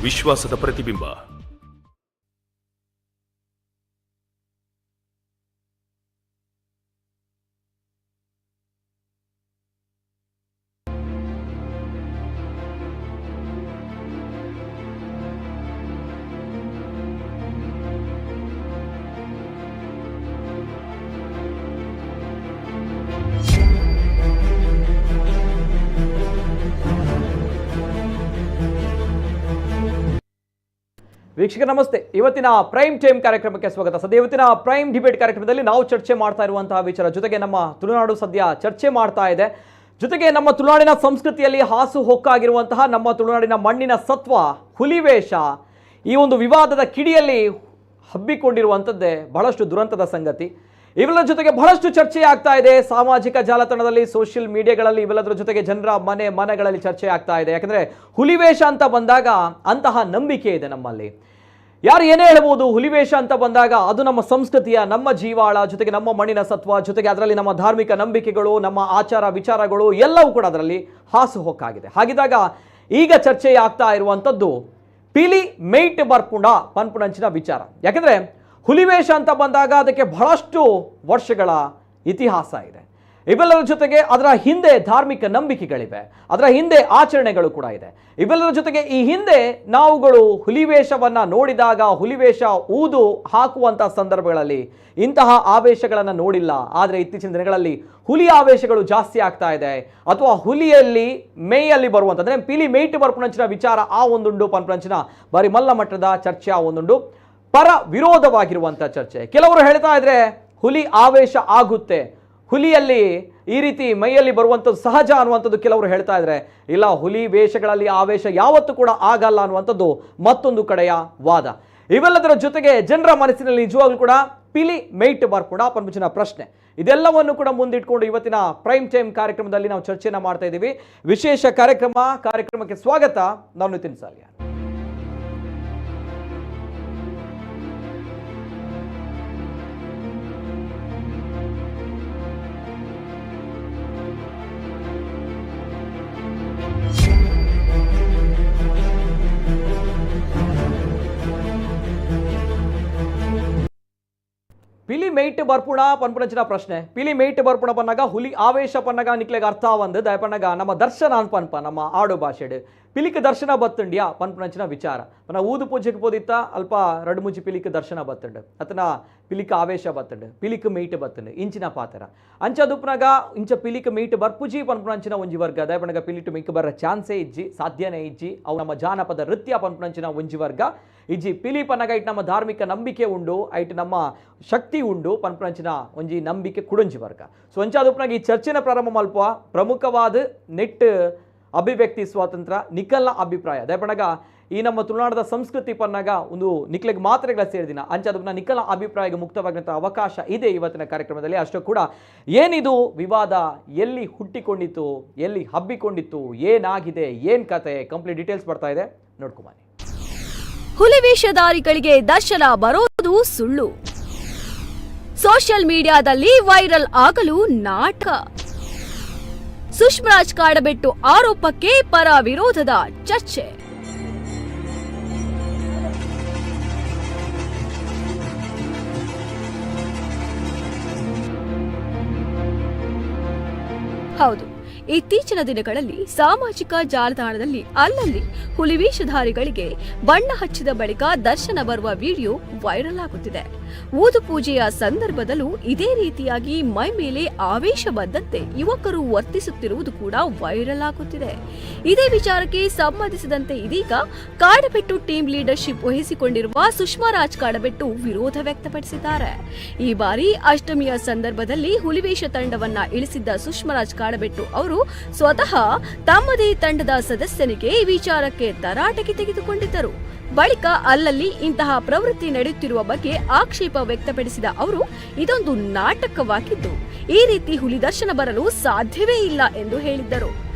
ವಿಶ್ವಾಸದ ಪ್ರತಿಬಿಂಬ. ವೀಕ್ಷಕ ನಮಸ್ತೆ. ಇವತ್ತಿನ ಪ್ರೈಮ್ ಟೈಮ್ ಕಾರ್ಯಕ್ರಮಕ್ಕೆ ಸ್ವಾಗತ. ಸದ್ಯ ಇವತ್ತಿನ ಪ್ರೈಮ್ ಡಿಬೇಟ್ ಕಾರ್ಯಕ್ರಮದಲ್ಲಿ ನಾವು ಚರ್ಚೆ ಮಾಡ್ತಾ ಇರುವಂತಹ ವಿಚಾರ ಜೊತೆಗೆ ನಮ್ಮ ತುಳುನಾಡು ಸದ್ಯ ಚರ್ಚೆ ಮಾಡ್ತಾ ಇದೆ. ಜೊತೆಗೆ ನಮ್ಮ ತುಳುನಾಡಿನ ಸಂಸ್ಕೃತಿಯಲ್ಲಿ ಹಾಸು ಹೊಕ್ಕಾಗಿರುವಂತಹ ನಮ್ಮ ತುಳುನಾಡಿನ ಮಣ್ಣಿನ ಸತ್ವ ಹುಲಿವೇಷ ಈ ಒಂದು ವಿವಾದದ ಕಿಡಿಯಲ್ಲಿ ಹಬ್ಬಿಕೊಂಡಿರುವಂಥದ್ದೇ ಬಹಳಷ್ಟು ದುರಂತದ ಸಂಗತಿ. ಇವೆಲ್ಲರ ಜೊತೆಗೆ ಬಹಳಷ್ಟು ಚರ್ಚೆ ಆಗ್ತಾ ಇದೆ ಸಾಮಾಜಿಕ ಜಾಲತಾಣದಲ್ಲಿ, ಸೋಷಿಯಲ್ ಮೀಡಿಯಾಗಳಲ್ಲಿ. ಇವೆಲ್ಲದರ ಜೊತೆಗೆ ಜನರ ಮನೆ ಮನೆಗಳಲ್ಲಿ ಚರ್ಚೆ ಆಗ್ತಾ ಇದೆ. ಯಾಕಂದ್ರೆ ಹುಲಿವೇಷ ಅಂತ ಬಂದಾಗ ಅಂತಹ ನಂಬಿಕೆ ಇದೆ ನಮ್ಮಲ್ಲಿ. ಯಾರು ಏನೇ ಹೇಳ್ಬೋದು, ಹುಲಿವೇಷ ಅಂತ ಬಂದಾಗ ಅದು ನಮ್ಮ ಸಂಸ್ಕೃತಿಯ, ನಮ್ಮ ಜೀವಾಳ, ಜೊತೆಗೆ ನಮ್ಮ ಮಣ್ಣಿನ ಸತ್ವ, ಜೊತೆಗೆ ಅದರಲ್ಲಿ ನಮ್ಮ ಧಾರ್ಮಿಕ ನಂಬಿಕೆಗಳು, ನಮ್ಮ ಆಚಾರ ವಿಚಾರಗಳು ಎಲ್ಲವೂ ಕೂಡ ಅದರಲ್ಲಿ ಹಾಸುಹೊಕ್ಕಾಗಿದೆ. ಹಾಗಿದ್ದಾಗ ಈಗ ಚರ್ಚೆ ಆಗ್ತಾ ಇರುವಂಥದ್ದು ಪಿಲಿ ಮೇಟ್ ಬರ್ಪುಂಡ ಪನ್ಪುಣಂಚಿನ ವಿಚಾರ. ಯಾಕಂದ್ರೆ ಹುಲಿವೇಷ ಅಂತ ಬಂದಾಗ ಅದಕ್ಕೆ ಬಹಳಷ್ಟು ವರ್ಷಗಳ ಇತಿಹಾಸ ಇದೆ. ಇವೆಲ್ಲರ ಜೊತೆಗೆ ಅದರ ಹಿಂದೆ ಧಾರ್ಮಿಕ ನಂಬಿಕೆಗಳಿವೆ, ಅದರ ಹಿಂದೆ ಆಚರಣೆಗಳು ಕೂಡ ಇದೆ. ಇವೆಲ್ಲರ ಜೊತೆಗೆ ಈ ಹಿಂದೆ ನಾವುಗಳು ಹುಲಿವೇಷವನ್ನ ನೋಡಿದಾಗ, ಹುಲಿವೇಷ ಊದು ಹಾಕುವಂಥ ಸಂದರ್ಭಗಳಲ್ಲಿ ಇಂತಹ ಆವೇಶಗಳನ್ನು ನೋಡಿಲ್ಲ. ಆದರೆ ಇತ್ತೀಚಿನ ದಿನಗಳಲ್ಲಿ ಹುಲಿ ಆವೇಶಗಳು ಜಾಸ್ತಿ ಆಗ್ತಾ ಇದೆ. ಅಥವಾ ಹುಲಿಯಲ್ಲಿ ಮೇಯಲ್ಲಿ ಬರುವಂಥ, ಅಂದರೆ ಪಿಲಿ ಮೇಯ್ಟ್ ಬರ್ಪುಣಂಚಿನ ವಿಚಾರ ಆ ಒಂದುಂಡು ಪನ್ಪುಣಂಚಿನ ಬಾರಿ ಮಲ್ಲ ಮಟ್ಟದ ಚರ್ಚೆ ಆ ಒಂದುಂಡು, ಪರ ವಿರೋಧವಾಗಿರುವಂಥ ಚರ್ಚೆ. ಕೆಲವರು ಹೇಳ್ತಾ ಇದ್ರೆ ಹುಲಿ ಆವೇಶ ಆಗುತ್ತೆ, ಹುಲಿಯಲ್ಲಿ ಈ ರೀತಿ ಮೈಯಲ್ಲಿ ಬರುವಂಥದ್ದು ಸಹಜ ಅನ್ನುವಂಥದ್ದು ಕೆಲವರು ಹೇಳ್ತಾ ಇದ್ರೆ, ಇಲ್ಲ ಹುಲಿ ವೇಷಗಳಲ್ಲಿ ಆವೇಶ ಯಾವತ್ತೂ ಕೂಡ ಆಗಲ್ಲ ಅನ್ನುವಂಥದ್ದು ಮತ್ತೊಂದು ಕಡೆಯ ವಾದ. ಇವೆಲ್ಲದರ ಜೊತೆಗೆ ಜನರ ಮನಸ್ಸಿನಲ್ಲಿ ನಿಜವಾಗ್ಲೂ ಕೂಡ ಪಿಲಿ ಮೇಟ್ ಬಾರ್ ಕೂಡ ಪನ್ಪುಚಿನ ಪ್ರಶ್ನೆ. ಇದೆಲ್ಲವನ್ನು ಕೂಡ ಮುಂದಿಟ್ಕೊಂಡು ಇವತ್ತಿನ ಪ್ರೈಮ್ ಟೈಮ್ ಕಾರ್ಯಕ್ರಮದಲ್ಲಿ ನಾವು ಚರ್ಚೆನ ಮಾಡ್ತಾ ಇದ್ದೀವಿ. ವಿಶೇಷ ಕಾರ್ಯಕ್ರಮ, ಕಾರ್ಯಕ್ರಮಕ್ಕೆ ಸ್ವಾಗತ. ನಾನು ನಿತಿನ್ ಸಾಲಿಯಾನ್. ಪಿಲಿ ಮೇಟ್ ಬರ್ಪುಣ ಪನ್ಪುಣಂಚಿನ ಪ್ರಶ್ನೆ. ಪಿಲಿ ಮೇಟ್ ಬರ್ಪುಣ ಪನ್ನಾಗ ಹುಲಿ ಆವೇಶ ಪನ್ನಗ ನಿಕ್ಲೆಗ್ ಅರ್ಥ ಒಂದು ದಯಪಣ್ಣಗ ನಮ್ಮ ದರ್ಶನ ಅನ್ಪನ್ಪ ನಮ್ಮ ಆಡು ಭಾಷೆಡ್ ಪಿಲಿಕ್ ದರ್ಶನ ಬತ್ತುಂಡ್ಯಾ ಪನ್ಪುಣಂಚಿನ ವಿಚಾರ. ಪನ್ನ ಊದು ಪೂಜೆಗೆ ಪೋದಿತ್ತ ಅಲ್ಪ ರಡು ಮುಂಚಿ ಪಿಲಿಕ್ ದರ್ಶನ ಬತ್ತುಂಡು, ಅತನ ಪಿಲಿಕ್ ಆವೇಶ ಬತ್ತುಂಡು, ಪಿಲಿಕ್ ಮೇಟ್ ಬತ್ತುಂಡು ಇಂಚಿನ ಪಾತ್ರ ಅಂಚ ದುಪ್ನಾಗ ಇಂಚ ಪಿಲಿಕ್ ಮೇಟ್ ಬರ್ಪುಜಿ ಪನ್ಪುಣಂಚಿನ ಒಂಜಿ ವರ್ಗ. ದಯಪಣ್ಣಗ ಪಿಲಿಟು ಮಿಕ್ ಬರ ಚಾನ್ಸೇ ಇಜ್ಜಿ, ಸಾಧ್ಯನೇ ಇಜ್ಜಿ, ಅವು ನಮ್ಮ ಜಾನಪದ ನೃತ್ಯ ಪನ್ಪುಣಂಚಿನ ಒಂಜಿ ವರ್ಗ ಇಜ್ಜಿ. ಪಿಲಿ ಪನ್ನಗ ಐಟ್ ನಮ್ಮ ಧಾರ್ಮಿಕ ನಂಬಿಕೆ ಉಂಡು, ಐಟ್ ನಮ್ಮ ಶಕ್ತಿ ಉಂಡು ಪನ್ಪುಣಂಚಿನ ಒಂಜಿ ನಂಬಿಕೆ ಕುಡೊಂಜಿ ವರ್ಗ. ಸೊ ಅಂಚಾದುಪ್ನಾಗ ಈ ಚರ್ಚೆನ ಪ್ರಾರಂಭ ಮಲ್ಪ ಪ್ರಮುಖವಾದ ನೆಟ್ ಅಭಿವ್ಯಕ್ತಿ ಸ್ವಾತಂತ್ರ್ಯ, ನಿಖಲ್ನ ಅಭಿಪ್ರಾಯ. ದಯಪಣಗ ಈ ನಮ್ಮ ತುಳುನಾಡದ ಸಂಸ್ಕೃತಿ ಪನ್ನಾಗ ಒಂದು ನಿಕ್ಲೆಗ್ ಮಾತ್ರೆಗಳ ಸೇರಿದಿನ ಅಂಚಾದಪ್ನ ನಿಖಲ ಅಭಿಪ್ರಾಯಕ್ಕೆ ಮುಕ್ತವಾಗಿರುವಂಥ ಅವಕಾಶ ಇದೆ ಇವತ್ತಿನ ಕಾರ್ಯಕ್ರಮದಲ್ಲಿ. ಅಷ್ಟು ಕೂಡ ಏನಿದು ವಿವಾದ, ಎಲ್ಲಿ ಹುಟ್ಟಿಕೊಂಡಿತ್ತು, ಎಲ್ಲಿ ಹಬ್ಬಿಕೊಂಡಿತ್ತು, ಏನಾಗಿದೆ, ಏನು ಕತೆ, ಕಂಪ್ಲೀಟ್ ಡೀಟೇಲ್ಸ್ ಬರ್ತಾ ಇದೆ, ನೋಡ್ಕೊಂಬನ್ನಿ. ಹುಲಿವೇಷಧಾರಿಗಳಿಗೆ ದರ್ಶನ ಬರೋದು ಸುಳ್ಳು, ಸೋಷಿಯಲ್ ಮೀಡಿಯಾದಲ್ಲಿ ವೈರಲ್ ಆಗಲು ನಾಟಕ. ಸುಷ್ಮರಾಜ್ ಕಾಡಬೆಟ್ಟು ಆರೋಪಕ್ಕೆ ಪರ ವಿರೋಧದ ಚರ್ಚೆ. ಹೌದು, ಇತ್ತೀಚಿನ ದಿನಗಳಲ್ಲಿ ಸಾಮಾಜಿಕ ಜಾಲತಾಣದಲ್ಲಿ ಅಲ್ಲಲ್ಲಿ ಹುಲಿವೇಷಧಾರಿಗಳಿಗೆ ಬಣ್ಣ ಹಚ್ಚಿದ ಬಳಿಕ ದರ್ಶನ ಬರುವ ವಿಡಿಯೋ ವೈರಲ್ ಆಗುತ್ತಿದೆ. ಊದು ಪೂಜೆಯ ಸಂದರ್ಭದಲ್ಲೂ ಇದೇ ರೀತಿಯಾಗಿ ಮೈ ಮೇಲೆ ಆವೇಶ ಬಂದಂತೆ ಯುವಕರು ವರ್ತಿಸುತ್ತಿರುವುದು ಕೂಡ ವೈರಲ್ ಆಗುತ್ತಿದೆ. ಇದೇ ವಿಚಾರಕ್ಕೆ ಸಂಬಂಧಿಸಿದಂತೆ ಇದೀಗ ಕಾಡಬೆಟ್ಟು ಟೀಮ್ ಲೀಡರ್ಶಿಪ್ ವಹಿಸಿಕೊಂಡಿರುವ ಸುಷ್ಮಾ ರಾಜ್ ಕಾಡಬೆಟ್ಟು ವಿರೋಧ ವ್ಯಕ್ತಪಡಿಸಿದ್ದಾರೆ. ಈ ಬಾರಿ ಅಷ್ಟಮಿಯ ಸಂದರ್ಭದಲ್ಲಿ ಹುಲಿವೇಷ ತಂಡವನ್ನ ಇಳಿಸಿದ್ದ ಸುಷ್ಮಾ ರಾಜ್ ಕಾಡಬೆಟ್ಟು ಅವರು ಸ್ವತಃ ತಮ್ಮದೇ ತಂಡದ ಸದಸ್ಯನಿಗೆ ಈ ವಿಚಾರಕ್ಕೆ ತರಾಟೆಗೆ ತೆಗೆದುಕೊಂಡಿದ್ದರು. ಬಳಿಕ ಅಲ್ಲಲ್ಲಿ ಇಂತಹ ಪ್ರವೃತ್ತಿ ನಡೆಯುತ್ತಿರುವ ಬಗ್ಗೆ ಆಕ್ಷೇಪ ವ್ಯಕ್ತಪಡಿಸಿದ ಅವರು, ಇದೊಂದು ನಾಟಕವಾಗಿದ್ದು ಈ ರೀತಿ ಹುಲಿ ದರ್ಶನ ಬರಲು ಸಾಧ್ಯವೇ ಇಲ್ಲ ಎಂದು ಹೇಳಿದ್ದರು.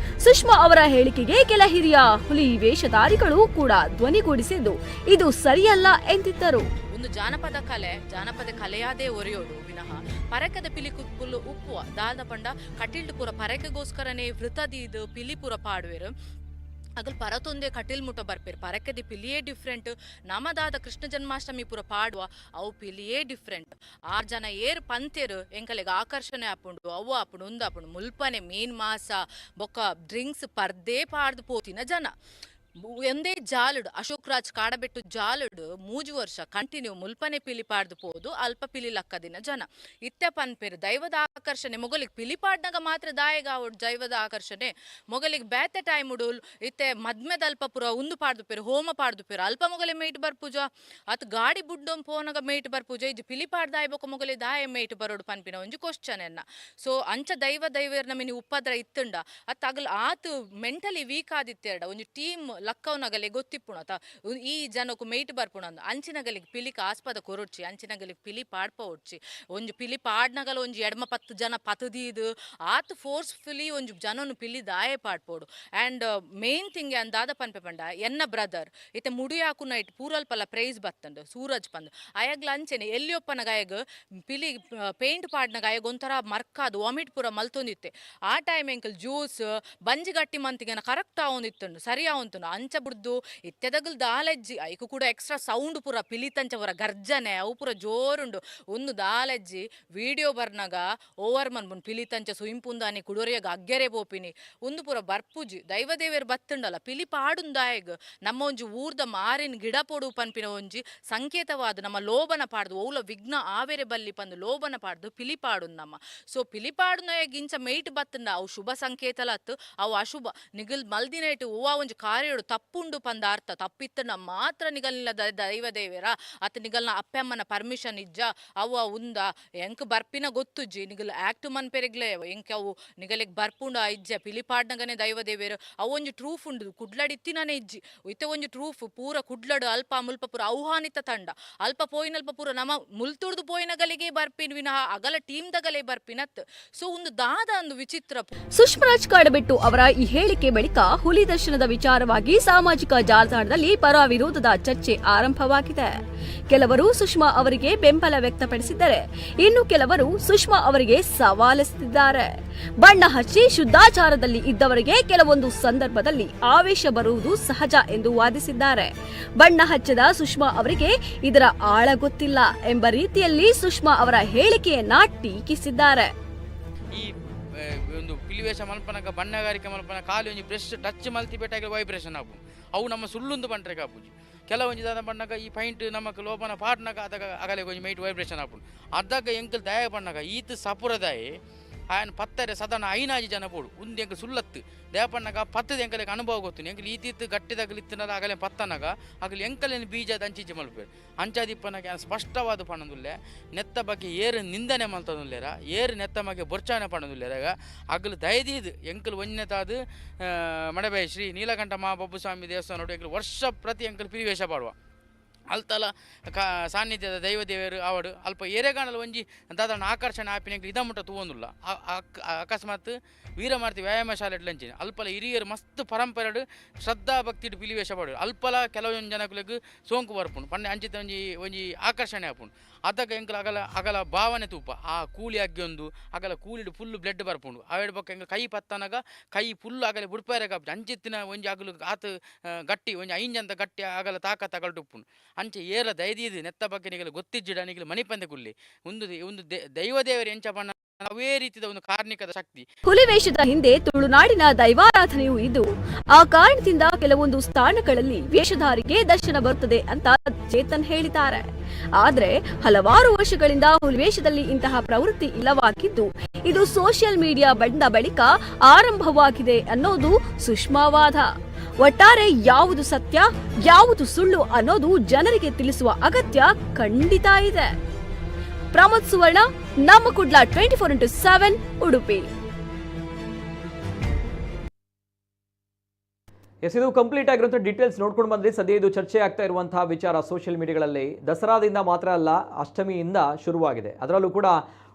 ಸುಷ್ಮಾ ಅವರ ಹೇಳಿಕೆಗೆ ಕೆಲ ಹಿರಿಯ ಹುಲಿ ವೇಷಧಾರಿಗಳು ಕೂಡ ಧ್ವನಿಗೂಡಿಸಿದ್ದು ಇದು ಸರಿಯಲ್ಲ ಎಂದಿದ್ದರು. ಒಂದು ಜಾನಪದ ಕಲೆ, ಜಾನಪದ ಕಲೆಯಾದೇ ಒರೆಯೋಡು ವಿನಃ ಪರಕದ ಪಿಲಿ ಕುಪ್ಪುಲು ಉಪ್ಪುವ ದಾದ ಪಂಡ ಕಟಿಲ್ಡ್ ಪೂರ ಪರಕೆಗೋಸ್ಕರನೇ ವೃತದೀದು ಪಿಲಿ ಪೂರ ಪಾಡುವೆರು. ಅಗಲ್ ಪರತೊಂದೇ ಕಟಿಲ್ ಮುಟ ಬರ್ಪೇರು ಪರಕೆದಿ ಪಿಲಿಯೇ ಡಿಫ್ರೆಂಟ್. ನಮದಾದ ಕೃಷ್ಣ ಜನ್ಮಾಷ್ಟಮಿ ಪೂರ ಪಾಡುವ ಅವು ಪಿಲಿಯೇ ಡಿಫ್ರೆಂಟ್. ಆರು ಜನ ಏರ್ ಪಂತೇರು ಎಂಕಲೆಗ್ ಆಕರ್ಷಣೆ ಆಪುಂಡು, ಅವು ಆಪುಂಡು ಉಂದು ಆಪುಂಡು. ಮುಲ್ಪನೆ ಮೀನ್ ಮಾಸ ಬೊಕ್ಕ ಡ್ರಿಂಕ್ಸ್ ಪರ್ದೇ ಪಾಡ್ದು ಪೋತಿನ ಜನ. ಒಂದೇ ಜಾಲುಡು ಅಶೋಕ್ ರಾಜ್ ಕಾಡಬೆಟ್ಟು ಜಾಲುಡು 3 ವರ್ಷ ಕಂಟಿನ್ಯೂ ಮುಲ್ಪನೆ ಪಿಲಿ ಪಾಡ್ದು ಪೋದು ಅಲ್ಪ ಪಿಲಿ ಲಕ್ಕದಿನ ಜನ. ಇತ್ತೆ ಪನ್ಪೇರು ದೈವದ ಆಕರ್ಷಣೆ ಮೊಗಲಿಗೆ ಪಿಲಿ ಪಾಡ್ನಾಗ ಮಾತ್ರ ದಾಯಗಾವಡ್ ದೈವದ ಆಕರ್ಷಣೆ ಮೊಗಲಿಗೆ ಬೇತೆ ಟೈಮ್ ಉಡು. ಇತ್ತೆ ಮದ್ಮೆದ ಅಲ್ಪ ಪೂರ ಉಂದು ಪಾಡ್ದು ಪೇರು, ಹೋಮ ಪಾಡ್ದು ಪೇರು, ಅಲ್ಪ ಮೊಗಲೆ ಮೇಟ್ ಬರ್ಪೂಜ ಅತ್ ಗಾಡಿ ಬುಡ್ಡೊಂ ಪೋನಗ ಮೇಟ್ ಬರ್ಪೂಜ. ಇದು ಪಿಲಿ ಪಾಡ್ದಾಯ ಬೊಕ ಮೊಗಲೆ ದಾಯ ಮೇಟ್ ಬರೋಡು ಪನ್ಪಿನ ಒಂಜಿ ಕ್ವಶನ್ ಎನ್ನ. ಸೊ ಅಂಚ ದೈವ ದೈವೇರ್ನ ಮಿನಿ ಉಪದ್ರ ಇತ್ತುಂಡ ಅತ್ ಅಗಲ್ ಆತ್ ಮೆಂಟಲಿ ವೀಕ್ ಆದಿತ್ತೆರಡ ಒಂಜಿ ಟೀಮ್ ಲಕ್ಕವನಗಲೆ ಗೊತ್ತಿಪ್ಪುಣ ಈ ಜನಕ್ಕೂ ಮೇಟ್ ಬರ್ಪುಣ ಅಂಚಿನಗಲಿಗೆ ಪಿಲಿಕ್ ಆಸ್ಪದ ಕೊರೊಡ್ಚಿ, ಅಂಚಿನಗಲಿಗೆ ಪಿಲಿ ಪಾಡ್ಪ ಒಡ್ಚಿ. ಒಂಜಿ ಪಿಲಿ ಪಾಡ್ನಗಲ ಒಂಜಿ ಎಡ್ಮ 10 ಜನ ಪತದೀದು ಆತ್ ಫೋರ್ಸ್ಫುಲಿ ಒಂಜಿ ಜನನು ಪಿಲಿ ದಾಯೆ ಪಾಡ್ಪೋಡು. ಆ್ಯಂಡ್ ಮೇನ್ ಥಿಂಗ್ ಅಂದಾದ ಪನ್ಪೆ ಪಂಡ ಎನ್ನ ಬ್ರದರ್ ಇತ್ತೆ ಮುಡಿಯಾಕು ನೈಟ್ ಪೂರಲ್ಪಲ ಪ್ರೈಸ್ ಬತ್ತಂಡು ಸೂರಜ್ ಪಂದ್ ಅಯಗ್ಲ ಅಂಚೆನೆ ಎಲ್ಲಿಯೊಪ್ಪನ ಗಾಯಗ್ ಪಿಲಿ ಪೇಂಟ್ ಪಾಡ್ನ ಗಾಯಗ್ ಒಂಥರ ಮರ್ಕಾದು ವಾಮಿಟ್ ಪೂರ ಮಲ್ತೊಂದಿತ್ತೆ. ಆ ಟೈಮ್ ಎಂಕಲ್ ಜ್ಯೂಸ್ ಬಂಜಿ ಗಟ್ಟಿ ಮಂತಿಗೆನ ಕರೆಕ್ಟ್ ಆವೊಂದಿತ್ತುಂಡು ಸರಿ ಆವೊಂತುಂಡು. ಅಂಚ ಬುಡ್ದು ಇತ್ತೆದಗಲ್ ದಾಲೆಜ್ಜಿ ಐಕು ಕೂಡ ಎಕ್ಸ್ಟ್ರಾ ಸೌಂಡ್ ಪೂರ ಪಿಲಿತಂಚ ಪೂರ ಗರ್ಜನೆ ಅವು ಪೂರ ಜೋರುಂಡು. ಒಂದು ದಾಲೆಜ್ಜಿ ವಿಡಿಯೋ ಬರ್ನಾಗ ಓವರ್ ಮನ್ಬುನ್ ಪಿಲಿತಂಚ ಸುಯಿಂಪುಂದಾನಿ ಕುಡೋರಿಯಾಗ ಅಗ್ಗೆರೆ ಪೋಪಿನಿ ಒಂದು ಪೂರ ಬರ್ಪುಜಿ. ದೈವದೇವರು ಬತ್ತುಂಡಲ್ಲ ಪಿಲಿ ಪಾಡುಂದಾಯಗ್ ನಮ್ಮ ಒಂಜಿ ಊರ್ದ ಮಾರಿನ ಗಿಡ ಪೋಡು ಪನ್ಪಿನ ಒಂಜಿ ಸಂಕೇತವಾದ ನಮ್ಮ ಲೋಬನ ಪಾಡ್ದು ಓಲ ವಿಘ್ನ ಆವೆರೆ ಬಲ್ಲಿ ಪಂದು ಲೋಬನ ಪಾಡ್ದು ಪಿಲಿ ಪಾಡುನ್ ನಮ್ಮ. ಸೊ ಪಿಲಿ ಪಾಡುನಾಯಗ್ ಇಂಚ ಮೇಟ್ ಬತ್ತುಂಡ ಅವು ಶುಭ ಸಂಕೇತಲತ್ತು ಅವು ಅಶುಭ. ನಿಗಲ್ ಮಲ್ದಿನೈಟ್ ಹೂವ ಒಂಜಿ ಕಾರ್ಯಡು ತಪ್ಪುಂಡು ಪಂದ ಅರ್ಥ ತಪ್ಪಿತ್ತನ ಮಾತ್ರ ನಿಗಲ್ನ ದೈವ ದೇವೇರ ಅತ್ ನಿಗಲ್ನ ಅಪ್ಪಮ್ಮನ ಪರ್ಮಿಷನ್ ಇಜ್ಜ ಅವ ಉಂದ ಎಂಕ್ ಬರ್ಪಿನ ಗೊತ್ತುಜ್ಜಿ ನಿಗಲ್ ಆಕ್ಟ್ ಮನ್ಪೆರೆಗ್ಲೆ ಎಂಕ್ ಅವು ನಿಗಲಿಗ್ ಬರ್ಪುಂಡು ಇಜ್ಜ ಪಿಲಿ ಪಾಡ್ನಗನೆ ದೈವ ದೇವೇರು ಅವು ಒಂಜಿ ಟ್ರೂಫ್ ಉಂಡು ಕುಡ್ಲಡಿತ್ತಿನೇ ಇಜ್ಜಿ ಇತ್ತೆ ಒಂಜಿ ಟ್ರೂಫ್ ಪೂರ ಕುಡ್ಲಡು ಅಲ್ಪ ಮುಲ್ಪ ಪೂರ ಆಹ್ವಾನಿತ ತಂಡ ಅಲ್ಪ ಪೋಯಿನಲ್ಪ ಪೂರ ನಮ್ಮ ಮುಲ್ತುಡ್ದು ಪೋಯಿನಗಲಿಗೆ ಬರ್ಪಿನ ವಿನಃ ಅಗಲ ಟೀಮ್ ದಗಲೇ ಬರ್ಪಿನತ್. ಸೊ ಒಂದು ದಾದ ಒಂದು ವಿಚಿತ್ರ. ಸುಷ್ಮರಾಜ್ ಕಾಡಬೆಟ್ಟು ಅವರ ಈ ಹೇಳಿಕೆ ಬಳಿಕ ಹುಲಿ ದರ್ಶನದ ವಿಚಾರವಾಗಿ ಸಾಮಾಜಿಕ ಜಾಲತಾಣದಲ್ಲಿ ಪರ ವಿರೋಧದ ಚರ್ಚೆ ಆರಂಭವಾಗಿದೆ. ಕೆಲವರು ಸುಷ್ಮಾ ಅವರಿಗೆ ಬೆಂಬಲ ವ್ಯಕ್ತಪಡಿಸಿದ್ದರೆ ಇನ್ನು ಕೆಲವರು ಸುಷ್ಮಾ ಅವರಿಗೆ ಸವಾಲೆಸೆದಿದ್ದಾರೆ. ಬಣ್ಣ ಹಚ್ಚಿ ಶುದ್ಧಾಚಾರದಲ್ಲಿ ಇದ್ದವರಿಗೆ ಕೆಲವೊಂದು ಸಂದರ್ಭದಲ್ಲಿ ಆವೇಶ ಬರುವುದು ಸಹಜ ಎಂದು ವಾದಿಸಿದ್ದಾರೆ. ಬಣ್ಣ ಹಚ್ಚದ ಸುಷ್ಮಾ ಅವರಿಗೆ ಇದರ ಆಳ ಗೊತ್ತಿಲ್ಲ ಎಂಬ ರೀತಿಯಲ್ಲಿ ಸುಷ್ಮಾ ಅವರ ಹೇಳಿಕೆಯನ್ನ ಟೀಕಿಸಿದ್ದಾರೆ. ಈ ಒಂದು ಪಿಲಿವೇಷ ಮಲ್ಪನಕ ಬಣ್ಣಗಾರಿಕೆ ಮಲ್ಪನ ಖಾಲಿ ಒಂಜಿ ಬ್ರಷ್ ಟಚ್ ಮಲ್ತಿ ಪೇಟಾಗಿ ವೈಬ್ರೇಷನ್ ಆಪು ಅವು ನಮ್ಮ ಸುಳ್ಳುಂದು ಬಂಟ್ರೆ ಕಾಪುಜಿ. ಕೆಲವೊಂಜಿ ದಾದ ಬಣ್ಣಗ ಈ ಪೈಂಟ್ ನಮಕ್ ಲೋಪನ ಪಾಡ್ನಗ ಅದಗ ಅಗಲೆ ಒಂಜಿ ಮೈಟ್ ವೈಬ್ರೇಷನ್ ಆಪುಂಡು. ಅದಾಗ ಎಂಕಲ್ ದಯ ಬಣ್ಣಗ ಈತ್ ಸಪುರದಾಯಿ ಆಯನ್ ಪತ್ತರೆ ಸದನ ಐನಾಜಿ ಜನ ಪೋಡು ಉಂದು ಎಂಕಲ್ ಸುಳ್ಳತ್ತು ದಯಪಣ್ಣಗ ಪತ್ತದ ಎಂಕಲೆಗೆ ಅನುಭವ ಗೊತ್ತು ಎಂಕಲ್ ಈತೀತ್ ಗಟ್ಟಿದಾಗಲಿತ್ತನಲ್ಲ ಆಗಲೆ ಪತ್ತನಗ ಆಗಲಿ ಎಂಕಲೇನು ಬೀಜ ಅಂಚಿಂಚಿ ಮಲ್ಪೇರು ಅಂಚಾದಿಪ್ಪನಗ ಸ್ಪಷ್ಟವಾದ ಪಣದುಲ್ಲೆ ನೆತ್ತ ಬಗ್ಗೆ ಏರು ನಿಂದನೆ ಮಲ್ತದುಲ್ಲೇರ ಏರು ನೆತ್ತ ಬಗ್ಗೆ ಬೊರ್ಚಾನೆ ಪಣದುಲ್ಲೇರಾಗ ಅಗಲು ದಯದೀದು ಎಂಕಲ್ ಒಂಜನೆತಾದು ಮಡಬೈ ಶ್ರೀ ನೀಲಕಂಠ ಮಹಾಬಬ್ಬುಸ್ವಾಮಿ ದೇವಸ್ಥಾನ ಎಂಕಲ್ ವರ್ಷ ಪ್ರತಿ ಎಂಕಲ್ ಪಿರಿವೇಷ ಪಾಡುವ ಅಲ್ತಲ ಸಾನ್ನಿಧ್ಯದ ದೈವ ದೇವರು ಆವಡು ಅಲ್ಪ ಏರೆಗಾಣಲ ಒಂಜಿ ದಾದನ ಆಕರ್ಷಣೆ ಆಪಿನ ಇದ ಮುಟ್ಟ ತೂವೊಂದುಲ್ಲ. ಅಕಸ್ಮಾತ್ ವೀರಮಾರ್ತಿ ವ್ಯಾಯಾಮ ಶಾಲೆ ಅಂಚಿನ ಅಲ್ಪಲ ಹಿರಿಯರು ಮಸ್ತ್ ಪರಂಪರೆಡು ಶ್ರದ್ಧಾ ಭಕ್ತಿಡು ಪಿಲಿವೇಷ ಪಾಡು ಅಲ್ಪಲ ಕೆಲವೊಂದು ಜನಕುಲೆಗ್ ಸೋಂಕು ಬರ್ಪುಂಡು ಪಂಡೆ ಅಂಚಿತ ಒಂಜಿ ಒಂಜಿ ಆಕರ್ಷಣೆ ಆಪುಂಡು. ಅದಕ್ಕೆ ಎಂಕಲ್ ಅಗಲ ಅಗಲ ಭಾವನೆ ತೂಪ ಆ ಕೂಲಿ ಅಗ್ಗಿಯೊಂದು ಅಗಲ ಕೂಲಿಡು ಫುಲ್ ಬ್ಲಡ್ ಬರ್ಪುಂಡು ಅವೆಡ್ ಬೊಕ್ಕ ಎಂಕಲ್ ಕೈ ಪತ್ತನಗ ಕೈ ಫುಲ್ ಅಗಲ ಬುಡ್ಪಾರೆ ಕಾಪುಂಡು ಅಂಚಿತ್ತಿನ ಒಂಜಿ ಅಗಲು ಆತ್ ಗಟ್ಟಿ ಒಂಜಿ ಐಂಜಂತ ಗಟ್ಟಿ ಅಗಲ ತಾಕತ್ ಅಗಲ್ಟು ಉಪ್ಪುಂಡು. ಅಂಚೆ ಏರ ದಯದೀದು ನೆತ್ತ ಬಗ್ಗೆ ನಿಗಲು ಗೊತ್ತಿಜ್ಜಿಡ ನಿಗಲು ಮಣಿಪಂದೆ ಕುಲ್ಲಿ ಒಂದು ಒಂದು ದೈವ ದೇವರು ಎಂಚ ಬಣ್ಣ ಅವೇ ರೀತಿಯ ಒಂದು ಕಾರ್ಣಿಕದ ಶಕ್ತಿ. ಹುಲಿ ವೇಷದ ಹಿಂದೆ ತುಳುನಾಡಿನ ದೈವಾರಾಧನೆಯೂ ಇದ್ದು ಆ ಕಾರಣದಿಂದ ಕೆಲವೊಂದು ಸ್ಥಾನಗಳಲ್ಲಿ ವೇಷಧಾರಿಗೆ ದರ್ಶನ ಬರುತ್ತದೆ ಅಂತ ಚೇತನ್ ಹೇಳಿದ್ದಾರೆ. ಆದ್ರೆ ಹಲವಾರು ವರ್ಷಗಳಿಂದ ಹುಲಿವೇಷದಲ್ಲಿ ಇಂತಹ ಪ್ರವೃತ್ತಿ ಇಲ್ಲವಾಗಿದ್ದು ಇದು ಸೋಷಿಯಲ್ ಮೀಡಿಯಾ ಬಂದ ಬಳಿಕ ಆರಂಭವಾಗಿದೆ ಅನ್ನೋದು ಸುಷ್ಮಾವಾದ. ಒಟ್ಟಾರೆ ಯಾವುದು ಸತ್ಯ ಯಾವುದು ಸುಳ್ಳು ಅನ್ನೋದು ಜನರಿಗೆ ತಿಳಿಸುವ ಅಗತ್ಯ ಖಂಡಿತ ಇದೆ. ಪ್ರಮೋದ್ ಸುವರ್ಣ, ನಮ್ಮ ಕುಡ್ಲ 24x7, Udupi. S, ಇದು ಕಂಪ್ಲೀಟ್ ಆಗಿರುವಂಥ ಡೀಟೇಲ್ಸ್ ನೋಡ್ಕೊಂಡು ಬಂದ್ರಿ. ಸದ್ಯ ಇದು ಚರ್ಚೆ ಆಗ್ತಾ ಇರುವಂತಹ ವಿಚಾರ ಸೋಷಿಯಲ್ ಮೀಡಿಯಾಗಳಲ್ಲಿ. ದಸರಾದಿಂದ ಮಾತ್ರ ಅಲ್ಲ, ಅಷ್ಟಮಿಯಿಂದ ಶುರುವಾಗಿದೆ. ಅದರಲ್ಲೂ ಕೂಡ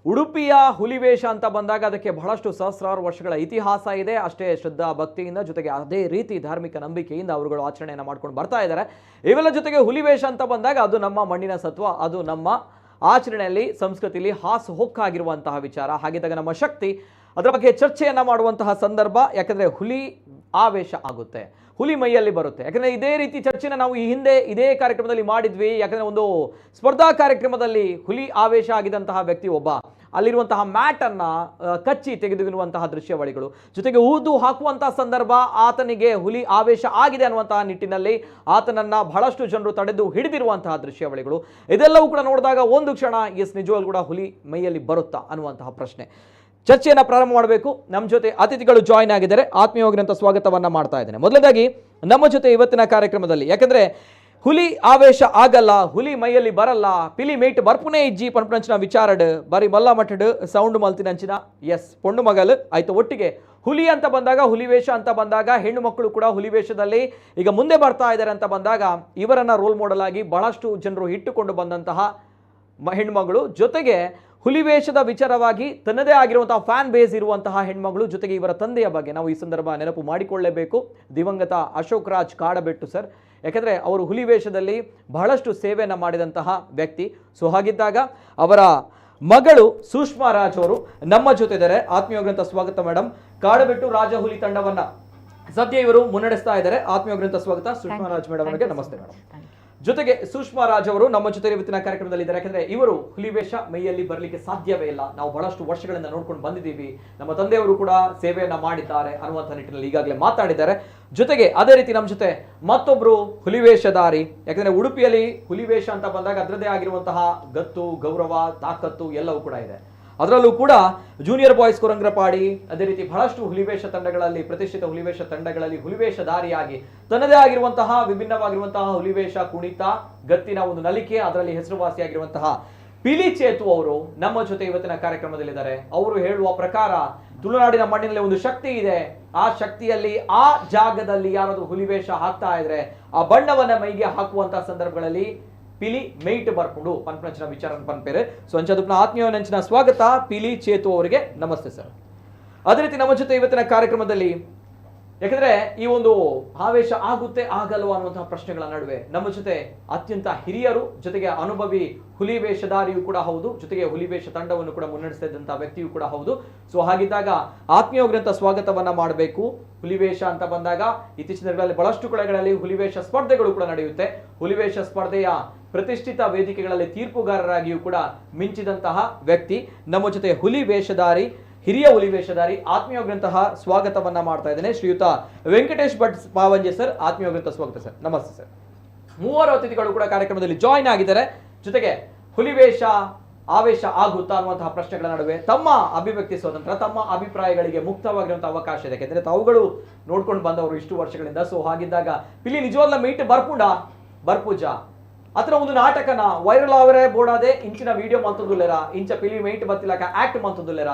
ಉಡುಪಿಯ ಹುಲಿವೇಷ ಅಂತ ಬಂದಾಗ ಅದಕ್ಕೆ ಬಹಳಷ್ಟು ಸಹಸ್ರಾರು ವರ್ಷಗಳ ಇತಿಹಾಸ ಇದೆ. ಅಷ್ಟೇ ಶ್ರದ್ಧಾ ಭಕ್ತಿಯಿಂದ ಜೊತೆಗೆ ಅದೇ ರೀತಿ ಧಾರ್ಮಿಕ ನಂಬಿಕೆಯಿಂದ ಅವರುಗಳು ಆಚರಣೆಯನ್ನು ಮಾಡ್ಕೊಂಡು ಬರ್ತಾ ಇದ್ದಾರೆ. ಇವೆಲ್ಲ ಜೊತೆಗೆ ಹುಲಿವೇಷ ಅಂತ ಬಂದಾಗ ಅದು ನಮ್ಮ ಮಣ್ಣಿನ ಸತ್ವ, ಅದು ನಮ್ಮ ಆಚರಣೆಯಲ್ಲಿ ಸಂಸ್ಕೃತಿಯಲ್ಲಿ ಹಾಸು ಹೊಕ್ಕಾಗಿರುವಂತಹ ವಿಚಾರ. ಹಾಗಿದ್ದಾಗ ನಮ್ಮ ಶಕ್ತಿ, ಅದರ ಬಗ್ಗೆ ಚರ್ಚೆಯನ್ನು ಮಾಡುವಂತಹ ಸಂದರ್ಭ. ಯಾಕಂದರೆ ಹುಲಿ ಆವೇಶ ಆಗುತ್ತೆ. ಹುಲಿ ಮೈಯಲ್ಲಿ ಬರುತ್ತೆ? ಯಾಕಂದರೆ ಇದೇ ರೀತಿ ಚರ್ಚೆನ ನಾವು ಈ ಹಿಂದೆ ಇದೇ ಕಾರ್ಯಕ್ರಮದಲ್ಲಿ ಮಾಡಿದ್ವಿ. ಯಾಕಂದರೆ ಒಂದು ಸ್ಪರ್ಧಾ ಕಾರ್ಯಕ್ರಮದಲ್ಲಿ ಹುಲಿ ಆವೇಶ ಆಗಿದಂತಹ ವ್ಯಕ್ತಿ ಒಬ್ಬ ಅಲ್ಲಿರುವಂತಹ ಮ್ಯಾಟನ್ನು ಕಚ್ಚಿ ತೆಗೆದಿರುವಂತಹ ದೃಶ್ಯಾವಳಿಗಳು, ಜೊತೆಗೆ ಊದು ಹಾಕುವಂತಹ ಸಂದರ್ಭ ಆತನಿಗೆ ಹುಲಿ ಆವೇಶ ಆಗಿದೆ ಅನ್ನುವಂತಹ ನಿಟ್ಟಿನಲ್ಲಿ ಆತನನ್ನ ಬಹಳಷ್ಟು ಜನರು ತಡೆದು ಹಿಡಿದಿರುವಂತಹ ದೃಶ್ಯಾವಳಿಗಳು, ಇದೆಲ್ಲವೂ ಕೂಡ ನೋಡಿದಾಗ ಒಂದು ಕ್ಷಣ ಎಸ್ ನಿಜವಾಗ್ಲೂ ಕೂಡ ಹುಲಿ ಮೈಯಲ್ಲಿ ಬರುತ್ತಾ ಅನ್ನುವಂತಹ ಪ್ರಶ್ನೆ. ಚರ್ಚೆಯನ್ನು ಪ್ರಾರಂಭ ಮಾಡಬೇಕು. ನಮ್ಮ ಜೊತೆ ಅತಿಥಿಗಳು ಜಾಯಿನ್ ಆಗಿದ್ದಾರೆ. ಆತ್ಮೀಯವಾಗಿರಂತ ಸ್ವಾಗತವನ್ನ ಮಾಡ್ತಾ ಇದ್ದೇನೆ. ಮೊದಲನೇದಾಗಿ ನಮ್ಮ ಜೊತೆ ಇವತ್ತಿನ ಕಾರ್ಯಕ್ರಮದಲ್ಲಿ, ಯಾಕಂದ್ರೆ ಹುಲಿ ಆವೇಶ ಆಗಲ್ಲ, ಹುಲಿ ಮೈಯಲ್ಲಿ ಬರಲ್ಲ, ಪಿಲಿ ಮೇಟ್ ಬರ್ಪುನೇ ಇಜ್ಜಿ ಪನ್ಪುನಂಚಿನ ವಿಚಾರಡ್ ಬರಿ ಮಲ್ಲ ಮಟ್ಟಡ್ ಸೌಂಡ್ ಮಲ್ತಿನಂಚಿನ ಎಸ್ ಪೊಣ್ಣು ಮಗಲ್ ಆಯ್ತು. ಒಟ್ಟಿಗೆ ಹುಲಿ ಅಂತ ಬಂದಾಗ, ಹುಲಿ ವೇಷ ಅಂತ ಬಂದಾಗ, ಹೆಣ್ಣು ಮಕ್ಕಳು ಕೂಡ ಹುಲಿ ವೇಷದಲ್ಲಿ ಈಗ ಮುಂದೆ ಬರ್ತಾ ಇದ್ದಾರೆ ಅಂತ ಬಂದಾಗ ಇವರನ್ನ ರೋಲ್ ಮಾಡೆಲ್ ಆಗಿ ಬಹಳಷ್ಟು ಜನರು ಇಟ್ಟುಕೊಂಡು ಬಂದಂತಹ ಹೆಣ್ಮಗಳು, ಜೊತೆಗೆ ಹುಲಿ ವೇಷದ ವಿಚಾರವಾಗಿ ತನ್ನದೇ ಆಗಿರುವಂತಹ ಫ್ಯಾನ್ ಬೇಸ್ ಇರುವಂತಹ ಹೆಣ್ಮಗಳು, ಜೊತೆಗೆ ಇವರ ತಂದೆಯ ಬಗ್ಗೆ ನಾವು ಈ ಸಂದರ್ಭ ನೆನಪು ಮಾಡಿಕೊಳ್ಳಲೇಬೇಕು. ದಿವಂಗತ ಅಶೋಕ್ ರಾಜ್ ಕಾಡಬೆಟ್ಟು ಸರ್. ಯಾಕೆಂದರೆ ಅವರು ಹುಲಿ ವೇಷದಲ್ಲಿ ಬಹಳಷ್ಟು ಸೇವೆಯನ್ನು ಮಾಡಿದಂತಹ ವ್ಯಕ್ತಿ. ಸೊ ಹಾಗಿದ್ದಾಗ ಅವರ ಮಗಳು ಸುಷ್ಮಾ ರಾಜ್ ಅವರು ನಮ್ಮ ಜೊತೆ ಇದ್ದಾರೆ. ಆತ್ಮೀಯವಾಗಿರಂತ ಸ್ವಾಗತ ಮೇಡಮ್. ಕಾಡಬೆಟ್ಟು ರಾಜಹುಲಿ ತಂಡವನ್ನ ಸದ್ಯ ಇವರು ಮುನ್ನಡೆಸ್ತಾ ಇದ್ದಾರೆ. ಆತ್ಮೀಯವಾಗಿರಂತ ಸ್ವಾಗತ ಸುಷ್ಮಾ ರಾಜ್ ಮೇಡಮ್ ಅವರಿಗೆ. ನಮಸ್ತೆ ಮೇಡಮ್. ಜೊತೆಗೆ ಸುಷ್ಮಾ ರಾಜ್ ಅವರು ನಮ್ಮ ಜೊತೆ ಇವತ್ತಿನ ಕಾರ್ಯಕ್ರಮದಲ್ಲಿ ಇದ್ದಾರೆ. ಯಾಕಂದ್ರೆ ಇವರು ಹುಲಿ ವೇಷ ಮೈಯಲ್ಲಿ ಬರಲಿಕ್ಕೆ ಸಾಧ್ಯವೇ ಇಲ್ಲ, ನಾವು ಬಹಳಷ್ಟು ವರ್ಷಗಳಿಂದ ನೋಡ್ಕೊಂಡು ಬಂದಿದ್ದೀವಿ, ನಮ್ಮ ತಂದೆಯವರು ಕೂಡ ಸೇವೆಯನ್ನ ಮಾಡಿದ್ದಾರೆ ಅನ್ನುವಂಥ ನಿಟ್ಟಿನಲ್ಲಿ ಈಗಾಗಲೇ ಮಾತಾಡಿದ್ದಾರೆ. ಜೊತೆಗೆ ಅದೇ ರೀತಿ ನಮ್ಮ ಜೊತೆ ಮತ್ತೊಬ್ರು ಹುಲಿವೇಷಧಾರಿ. ಯಾಕಂದ್ರೆ ಉಡುಪಿಯಲ್ಲಿ ಹುಲಿವೇಷ ಅಂತ ಬಂದಾಗ ಅದರದ್ದೇ ಆಗಿರುವಂತಹ ಗತ್ತು, ಗೌರವ, ತಾಕತ್ತು ಎಲ್ಲವೂ ಕೂಡ ಇದೆ. ಅದರಲ್ಲೂ ಕೂಡ ಜೂನಿಯರ್ ಬಾಯ್ಸ್ ಕೊರಂಗ್ರಪಾಡಿ, ಅದೇ ರೀತಿ ಬಹಳಷ್ಟು ಹುಲಿವೇಷ ತಂಡಗಳಲ್ಲಿ, ಪ್ರತಿಷ್ಠಿತ ಹುಲಿವೇಷ ತಂಡಗಳಲ್ಲಿ ಹುಲಿವೇಷಧಾರಿಯಾಗಿ ತನ್ನದೇ ಆಗಿರುವಂತಹ ವಿಭಿನ್ನವಾಗಿರುವಂತಹ ಹುಲಿವೇಷ ಕುಣಿತ, ಗತ್ತಿನ ಒಂದು ನಲಿಕೆ, ಅದರಲ್ಲಿ ಹೆಸರುವಾಸಿಯಾಗಿರುವಂತಹ ಪಿಲಿ ಚೇತು ಅವರು ನಮ್ಮ ಜೊತೆ ಇವತ್ತಿನ ಕಾರ್ಯಕ್ರಮದಲ್ಲಿದ್ದಾರೆ. ಅವರು ಹೇಳುವ ಪ್ರಕಾರ ತುಳುನಾಡಿನ ಮಣ್ಣಿನಲ್ಲಿ ಒಂದು ಶಕ್ತಿ ಇದೆ. ಆ ಶಕ್ತಿಯಲ್ಲಿ ಆ ಜಾಗದಲ್ಲಿ ಯಾರಾದ್ರೂ ಹುಲಿವೇಷ ಹಾಕ್ತಾ ಇದ್ರೆ ಆ ಬಣ್ಣವನ್ನ ಮೈಗೆ ಹಾಕುವಂತಹ ಸಂದರ್ಭಗಳಲ್ಲಿ ಪಿಲಿ ಮೇಯ್ಟ್ ಬರ್ಕೊಂಡು ಪನ್ಪನಂಚಿನ ವಿಚಾರ ಪನ್ಪೇರೆ. ಸೊ ಅಂಚದುಪ್ನ ಆತ್ಮೀಯ ನಂಚಿನ ಸ್ವಾಗತ ಪಿಲಿ ಚೇತು ಅವರಿಗೆ. ನಮಸ್ತೆ ಸರ್. ಅದೇ ರೀತಿ ನಮ್ಮ ಜೊತೆ ಇವತ್ತಿನ ಕಾರ್ಯಕ್ರಮದಲ್ಲಿ, ಯಾಕಂದ್ರೆ ಈ ಒಂದು ಆವೇಶ ಆಗುತ್ತೆ ಆಗಲ್ವಾ ಅನ್ನುವಂತಹ ಪ್ರಶ್ನೆಗಳ ನಡುವೆ ನಮ್ಮ ಜೊತೆ ಅತ್ಯಂತ ಹಿರಿಯರು, ಜೊತೆಗೆ ಅನುಭವಿ ಹುಲಿ ವೇಷಧಾರಿಯೂ ಕೂಡ ಹೌದು, ಜೊತೆಗೆ ಹುಲಿ ವೇಷ ತಂಡವನ್ನು ಕೂಡ ಮುನ್ನಡೆಸ್ತಾ ಇದ್ದಂತಹ ವ್ಯಕ್ತಿಯೂ ಕೂಡ ಹೌದು. ಸೊ ಹಾಗಿದ್ದಾಗ ಆತ್ಮೀಯವಾಗಿರಂತ ಸ್ವಾಗತವನ್ನ ಮಾಡಬೇಕು. ಹುಲಿವೇಷ ಅಂತ ಬಂದಾಗ ಇತ್ತೀಚಿನ ದಿನಗಳಲ್ಲಿ ಬಹಳಷ್ಟು ಕಡೆಗಳಲ್ಲಿ ಹುಲಿವೇಷ ಸ್ಪರ್ಧೆಗಳು ಕೂಡ ನಡೆಯುತ್ತೆ. ಹುಲಿವೇಷ ಸ್ಪರ್ಧೆಯ ಪ್ರತಿಷ್ಠಿತ ವೇದಿಕೆಗಳಲ್ಲಿ ತೀರ್ಪುಗಾರರಾಗಿಯೂ ಕೂಡ ಮಿಂಚಿದಂತಹ ವ್ಯಕ್ತಿ ನಮ್ಮ ಜೊತೆ ಹುಲಿ ವೇಷಧಾರಿ, ಹಿರಿಯ ಹುಲಿ ವೇಷಧಾರಿ, ಆತ್ಮೀಯವಾಗಿರಂತಹ ಸ್ವಾಗತವನ್ನ ಮಾಡ್ತಾ ಇದ್ದೇನೆ ಶ್ರೀಯುತ ವೆಂಕಟೇಶ್ ಭಟ್ ಪಾವಂಜೆ ಸರ್. ಆತ್ಮೀಯವಾಗಿರಂತ ಸ್ವಾಗತ ಸರ್. ನಮಸ್ತೆ ಸರ್. ಮೂವರು ಅತಿಥಿಗಳು ಕೂಡ ಕಾರ್ಯಕ್ರಮದಲ್ಲಿ ಜಾಯಿನ್ ಆಗಿದ್ದಾರೆ. ಜೊತೆಗೆ ಹುಲಿವೇಷ ಆವೇಶ ಆಗುತ್ತಾ ಅನ್ನುವಂತಹ ಪ್ರಶ್ನೆಗಳ ನಡುವೆ ತಮ್ಮ ಅಭಿವ್ಯಕ್ತಿ ಸ್ವಾತಂತ್ರ್ಯ, ತಮ್ಮ ಅಭಿಪ್ರಾಯಗಳಿಗೆ ಮುಕ್ತವಾಗಿರುವಂತಹ ಅವಕಾಶ ಇದೆ. ಯಾಕೆಂದ್ರೆ ತಾವುಗಳು ನೋಡ್ಕೊಂಡು ಬಂದವರು ಇಷ್ಟು ವರ್ಷಗಳಿಂದ. ಸೊ ಹಾಗಿದ್ದಾಗ ಪಿಲಿ ನಿಜವಾಗ್ಲ ಮೀಟ್ ಬರ್ಪುಂಡ ಬರ್ಪೂಜಾ ಅತ್ರ ಒಂದು ನಾಟಕನ ವೈರಲ್ ಅವರೇ ಬೋಡಾದೆ ಇಂಚಿನ ವಿಡಿಯೋ ಮಂತದುಲ್ಲೆರ, ಇಂಚ ಪಿಲಿ ಮೈಟ್ ಬತ್ತಿಲಕ ಆಕ್ಟ್ ಮಂತದುಲ್ಲೆರ,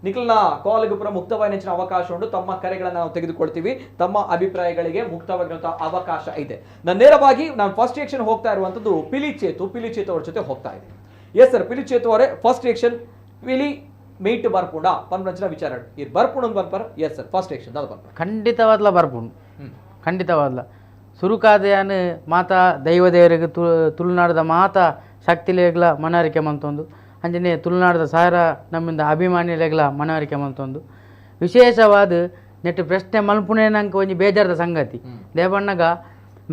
ನಿಖಲ್ನ ಕಾಲ್ಗೆ ಪೂರ ಮುಕ್ತವಾಗಿ ನೆಚ್ಚಿನ ಅವಕಾಶ ಉಂಟು. ತಮ್ಮ ಕರೆಗಳನ್ನು ನಾವು ತೆಗೆದುಕೊಳ್ತೀವಿ. ತಮ್ಮ ಅಭಿಪ್ರಾಯಗಳಿಗೆ ಮುಕ್ತವಾಗಿರುವಂತಹ ಅವಕಾಶ ಇದೆ. ನಾನು ನೇರವಾಗಿ ನಾನು ಫಸ್ಟ್ ರಿಯಾಕ್ಷನ್ ಹೋಗ್ತಾ ಇರುವಂತದ್ದು ಪಿಲಿ ಚೇತು, ಪಿಲಿ ಚೇತು ಅವ್ರ ಜೊತೆ ಹೋಗ್ತಾ ಇದೆ. ಎಸ್ ಸರ್, ಪಿಲಿ ಚೇತು ಅವರೇ, ಫಸ್ಟ್ ರಿಯಾಕ್ಷನ್ ಪಿಲಿ ಮೀಟ್ ಬರ್ಪುಂಡ ಪನ್ಪಂಚಿನ ವಿಚಾರ ಈ ಬರ್ಪುಂಡ ಒಂದು ಬರ್ಪರ್. Yes sir, first reaction ದಾದ ಬರ್ಪರ್? ಖಂಡಿತವಾದ್ಲ ಬರ್ಪುಂಡು, ಖಂಡಿತವಾದ್ಲ. ಸುರುಕಾದಯಾನ್ ಮಾತಾ ದೈವ ದೇವರಿಗೆ ತುಳುನಾಡದ ಮಾತಾ ಶಕ್ತಿಲೇಗ್ಲ ಮನವರಿಕೆ ಮಂತೊಂದು, ಅಂಚನೆ ತುಳುನಾಡದ ಸಾರ ನಮ್ಮಿಂದ ಅಭಿಮಾನಿಲೆಗ್ಲ ಮನವರಿಕೆ ಮಂತೊಂದು. ವಿಶೇಷವಾದ ನೆಟ್ ಪ್ರಶ್ನೆ ಮಲ್ಪುಣೆ ನಂಗೆ ಒಂಜಿ ಬೇಜಾರದ ಸಂಗತಿ. ದೇವಣ್ಣಗ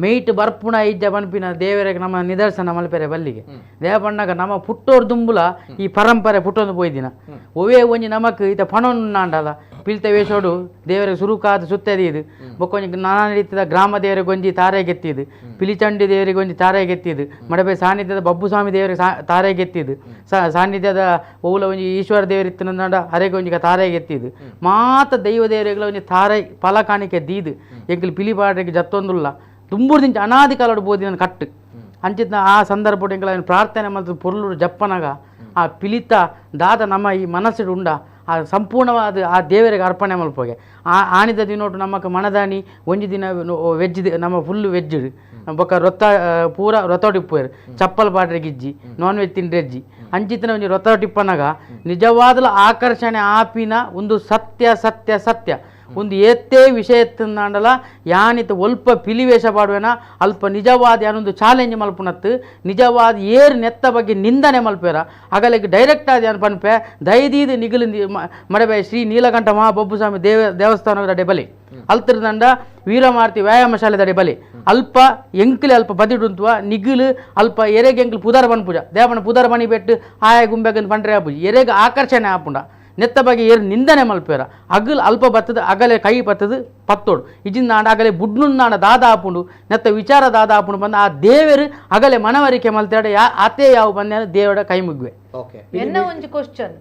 ಮೇಯ್ಟ್ ಬರ್ಪುಣ ಇಜ್ಜ ಪನ್ಪಿನ ದೇವರಿಗೆ ನಮ್ಮ ನಿದರ್ಶನ ಮಲ್ಪೆರೆ ಬಲ್ಲಿಗೆ. ದೇವಣ್ಣಗ ನಮ್ಮ ಪುಟ್ಟೋರ್ ದುಂಬುಲ ಈ ಪರಂಪರೆ ಪುಟ್ಟೊಂದು ಪೋಯ್ದಿನ ಒವೇ ಒಂಜಿ ನಮಕ್ ಈತ ಪಣೊಂಡು ಪಿಲ್ತ ವೇಷೋಡು ದೇವರಿಗೆ ಸುರುಕಾದ ಸುತ್ತದೀದು ಬೊಕ್ಕೊಂಜಿ ನಾನಾ ರೀತಿಯ ಗ್ರಾಮ ದೇವರಿಗೆ ಒಂಜಿ ತಾರೆ ಗೆತ್ತಿದ್ದು, ಪಿಲಿಚಂಡಿ ದೇವರಿಗೆ ಒಂಜಿ ತಾರೆ ಗೆತ್ತಿದ್ದು, ಮಡಬೆ ಸಾನ್ನಿಧ್ಯದ ಬಬ್ಬುಸ್ವಾಮಿ ದೇವರಿಗೆ ತಾರೆ ಗೆತ್ತಿದ್ದು, ಸಾನ್ನಿಧ್ಯದ ಓಲ ಒಂಜಿ ಈಶ್ವರ ದೇವರಿತ್ತಿನ ಅರೆಗೆ ಒಂಜಿ ತಾರೆ ಗೆತ್ತಿದ್ದು, ಮಾತ ದೈವ ದೇವರಿಗಳ ಒಂಜಿ ತಾರೆ ಫಲ ಕಾಣಿಕೆ ದೀದು ಎಂಕಲ್ ಪಿಲಿಪಾಡ್ರಿಗೆ ಜತ್ತೊಂದುಲ್ಲ ದುಂಬುರ್ದಿಂಚ ಅನಾದಿ ಕಾಲೋಡು ಬೋದಿನ ಕಟ್ಟು ಅಂಚಿತ್ನ ಆ ಸಂದರ್ಭ ಎಂಕಲ ಪ್ರಾರ್ಥನೆ ಮತ್ತು ಪೊರ್ಲುಡು ಜಪ್ಪನಗ ಆ ಪಿಲಿತ ದಾದ ನಮ್ಮ ಈ ಮನಸ್ಸಿಡು ಉಂಡ ಆ ಸಂಪೂರ್ಣವಾದ ಆ ದೇವರಿಗೆ ಅರ್ಪಣೆ ಮಲ್ಪೋಗೆ. ಆ ಆನಿದ ದಿನೋಟು ನಮ್ಮಕ್ಕೆ ಮನದಾನಿ ಒಂಜಿ ದಿನ ವೆಜ್, ನಮ್ಮ ಫುಲ್ ವೆಜ್ ಬೊಕ್ಕ ರೊತ್ತ ಪೂರ ರೊತ್ತೋಟಿಪ್ಪುವೆರ್, ಚಪ್ಪಲ್ ಪಾಡ್ರೆ ಗಿಜ್ಜಿ, ನಾನ್ ವೆಜ್ ತಿಂಡ್ರೆಜ್ಜಿ. ಅಂಚಿತ್ತಿನ ಒಂಜಿ ರೊತ್ತೋಟಿಪ್ಪನಗ ನಿಜವಾದಲ ಆಕರ್ಷಣೆ ಆಪಿನ ಒಂದು ಸತ್ಯ ಸತ್ಯ ಸತ್ಯ. ಒಂದು ಏತ್ತೇ ವಿಷಯ ಎತ್ತಂದಾಂಡಲ ಯಾನಿತ ಒಲ್ಪ ಪಿಲಿವೇಷ ಪಾಡುವೆನ ಅಲ್ಪ ನಿಜವಾದ ಯಾನೊಂದು ಚಾಲೆಂಜ್ ಮಲ್ಪುನತ್ತು ನಿಜವಾದ ಏರ್ ನೆತ್ತ ಬಗ್ಗೆ ನಿಂದನೆ ಮಲ್ಪೇರ ಅಗಲಿಗೆ ಡೈರೆಕ್ಟ್ ಆದ ಯಾನ್ ಪನ್ಪೆ ದಯದೀದು ನಿಗಲು ಮಡಬೆ ಶ್ರೀ ನೀಲಕಂಠ ಮಹಾಬಬ್ಬುಸ್ವಾಮಿ ದೇವಸ್ಥಾನದ ಅಡೆ ಬಲಿ ಅಲ್ತಿರ್ದಂಡ ವೀರಮಾರ್ತಿ ವ್ಯಾಯಾಮ ಶಾಲೆ ಬಲಿ ಅಲ್ಪ ಎಂಕ್ಲೆ ಅಲ್ಪ ಬದಿಡುಂತುವ ನಿಗಿಲು ಅಲ್ಪ ಎರೆಗೆ ಎಂಕ್ಲು ಪುದರ್ ಬನ್ ಪೂಜ ದೇವನ ಪುದರ್ ಬನಿ ಬೆಟ್ಟು ಆಯ ಗುಂಬೆಗಂದು ಪಂಡ್ರೆ ಆಪುಜಿ ಎರೆಗೆ ಆಕರ್ಷಣೆ ಆಪುಂಡ ನೆತ್ತ ಬಗ್ಗೆ ಏರು ನಿಂದನೆ ಮಲ್ಪೇರ ಅಗಲ್ ಅಲ್ಪ ಬತ್ತದ ಅಗಲೆ ಕೈ ಬತ್ತದ ಪತ್ತೋಡು ಇಜಿಂದಾಂಡ ಅಗಲೆ ಬುಡ್ನುಂದಾಂಡ ದಾದ ಆಪುಂಡು ನೆತ್ತ ವಿಚಾರ ದಾದ ಆಪುಂಡು ಬಂದ ಆ ದೇವರು ಅಗಲೆ ಮನವರಿಕೆ ಮಲ್ತೇಡ ಯಾ ಆತೇ ಯಾವ ಬಂದ ದೇವರ ಕೈ ಮುಗ್ವೆ. ಓಕೆ, ಎನ್ನ ಒಂಜಿ ಕ್ವಶನ್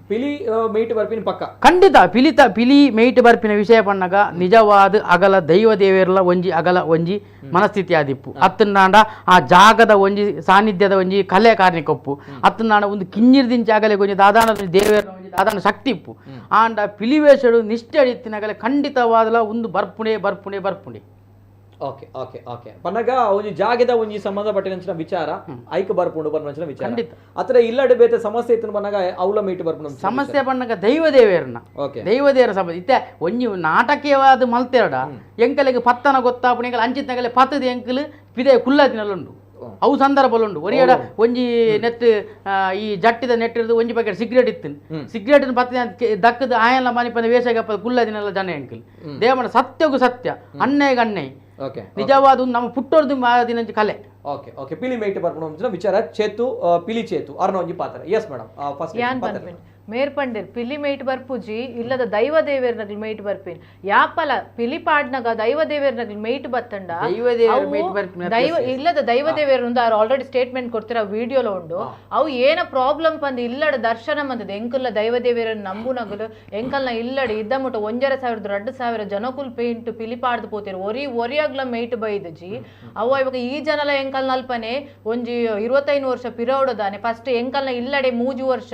ಪಿಲಿ ಮೇಟ್ ಬರ್ಪಿನ ಪಕ್ಕ ಖಂಡಿತ ಪಿಲಿತ ಪಿಲಿ ಮೇಟ್ ಬರ್ಪಿನ ವಿಷಯ ಪಣ್ಣಗ ನಿಜವಾದ ಅಗಲ ದೈವ ದೇವೇರ್ಲ ಒಂಜಿ ಅಗಲ ಒಂಜಿ ಮನಸ್ಥಿತಿ ಆದಿಪ್ಪು ಅತ್ತನಾಂಡ ಆ ಜಾಗದ ಒಂಜಿ ಸಾನ್ನಿಧ್ಯದ ಒಂಜಿ ಕಲೆ ಕಾರ್ಣಿಕೊಪ್ಪು ಅತ್ತನಾಂಡ ಒಂದು ಕಿಂಜಿರ್ದಿಂಚ ಅಗಲೆ ಒಂಜಿ ದಾದಾನ ದೇವೇರ್ನ ಒಂಜಿ ದಾದಾನ ಶಕ್ತಿ ಇಪ್ಪು ಆಂಡ ಪಿಲಿವೇಶಡು ನಿಷ್ಠೆ ಅಡಿತ್ತಿನ ಅಗಲೆ ಖಂಡಿತವಾದಲ ಒಂದು ಬರ್ಪುಣೆ ಬರ್ಪುಣೆ ಬರ್ಪುಣೆ. Okay okay okay ಪನ್ನಗ ಒಂಜಿ ಜಾಗದ ಒಂಜಿ ಸಂಬಂಧಪಟ್ಟಿನ ವಿಚಾರ ಐಕ್ ಬರ್ಪುಂಡು ಪನ್ಪಂಚಿನ ವಿಚಾರ ಅತ್ರ ಇಲ್ಲಡೆ ಬೇತೆ ಸಮಸ್ಯೆ ಇತ್ತು ಪನ್ನಗ ಅವಲ ಮೀಟ್ ಬರ್ಪುಂಡು ಸಮಸ್ಯೆ ಪನ್ನಗ ದೈವ ದೇವೇರ್ನ ದೈವ ದೇವರ ಸಮಸ್ಯೆ ಇತ್ತೆ ಒಂಜಿ ನಾಟಕೀಯವಾದ ಮಲ್ತೇರಡ ಎಂಕಲೆಗೆ ಪತ್ತನ ಗೊತ್ತಾಪುಣ ಎಂಕಲ್ ಅಂಚಿತ್ತನಗಲೆ ಪತ್ತದ ಎಂಕಲ್ ಪಿದೆ ಕುಲ್ಲದಿನಲ್ಲುಂಡು ಅವು ಸಂದರ್ಭಲುಂಡು ಒರಿಯಡ ಒಂಜಿ ನೆಟ್ ಈ ಜಟ್ಟಿದ ನೆಟ್ಟಿರ್ದು ಒಂಜಿ ಪ್ಯಾಕೆಟ್ ಸಿಗರೇಟ್ ಇತ್ತು ಸಿಗರೇಟ್ ಪತ್ತ ದಕ್ಕದ ಆಯಲ್ಲ ಮನಿಪಂದ ವೇಷಗಪ್ಪ ಕುಲ್ಲದಿನೆಲ್ಲ ಜನ ಎಂಕಲ್ ದೇವನ ಸತ್ಯಗೂ ಸತ್ಯ ಅಣ್ಣೆಗೆ ಅಣ್ಣೆ ನಿಜವಾದ ನಮ್ಮ ಪುಟ್ಟೋರ್ದು ದಿನಂಚಿ ಕಲೆ. ಓಕೆ ಓಕೆ ಪಿಲಿ ಮೇಟ್ ಬರ್ಪುಂಡು ವಿಚಾರ ಚೇತು ಪಿಲಿ ಚೇತು ಅರ್ನ ಒಂಜಿ ಪಾತ್ರ. Yes madam, first ಯಾನ್ ಪನ್ಪಿನ್ ಮೇರ್ ಪಂಡಿರ್ ಪಿಲಿ ಮೇಟ್ ಬರ್ಪುಜಿ ಇಲ್ಲದ ದೈವ ದೇವೇರ್ನಗ್ಲು ಮೇಟ್ ಬರ್ಪಿನ್ ಯಾಪಲ ಪಿಲಿ ಪಾಡ್ನಗ ದೈವ ದೇವೇರ್ನಗ್ಲು ಮೇಟ್ ಬತ್ತಂಡ ದೈವ ಇಲ್ಲದ ದೈವ ದೇವೇರ್ ಉಂದು ಅವ್ರು ಆಲ್ರೆಡಿ ಸ್ಟೇಟ್ಮೆಂಟ್ ಕೊಡ್ತಿರ ವಿಡಿಯೋಲ ಉಂಡು ಅವು ಏನ ಪ್ರಾಬ್ಲಮ್ ಪಂದ್ ಇಲ್ಲಡ ದರ್ಶನ ಮಂದದ ಎಂಕಲ್ನ ದೈವ ದೇವೇರನ್ನ ನಂಬುನಗಲು ಎಂಕಲ್ನ ಇಲ್ಲಡ ಇದ್ದ ಮುಟ್ಟ 1,500 2,000 ಜನಕುಲ್ ಪೇಂಟ್ ಪಿಲಿ ಪಾಡ್ದು ಪೋತಿರು ಒರಿ ಒರಿಯಾಗ್ಲ ಮೇಟ್ ಬೈದಜಿ ಅವು ಇವಾಗ ಈ ಜನಲ ಎಂಕಲ್ನ ಅಲ್ಪನೆ ಒಂಜಿ 25 ವರ್ಷ ಪಿರೌಡದಾನೆ ಫಸ್ಟ್ ಎಂಕಲ್ನ ಇಲ್ಲಡೆ 3 ವರ್ಷ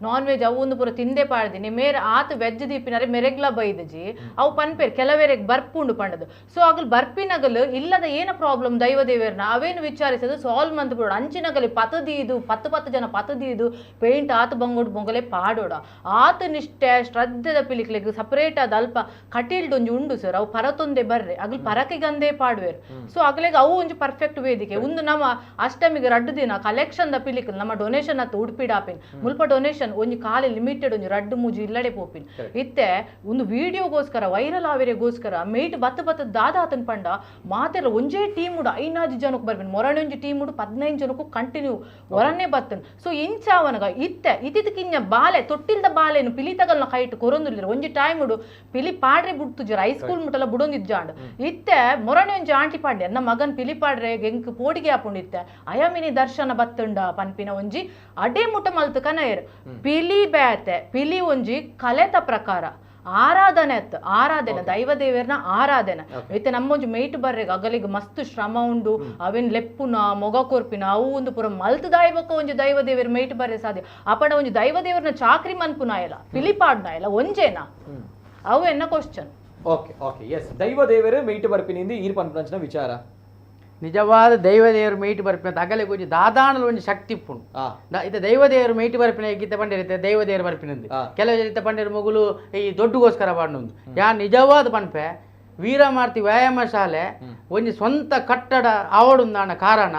ನಾನ್ ವೆಜ್ ಅವು ಒಂದು ಪೂರ ತಿಂದೆ ಪಾಡ್ದಿನಿ ಮೇರೆ ಆತ ವೆಜ್ ದೀಪಿನರೆ ಮೆರೆಗ್ಲ ಬೈದಜಿ ಅವು ಪನ್ಪೇರ್ ಕೆಲವೇರೆಗ್ ಬರ್ಪುಂಡು ಪಂಡದು ಸೊ ಅಗಲ್ ಬರ್ಪಿನಗಲು ಇಲ್ಲದ ಏನ ಪ್ರಾಬ್ಲಮ್ ದೈವ ದೇವೇರ್ನ ಅವೇನು ವಿಚಾರಿಸೋದು ಸಾಲ್ವ್ ಮಂತ್ ಬಿಡೋಡು ಅಂಚಿನಗಲಿ ಪತದೀದು 10 10 ಜನ ಪತದೀದು ಪೇಂಟ್ ಆತ ಬಂಗೋಡು ಬೊಂಗಲೆ ಪಾಡೋಡ ಆತ ನಿಷ್ಠೆ ಶ್ರದ್ಧೆದ ಪಿಲಿಕ್ಲಿಗ್ ಸಪರೇಟ್ ಆದ ಅಲ್ಪ ಕಟೀಲ್ಡ್ ಒಂಜಿ ಉಂಡು ಸರ್ ಅವು ಪರತೊಂದೆ ಬರ್ರೆ ಅಗಲ್ ಪರಕೆಗಂದೇ ಪಾಡುವೇರು ಸೊ ಅಗಲೆಗ್ ಅವು ಒಂಜಿ ಪರ್ಫೆಕ್ಟ್ ವೇದಿಕೆ ಒಂದು ನಮ್ಮ ಅಷ್ಟಮಿಗೆ 2 ದಿನ ಕಲೆಕ್ಷನ್ the ಪಿಲಿಕ್ಲ್ ನಮ್ಮ ಡೊನೇಷನ್ ಅತ್ತು ಉಡುಪಿ ಡಾಪಿನ್ ಮುಲ್ಪ ಡೊನೇಷನ್ ಒಂಜಿ ಖಾಲಿ ಲಿಮಿಟೆಡ್ ಒಂಜಿ 2 3 ಇಲ್ಲಡೆ ಪೋಪಿನ್ ಇತ್ತೆ ಒಂದು ವಿಡಿಯೋಗೋಸ್ಕರ ವೈರಲ್ ಆವಿರೆಗೋಸ್ಕರ ಮೇಟ್ ಬತ್ತ ಬತ್ತ ದಾದಾತನ್ ಪಂಡ ಮಾತೆಲ್ಲ ಒಂಜೇ ಟೀಮ್ ಉಡು 5 ಜನಕ್ಕೆ ಬರ್ಬಿನ್ ಮೊರಣೆ ಒಂಜಿ ಟೀಮ್ ಉಡು 15 ಜನಕ್ಕೂ ಕಂಟಿನ್ಯೂ ಒರನೆ ಬತ್ತನ್ ಸೊ ಇಂಚಾವನಗ ಇತ್ತೆ ಇತಿಕಿಂಜ ಬಾಲೆ ತೊಟ್ಟಿಲ್ದ ಬಾಲೆನು ಪಿಲಿ ತಗಲ್ನ ಕೈಟ್ ಕೊರೊಂದುಲ್ಲೆರ್ ಒಂಜಿ ಟೈಮ್ ಉಡು ಪಿಲಿ ಪಾಡ್ರೆ ಬುಡ್ತುಜರ್ ಹೈಸ್ಕೂಲ್ ಮುಟ್ಟಲ ಬುಡೊಂದಿಜ್ಜಾಂಡ್ ಇತ್ತೆ ಮೊರಣೆ ಒಂಜಿ ಆಂಟಿ ಪಾಡ್ಡೆ ನನ್ನ ಮಗನ್ ಪಿಲಿ ಪಾಡ್ರೆ ಗೆಂಕ್ ಪೋಡಿಗೆ ಆಪುಂಡಿತ್ತೆ ಅಯಮಿನಿ ದರ್ಶನ ಬತ್ತುಂಡ ಪನ್ಪಿನ ಒಂಜಿ ಅಡೆ ಮುಟ್ಟ ಮಲ್ತು ಕನಯರ್ ಪಿಲಿ ಬ್ಯಾತೆ ಪಿಲಿ ಒಂಜಿ ಕಲೆತ ಪ್ರಕಾರ ಆರಾಧನೆ ಅತ್ತು ಆರಾಧನೆ ದೈವ ದೇವರ್ನ ಆರಾಧನೆ ಇತ್ತೆ ನಮ್ಮೊಂಜಿ ಮೇಟ್ ಬರ್ರೆಗ್ ಅಗಲಿಗೆ ಮಸ್ತ್ ಶ್ರಮ ಉಂಡು ಅವೇನ್ ಲೆಪ್ಪುನ ಮೊಗ ಕೊರ್ಪಿನ ಅವು ಒಂದು ಪೂರ ಮಲ್ತ್ ದಾಯ್ಬಕ್ಕ ಒಂಜಿ ದೈವ ದೇವರ್ ಮೇಟ್ ಬರ್ರೆ ಸಾಧ್ಯ ಅಪಡ ಒಂಜಿ ದೈವ ದೇವರ್ನ ಚಾಕ್ರಿ ಮನ್ಪುನಾಯಲ ಪಿಲಿ ಪಾಡ್ನಾಯಲ ಒಂಜೇನಾ ಅವು ಎನ್ನ question. Okay okay S ದೈವ ದೇವರೇ ಮೇಟ್ ಬರ್ಪಿನಿಂದ ಈರ್ ಪನ್ಪಂಚಿನ ವಿಚಾರ ನಿಜವಾದ ದೈವ ದೇವರು ಮೇಟ್ ಬರ್ಪಿನ ಅಗಲೆ ಒಂಜಿ ದಾದಾಣಲ ಒಂಜಿ ಶಕ್ತಿ ಇಪ್ಪುಂಡು ಇತ್ತೆ ದೈವ ದೇವರು ಮೇಟ್ ಬರ್ಪಿನ ಇತ್ತೆ ಪಂಡಿರುತ್ತೆ ದೈವ ದೇವರು ಬರ್ಪಿನಂದು ಕೆಲವು ಜನ ಇತ್ತೆ ಪಂಡಿರು ಮಗುಲು ಈ ದೊಡ್ಡಗೋಸ್ಕರ ಪಾಡ್ನೊಂದು ಯಾ ನಿಜವಾದ ಪನ್ಪೆ ವೀರಮಾರ್ತಿ ವ್ಯಾಯಾಮ ಶಾಲೆ ಒಂಜಿ ಸ್ವಂತ ಕಟ್ಟಡ ಆವಡುಂದಾಣ ಕಾರಣ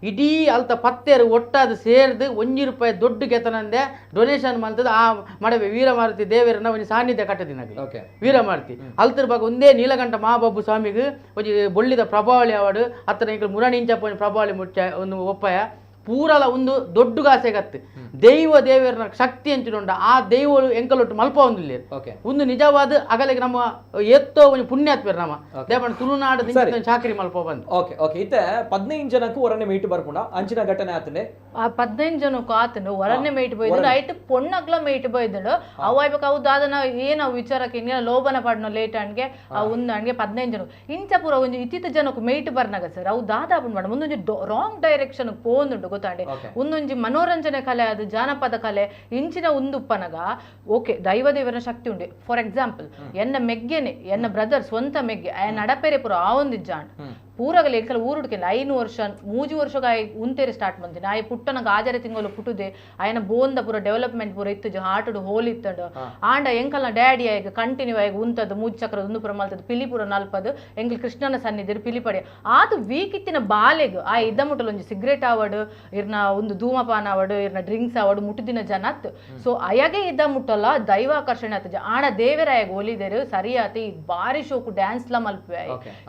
ಇಡೀ ಅಲ್ತ ಪತ್ತೇರು ಒಟ್ಟಾದ ಸೇರ್ದು 1 ರೂಪಾಯಿ ದೊಡ್ಡ ಗೆತನಂದೆ ಡೊನೇಷನ್ ಮಂತದ ಆ ಮಡವೆ ವೀರಮಾರುತಿ ದೇವರನ್ನ ಒಂಜಿ ಸಾನ್ನಿಧ್ಯ ಕಟ್ಟದಿನ ವೀರಮಾರುತಿ ಅಲ್ತರ ಬಗ್ಗೆ ಒಂದೇ ನೀಲಕಂಠ ಮಹಾಬಾಬು ಸ್ವಾಮಿಗೆ ಒಂಜಿ ಬೊಳ್ಳಿದ ಪ್ರಭಾವಳಿ ಅವಾರ್ಡ್ ಅತ್ತನ ಎಂಕಲ್ ಮುರಣಿ ಇಂಚಪ್ಪ ಒಂಜಿ ಪ್ರಭಾವಳಿ ಮುಚ್ಚ ಒಂದು ಒಪ್ಪಾಯ ಪೂರಲ ಒಂದು ದೊಡ್ಡ ಗಾಸೆಗತ್ತು ದೈವ ದೇವರನ ಶಕ್ತಿ ಅಂಚಿನುಂಡ ಆ ದೈವಳು ಎಂಕಲೊಟ್ಟು ಮಲ್ಪ ಒಂದಿಲ್ಲ ಒಂದು ನಿಜವಾದ ಅಗಲಿಗೆ ನಮ್ಮ ಎತ್ತೋ ಒಂದು ಪುಣ್ಯಾತ್ಮೇರು ನಮ್ಮ ದೇವನ ತುಳುನಾಡು ಚಾಕರಿ ಮಲ್ಪ ಬಂದು. ಓಕೆ ಓಕೆ ಇತ್ತೆ 15 ಜನಕ್ಕೂ ಒರನೆ ಮೇಟ್ ಬರ್ಪುಂಡ ಅಂಚಿನ ಘಟನೆ ಆತನೆ ಆ 15 ಜನಕ್ಕೂ ಆತನು ಒರನೆ ಮೇಟ್ ಬೈದಳು ಐಟ್ ಪೊಣ್ಣಗ್ಲ ಮೇಟ್ ಬೈದಳು ಅವು ಆಯ್ಬೇಕು ಅವು ದಾದನ ಏನು ವಿಚಾರಕ್ಕೆ ಇನ್ನೇನ ಲೋಭನ ಪಾಡ್ನೋ ಲೇಟ್ ಅಣ್ಗೆ ಆ ಒಂದು ಅಣ್ಗೆ 15 ಜನ ಇಂಚ ಪೂರ ಒಂಜಿ ಇತ್ತಿತ್ತ ಜನಕ್ಕೂ ಮೇಟ್ ಬರ್ನಾಗ ಸರ್ ಅವು ದಾದ ಮಾಡ ಮುಂದೊಂಜಿ ರಾಂಗ್ ಡೈರೆಕ್ಷನ್ ಪೋಂದುಂಡು ಗೊತ್ತಾಂಡೆ ಒಂದೊಂಜಿ ಮನೋರಂಜನೆ ಕಲೆ ಅದು ಜಾನಪದ ಕಲೆ ಇಂಚಿನ ಉಂದುಪ್ಪನಗ ಓಕೆ ದೈವ ದೇವರ ಶಕ್ತಿ ಉಂಡೆ ಫಾರ್ ಎಕ್ಸಾಂಪಲ್ ಎನ್ನ ಮೆಗ್ಗೆನೆ ಎನ್ನ ಬ್ರದರ್ ಸ್ವಂತ ಮೆಗ್ಗೆ ನಡಪೆರೆ ಪೂರ ಆವೊಂದಿಜ್ಜಾಂಡ್ ಪೂರಗಲ ಎಂಕಲ ಊರುಡ್ಕೆಲ್ಲ 5 ವರ್ಷ 3 ವರ್ಷಗಾಯಿ ಉಂತೇರಿ ಸ್ಟಾರ್ಟ್ ಬಂದಿನಿ ಆಯ್ ಪುಟ್ಟನಗ ಆಜರೆ ತಿಂಗಳು ಪುಟ್ಟುದೆ ಆಯನ ಬೋಂದ ಪೂರ ಡೆವಲಪ್ಮೆಂಟ್ ಪೂರ ಇತ್ತು ಹಾರ್ಟ್ ಹೋಲ್ ಇತ್ತಂಡು ಆಂಡ ಎಂಕಲ್ನ ಡ್ಯಾಡಿ ಆಯ್ಗ ಕಂಟಿನ್ಯೂ ಆಗಿ ಉಂತದ್ದು 3 ಚಕ್ರದ ಒಂದು ಪೂರ ಮಲ್ತದ್ದು ಪಿಲಿ ಪೂರ ನಲ್ಪದು ಎಂಕಲ್ ಕೃಷ್ಣನ ಸನ್ನಿಧಿರು ಪಿಲಿ ಪಡೆ ಆತು ವೀಕ್ ಇತ್ತಿನ ಬಾಲೆಗ್ ಆ ಇದ್ದ ಮುಟ್ಟಲು ಒಂಜಿ ಸಿಗರೇಟ್ ಆವಡು ಇರ್ನ ಒಂದು ಧೂಮಪಾನ ಆವಡು ಇರ್ನ ಡ್ರಿಂಕ್ಸ್ ಆವಡು ಮುಟ್ಟುದಿನ ಜನತ್ ಸೊ ಅಯಗೆ ಇದ್ದ ಮುಟ್ಟಲ್ಲ ದೈವಾಕರ್ಷಣೆ ಆತಜ ಆಣ ದೇವರಾಯಗ್ ಒಲಿದರು ಸರಿಯಾತಿ ಬಾರಿ ಶೋಕು ಡ್ಯಾನ್ಸ್ ಲ ಮಲ್ಪೆ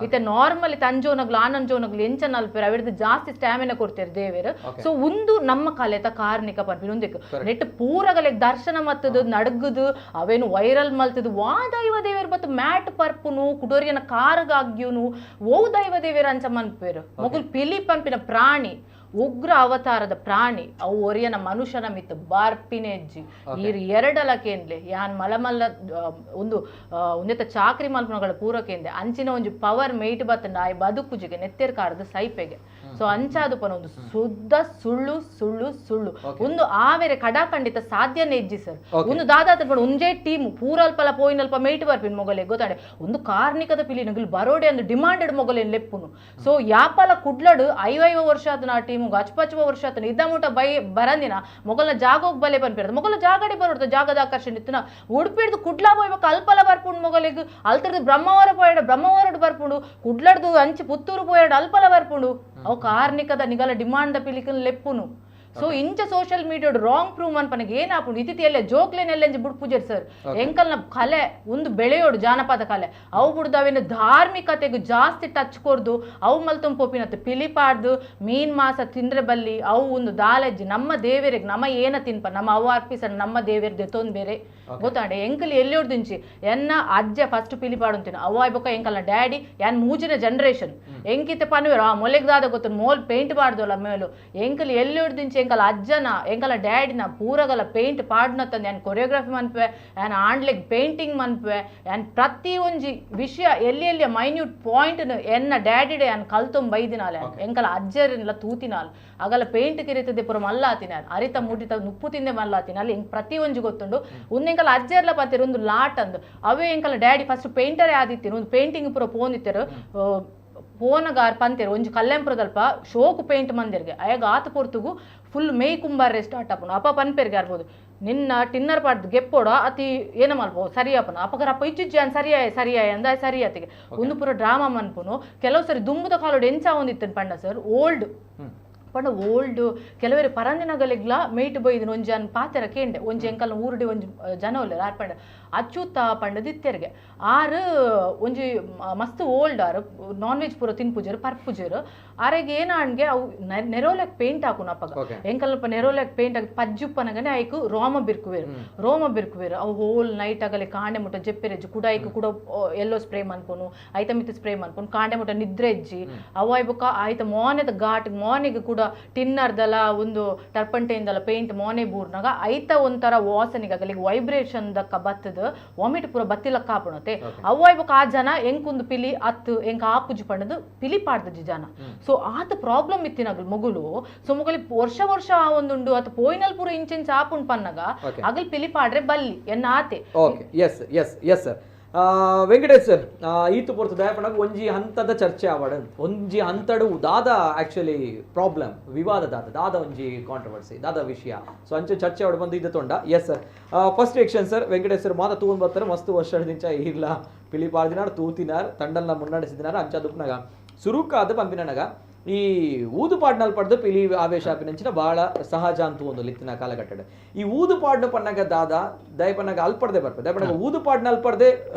ಇತ್ತೆ ನಾರ್ಮಲಿ ತಂಜೋನಗ್ಲು ಆನಂಜೋನಗ್ಲು ಎಂಚ ನಲ್ಪೆರ್ ಅವಿರ್ದು ಜಾಸ್ತಿ ಸ್ಟ್ಯಾಮಿನಾ ಕೊಡ್ತೇವೆ ದೇವೇರು. ಸೊ ಒಂದು ನಮ್ಮ ಕಲೆತ ಕಾರ್ಣಿಕ ಪನ್ಪಿನ ಒಂದಕ್ಕೆ ನೆಟ್ ಪೂರಗಲೆಗ್ ದರ್ಶನ ಮತ್ತದು ನಡಗುದು ಅವೇನು ವೈರಲ್ ಮಲ್ತದು ವಾ ದೈವ ದೇವೇರು ಬತ್ತು ಮ್ಯಾಟ್ ಪರ್ಪುನು ಕುಡೋರಿಯನ ಕಾರುಗಾಗ್ಯುನು ಓ ದೈವ ದೇವೇರು ಅಂಚ ಮನ್ಪೇರು ಮೊಗುಲ್ ಪಿಲಿ ಪನ್ಪಿನ ಪ್ರಾಣಿ ಉಗ್ರ ಅವತಾರದ ಪ್ರಾಣಿ ಅವು ಒರಿಯನ ಮನುಷ್ಯನ ಮಿತ್ತು ಬಾರ್ಪಿನೆಜ್ಜಿ ಈರು ಎರಡಲ ಕೇಂದ್ಲೆ ಯಾನ್ ಮಲಮಲ್ಲ ಒಂದು ಉಂದೆತ ಚಾಕ್ರಿ ಮಲ್ಪನಗಳ ಪೂರಕೇಂದೆ ಅಂಚಿನ ಒಂಜಿ ಪವರ್ ಮೇಟ್ ಬತ್ತಂಡ ಆಯ್ ಬದುಕುಜಿಗೆ ನೆತ್ತೆರ್ ಕಾರದ ಸೈಪೆಗೆ. ಸೊ ಅಂಚಾದು ಪನ ಒಂದು ಶುದ್ಧ ಸುಳ್ಳು ಸುಳ್ಳು ಸುಳ್ಳು ಒಂದು ಆವೆರೆ ಕಡಾಖಂಡಿತ ಸಾಧ್ಯನೇ ಇಜ್ಜಿ ಸರ್. ಒಂದು ದಾದಾತ್ರ ಪಂಡ ಒಂಜೇ ಟೀಮ್ ಪೂರಲ್ಪಲ ಪೋಯಿನಲ್ಪ ಮೇಟ್ ಬರ್ಪಿನ ಮೊಗಲೆ ಗೊತ್ತಾಡೆ ಒಂದು ಕಾರ್ಣಿಕದ ಪಿಲಿ ನಗಲು ಬರೋಡೆ ಅಂದು ಡಿಮಾಂಡೆಡ್ ಮೊಗಲೇನ್ ಲೆಪ್ಪುನು. ಸೊ ಯಾಪಲ ಕುಡ್ಲಡು 50 ವರ್ಷ ಆತನ ಆ ಟೀಮು ಅಚ್ಪಚ್ಚ ವರ್ಷ ಆತನ ಇದ್ದ ಮುಟ ಬೈ ಬರಂದಿನ ಮೊಗಲ ಜಾಗೋಗ್ ಬಲೆ ಪನ್ಪಿರ್ದ ಮೊಗಲ ಜಾಗಡೆ ಬರೋಡ್ದ ಜಾಗದ ಆಕರ್ಷಣೆ ಇತ್ತುನ ಉಡುಪಿಡ್ದು ಕುಡ್ಲಾ ಪೋಯ್ಬೇಕು ಅಲ್ಪಲ ಬರ್ಪುಂಡು ಮೊಗಲಿಗ್ ಅಲ್ತರ್ದು ಬ್ರಹ್ಮವರ ಪೋಯಡ ಬ್ರಹ್ಮವರಡ್ ಬರ್ಪುಂಡು ಕುಡ್ಲಡ್ದು ಅಂಚಿ ಪುತ್ತೂರು ಪೋಯಡ ಅಲ್ಪಲ ಬರ್ಪುಂಡು ಅವು ಕಾರ್ಣಿಕದ ನಿಗಲ ಡಿಮಾಂಡ್ the ಪಿಲಿಕನ್ ಲೆಪ್ಪುನು. ಸೊ ಇಂಚ ಸೋಷಿಯಲ್ ಮೀಡಿಯಾ ರಾಂಗ್ ಪ್ರೂವ್ ಅನ್ಪನಗೆ ಏನಾಪುಂಡು ಇತಿತಿ ಎಲ್ಲ ಜೋಕ್ಲೇನೆಲ್ಲ ಬುಡ್ ಪೂಜೆರ್ ಸರ್ ಎಂಕಲ್ನ ಕಲೆ ಒಂದು ಬೆಳೆಯೋಡು ಜಾನಪದ ಕಲೆ ಅವು ಬುಡ್ದು ಅವೇನು ಧಾರ್ಮಿಕತೆಗೆ ಜಾಸ್ತಿ ಟಚ್ ಕೊರ್ದು ಅವು ಮಲ್ತುಂ ಪೋಪಿನತ್ತು ಪಿಲಿಪಾಡ್ದು ಮೀನ್ ಮಾಸ ತಿಂದ್ರೆ ಬಲ್ಲಿ ಅವು ಒಂದು ದಾಲೆಜ್ಜಿ ನಮ್ಮ ದೇವರಿಗೆ ನಮ್ಮ ಏನ ತಿನ್ಪ ನಮ್ಮ ಅವು ಅರ್ಪಿಸ ನಮ್ಮ ದೇವೇರ್ ದೆತ್ತೊಂದು ಬೇರೆ ಗೊತ್ತಾಂಡೆ ಎಂಕಲ್ ಎಲ್ಲಿಯೋಡ್ದಿಂಚಿ ಎನ್ನ ಅಜ್ಜ ಫಸ್ಟ್ ಪಿಲಿಪಾಡುಂತೀನಿ ಅವ ಬೊಕ್ಕ ಎಂಕಲ್ನ ಡ್ಯಾಡಿ ಯಾನ್ ಮೂಜಿನ ಜನರೇಷನ್ ಎಂಕಿತ ಪನ್ವೇರು ಆ ಮೊಲೆಗ್ದಾದ ಗೊತ್ತು ಮೋಲ್ ಪೇಂಟ್ ಪಾಡ್ದೋಲ್ಲ ಮೇಲು ಎಂಕಲ್ ಎಲ್ಲಿಯೋಡ್ದಿಂಚಿ ಎಂಕಲ್ ಅಜ್ಜನ ಎಂಕಲ ಡ್ಯಾಡಿನ ಪೂರಗಲ ಪೇಂಟ್ ಪಾಡ್ನತ್ತಂದು ಯಾನ್ ಕೊರಿಯೋಗ್ರಫಿ ಮನ್ಪೆ ಯಾನ್ ಆಂಡ್ಲೆಗ್ ಪೇಂಟಿಂಗ್ ಮನ್ಪೆ ಯಾನ್ ಪ್ರತಿ ಒಂಜಿ ವಿಷಯ ಎಲ್ಲಿ ಎಲ್ಲಿ ಮೈನ್ಯೂಟ್ ಪಾಯಿಂಟ್ ಎನ್ನ ಡ್ಯಾಡಿಡೆ ಯಾನ್ ಕಲ್ತೊಂಬ ಬೈದಿನಾಲೆ ಎಂಕಲ ಅಜ್ಜರಿನ್ಲ ತೂತಿನಾಲ್ ಅಗಲ ಪೇಂಟ್ ಕಿರಿತದೆ ಪೂರ ಮಲ್ಲಾತಿನಾಲ್ ಅರಿತ ಮುಡಿತ ನುಪ್ಪು ತಿಂದೆ ಮಲ್ಲಾತಿನಾಲ್ ಎಂಕ್ ಪ್ರತಿ ಒಂಜಿ ಗೊತ್ತುಂಡು ಒಂದು ಎಂಕಲ ಅಜ್ಜರ್ಲ ಪಂತೇರು ಒಂದು ಲಾಟ್ ಅಂದು ಅವೇ ಎಂಕಲ ಡ್ಯಾಡಿ ಫಸ್ಟ್ ಪೇಂಟರೇ ಆದಿತ್ತೀರು ಒಂದು ಪೇಂಟಿಂಗ್ ಪೂರ ಪೋಂದಿತ್ತರು ಪೋನಗಾರ್ ಪಂತೇರು ಒಂಜಿ ಕಲ್ಯಾಂಪುರದಲ್ಪ ಶೋಕು ಪೇಂಟ್ ಮಂದಿರ್ಗೆ ಅಯಗ ಆತ ಪೊರ್ತುಗು ಫುಲ್ ಮೇಯ್ ಕುಂಬಾರೆ ಸ್ಟಾರ್ಟ್ ಆಪುಂಡು ಅಪ್ಪ ಪನ್ಪೇರ್ಗೆ ಆರ್ಬೋದು ನಿನ್ನ ಟಿನ್ನರ್ ಪಾಡ್ದು ಗೆಪ್ಪೋಡ ಅತಿ ಏನ ಮಲ್ಪೋ ಸರಿ ಅಪ್ಪನ ಅಪಗರ ಅಪ್ಪ ಇಚ್ಚಿಜ್ಜಿ ಅನ್ ಸರಿಯಾಯ ಸರಿಯಾಯ ಅಂದ ಸರಿ ಆತಿಗೆ ಒಂದು ಪೂರ ಡ್ರಾಮಾ ಮನ್ಪುನು ಕೆಲವು ಸರಿ ದುಂಬುದ ಕಾಲೋಡು ಎಂಚ ಒಂದಿತ್ತನ್ ಪಂಡ ಸರ್ ಓಲ್ಡ್ ಪಂಡ ಓಲ್ಡ್ ಕೆಲವರು ಪರಂದಿನಗಲಿಗ್ಲ ಮೇಟ್ ಬೈದಿನ ಒಂಜಿ ಅನ್ ಪಾತೆರ ಕೇಂಡೆ ಒಂಜಿ ಎಂಕಲ್ನ ಊರುಡಿ ಒಂಜಿ ಜನ ಉಲ್ಲೆರ್ ಆರ್ ಪಂಡ ಅಚ್ಚುತ್ತ ಪಂಡದ ಇತ್ತೆರ್ಗೆ ಆರು ಒಂಜಿ ಮಸ್ತ್ ಓಲ್ಡ್ ಆರು ನಾನ್ ವೆಜ್ ಪೂರ ತಿನ್ಪುಜೆರ್ ಪರ್ಪುಜೆರ್ ಆರೆಗ್ ಏನಾಣ್ಗೆ ಅವು ನೆರೋಲೆಕ್ ಪೇಂಟ್ ಹಾಕುನು ಅಪ್ಪಗ ಎಂಕಲ್ಪ ನೆರೋಲೆಕ್ ಪೇಂಟ್ ಹಾಕಿ ಪಜ್ಜುಪ್ಪನಗನೆ ಐಕ್ ರೋಮ ಬಿರ್ಕುವೇರು ರೋಮ ಬಿರ್ಕುವೇರು ಅವು ಹೋಲ್ ನೈಟ್ ಆಗಲಿ ಕಾಂಡೆ ಮುಟ್ಟ ಜೆಪ್ಪೆರೆಜ್ಜಿ ಕುಡ ಐಕ್ ಕುಡ ಎಲ್ಲೋ ಸ್ಪ್ರೇ ಮನ್ಪುನು ಐತ ಮಿತ್ತ ಸ್ಪ್ರೇ ಮನ್ಪುನು ಕಾಂಡೆ ಮುಟ್ಟ ನಿದ್ರೆ ಎಜ್ಜಿ ಅವು ಐಬೊಕ್ಕ ಐತ ಮೋನೆದ ಘಾಟ್ ಮೋನೆಗ್ ಕೂಡ ಟಿನ್ನರ್ದಲ ಒಂದು ಟರ್ಪಂಟೈನ್ದಲ ಪೇಂಟ್ ಮೋನೆ ಬೂರ್ನಾಗ ಐತ ಒಂಥರ ವಾಸನೆಗೆ ಆಗಲಿ ವೈಬ್ರೇಷನ್ ದಕ್ಕ ಬತ್ತದ ವಾಮಿಟ್ ಪೂರ ಬತ್ತಿಲಕ್ಕ ಆಪುಣತೆ ಅವ್ವ ಬೊಕ್ಕ ಆ ಜನ ಎಂಕೊಂದು ಪಿಲಿ ಅತ್ತು ಎಂಕ ಆಪುಜಿ ಪಂಡದು ಪಿಲಿ ಪಾಡ್ದಜಿ ಜನ. ಸೊ ಆತ ಪ್ರಾಬ್ಲಮ್ ಇತ್ತಿನಗಲ್ ಮೊಗುಲು ಸೊ ಮೊಗಲಿ ವರ್ಷ ವರ್ಷ ಆ ಒಂದುಂಡು ಆತ ಪೋಯಿನಲ್ ಪೂರ ಇಂಚೆಂಚ ಆಪುಂಡು ಪನ್ನಗ ಅಗಲ್ ಪಿಲಿ ಪಾಡ್ರೆ ಬಲ್ಲಿ ಎನ್ನ ಆತೆ. Okay, yes yes yes sir. Venkatesh sir, ಈತು ಪೊರ್ತು ದಯಪಣಗ ಒಂಜಿ ಹಂತದ ಚರ್ಚೆ ಆವಡ ಒಂಜಿ ಹಂತಡು ದಾದ ಆಕ್ಚುಲಿ ಪ್ರಾಬ್ಲಮ್ ವಿವಾದ ದಾದ ದಾದ ಒಂಜಿ ಕಾಂಟ್ರವರ್ಸಿ ದಾದ ವಿಷಯ ಸೊ ಅಂಚೆ ಚರ್ಚೆ ಆವಡ ಬಂದು ಇದು ತೊಂಡ. Yes sir, first reaction sir Venkatesh sir ಮಾತ ತೂವನ್ ಬರ್ತಾರೆ ಮಸ್ತ್ ವರ್ಷ ಇಲ್ಲ ಪಿಲಿ ಪಾಡ್ದಿನಾರ್ ತೂತಿನಾರ್ ತಂಡಲ್ನ ಮುನ್ನಡೆಸಿದಿನಾರ್ ಅಂಚ ದುಪ್ನಗ ಸುರುಕಾದ ಪಂಪಿನನಗ ಈ ಊದು ಪಾಡ್ನಲ್ಲಿ ಪಡೆದು ಪಿಲಿ ಆವೇಶ ಆಪಿನಂಚಿನ ಬಹಳ ಸಹಜ ಅಂತ ಒಂದು ಲಿತ್ತಿನ ಕಾಲಘಟ್ಟಡೆ ಈ ಊದು ಪಾಡ್ನ ಪನ್ನಗ ದಾದ ದಯಪನ್ನಗ ಅಲ್ಪಡ್ದೆ ಬರ್ಪ ದಯಪನ್ನಗ ಊದು ಪಾಡ್ನ ಅಲ್ಪಡ್ದೆ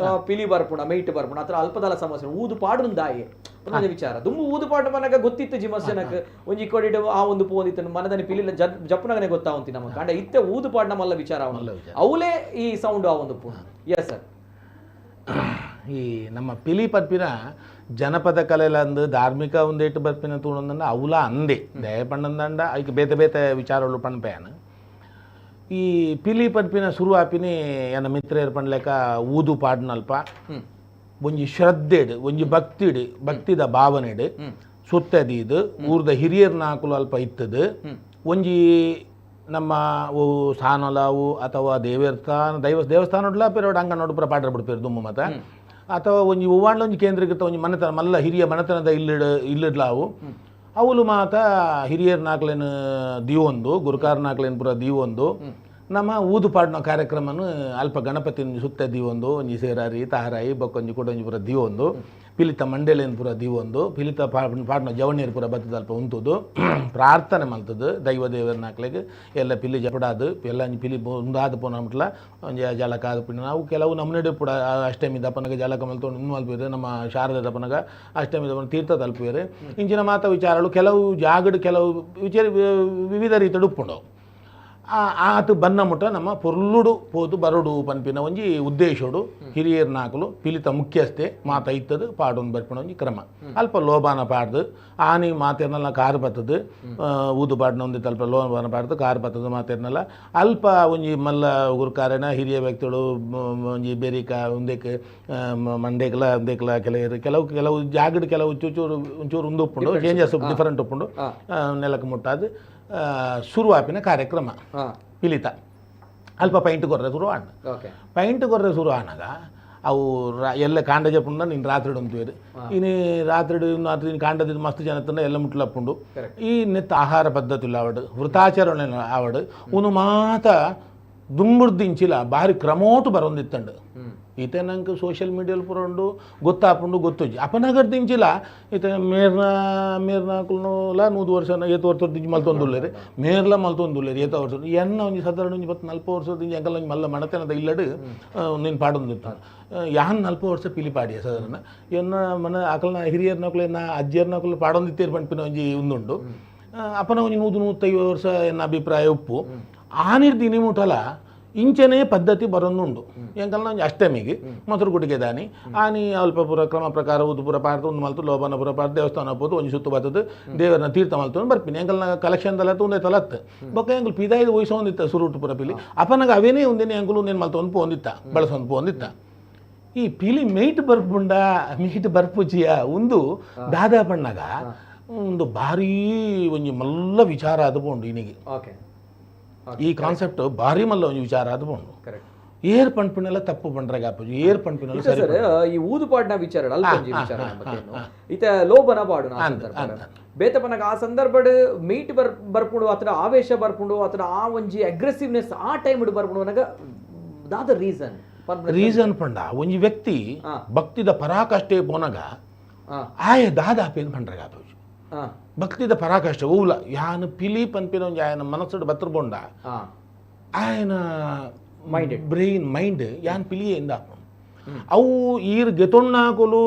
ಪಿಲಿ ಬರ್ಪುಣ ಮೈಟ್ ಬರ್ಪುಣ ಆತರ ಅಲ್ಪದಲ ಸಮಸ್ಯೆ ಊದು ಪಾಡುನ ದಾಯಿ ಒಂದೇ ವಿಚಾರ ದುಂಬು ಊದು ಪಾಡ್ನ ಪನ್ನಗ ಗೊತ್ತಿತ್ತು ಜಿಮಸ್ಸನಕ್ ಒಂಜಿ ಕೊಡಿಡು ಆ ಒಂದು ಪೋಂದಿತ್ತು ಮನದನಿ ಪಿಲಿ ಜಪ್ಪುನಗನೆ ಗೊತ್ತಾವಂತಿ ನಮ್ಮ ಕಾಂಡ ಇತ್ತೆ ಊದು ಪಾಡ್ನ ಮಲ್ಲ ವಿಚಾರ ಅವಲೇ ಈ ಸೌಂಡ್ ಆ ಒಂದು ಪೂ. Yes sir. ಈ ನಮ್ಮ ಪಿಲಿ ಪರ್ಪಿನ ಜನಪದ ಕಲೆಲಂದು ಧಾರ್ಮಿಕ ಒಂದೇಟು ಬರ್ಪಿನ ತೂಣಂದಂಡ ಅವಲ ಅಂದೆ ದಯಪಣ್ಣಂದಂಡ ಐಕ್ ಬೇತೆ ಬೇತೆ ವಿಚಾರಗಳು ಪಣ್ಪೇನ ಈ ಪಿಲಿ ಪರ್ಪಿನ ಶುರು ಆಪಿನಿ ಎನ್ನ ಮಿತ್ರೇರ್ ಪಣ್ಲೆಕ ಊದು ಪಾಡ್ನಲ್ಪ ಒಂಜಿ ಶ್ರದ್ಧೆಡ್ ಒಂಜಿ ಭಕ್ತಿಡ್ ಭಕ್ತಿದ ಭಾವನೆಡ್ ಸುತ್ತದೀದು ಊರ್ದ ಹಿರಿಯರ್ ನಾಕುಲು ಅಲ್ಪ ಇತ್ತದು ಒಂಜಿ ನಮ್ಮ ಅವು ಸಾನಲಾವು ಅಥವಾ ದೇವಸ್ಥಾನ ದೈವ ದೇವಸ್ಥಾನ ಪಿರೋಡ್ ಅಂಗನೋಡು ಪೂರ ಪಾಡ್ರ ಬಿಡ್ಪೇರು ದುಮ್ಮು ಮತ ಅಥವಾ ಒಂಜಿ ಒವ್ವಾಂಡ್ಲ ಒಂಜಿ ಕೇಂದ್ರೀಕೃತ ಒಂಜಿ ಮನೆತನ ಮಲ್ಲ ಹಿರಿಯ ಮನೆತನದ ಇಲ್ಲಡ್ಲಾವು ಅವುಲು ಮಾತ ಹಿರಿಯರ್ ನಾಕ್ಲೇನು ದೀವೊಂದು ಗುರುಕಾರ ನಾಕ್ಲೇನು ಪೂರ ದೀವೊಂದು ನಮ್ಮ ಊದು ಪಾಡಿನ ಕಾರ್ಯಕ್ರಮನು ಅಲ್ಪ ಗಣಪತಿನ ಸುತ್ತ ದೀವೊಂದು ಒಂಜಿ ಸೇರಾರಿ ತಾರಾಯಿ ಬೊಕ್ಕೊಂಜಿ ಕೊಡೊಂಜಿ ಪೂರ ದೀವೊಂದು ಪಿಲಿತ ಮಂಡೇಲೇನು ಪೂರ ದೀವೊಂದು ಪಿಲಿತ ಪಾಡ್ನ ಜವಣೀರು ಪೂರ ಬತ್ತದ ಅಲ್ಪ ಉಂತುದು ಪ್ರಾರ್ಥನೆ ಮಲ್ತದು ದೈವ ದೇವರ ಎಲ್ಲ ಪಿಲಿ ಜಪಡಾದು ಎಲ್ಲ ಒಂಜಿ ಪಿಲಿ ಉಂದಾದ ಪೋನ ಮುಟ್ಲ ಒಂಜಿ ಜಲಕ ಆದ ಪಿಂಡ ನಾವು ಕೆಲವು ನಮ್ಮನೆಡೆ ಪೂಡ ಅಷ್ಟಮಿ ದಪ್ಪನಗ ಜಲಕ ಮಲ್ತೊಂಡು ಉಂದು ಮಲ್ಪೇರು ನಮ್ಮ ಶಾರದೆ ದಪ್ಪನಗ ಅಷ್ಟಮಿ ದಪ್ಪನ ತೀರ್ಥ ತಲುಪುವೇರು ಇಂಚಿನ ಮಾತ ವಿಚಾರಗಳು ಕೆಲವು ಜಾಗಡ್ ಕೆಲವು ವಿಚಾರ ವಿವಿಧ ರೀತಿಯ ಉಪ್ಪುಂಡವು ಆತು ಬನ್ನ ಮುಟ್ಟ ನಮ್ಮ ಪೊರ್ಲುಡು ಪೋದು ಬರಡು ಪನ್ಪಿನ ಒಂಜಿ ಉದ್ದೇಶೋಡು ಹಿರಿಯರ್ ನಾಕಲು ಪಿಲಿತ ಮುಖ್ಯಸ್ಥೆ ಮಾತ ಇತ್ತದು ಪಾಡೊಂದು ಬರ್ಪಿನ ಒಂಜಿ ಕ್ರಮ ಅಲ್ಪ ಲೋಬಾನ ಪಾಡ್ದು ಆನಿ ಮಾತೇರ್ನಲ್ಲ ಕಾರು ಬತ್ತದು ಊದು ಪಾಡ್ನ ಒಂದು ಅಲ್ಪ ಲೋಬಾನ ಪಾಡ್ದು ಕಾರು ಬತ್ತದು ಮಾತೇರ್ನಲ್ಲ ಅಲ್ಪ ಒಂಜಿ ಮಲ್ಲ ಗುರುಕಾರನ ಹಿರಿಯ ವ್ಯಕ್ತಿಗಳು ಒಂಜಿ ಬೆರಿಕ ಉಂದೆಕ್ ಮಂಡೇಕಲ ಉಂದೆಕ್ಲ ಕೆಲವರು ಕೆಲವು ಕೆಲವು ಜಾಗಡ್ ಕೆಲವು ಚೂಚೂರು ಒಂಚೂರು ಉಂದು ಉಪ್ಪುಂಡು ಚೇಂಜಸ್ ಡಿಫರೆಂಟ್ ಉಪ್ಪುಂಡು ನೆಲಕ್ಕೆ ಮುಟ್ಟಾದು ಶುರುವಾಪಿನ ಕಾರ್ಯಕ್ರಮ ಪಿಲಿತ ಅಲ್ಪ ಪೈಂಟ್ ಕೊರ್ರೆ ಶುರು ಆಂಡ್ ಪೈಂಟ್ ಕೊರ್ರೆ ಶುರು ಆನಾಗ ಅವು ಎಲ್ಲ ಕಾಂಡ ಜಪುಂಡ ನೀನು ರಾತ್ರಿ ಉಂತುವೇರು ಇನ್ನು ರಾತ್ರಿ ರಾತ್ರಿ ಕಾಂಡದ ಮಸ್ತ್ ಜನ ತಂಡ ಎಲ್ಲ ಮುಟ್ಲಪ್ಪುಂಡು ಈ ನೆತ್ತ ಆಹಾರ ಪದ್ಧತಿ ಇಲ್ಲ ಆವಡು ವೃತಾಚರಣೆ ಆವಡು ಉನು ಮಾತ ದುಂಬುರ್ದಿಂಚಿಲ ಬಾರಿ ಕ್ರಮೋಟು ಬರೊಂದಿತ್ತಂಡು ಈತ ನಂಗೆ ಸೋಷಿಯಲ್ ಮೀಡಿಯಲ್ಲಿ ಪೂರ ಉಂಡು ಗೊತ್ತಾಪುಂಡು ಗೊತ್ತುಜ್ಜಿ ಅಪನಗರ್ದಿಂಚಿಲ ಈತ ಮೇರ್ನ ಮೇರ್ನಾಕುಲ್ನುಲ 100 ವರ್ಷ ಏತು ವರ್ಷ ದಿಂಚಿ ಮಲ್ತೊಂದುಲ್ಲೇರು ಮೇರ್ಲ ಮಲ್ತೊಂದುಲ್ಲೇರು ಏತ ವರ್ಷ ಎನ್ನ ಒಂಜಿ ಸಾಧಾರಣ ಒಂಜಿ 40 ವರ್ಷ ದಿಂಚಿ ಎಂಕಲ್ ಒಂಜಿ ಮಲ್ಲ ಮಣತೆನದ ಇಲ್ಲಡು ನೀನು ಪಾಡೊಂದಿತ್ತಾನು ಯಾನ್ 40 ವರ್ಷ ಪಿಲಿ ಪಾಡಿಯ ಸಾಧಾರಣ ಎನ್ನ ಮನ ಅಕಲ್ನ ಹಿರಿಯರ್ನಕುಲು ಎನ್ನ ಅಜ್ಜಿಯರ್ನಕುಲು ಪಾಡೊಂದಿತ್ತೇರು ಪನ್ಪಿನ ಒಂಜಿ ಉಂದುಂಡು ಅಪನ ಒಂಜಿ 100-150 ವರ್ಷ ಎನ್ನ ಅಭಿಪ್ರಾಯ ಉಪ್ಪು ಆನಿರ್ದಿ ನಿಮುಟಲ ಇಂಚನೇ ಪದ್ಧತಿ ಬರೊಂದುಂಡು ಎಂಕಲ್ನ ಒಂಜಿ ಅಷ್ಟಮಿಗೆ ಮೊಸರು ಗುಡಿಗೆ ದಾನಿ ಆನಿ ಅಲ್ಪ ಪೂರ ಕ್ರಮ ಪ್ರಕಾರ ಊದು ಪೂರ ಪಾಡ್ದು ಒಂದು ಮಲ್ತು ಲೋಬನ ಪೂರ ಪಾಡ್ದು ದೇವಸ್ಥಾನ ಪೋದು ಒಂಜಿ ಸುತ್ತು ಬತ್ತದು ದೇವರನ್ನ ತೀರ್ಥ ಮಲ್ತು ಬರ್ಪಿನಿ ಎಂಕಲ್ನ ಕಲೆಕ್ಷನ್ ದಲತ್ತು ಒಂದೇ ತಲತ್ತು ಬೊಕ್ಕ ಎಂಕಲ್ ಪಿದಾಯ್ದು ವಯಸ್ಸೊಂದಿತ್ತ ಸುರುಟು ಪೂರ ಪಿಲಿ ಅಪನಗ ಅವೇನೇ ಒಂದೇನೆ ಎಂಕುಲು ಒಂದೇನು ಮಲ್ತು ಒಂದು ಪೋಂದಿತ್ತ ಬಳಸೊಂದು ಪೋಂದಿತ್ತ ಈ ಪಿಲಿ ಮೇಟ್ ಬರ್ಪುಂಡ ಮೇಟ್ ಬರ್ಪುಜಿಯ ಒಂದು ದಾದಾ ಪಣ್ಣಗ ಒಂದು ಭಾರೀ ಒಂಜಿ ಮಲ್ಲ ವಿಚಾರ ಅದು ಪೋಂಡು ಇನಿಗೆ ಈ ಕಾನ್ಸೆಪ್ಟ್ ಭಾರಿ ಮಲ್ಲ ಒಂಜಿ ವಿಚಾರ ಅದು ಪೋಂಡು ಏರ್ ಪನ್ಪಿನೆಲ್ಲ ತಪ್ಪು ಪಂಡ್ರೆಗ್ ಆಪುಜಿ ಏರ್ ಪನ್ಪಿನೆಲ್ಲ ಇತ್ತೆ ಸರಿ ಸರ್ ಈ ಊದು ಪಾಡ್ನ ವಿಚಾರ ಅಲ್ಪ ಒಂಜಿ ವಿಚಾರ ನಮ್ಮ ಇತ್ತೆ ಲೋಬನ ಪಾಡುನ ಆ ಸಂದರ್ಭಡ್ ಬೇತಪನಗ ಆ ಸಂದರ್ಭಡ್ ಮೀಟ್ ಬರ್ಪುಂಡು ಅತನ ಆವೇಶ ಬರ್ಪುಂಡು ಅತನ ಆ ಒಂಜಿ ಅಗ್ರೆಸಿವ್ನೆಸ್ ಆ ಟೈಮ್ ಬರ್ಪುಂಡು ಅನಗ ದಾದ ರೀಸನ್ ರೀಸನ್ ಪಂಡ ಒಂಜಿ ವ್ಯಕ್ತಿ ಭಕ್ತಿದ ಪರಾಕಾಷ್ಠೆ ಪೋನಗ ಆಯೆ ದಾದ ಆಪೇನ್ ಪಂಡ್ರೆಗ್ ಆಪುಜಿ ಭಕ್ತಿದ ಪರಾಕಾಷ್ಠೆ ಓಲ ಯಾನ್ ಪಿಲಿ ಪನ್ಪಿನ ಒಂಜಿ ಆಯನ ಮನಸ್ಸುಡು ಬತ್ತರ್ಬೊಂಡ ಆಯನ mind brain mind ಯಾನ್ ಪಿಲಿಯೆಂದ ಅವು ಈರ್ ಗೆತೊಣ್ಣಾಕುಲು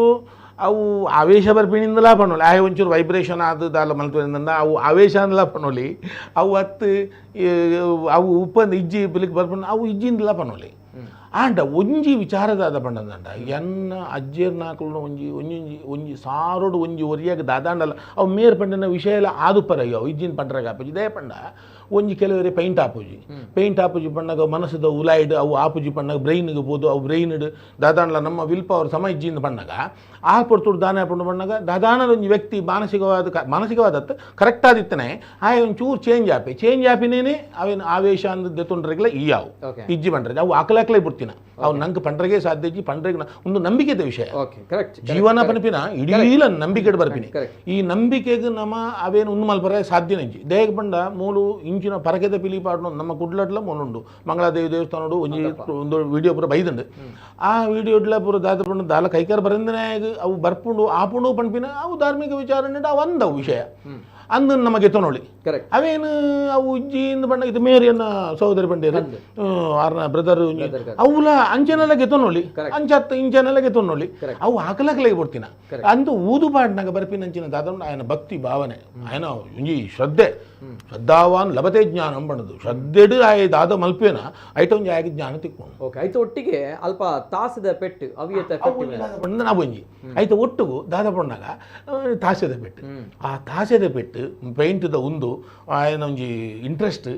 ಅವು ಆವೇಶ ಬರ್ಪಿನಿಂದಲಾ ಪಣ್ಣೊಲಿ ಆಯ್ ಒಂಚೂರು ವೈಬ್ರೇಷನ್ ಆದ ದಾಲ ಮಲ್ತುನಿಂದ ಅವು ಆವೇಶ ಅಂದಲಾ ಪಣ್ಣೊಲಿ ಅವು ಅತ್ತು ಅವು ಉಪ್ಪಂದು ಇಜ್ಜಿ ಪಿಲಿಕ್ ಬರ್ಪುಂಡು ಅವು ಇಜ್ಜಿಂದಲಾ ಪಣ್ಣೊಲಿ ಆಂಡ ಒಂಜಿ ವಿಚಾರದಾದ ಪಂಡಂದಂಡ ಎನ್ನ ಅಜ್ಜಿಯರ್ನಾಕುಲು ಒಂಜಿ ಒಂಜಿ ಒಂಜಿ ಸಾರೋಡು ಒಂಜಿ ಒರಿಯಾಗ ದಾದಾಂಡಲ ಅವು ಮೇರ್ ಪಂಡಿನ ವಿಷಯ ಎಲ್ಲ ಆದುಪ್ಪರ ಅವು ಇಜ್ಜಿನ ಪಂಡ್ರಾಗ ಆಪುಜಿ ದಯ ಪಂಡ ಒಂಜಿ ಕೆಲವರೆ ಪೈಂಟ್ ಆಪುಜಿ ಪೈಂಟ್ ಆಪುಜಿ ಪಣ್ಣಗ ಮನಸ್ಸುದ ಉಲಾಯ್ಡ್ ಅವು ಆಪುಜಿ ಪಣ್ಣಗ ಬ್ರೈನ್ಗೆ ಪೋದು ಅವು ಬ್ರೈನ್ಡ್ ದಾದಾಂಡ್ಲ ನಮ್ಮ will power ಸಮ ಇಜ್ಜಿಂದ ಪಣ್ಣಗ ಆ ಪೊರ್ತುಡು ದಾನ ಪಂಡು ಪಣ್ಣಗ ದಾದಾನದ ಒಂಜಿ ವ್ಯಕ್ತಿ ಮಾನಸಿಕವಾದ ಮಾನಸಿಕವಾದತ್ತು ಕರೆಕ್ಟ್ ಆದಿತ್ತನೆ ಆಯ್ ಒಂಚೂರು ಚೇಂಜ್ ಆಪೆ ಚೇಂಜ್ ಆಪಿನೇನೆ ಅವೇನು ಆವೇಶ ಅಂದ ದೆತ್ತೊಂಡ್ರೆಗ್ಲ ಈ ಅವು ಇಜ್ಜಿ ಪಂಡ್ರೆ ಅವು ಆಕಲಾಕ್ಲೇ ಬಿಡ್ತೀನ ಅವು ನಂಗೆ ಪಂಡ್ರೆಗೆ ಸಾಧ್ಯ ಇಜ್ಜಿ ಪಂಡ್ರೆಗೆ ಒಂದು ನಂಬಿಕೆದ ವಿಷಯ ಜೀವನ ಪನಪಿನ ಇಡೀ ನಂಬಿಕೆ ಬರ್ಪಿನಿ ಈ ನಂಬಿಕೆಗೆ ನಮ್ಮ ಅವೇನು ಉಂದು ಮಲ್ಪರೆ ಸಾಧ್ಯನೇ ಇಜ್ಜಿ ದೇಹ ಪಂಡ ಮೂಲು ಇಂಚಿನ ಪರಕೆದ ಪಿಲಿ ಪಾಡ್ನು ನಮ್ಮ ಕುಡ್ಲಟ್ಲ ಮೂಲುಂಡು ಮಂಗಳಾದೇವಿ ದೇವಸ್ಥಾನಡು ಒಂಜಿ ಒಂದು ವಿಡಿಯೋ ಪೂರ ಬೈದುಂಡು ಆ ವಿಡಿಯೋಡ್ಲ ಪೂರ ದಾದ ಪಂಡ ದಾಲ ಕೈಕಾರ ಬರಂದನೆ ಅವು ಬರ್ಪುಂಡು ಆಪುಂಡು ಪಂಪಿನ ಅವು ಧಾರ್ಮಿಕ ವಿಚಾರ ಅವು ಅಂದವು ವಿಷಯ ಅಂದು ನಮಗೆ ತೊನೊಳಿ ಅವೇನು ಅವು ಇಜ್ಜಿಂದ ಬಣ್ಣ ಇದು ಮೇರಿಯನ್ನ ಸಹೋದರಿ ಬಂಡೇರು ಆರ್ನ ಬ್ರದರ್ ಅವುಲ ಅಂಚನೆಲ್ಲ ಗೆತೊನೊಳಿ ಅಂಚತ್ತು ಇಂಚನೆಲ್ಲ ಗೆತೊನೊಳಿ ಅವು ಹಾಕಲಕಲೆ ಕೊಡ್ತೀನ ಅಂದು ಊದು ಪಾಡ್ನಾಗ ಬರ್ಪಿನ ಅಂಚಿನ ದಾದ ఆయన ಭಕ್ತಿ ಭಾವನೆ ఆయన ಒಂಜಿ ಶ್ರದ್ಧೆ ಶ್ರದ್ಧಾವಾನ್ ಲಭತೆ ಜ್ಞಾನ ಬಣ್ಣದು ಶ್ರದ್ಧೆಡು ಆಯ ದಾದ ಮಲ್ಪೇನ ಐಟ ಒಂಜಿ ಆಯಗ ಜ್ಞಾನ ತಿಕ್ಕೊಂಡು ಓಕೆ ಆಯ್ತು ಒಟ್ಟಿಗೆ ಅಲ್ಪ ತಾಸದ ಪೆಟ್ಟು ಅವಿಯತ ಬಣ್ಣ ನಾವು ಒಂಜಿ ಆಯ್ತು ಒಟ್ಟುಗು ದಾದ ಪಣ್ಣಾಗ ತಾಸೆದ ಪೆಟ್ಟು ಆ ತಾಸೆದ ಪೆಟ್ಟು ಪೈಂಟ್ದ ಉಂದು ఆయన ಒಂಜಿ ಇಂಟ್ರೆಸ್ಟ್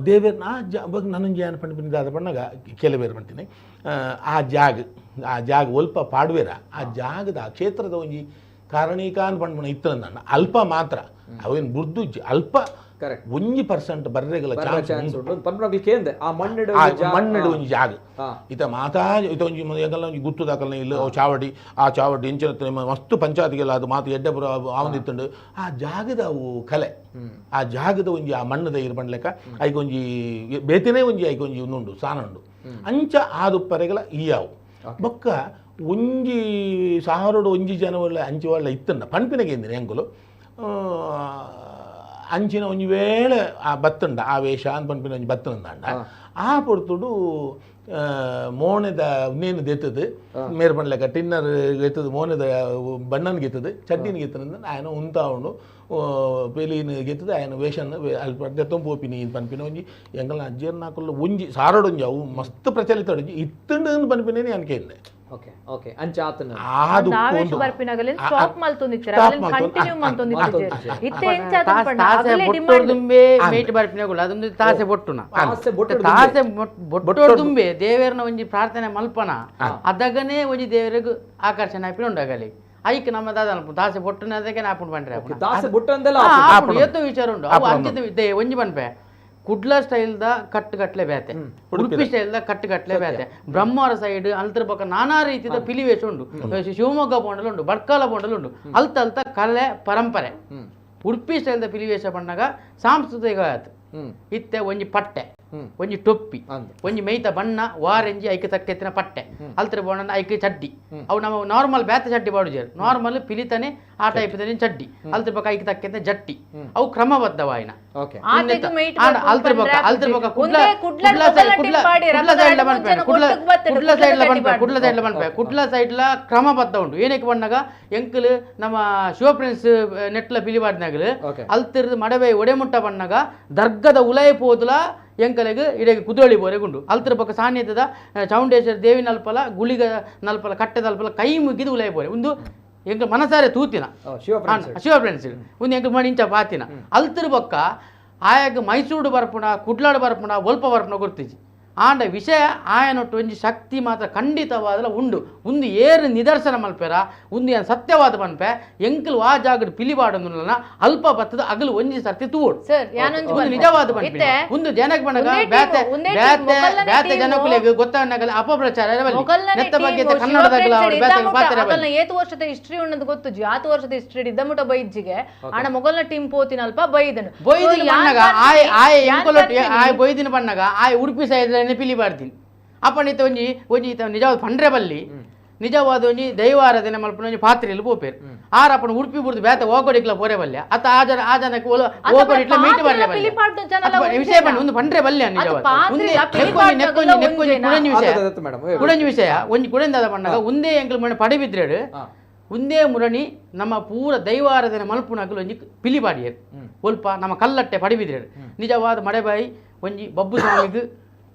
ದೇವೇರ್ ಆ ಜಾ ಬಗ್ಗೆ ನನ್ನೊಂಜಿ ಏನು ಪಂಡಿಪಿನಿ ದಾದ ಪಣ್ಣಾಗ ಕೆಲವೇರು ಪಂತೀನಿ ಆ ಜಾಗ ಆ ಜಾಗ ಒಲ್ಪ ಪಾಡುವೇರ ಆ ಜಾಗದ ಆ ಕ್ಷೇತ್ರದ ಒಂಜಿ ಕಾರಣೀಕ ಅಂತ ಪಂಡ್ಪುಣ ಇತ್ತಂದಣ್ಣ ಅಲ್ಪ ಮಾತ್ರ ಅವೇನು ಬುರ್ದು ಅಲ್ಪ ಕರೆಕ್ಟ್. 1% ಬರ್ರೆಗಲ ಚಾನ್ಸ್ ಉಂಡು ಪನ್ಪುನಕ್ಲ್ ಕೇಂದೆ ಆ ಮಣ್ಣಿಡು ಮಣ್ಣಿಡು ಒಂಜಿ ಜಾಗ ಇತ ಮಾತಾ ಇತ ಒಂಜಿ ಎಂಕಲ್ನ ಒಂಜಿ ಗುತ್ತು ದಾಕಲ್ನ ಇಲ್ಲ ಚಾವಡಿ ಆ ಚಾವಡಿ ಇಂಚಿನ ಮಸ್ತ್ ಪಂಚಾಯತ್ಗೆಲ್ಲ ಅದು ಮಾತು ಎಡ್ಡೆಪುರ ಆವೊಂದಿತ್ತುಂಡು ಆ ಜಾಗದ ಅವು ಕಲೆ ಆ ಜಾಗದ ಒಂಜಿ ಆ ಮಣ್ಣದ ಇರು ಪಂಡ್ಲೆಕ್ಕ ಐಕ್ ಒಂಜಿ ಬೇತೆನೇ ಒಂಜಿ ಐಕ್ ಒಂಜಿ ಉಂಡು ಸ್ಥಾನ ಉಂಡು ಅಂಚ ಆದುಪ್ಪರೆಗಳ ಈ ಯಾವು ಬೊಕ್ಕ ಒಂಜಿ ಸಾವಿರೋಡು ಒಂಜಿ ಜನ ಒಳ್ಳೆ ಅಂಚಿ ಒಳ್ಳೆ ಇತ್ತಂಡ ಪನ್ಪಿನಗೆ ಎಂದಿನ ಎಂಕುಲು ಅಂಚಿನ ಒಂಜಿ ವೇಳೆ ಆ ಬತ್ತುಂಡ ಆ ವೇಷ ಅಂತ ಪನ್ಪಿನ ಒಂಜಿ ಬತ್ತುಂಡ ಆ ಪೊರ್ತುಡು ಮೋಣೆದ ನೇನು ದೆತ್ತದು ಮೇರ್ ಪಂಡ್ಲೆಕ್ಕ ಟಿನ್ನರ್ ಗೆತ್ತದು ಮೋನೆದ ಬಣ್ಣನ್ ಗೆತ್ತದು ಚಡ್ಡಿನ ಗೆತ್ತದ ఆయన ಉಂತಾ ಉಂಡು ಪೆಲಿನ ಗೆತ್ತದು ఆయన ವೇಷನ್ ಅಲ್ಪ ದೆತ್ತೊಂದು ಪೋಪಿನಿ ಪನ್ಪಿನ ಒಂಜಿ ಎಂಕಲ್ನ ಅಜ್ಜಿಯರ್ನಾಕುಲ್ಲ ಒಂಜಿ ಸಾರೋಡೊಂಜಿ ಅವು ಮಸ್ತ್ ಪ್ರಚಲಿತ ಒಂಜಿ ಇತ್ತುಂಡು ಪನ್ಪಿನೇ ಅನ್ಕೇಂದೆ. ಓಕೆ ಓಕೆ ಅಂಚ ಆತನ ಆದು ಆವೇಶ ಬರ್ಪಿನಗಲಿನ್ ಸ್ಟಾಪ್ ಮಲ್ತೊಂದಿತ್ತೆರ್ ಅಗಲಿನ್ ಕಂಟಿನ್ಯೂ ಮಲ್ತೊಂದಿತ್ತೆರ್ ಇತ್ತೆ ಎಂಚ ಆತನ್ ಪಂಡ ತಾಸೆ ಅಗಲೇ ಡಿಮಾಂಡ್ ಬೊಟ್ಟೊರ್ದುಂಬೆ ಮೇಟ್ ಬರ್ಪಿನಗುಲು ಅದೊಂದು ತಾಸೆ ಬೊಟ್ಟುನ ತಾಸೆ ಬೊಟ್ಟೊರ್ದುಂಬೆ. ತಾಸೆ ಬೊಟ್ಟೊರ್ದುಂಬೆ ದೇವೆರ್ನ ಒಂಜಿ ಪ್ರಾರ್ಥನೆ ಮಲ್ಪನ ಅದಗನೇ ಒಂಜಿ ದೇವರಿಗೆ ಆಕರ್ಷಣೆ ಆಪಿನ ಉಂಡು ಅಗಲಿ ಐಕ್ ನಮ್ಮ ದಾದ ಅನ್ಪು ತಾಸೆ ಬೊಟ್ಟುನ ಅದಕ್ಕೆ ಆಪುಂಡು ಪಂಡ್ರೆ ಆಪುಂಡು. ದಾಸೆ ಬೊಟ್ಟಂದೆಲ್ಲ ಆಪುಂಡು ಏತೋ ವಿಚಾರ ಉಂಡು ಅವು ಅಂಚಿನ they ಒಂಜಿ ಪನ್ಪೆ ಕುಡ್ಲ ಸ್ಟೈಲ್ದ ಕಟ್ಟುಗಟ್ಲೆ ಬೇತೆ ಉಡುಪಿ ಸ್ಟೈಲ್ದ ಕಟ್ಟುಗಟ್ಲೆ ಬೇತೆ ಬ್ರಹ್ಮರ ಸೈಡ್ ಅಲ್ತರ ಪಕ್ಕ ನಾನಾ ರೀತಿಯ ಪಿಲಿವೇಶ ಉಂಡು ಶಿವಮೊಗ್ಗ ಬೋಂಡಲು ಉಂಡು ಭಟ್ಕಳ ಬೋಂಡಲು ಉಂಡು ಅಲ್ತ ಅಲ್ತ ಕಲೆ ಪರಂಪರೆ ಉಡುಪಿ ಸ್ಟೈಲ್ದ ಪಿಲಿವೇಶ ಪಣ್ಣಾಗ ಸಾಂಸ್ಕೃತಿಕ ಆಯ್ತು ಇತ್ತೆ ಒಂಜಿ ಪಟ್ಟೆ ಒಂಜಿ ಟೊಪ್ಪಿ ಒಂಜಿ ಮೈತ ಬಣ್ಣ ವಾರೆಂಜಿ ಐಕ್ ತಕ್ಕೆತ್ತಿನ ಪಟ್ಟೆ ಅಲ್ತರ ಬೋಂಡ ಐಕ್ ಚಡ್ಡಿ ಅವು ನಮ್ಮ ನಾರ್ಮಲ್ ಬ್ಯಾತ ಚಡ್ಡಿ ಬಾಡುಜೇರು ನಾರ್ಮಲ್ ಪಿಲಿತನೆ ಆ ಟೈಪ್ ಚಡ್ಡಿ ಅಲ್ತರ ಪಕ್ಕ ಐಕ್ ತಕ್ಕೆತ್ತಿನ ಜಟ್ಟಿ ಅವು ಕ್ರಮಬದ್ಧವಾಯಿನ ಓಕೆ ಆತೆಗ್ ಮೇಟ್ ಅಲ್ತರ ಬೊಕ್ಕ ಅಲ್ತರ ಬೊಕ್ಕ ಕುಡ್ಲ ಕುಡ್ಲ ಕುಡ್ಲ ಸೈಡ್ ಕುಡ್ಲ ಕುಡ್ಲ ಸೈಡ್ಲ ಪನ್ಪೆ ಕುಡ್ಲ ಕುಡ್ಲ ಸೈಡ್ಲ ಪನ್ಪೆ ಕುಡ್ಲ ಸೈಡ್ಲ ಪನ್ಪೆ ಕುಡ್ಲ ಸೈಡ್ಲ ಕ್ರಮಬದ್ಧ ಉಂಡು ಏನಕ್ಕೆ ಪಣ್ಣಾಗ ಎಂಕಲ್ ನಮ್ಮ ಶಿವ ಪ್ರಿನ್ಸ್ ನೆಟ್ಲ ಪಿಲಿಬಾಡ್ನಾಗಲು ಅಲ್ತಿರ್ದು ಮಡವೆ ಒಡೆಮುಟ್ಟ ಪಣ್ಣಾಗ ದರ್ಗದ ಉಲಯ ಪೋದುಲ ಎಂಕಲೆಗ್ ಇಡೆಗ್ ಕುದ್ರೋಳಿ ಬೋರೆಗುಂಡು ಅಲ್ತರ ಪಕ್ಕ ಸಾನ್ಯದ ಚಾಮುಂಡೇಶ್ವರಿ ದೇವಿ ನಲ್ಪಲ ಗುಳಿಗ ನಲ್ಪಲ ಕಟ್ಟೆದಲ್ಪಲ ಕೈ ಮುಗಿದು ಉಲಯ ಬೋರೆ ಒಂದು ಎಂಕ ಮನಸಾರೆ ತೂತಿನ ಶಿವ ಶಿವ ಫ್ರೆಂಡ್ಸ್ ಒಂದು ಎಂಕ ಮಣಿ ಇಂಚ ಪಾತಿನ ಅಲ್ತಿರ್ ಬೊಕ್ಕ ಆಯಾಗ ಮೈಸೂರು ಬರ್ಪುಣ ಕುಡ್ಲಾಡು ಬರ್ಪುಣ ಒಲ್ಪ ಬರ್ಪುಣ ಗುರ್ತಿಜಿ ಆಂಡ ವಿಷಯ ಆಯನೊಟ್ಟು ಒಂಜಿ ಶಕ್ತಿ ಮಾತ್ರ ಖಂಡಿತವಾದಲ ಉಂಡು ಉಂದು ಏರು ನಿದರ್ಶನ ಮಲ್ಪೆರ ಉಂದು ಏನು ಸತ್ಯವಾದ ಪನ್ಪೆ ಎಂಕಲ್ ವಾ ಜಾಗಡ್ ಪಿಲಿಬಾಡೊಂದುಲ್ಲ ಅಲ್ಪ ಬತ್ತದ ಅಗಲು ಒಂಜಿ ಸರ್ತಿ ತೂವೊಡು ಸರ್ ಯಾನೊಂಜಿ ಉಂದು ನಿಜವಾದ ಪನ್ಪೆ ಉಂದು ಜನಕ್ ಪಂಡಗ ಒಂದೇ team, ಬ್ಯಾತೆ ಒಂದೇ team, ಬ್ಯಾತೆ ಮೊಗಲ್‌ನೇ ಬ್ಯಾತೆ team. ಜನಕುಲೆಗ್ ಗೊತ್ತಾಗಲ್ಲ ಅಪಪ್ರಚಾರ ಇರಬಲ್ಲಿ. ಮೊಘಲ್‌ನೇ ನೆತ್ತ ಬಗ್ಗೆ team, ಶಿವ ಕನ್ನಡದಾಗಲ ಫ್ರೆಂಡ್ಸ್ ಅವ್ರು ಬ್ಯಾತೆ ಇದ್ದ ಪಾತೆರ ಮುಟ್ಟ ಬಲ್ಲಿ. ಅಗಲ್ನ ಏತು ವರ್ಷದ ಹಿಸ್ಟ್ರಿ ಉಂಡಂದು ಗೊತ್ತುಜಿ ಆತು ವರ್ಷದ ಹಿಸ್ಟ್ರಿ ಇದ್ದ ಮುಟ್ಟ ಬೈಜ್ಜಿಗೆ ಆಣ ಮೊಘಲ್ನ ಟೀಮ್ ಪೋತಿನಲ್ಪ ಬೈದನು ಬೊಯ್ದಿನ ಬಣ್ಣಗ ಆಯ್ ಆಯ್ ಎಂಕೊಲೊಟ್ಟು ಆಯ್ ಬೊಯ್ದಿನ ಬಣ್ಣಗ ಆಯ್ ಉಡುಪಿ ಸೈಡ್ ಪಿಲಿ ಬಾರ್ದಿನಿ ಅಪ್ಪಣಿತ ಒಂಜಿ ಒಂಜಿ ಈತ ನಿಜವಾದ ಪಂಡ್ರೆ ಬಲ್ಲಿ ನಿಜವಾದ ಒಂಜಿ ದೈವಾರಾಧನೆ ಮಲ್ಪುನ ಒಂಜಿ ಪಾತ್ರೆಯಲ್ಲಿ ಪೋಪೇರು ಆರ್ ಅಪ್ಪಣ ಉಡುಪಿ ಬುಡ್ದು ಬೇತ ಓಕೊಡಿಕ್ಲ ಪೋರೆ ಬಲ್ಯ ಅತ್ತ ಆ ಜನ ಆ ಜನಕ್ಕೆ ಓಲ ಓಕೊಡಿಕ್ಲ ಮೀಟ್ ಬರ್ರೆ ಬಲ್ಯ ಪಿಲಿ ಪಾಡ್ದು ಜನಲ ಅತ್ತ ವಿಷಯ ಬಣ್ಣ ಒಂದು ಪಂಡ್ರೆ ಬಲ್ಯ ನಿಜವಾದ ಪಾತ್ರೆಲ ಒಂದೇ ಪಿಲಿ ನೆಕ್ಕೊಂಜಿ ನೆಕ್ಕೊಂಜಿ ನೆಕ್ಕೊಂಜಿ ಕುಡಂಜಿ ವಿಷಯ ಮೇಡಮ್ ಕುಡಂಜಿ ವಿಷಯ ಒಂಜಿ ಕುಡಂದಾದ ಬಣ್ಣಗ ಒಂದೇ ಎಂಕಲ್ ಮನೆ ಪಡೆಬಿದ್ರೇಡು ಒಂದೇ ಮುರಣಿ ನಮ್ಮ ಪೂರ ದೈವಾರಾಧನೆ ಮಲ್ಪುನಕಲು ಒಂಜಿ ಪಿಲಿ ಪಾಡಿಯರು ಒಲ್ಪ ನಮ್ಮ ಕಲ್ಲಟ್ಟೆ ಪಡಿಬಿದ್ರೇಡು ನಿಜವಾದ ಮಡೆಬಾಯಿ ಒಂಜಿ ಬಬ್ಬು ಸ್ವಾಮಿಗೆ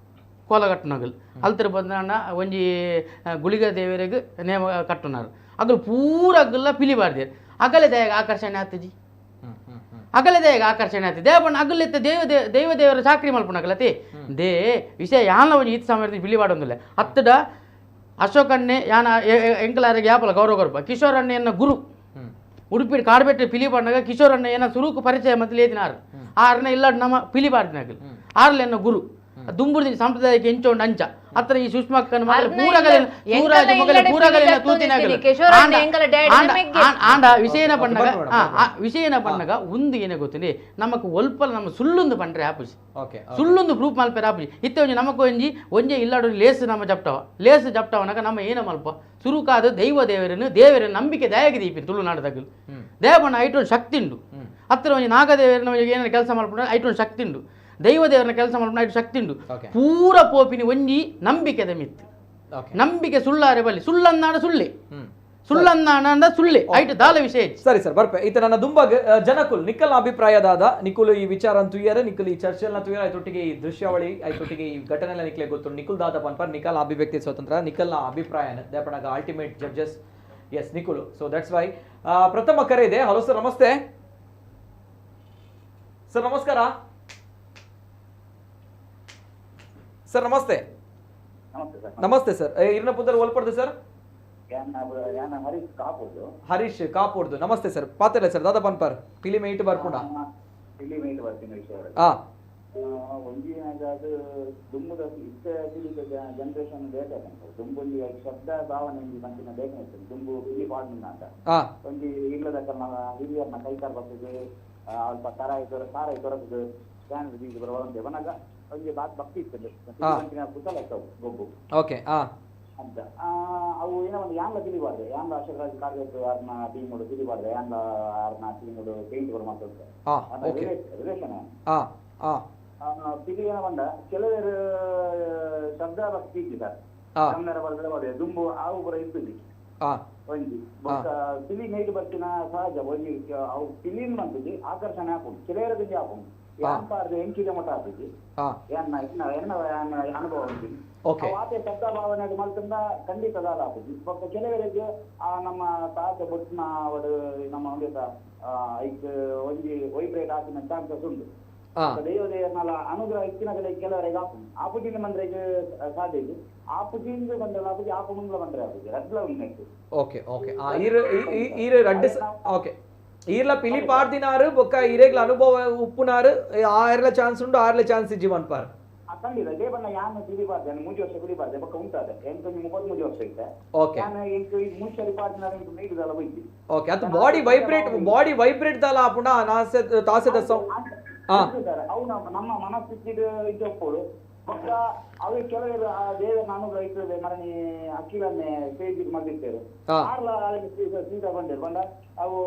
ಕೋಲ ಕಟ್ಟುನಗಲು ಅಲ್ತರ ಬಂದಣ್ಣ ಒಂಜಿ ಗುಳಿಗ ದೇವರಿಗೆ ನೇಮ ಕಟ್ಟುನಾರು ಅಗಲು ಪೂರ ಅಗಲ್ಲ ಪಿಲಿ ಬಾರ್ದೇರು ಅಗಲೆ ದಯ ಆಕರ್ಷಣೆ ಆತಜಿ ಅಗಲೆ ದಯಗೆ ಆಕರ್ಷಣೆ ಆತಿ ದೇವಣ್ಣ ಅಗಲೆತ್ತ ದೇವ ದೈವ ದೇವರ ಚಾಕ್ರಿ ಮಲ್ಪುನಗಲತಿ they ವಿಷಯ ಯಾನ ಒಂಜಿ ಈತ ಸಮಯದ ಪಿಲಿ ಬಾಡೊಂದಿಲ್ಲ ಅತ್ತಡ ಅಶೋಕಣ್ಣೆ ಯಾನ ಎಂಕಲಾರಿಗೆ ಯಾಪಲ ಗೌರವ ಕೊರ್ಪ ಕಿಶೋರ್ ಅಣ್ಣೆಯನ್ನ ಗುರು ಉಡುಪಿ ಕಾಡ್ಬೆಟ್ಟೆ ಪಿಲಿ ಪಾಡ್ನಾಗ ಕಿಶೋರ್ ಅಣ್ಣ ಏನ ಸುರುಕು ಪರಿಚಯ ಮತ್ತೆ ಲೇದಿನ ಆರು ಆರ್ನ ಇಲ್ಲ ನಮ್ಮ ಪಿಲಿ ಪಾಡ್ದಿನಾಗಲು ಆರ್ಲೆ ಎನ್ನ ಗುರು ದುಂಬುರ್ದಿನ ಸಂಪ್ರದಾಯಕ್ಕೆ ಎಂಚೋಂಡು ಅಂಚ ಅತ್ರ ಈ ಸುಷ್ಮಕ್ಕನ ಮಗಲ ಅರ್ನ ಪೂರಗಲಿನ ಇಲ್ಲ- ಸೂರಾಜ ಎಂಕಲ್ನ ಮಗಲ ಇಲ್ಲಡೆ ಪೂರಗಲಿನ ಪಿಲಿ ತೂತಿನಾಗಲು ಕಿಶೋರ್ ಅಣ್ಣ ಎಂಕಲ ಡ್ಯಾಡಿನ ಮೆಗ್ಗೆ. ಆಂಡ ವಿಷಯನ ಪಣ್ಣಗ ಬರ್ರಿ ಮೇಡಮ್, ಆ ವಿಷಯನ ಪಣ್ಣಗ ಒಂದು ಏನೇ ಗೊತ್ತಿನಿ ನಮಕ್ ಒಲ್ಪಲ ನಮ್ಮ ಸುಳ್ಳುಂದು ಪಂಡ್ರೆ ಆಪುಜಿ ಓಕೆ ಸುಳ್ಳೊಂದು ಪ್ರೂಫ್ ಮಲ್ಪೆರ ಆಪುಜಿ ಇತ್ತೆ ಒಂಜಿ ನಮಕ್ ಒಂಜಿ ಒಂಜೆ ಇಲ್ಲಾಡು ಲೇಸ್ ನಮ್ಮ ಜಪ್ಟವ ಲೇಸ್ ಜಪ್ಟವನಕ ನಮ್ಮ ಏನ ಮಲ್ಪ ಸುರುಕಾದ ದೈವ ದೇವರನ್ನು ದೇವರ ನಂಬಿಕೆ ದಯಾಗಿ ದೀಪಿನ ತುಳುನಾಡದಾಗಲು ದೇವಣ್ಣ ಐಟೊಂದು ಶಕ್ತಿ ಉಂಡು ಹತ್ತಿರ ಒಂಜಿ ನಾಗದೇವರನ್ನ ಒಂಜಿ ಏನಾರ ಕೆಲಸ ಮಲ್ಪುಂಡ ಐಟೊಂದು ಶಕ್ತಿ ಉಂಡು ದೈವ ದೇವರನ್ನ ಕೆಲಸ ಮಲ್ಪುಂಡ ಐಟು ಶಕ್ತಿ ಉಂಡು Okay. ಪೂರ ಪೋಪಿನಿ ಒಂಜಿ ನಂಬಿಕೆದ ಮಿತ್ತು ಓಕೆ ನಂಬಿಕೆ ಸುಳ್ಳಾರೆ ಬಲ್ಲಿ ಸುಳ್ಳನ್ನಾಡ ಸುಳ್ಳೆ ಸುಳ್ಳನ್ನಾಡ ಸುಳ್ಳೆ ಐಟು ದಾಲ ವಿಷಯ ಹೆಚ್ಚು. ಸರಿ ಸರ್ ಬರ್ಪೆ ಈತ ನನ್ನ ದುಂಬಾಗ ಜನಕುಲ್ ನಿಕ್ಕಲ್ನ ಅಭಿಪ್ರಾಯದಾದ ನಿಕುಲ್ ಈ ವಿಚಾರ ತುಯ್ಯರೆ ನಿಕುಲ್ ಈ ಚರ್ಚೆಲ್ನ ತುಯ್ಯರ ಆಯ್ತೊಟ್ಟಿಗೆ ಈ ದೃಶ್ಯಾವಳಿ ಆಯ್ತೊಟ್ಟಿಗೆ ಈ ಘಟನೆ ಎಲ್ಲ ನಿಕ್ಲೆ ಗೊತ್ತು ನಿಕುಲ್ ದಾದ ಪನ್ಪರ್ ನಿಕಲ್ ಅಭಿವ್ಯಕ್ತಿ ಸ್ವತಂತ್ರ ನಿಕಲ್ನ ಅಭಿಪ್ರಾಯನ ದೇಪಣಗ ಅಲ್ಟಿಮೇಟ್ ಜಡ್ಜಸ್ ಎಸ್ ನಿಕುಲ್ ಸೊ that's why ಪ್ರಥಮ ಕರೆ ಇದೆ. ಹಲೋ ಸರ್ ನಮಸ್ತೆ. ಸರ್ ನಮಸ್ಕಾರ. ಸರ್ ನಮಸ್ತೆ. ನಮಸ್ತೆ ಸರ್. ಇರ್ನ ಪುದರ್ ಒಲ್ಪಡ್ದು ಸರ್? ಹರೀಶ್ ಕಾಪುರ್ದು. ನಮಸ್ತೆ ಸರ್. ಪಾತಿಲ್ಲ ಸರ್ ದಾದಾ ಪನ್ಪರ್ ಪಿಲಿ ಮೇಟ್ ಬರ್ಪುಂಡ? ಪಿಲಿ ಮೇಟ್ ಬರ್ಪಿನ ವಿಷಯ. ಒಂಜಿ ಅದು ದುಂಬುದ ಇತ್ತ ಪಿಲಿತ ಜನರೇಷನ್ ಬೇಕಾಗ್ತದೆ. ದುಂಬೊಂಜಿ ಶಬ್ದ ಭಾವನೆ ಒಂಜಿ ಮಂಚಿನ ಬೇಕಾಗ್ತದೆ. ದುಂಬು ಪಿಲಿ ಪಾಡ್ನ ಅಂತ ಒಂಜಿ ಇಲ್ಲದ ಹಿರಿಯರ್ನ ಕೈಕಾರ್ ಬರ್ತದೆ, ಅಲ್ಪ ತರಾಯಿ ಸಾರಾಯಿ ದೊರಕದು ಸ್ಟ್ಯಾಂಡ್ ಬರುವಂತೆ ಬನಾಗ ಒಂಜಿ ಬಾತ್ ಭಕ್ತಿ ಇರ್ತದೆ, ಮಂಚಿನ ಕುಶಲ ಇರ್ತವೆ ಗೊಬ್ಬು ಅಂತ. ಅವು ಏನೋ ಒಂದು ಯಾಂಗ್ಲ ತಿಳಿಬಾರ್ದು, ಯಾಂಗ್ಲ ಅಶೋಕರಾಜ್ ಕಾರ್ಗೇಟ್ ಯಾರನ್ನ ಟೀಮ್ ತಿಳಿಬಾರ್ದು, ಯಾಂಗ್ಲ ಯಾರನ್ನ ಟೀಮ್ ಪೇಂಟ್ ಕೂಡ ಮಾಡ್ತಾರೆ ರಿಲೇಷನ್. ಪಿಲಿ ಏನೋ ಬಂದ ಕೆಲವರು ಶಬ್ದ ಭಕ್ತಿ ಇತ್ತು ಸರ್, ಕನ್ನಡ ಬರ್ತಾರೆ ದುಂಬು ಆವು ಬರ ಇರ್ತದೆ ಒಂಜಿ ಪಿಲಿ ಮೇಟ್ ಬರ್ತಿನ ಸಹಜ ಒಂಜಿ ಅವು ಪಿಲಿನ್ ಬಂತದ್ದು ಆಕರ್ಷಣೆ ಆಪುಂಡು, ಕೆಲವರದ್ದು ಆಪುಂಡು ಯಾನ್ ಎಂಕಿದ ಮಠ ಆಪುಜಿ ಎನ್ನ ಎನ್ನ ಅನುಭವ ಉಂಟು. ಆತೆ ಶಬ್ದ ಭಾವನೆ ಮಲ್ತಂದ ಖಂಡಿತ ದಾದ ಆಪುಜಿ. ಬೊಕ್ಕ ಕೆಲವರಿಗೆ ಆ ನಮ್ಮ ತಾತ ಬೊಟ್ನ ಅವಡು ನಮ್ಮ ಒಂದೇತ ಐಕ್ ಒಂಜಿ ವೈಬ್ರೇಟ್ ಆಪಿನ ಚಾನ್ಸಸ್ ಉಂಟು. ದೈವ ದೇವರನ್ನೆಲ್ಲ ಅನುಗ್ರಹ ಇತ್ತಿನ ಕಡೆ ಕೆಲವರಿಗೆ ಆಪುಂಡು. ಆಪುಜಿಂದ ಬಂದ್ರೆ ಸಾಧ್ಯ ಇದೆ, ಆಪುಜಿಂದ ಬಂದ್ರೆ ಆಪುಜಿ, ಆಪು ಮುಂದೆ ಬಂದ್ರೆ ಆಪುಜಿ ರಡ್ಲ ಉಂಟು. ಓಕೆ ಓಕೆ ಈರ್ ರಡ್ಡು ಓಕೆ ಈರ್ಲ ಪಿಲಿ ಪಾಡ್ದಿನಾರು ಬೊಕ್ಕ ಈರೆಗ್ಲ ಅನುಭವ ಉಪ್ಪುನಾರು ಆರ್ಲ ಚಾನ್ಸ್ ಉಂಡು, ಆರ್ಲ ಚಾನ್ಸ್ ಇಜ್ಜಿ ಮನ್ಪಾರ್. ಖಂಡಿತ ದೇವಣ್ಣ ಯಾನು ಪಿಲಿ ಪಾಡ್ದೆ 3 ವರ್ಷ ಪಿಲಿ ಪಾಡ್ದೆ ಬೊಕ್ಕ ಉಂಟಾದೆ ಎಂಟು 33 ವರ್ಷ ಇತ್ತೆ. ನಾನು ಎಂಟು ಮುಂಚೆ ಪಾಡ್ದಿನಾರು ಎಂಟು ನೀಡುದಲ್ಲ ಹೋಯ್ತು. ಓಕೆ ಅದು ಬಾಡಿ ವೈಬ್ರೇಟ್, ಬಾಡಿ ವೈಬ್ರೇಟ್ ದಾಲ ಆಪುಂಡ ನಾಸೆ ತಾಸೆದ ಸೌ ಅವು ನಮ್ಮ ಮನಸ್ಥಿತಿ ಇದು ಒಪ್ಪೋಡು. ಬೊಕ್ಕ ಅವು ಕೆಲವರು ಆ ದೇವರ ಅನುಗ್ರಹ ಇರ್ತದೆ ಮರಣಿ ಅಕ್ಕಿಲನ್ನೇ ಸ್ಟೇಜ್ ಮಲ್ದಿರ್ತೇವೆ ಆರ್ಲ ಸೀದಾ ಬಂದೇರು ಬಂದ ಅವು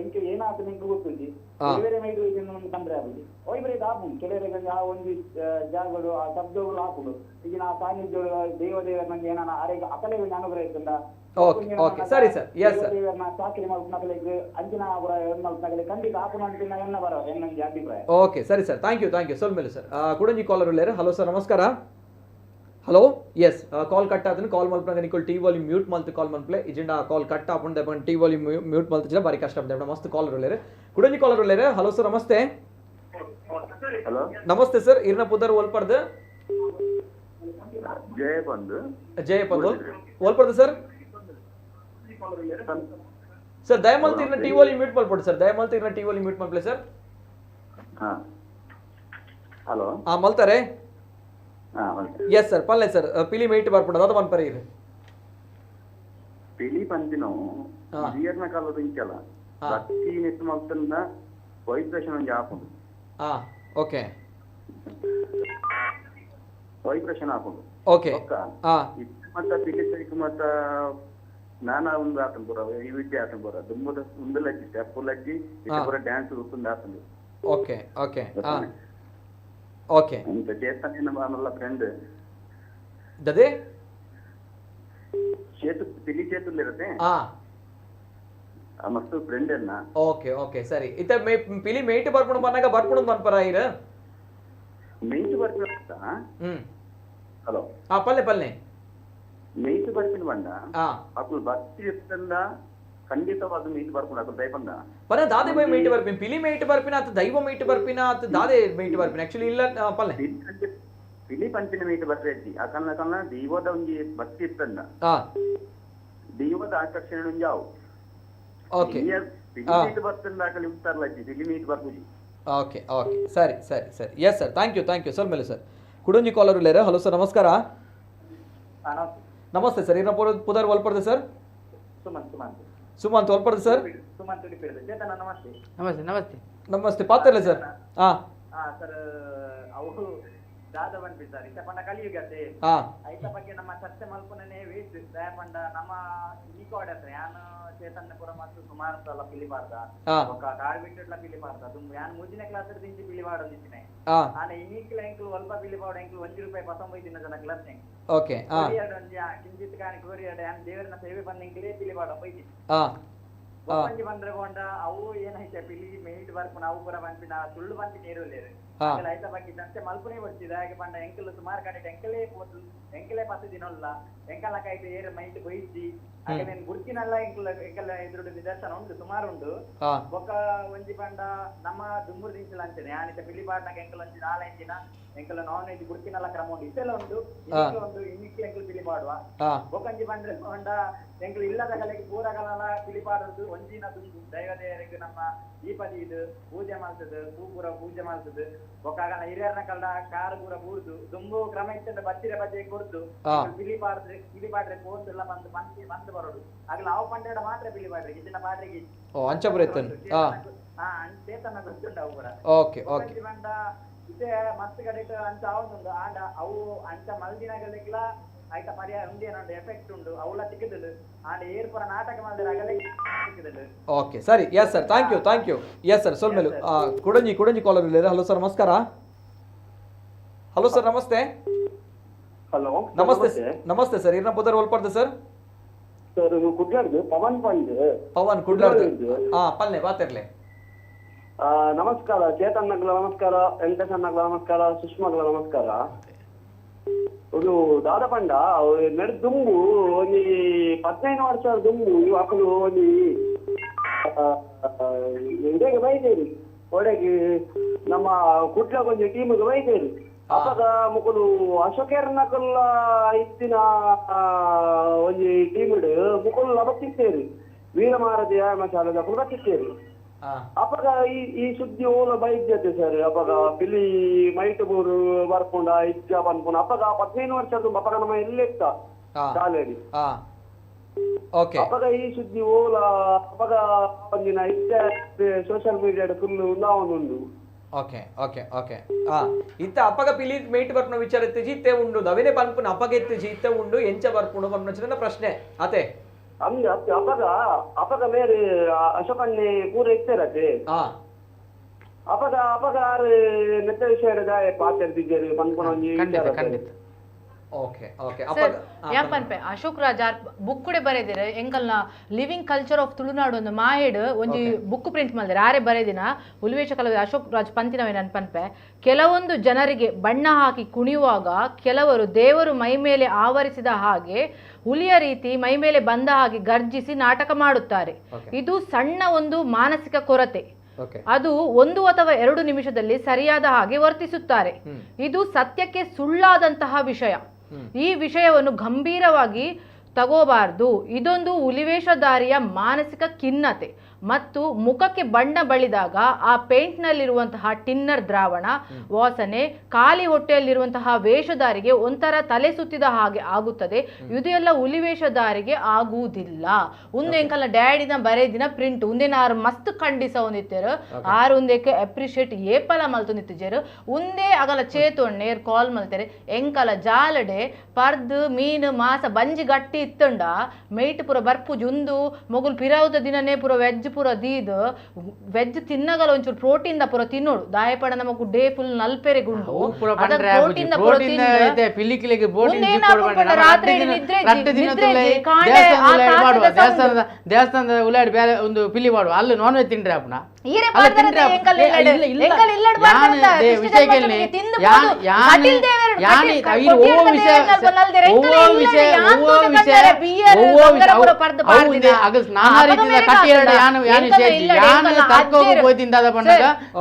ಎಂಟು ಏನಾಯ್ತು ನಿಂಗೆ ಗೊತ್ತುಂಜಿ ಬೇರೆ ಮೈದು ಬಂದ್ರೆ ಆಗುದು ವೈಬ್ರೇಟ್ ಆಪುಂಡು. ಕೆಲವರಿಗೆ ಆ ಒಂದು ಜಾಗಗಳು ಆ ಶಬ್ದಗಳು ಹಾಕುಂಡು. ಈಗ ಆ ಸಾನ್ನಿಧ್ಯಗಳು ದೈವ ದೇವರ ನಂಗೆ ಏನಾನ ಅರೆಗೆ ಅಕಲೆ ಒಂದು ಅನುಗ್ರಹ ಇರ್ತದ. ಓಕೆ ಓಕೆ ಸರಿ ಸರ್, ಎಸ್ ಸರ್. ದೇವರನ್ನ ಚಾಕರಿ ಮಲ್ಪನಕಲೆಗ್ ಅಂಚಿನ ಮಲ್ಪನಕಲೆ ಖಂಡಿತ ಆಪುನ ಅಂಚಿನ ಎನ್ನ ಬರ ಎನ್ನ ಅಭಿಪ್ರಾಯ. ಓಕೆ ಸರಿ sir, thank you thank you ಸೊಲ್ಮೇಲೆ sir. ಕುಡಂಜಿ collar ಉಳ್ಳೇರು. Hello sir ನಮಸ್ಕಾರ. ಹಲೋ ಎಸ್ ಕಾಲ್ ಕಟ್ ಆತನು ಕಾಲ್ ಮಲ್ಪನಾಗ ನಿಕೋಲ್ ಟಿ ವಾಲ್ಯೂಮ್ ಮ್ಯೂಟ್ ಮಲ್ತು ಕಾಲ್ ಮನ್ಪ್ಲೆ ಇಜಿಂಡ ಕಾಲ್ ಕಟ್ ಆಪುಂಡು ದೆಪಂಡ ಟಿ ವಾಲ್ಯೂಮ್ ಮ್ಯೂಟ್ ಮಲ್ತಿಜಿಡ ಬಾರಿ ಕಷ್ಟ ಆಪುಂಡು. ಮಸ್ತ್ ಕಾಲರ್ ಉಳ್ಳೇರು. ಕುಡಂಜಿ ಕಾಲರ್ ಉಳ್ಳೇರು. ಹಲೋ ಸರ್ ನಮಸ್ತೆ. ಹಲೋ ನಮಸ್ತೆ ಸರ್, ಇರ್ನ ಪುದರ್ ಒಲ್ಪರ್ದು? ಜಯಪಂದ್. ಜಯಪಂದ್ ಒಲ್ಪರ್ದು ಸರ್? ಸರ್ ದಯಮಲ್ತಿ ಇರ್ನ ಟಿ ವಾಲ್ಯೂಮ್ ಮ್ಯೂಟ್ ಮಲ್ಪೊಡು ಸರ್, ದಯಮಲ್ತಿ ಇರ್ನ ಟಿ ವಾಲ್ಯೂಮ್ ಮ್ಯೂಟ್ ಮಲ್ಪ್ಲೆ ಸರ್. ಹಲೋ ಮಲ್ತಾರೆ? ಎಸ್ ಸರ್ ಪಲ್ಲೆ ಸರ್, ಪಿಲಿ ಮೇಟ್ ಬರ್ಪುಂಡು ಅದ ಮನ್ಪರೆ ಇರು. ಪಿಲಿ ಪಂತಿನೋ ಹಿರಿಯರ್ನ ಕಾಲದ ಇಂಚಲ ಭಕ್ತಿ ನೆಟ್ಟು ಮಲ್ತಂದ ವೈಬ್ರೇಷನ್ ಒಂಜಿ ಆಪುಂಡು. ಓಕೆ ವೈಬ್ರೇಷನ್ ಆಪುಂಡು. ಓಕೆ ಮತ್ತ ಪಿಲಿ ಸೈಕ್ ಮತ್ತ ನಾನಾ ಒಂದು ಆತನ ಪೂರ ಈ ವಿದ್ಯೆ ಆತನ ಪೂರ ದುಂಬುದ ಉಂದಲಜ್ಜಿ ಸ್ಟೆಪ್ ಲಜ್ಜಿ ಇತ್ತ ಪೂರ ಡ್ಯಾನ್ಸ್ ಉಂದು ಆತಂದು. ಓಕೆ ಓಕೆ ಓಕೆ ಅಂತ ಚೇತನ ಮಲ್ಲ ಫ್ರೆಂಡ್ ದದೆ ಚೇತು ಪಿಲಿ ಚೇತುಲ್ ಇರುತ್ತೆ ಮಸ್ತ್ ಫ್ರೆಂಡ್ ಅನ್ನ. ಓಕೆ ಓಕೆ ಸರಿ ಇತ್ತ ಪಿಲಿ ಮೇಟ್ ಬರ್ಪುಂಡು ಬನ್ನಾಗ ಬರ್ಪುಂಡು ಮನ್ಪರ ಇರ ಮೇಟ್ ಬರ್ಪುಂಡು. ಹಲೋ ಪಲ್ಲೆ ಪಲ್ಲೆ ಮೇಟ್ ಬರ್ಪಿನ ಬಂಡ ಅప్పుడు ಭಕ್ತಿ ಇರ್ತಂದ ಖಂಡಿತವಾದ ಮೇಟ್ ಬರ್ಪುಂಡು ಅప్పుడు ದೈಪಂದ ಪರ ದಾದೆ ಬೈ ಮೇಟ್ ಬರ್ಪಿನ ಪಿಲಿ ಮೇಟ್ ಬರ್ಪಿನ ಅತ್ ದೈವ ಮೇಟ್ ಬರ್ಪಿನ ಅತ್ ದಾದೆ ಮೇಟ್ ಬರ್ಪಿನ ಆಕ್ಚುಲಿ ಇಲ್ಲ ಪಲ್ಲೆ ಪಿಲಿ ಪಂಚಿನ ಮೇಟ್ ಬರ್ಪಿ ಅಕಲ್ನ ಕಲ್ನ ದೈವದ ಒಂಜಿ ಭಕ್ತಿ ಇರ್ತಂದ ದೈವದ ಆಕರ್ಷಣೆ ಒಂಜಿ ಅವು. ಓಕೆ ಪಿಲಿ ಮೇಟ್ ಬರ್ತಂದ ಅಕಲಿ ಉತ್ತಾರಲಜ್ಜಿ ಪಿಲಿ ಮೇಟ್ ಬರ್ಪುಜಿ. ಓಕೆ ಓಕೆ ಸರಿ ಸರಿ ಸರಿ yes sir, thank you thank you sir. ಮೇಲೆ ಸರ್ ಕುಡಂಜಿ ಕಾಲರ್ ಉಳ್ಳೇರು. ಹಲೋ ಸರ್ ನಮಸ್ಕಾರ. ನಮಸ್ತೆ ಸರ್, ಇರ್ನ ಪುದರ್ ಒಲ್ಪರ್ದು ಸರ್? ಸುಮಂತ್. ಸುಮಂತ್ ಸುಮಂತ್ ಒಲ್ಪರ್ದು ಸರ್? ಸುಮಂತ್ ಉಡುಪಿರ್ದು. ಚೇತನ ನಮಸ್ತೆ. ನಮಸ್ತೆ ನಮಸ್ತೆ ನಮಸ್ತೆ ಪಾತ್ರಲ್ಲ ಸರ್. ಸರ್ ಅವು ದಾದ ಬಂದ್ಬಿ ಸರ್ ಇತ್ತ ಪಂಡ ಕಲಿಯುಗತೆ ಐತ ಬಗ್ಗೆ ನಮ್ಮ ಚರ್ಚೆ ಮಲ್ಪುನೇ ವೇಸ್ಟ್ ದಯಪಂಡ ನಮ್ಮ ಈ ಕೋಡೆ ಹತ್ರ ಯಾನು ಚೇತನ್ಯಪುರ ಮತ್ತು ಸುಮಾರು ಸಲ ಪಿಲಿಬಾರ್ದ ಒಕ್ಕ ಕಾರ್ ಬಿಟ್ಟಿಟ್ಲ ಪಿಲಿಬಾರ್ದ ತುಂಬ ಯಾನ್ ಮೂಜಿನ ಕ್ಲಾಸ್ ದಿಂಚಿ ಪಿಲಿಬಾರ್ದು ಆನೆ ಇನ್ನೀಕ್ಲ ಎಂಕ್ಲು ಅಲ್ಪ ಪಿಲಿಬಾರ್ದು ಎಂಕ್ಲು 1 ರೂಪಾಯಿ 19 ದಿನ ಜನ ಕ್ಲಾಸ್ ಎಂಕ್ ಓಕೆ ಕೊರಿಯಡ್ ಒಂಜಿ ಕಿಂಚಿತ್ ಕಾಣಿ ಕೊರಿಯಡ್ ಯಾನ್ ದೇವರನ್ನ ಸೇವೆ ಬಂದಿಂಕ್ಲೇ ಪಿಲಿಬಾರ್ಡ ಪೊಯ್ತಿ ಒಂಜಿ ಬಂದ್ರೆ ಕೊಂಡ ಅವು ಏನೈತೆ ಪಿಲಿ ಮೇಟ್ ಬರ್ಪುನ ಅವು ಪೂರ ಪನ್ಪಿನ ಸುಳ್ಳು ಪನ್ಪಿ ನೀರುಲ್ಲೇರು ಅಗಲ ಐತ ಬಗ್ಗೆ ಚರ್ಚೆ ಮಲ್ಪುನೇ ಬರ್ತಿದೆ ಹಾಗೆ ಪಂಡ ಎಂಕಲ್ ಸುಮಾರು ಕಡೆ ಎಂಕಲೇ ಪೋತು ಎಂಕಲೇ ಪತ್ತು ದಿನೊಲ್ಲ ಎಂಕಲ ಕೈಟ್ ಏರು ಮೈಟ್ ಬೊಯ್ಜಿ ಹಾಗೆ నేను ಗುರ್ತಿನಲ್ಲ ಎಂಕಲ್ ಎಂಕಲ ಎದುರುಡು ನಿದರ್ಶನ ಉಂಟು ಸುಮಾರು ಉಂಡು. ಬೊಕ್ಕ ಒಂಜಿ ಪಂಡ ನಮ್ಮ ದುಂಬುರು ದಿಂಚಲ ಅಂಚನೆ ಆನಿತ ಪಿಲಿ ಪಾಡ್ನಾಗ ಎಂಕಲ್ ಒಂಜಿ ನಾಲೈದು ದಿನ ಎಂಕಲ್ ನಾನ್ ವೆಜ್ ಗುರ್ತಿನಲ್ಲ ಕ್ರಮ ಉಂಡು ಇತ್ತೆಲ್ಲ ಉಂಡು ಇನ್ನಿಕ್ಲ ಉಂಡು ಇನ್ನಿಕ್ಕೆ ಎಂಕಲ್ ಪಿಲಿ ಪಾಡುವ. ಬೊಕ್ಕಂಜಿ ಬಂದ್ರೆ ಪಂಡ ಎಂಕಲ್ ಇಲ್ಲದ ಕಲೆಗೆ ಪೂರಗಲಲ ಪಿಲಿ ಪಾಡುದು ಒಂಜಿನ ದುಂಬು ದೈವದೇವರಿಗೆ ನಮ್ಮ ದೀಪದಿ ಇದು ಪೂಜೆ ಮಾಡ್ತದೆ ಪೂ ಪೂರ ಪೂಜೆ ಮಾಡ್ತದೆ ಬೊಕ್ಕಾಗಲ ಹಿರಿಯರ್ನ ಕಲ್ಡ ಕಾರು ಪೂರ ಬೂರ್ದು ದುಂಬು ಕ್ರಮ ಇತ್ತಂಡ ಬತ್ತಿರ ಬಜ್ಜೆ ಕೊಡ್ದು ಪಿಲಿ ಪಾಡ್ರೆ ಪಿಲಿ ಪಾಡ್ರೆ ಪೋಂದುಲ್ಲ ಬಂದು ಬಂದು ಬಂದು ಬರೋಡು ಆಗಲ ಅವು ಪಂಡೇಡ ಮಾತ್ರ ಪಿಲಿ ಪಾಡ್ರೆ ಇದಿನ ಪಾಡ್ರಿಗೆ. ಓ ಅಂಚಪುರ ಇತ್ತನ್. ಚೇತನ ಗೊತ್ತುಂಡು ಅವು ಪೂರ. Okay okay. ಬಂಡ ಇತ್ತೆ ಮಸ್ತ್ ಕಡೆಟ್ ಅಂಚ ಆವೊಂದುಂಡು ಆಂಡ ಅವು ಅಂಚ ಮಲ್ದಿನಗಲಿಗ್ಲ ಐತ ಪರ್ಯಾಯ ಉಂಡೇನುಂಡು ಎಫೆಕ್ಟ್ ಉಂಡು ಅವುಲ ತಿಕ್ಕುದುಂಡು ಆಂಡ ಏರ್ ಪೂರ ನಾಟಕ ಮಲ್ದಿರ ಅಗಲೆ ತಿಕ್ಕುದುಂಡು. ಓಕೆ ಸರಿ, yes sir, thank you thank you. Yes sir. ಸೊಲ್ಮೇಲು ಕುಡಂಜಿ ಕುಡಂಜಿ ಕಾಲರ್ ಇಲ್ಲ. ಹಲೋ ಸರ್ ನಮಸ್ಕಾರ. ಹಲೋ ಸರ್ ನಮಸ್ತೆ. ಹಲೋ ನಮಸ್ತೆ ನಮಸ್ತೆ ಸರ್. ಇರ್ನ ಪುದರ್ ಒಲ್ಪಡ್ದು ಸರ್? ಸರ್ ಕುಡ್ಲಾಡ್ದು ಪವನ್ ಪಂಡ್. ಪವನ್ ಕುಡ್ಲಾಡ್ದು. ಹಾ ಪಲ್ಲೆ ಬಾತಿರ್ಲೆ. ನಮಸ್ಕಾರ ಚೇತನ್ ನಗ್ಲ ನಮಸ್ಕಾರ, ವೆಂಕಟೇಶ್ ನಗ್ಲ ನಮಸ್ಕಾರ, ಸುಷ್ಮಗ್ಲ ನಮಸ್ಕಾರ. ಒಂದು ದಾದ ಪಂಡ ನಡು ದುಂಬು ಒಂಜಿ 15 ವರ್ಷ ದುಂಬು ಅಕಲು ಒಂಜಿ ಇಡೆಗೆ ಬೈದೇರಿ ಒಡೆಗೆ ನಮ್ಮ ಕುಡ್ಲಾಗ ಒಂಜಿ ಟೀಮ್ಗೆ ಬೈದೇರಿ. ಅಪಗ ಮುಕುಲು ಅಶೋಕೇರ್ನಕಲ್ಲ ಇತ್ತಿನ ಒಂಜಿ ಟೀಮ್ ಮುಕುಲು ಬತ್ತಿತ್ತೇರಿ ವೀರಮಾರತಿ ವ್ಯಾಯಾಮ ಶಾಲೆದ ಅಕುಲು ಬತ್ತಿತ್ತೇರಿ. ಅಪಗ ಈ ಈ ಸುದ್ದಿ ಓಲ ಬೈದ್ಯತೆ ಸರ್. ಅಪಗ ಪಿಲಿ ಮೈಟ್ ಬೂರು ಬರ್ಪುಂಡ ಇಜ್ಜ ಪನ್ಪುಂಡ ಅಪಗ 15 ವರ್ಷದ ಅಪಗ ನಮ್ಮ ಎಲ್ಲೆತ್ತ ಶಾಲೆಡಿ. ಅಪಗ ಈ ಸುದ್ದಿ ಓಲ ಅಪಗ ಒಂದಿನ ಇತ್ತ ಸೋಷಿಯಲ್ ಮೀಡಿಯಾ ಫುಲ್ ಉಂಡು. Okay okay okay. ಇತ್ತ ಅಪಗ ಪಿಲಿ ಮೇಟ್ ಬರ್ಪುನ ವಿಚಾರ ಇತ್ತಿಜಿ ಇತ್ತೆ ಉಂಡು ನವೀನೇ ಪನ್ಪುನ ಅಪಗ ಇತ್ತಿಜಿ ಇತ್ತೆ ಉಂಡು ಎಂಚ ಬರ್ಪುಂಡು ಪನ್ಪುನ ಪ್ರಶ್ನೆ ಅತೆ. ಅಂದ ಅಪಗ ಅಪಗ ಮೇರೆ ಅಶೋಕಣ್ಣೆ ಪೂರ ಇತ್ತರತೆ. ಅಪಗ ಅಪಗ ಆರು ನೆತ್ತ ವಿಷಯದ ಪಾತೆರ್ದಿದ್ದೇರು ಪನ್ಪುನ ಒಂಜಿ ವಿಚಾರ. ಖಂಡಿತ. Okay okay. ಯಾಪನ್ಪೆ ಅಶೋಕ್ ರಾಜ್ ಆರ್ ಬುಕ್ ಕೂಡ ಬರೆದಿರ ಎಂಕಲ್ನ ಲಿವಿಂಗ್ ಕಲ್ಚರ್ ಆಫ್ ತುಳುನಾಡು ಒಂದು ಮಾಹೆಡ್ ಒಂಜಿ ಬುಕ್ ಪ್ರಿಂಟ್ ಮಾಡಿದ್ರೆ ಆರೆ ಬರೆದಿನ ಹುಲಿವೇಷ ಕಲಾವಿದ ಅಶೋಕ್ ರಾಜ್ ಪಂತಿನವೇ ನನ್ ಪನ್ಪೆ. ಕೆಲವೊಂದು ಜನರಿಗೆ ಬಣ್ಣ ಹಾಕಿ ಕುಣಿಯುವಾಗ ಕೆಲವರು ದೇವರು ಮೈ ಮೇಲೆ ಆವರಿಸಿದ ಹಾಗೆ ಹುಲಿಯ ರೀತಿ ಮೈ ಮೇಲೆ ಬಂದ ಹಾಗೆ ಗರ್ಜಿಸಿ ನಾಟಕ ಮಾಡುತ್ತಾರೆ. ಇದು ಸಣ್ಣ ಒಂದು ಮಾನಸಿಕ ಕೊರತೆ. ಅದು 1 ಅಥವಾ 2 ನಿಮಿಷದಲ್ಲಿ ಸರಿಯಾದ ಹಾಗೆ ವರ್ತಿಸುತ್ತಾರೆ. ಇದು ಸತ್ಯಕ್ಕೆ ಸುಳ್ಳಾದಂತಹ ವಿಷಯ. ಈ ವಿಷಯವನ್ನು ಗಂಭೀರವಾಗಿ ತಗೋಬಾರ್ದು. ಇದೊಂದು ಹುಲಿವೇಷಧಾರಿಯ ಮಾನಸಿಕ ಖಿನ್ನತೆ ಮತ್ತು ಮುಖಕ್ಕೆ ಬಣ್ಣ ಬಳಿದಾಗ ಆ ಪೇಂಟ್ನಲ್ಲಿರುವಂತಹ ಟಿನ್ನರ್ ದ್ರಾವಣ ವಾಸನೆ ಖಾಲಿ ಹೊಟ್ಟೆಯಲ್ಲಿರುವಂತಹ ವೇಷಧಾರಿಗೆ ಒಂಥರ ತಲೆ ಸುತ್ತಿದ ಹಾಗೆ ಆಗುತ್ತದೆ. ಇದು ಎಲ್ಲ ಹುಲಿವೇಷಧಾರಿಗೆ ಆಗುವುದಿಲ್ಲ. ಉಂದು ಎಂಕಲ್ನ ಡ್ಯಾಡಿನ ಬರೆದಿನ ಪ್ರಿಂಟ್ ಉಂದೇನ ಆರು ಮಸ್ತ್ ಖಂಡಿಸ ಒಂದಿತ್ತೇರು ಆರು ಉಂದಕ್ಕೆ ಅಪ್ರಿಷಿಯೇಟ್ ಏಪಲ ಮಲ್ತೊಂದಿತ್ತಿಜೇರು ಉಂದೇ ಅಗಲ ಚೇತೊಣ್ಣೆ ಕಾಲ್ ಮಲ್ತೇರೆ ಎಂಕಲ ಜಾಲಡೆ ಪರ್ದು ಮೀನು ಮಾಸ ಬಂಜಿ ಗಟ್ಟಿ ಇತ್ತಂಡ ಮೇಟ್ ಪೂರ ಬರ್ಪುಜಿ ಉಂದು ಮೊಗುಲು ಪಿರಾವುದ ದಿನನೇ ಪೂರ ವೆಜ್ ಪೂರ ದೀದ್ ವೆಜ್ ತಿನ್ನಗಲ ಒಂಚೂರು ಪ್ರೋಟೀನ್ the ಪೂರ ತಿನ್ನೋಡು ದಾಯಪಡ ನಮಕು ಡೇ ಫುಲ್ ನಲ್ಪೆರೆ ಗುಂಡು ಪ್ರೋಟೀನ್ the ಪೂರ ರಾತ್ರಿ ನಿದ್ರೆ ದೇವಸ್ಥಾನದ ಉಲಾಡಿ ಬೇರೆ ಒಂದು ಪಿಲಿ ಮಾಡುವ ಅಲ್ಲಿ ನಾನ್ ವೆಜ್ ತಿಂಡ್ರೆ ಅಪ್ಪನ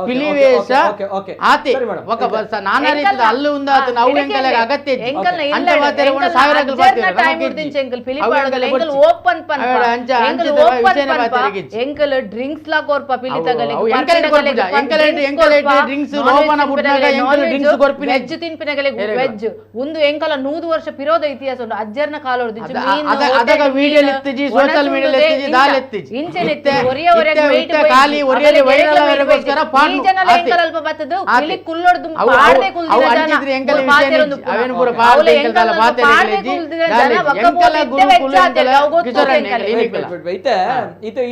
ಪಿಲಿವೇಷ ಆತಿ ನಾನಾ ರೀತಿಯ ಅಲ್ಲು ಉಂದಾತ ಅವು ಎಂಕಲ ಅಗತ್ಯ ಎಂಕಲ್ ಡ್ರಿಂಕ್ಸ್ ಲಾ ಕೊರ್ಪ ಪಿಲಿ ತಗಲೆ ವೆಜ್ ತಿನ್ಪಿನಗಲೆ ವೆಜ್ ಒಂದು ಎಂಕಲ 100 ವರ್ಷ ಪಿರೋದ ಇತಿಹಾಸ ಉಂಟು ಅಜ್ಜರ್ನ ಕಾಲೋರ್ದು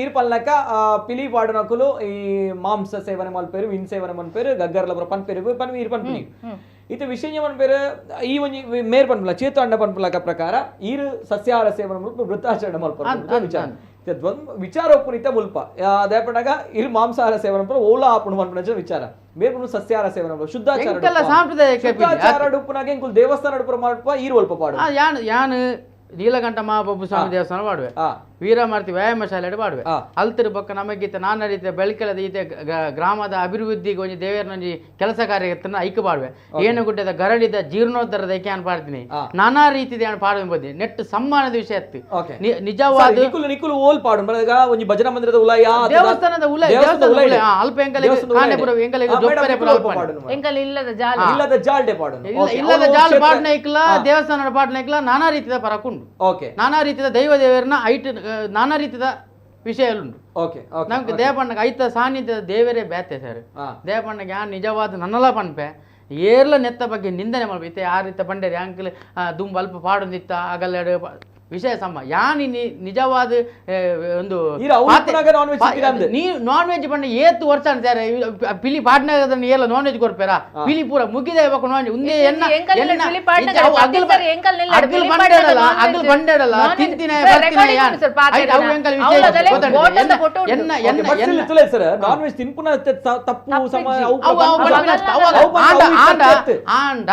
ಈರ್ಪಲ್ನಕ ಪಿಲಿ ಪಾಡುನಕುಲು ಈ ಮಾಂಸ ಸೇವನೆ ಮಲ್ಪೇರು ವಿನ್ ಸೇವನೆ ಮನ್ಪೇರು ಗಗ್ಗರ್ಲ ಪುರ ಪನ್ಪೇರು ಪನ್ ಈರ್ ಪನ್ಪಿನಿ ಇತ್ತೆ ವಿಷಯ ಮನ್ಪೇರು ಈ ಒಂಜಿ ಮೇರ್ ಪನ್ಪುಲ ಚೇತು ಅಣ್ಣ ಪನ್ಪುಲಕ ಪ್ರಕಾರ ಈರು ಸಸ್ಯಾಹಾರ ಸೇವನೆ ಮಲ್ಪ ವೃತ್ತಾಚರಣೆ ಮಲ್ಪರು ವಿಚಾರ. ದ್ವಂದ್ವ ವಿಚಾರ ಒಪ್ಪುನಿತ ಮುಲ್ಪ ದೇಪಣಗ ಇರ್ ಮಾಂಸಾಹಾರ ಸೇವನೆ ಪೂರ ಓಲಾ ಆಪುಣು ಮನ್ಪುನಂಚಿನ ವಿಚಾರ ಮೇರ್ಪುನು ಸಸ್ಯಾಹಾರ ಸೇವನೆ ಪೂರ ಶುದ್ಧಾಚಾರ ಎಂಕಲ್ಲ ಸಾಂಪ್ರದಾಯಿಕ ಶುದ್ಧಾಚಾರ ಉಪ್ಪುನಾಗ ಎಂಕುಲು ದೇವಸ್ಥಾನ ಉಪ್ಪುರ ಮಾಡ್ಪ ಈರ್ ಒಲ್ಪ ಪಾಡು ಯಾನ್ ಯಾನ್ ನೀಲಕಂಠ ಮಹಾಪ್ರಭು ಸ್ವಾಮಿ ದೇವಸ್ಥಾನ ಪಾಡುವೆ, ವೀರಮಾರ್ತಿ ವ್ಯಾಯಾಮ ಶಾಲೆ ಪಾಡುವೆ, ಅಲ್ತಿರು ಬೊಕ್ಕ ನಮಗೀತ ನಾನಾ ರೀತಿಯ ಬೆಳಕೆಲದ ಈತೆ ಗ್ರಾಮದ ಅಭಿವೃದ್ಧಿಗೆ ಒಂಜಿ ದೇವೇರ್ನೊಂಜಿ ಕೆಲಸ ಕಾರ್ಯ ಐಕ್ ಪಾಡುವೆ, ಏನುಗುಡ್ಡದ ಗರಡಿದ ಜೀರ್ಣೋದ್ಧಾರದ ಐಕೆ ಯಾನ್ ಪಾಡ್ತೀನಿ, ನಾನಾ ರೀತಿದ ಯಾನ್ ಪಾಡುವೆ ಬೋದಿ ನೆಟ್ ಸಮ್ಮಾನದ ವಿಷಯ ಇತ್ತು ನಿಜವಾದ ನಿಕುಲು ಓಲ್ ಪಾಡು ಒಂಜಿ ಭಜನಾ ಮಂದಿರದ ಉಲಾಯ ದೇವಸ್ಥಾನದ ಉಲಾಯ ದೇವಸ್ಥಾನದ ಅಲ್ಪ ಎಂಕಲೆಗ್ ಕಾಣೆಪುರ ಎಂಕಲೆಗ್ ಜೊಪ್ಪರೆ ಪುರ ಎಂಕಲ್ ಇಲ್ಲದ ಜಾಲ್ ಇಲ್ಲದ ಜಾಲ್ಡೆ ಪಾಡು ಇಲ್ಲದ ಜಾಲ್ ಪಾಡ್ನೈಕ್ಲ ದೇವಸ್ಥಾನದ ಪಾಡ್ನೈಕ್ಲ ನಾನಾ ರೀತಿಯ ಪರಕುಂಡು. ನಾನಾ ರೀತಿಯ ದೈವ ದೇವರನ್ನ ಐಟ್ ನಾನಾ ರೀತಿಯ ವಿಷಯ ಉಂಟು. ನಮ್ಗೆ ದೇವಣ್ಣಗೆ ಐತ ಸಾನ್ನಿಧ್ಯದ ದೇವರೇ ಬ್ಯಾತೆ ಸರ್. ದೇವಣ್ಣಗೆ ಯಾನ್ ನಿಜವಾದ ನನ್ನಲ ಪನ್ಪೆ ಏರ್ಲ ನೆತ್ತ ಬಗ್ಗೆ ನಿಂದನೆ ಮಾಡ್ಬೇಕು ಇತ್ತೆ ಆ ರೀತಿ ಪಂಡೇರಿ ಅಂಕಲ್ ದುಂಬ ಅಲ್ಪ ಪಾಡೊಂದಿತ್ತ ಅಗಲ್ಲೆಡು ವಿಷಯ ಸಮ ಯಾನ್ ನಿಜವಾದ ಒಂದು ನೀ ನಾನ್ ವೆಜ್ ಪಂಡ ಏತು ವರ್ಷ ಸರ್ ಪಿಲಿ ಪಾಡ್ನಾಗ ಏರ್ಲ ನಾನ್ ವೆಜ್ ಕೊರ್ಪೇರಾ ಪಿಲಿ ಪೂರ ಮುಗಿದೆ ನಾನ್ ವೆಜ್ ಉಂದೇ ಎನ್ನ ಅಗ್ಲ್ ಬಂಡೇಡಲ್ಲ ಅಗ್ಲ್ ಬಂಡೇಡಲ್ಲ ತಿಂತಿನ ಬರ್ತಿನ ಯಾನ್ ಅವು ಎಂಕಲ್ ವಿಷಯ ಎನ್ನ ಎನ್ನ ಎನ್ನ sir non veg ತಿನ್ಪುನ ತಪ್ಪು ಸಮ ಅವು ಆಂಡ ಆಂಡ ಆಂಡ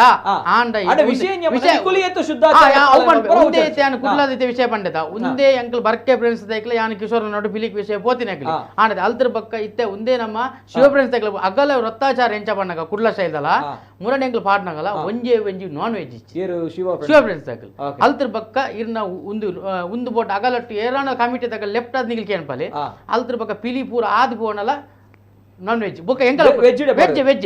ಆಂಡ ವಿಷಯ ಏತು ಶುದ್ಧಾಚಾರ ಅವು ಪಂಡ ಉಂದೇ ಯಾನ್ ಕುಡ್ಲದ ವಿಷಯ ಪಂಡತ ಉಂದೇ ಅಂಕಲ್ ಬರ್ಕೆ ಫ್ರೆಂಡ್ಸ್ ದೈಕ್ಲ ಯಾನ್ ಕಿಶೋರ್ ನೋಡು ಪಿಲಿಕ್ ವಿಷಯ ಪೋತಿನ ಅಕ್ಲಿ ಆಂಡ ಅಲ್ತರ ಬಕ್ಕ ಇತ್ತೆ ಉಂದೇ ನಮ್ಮ ಶಿವ ಫ್ರೆಂಡ್ಸ್ ದೈಕ್ಲ ಅಗಲ ವೃತ್ತಾಚಾರ ಎಂಚ ಪಣ್ಣಗ ಕುಡ್ಲ ಶೈದಲ ಮುರಣಿ ಅಂಕಲ್ ಪಾಡ್ನಗಲ ಒಂಜೆ ಒಂಜಿ ನಾನ್ ವೆಜ್ ಶಿವ ಫ್ರೆಂಡ್ಸ್ ದೈಕ್ಲ ಅಲ್ತರ ಬಕ್ಕ ಇರ್ನ ಉಂದು ಉಂದು ಬೋಟ್ ಅಗಲಟ್ಟು ಏರಾಣ ಕಮಿಟಿ ದಗಲ್ ಲೆಫ್ಟ್ ಆದ್ ನಿಗಲ್ ಕೇನ್ಪಲೆ ಅಲ್ತರ ಬಕ್ಕ ಪಿಲಿ ಪೂರ ಆದ್ ಪೋನಲ ನಾನ್ ವೆಜ್ ಬೊಕ್ಕ ಎಂಕಲ್ veg veg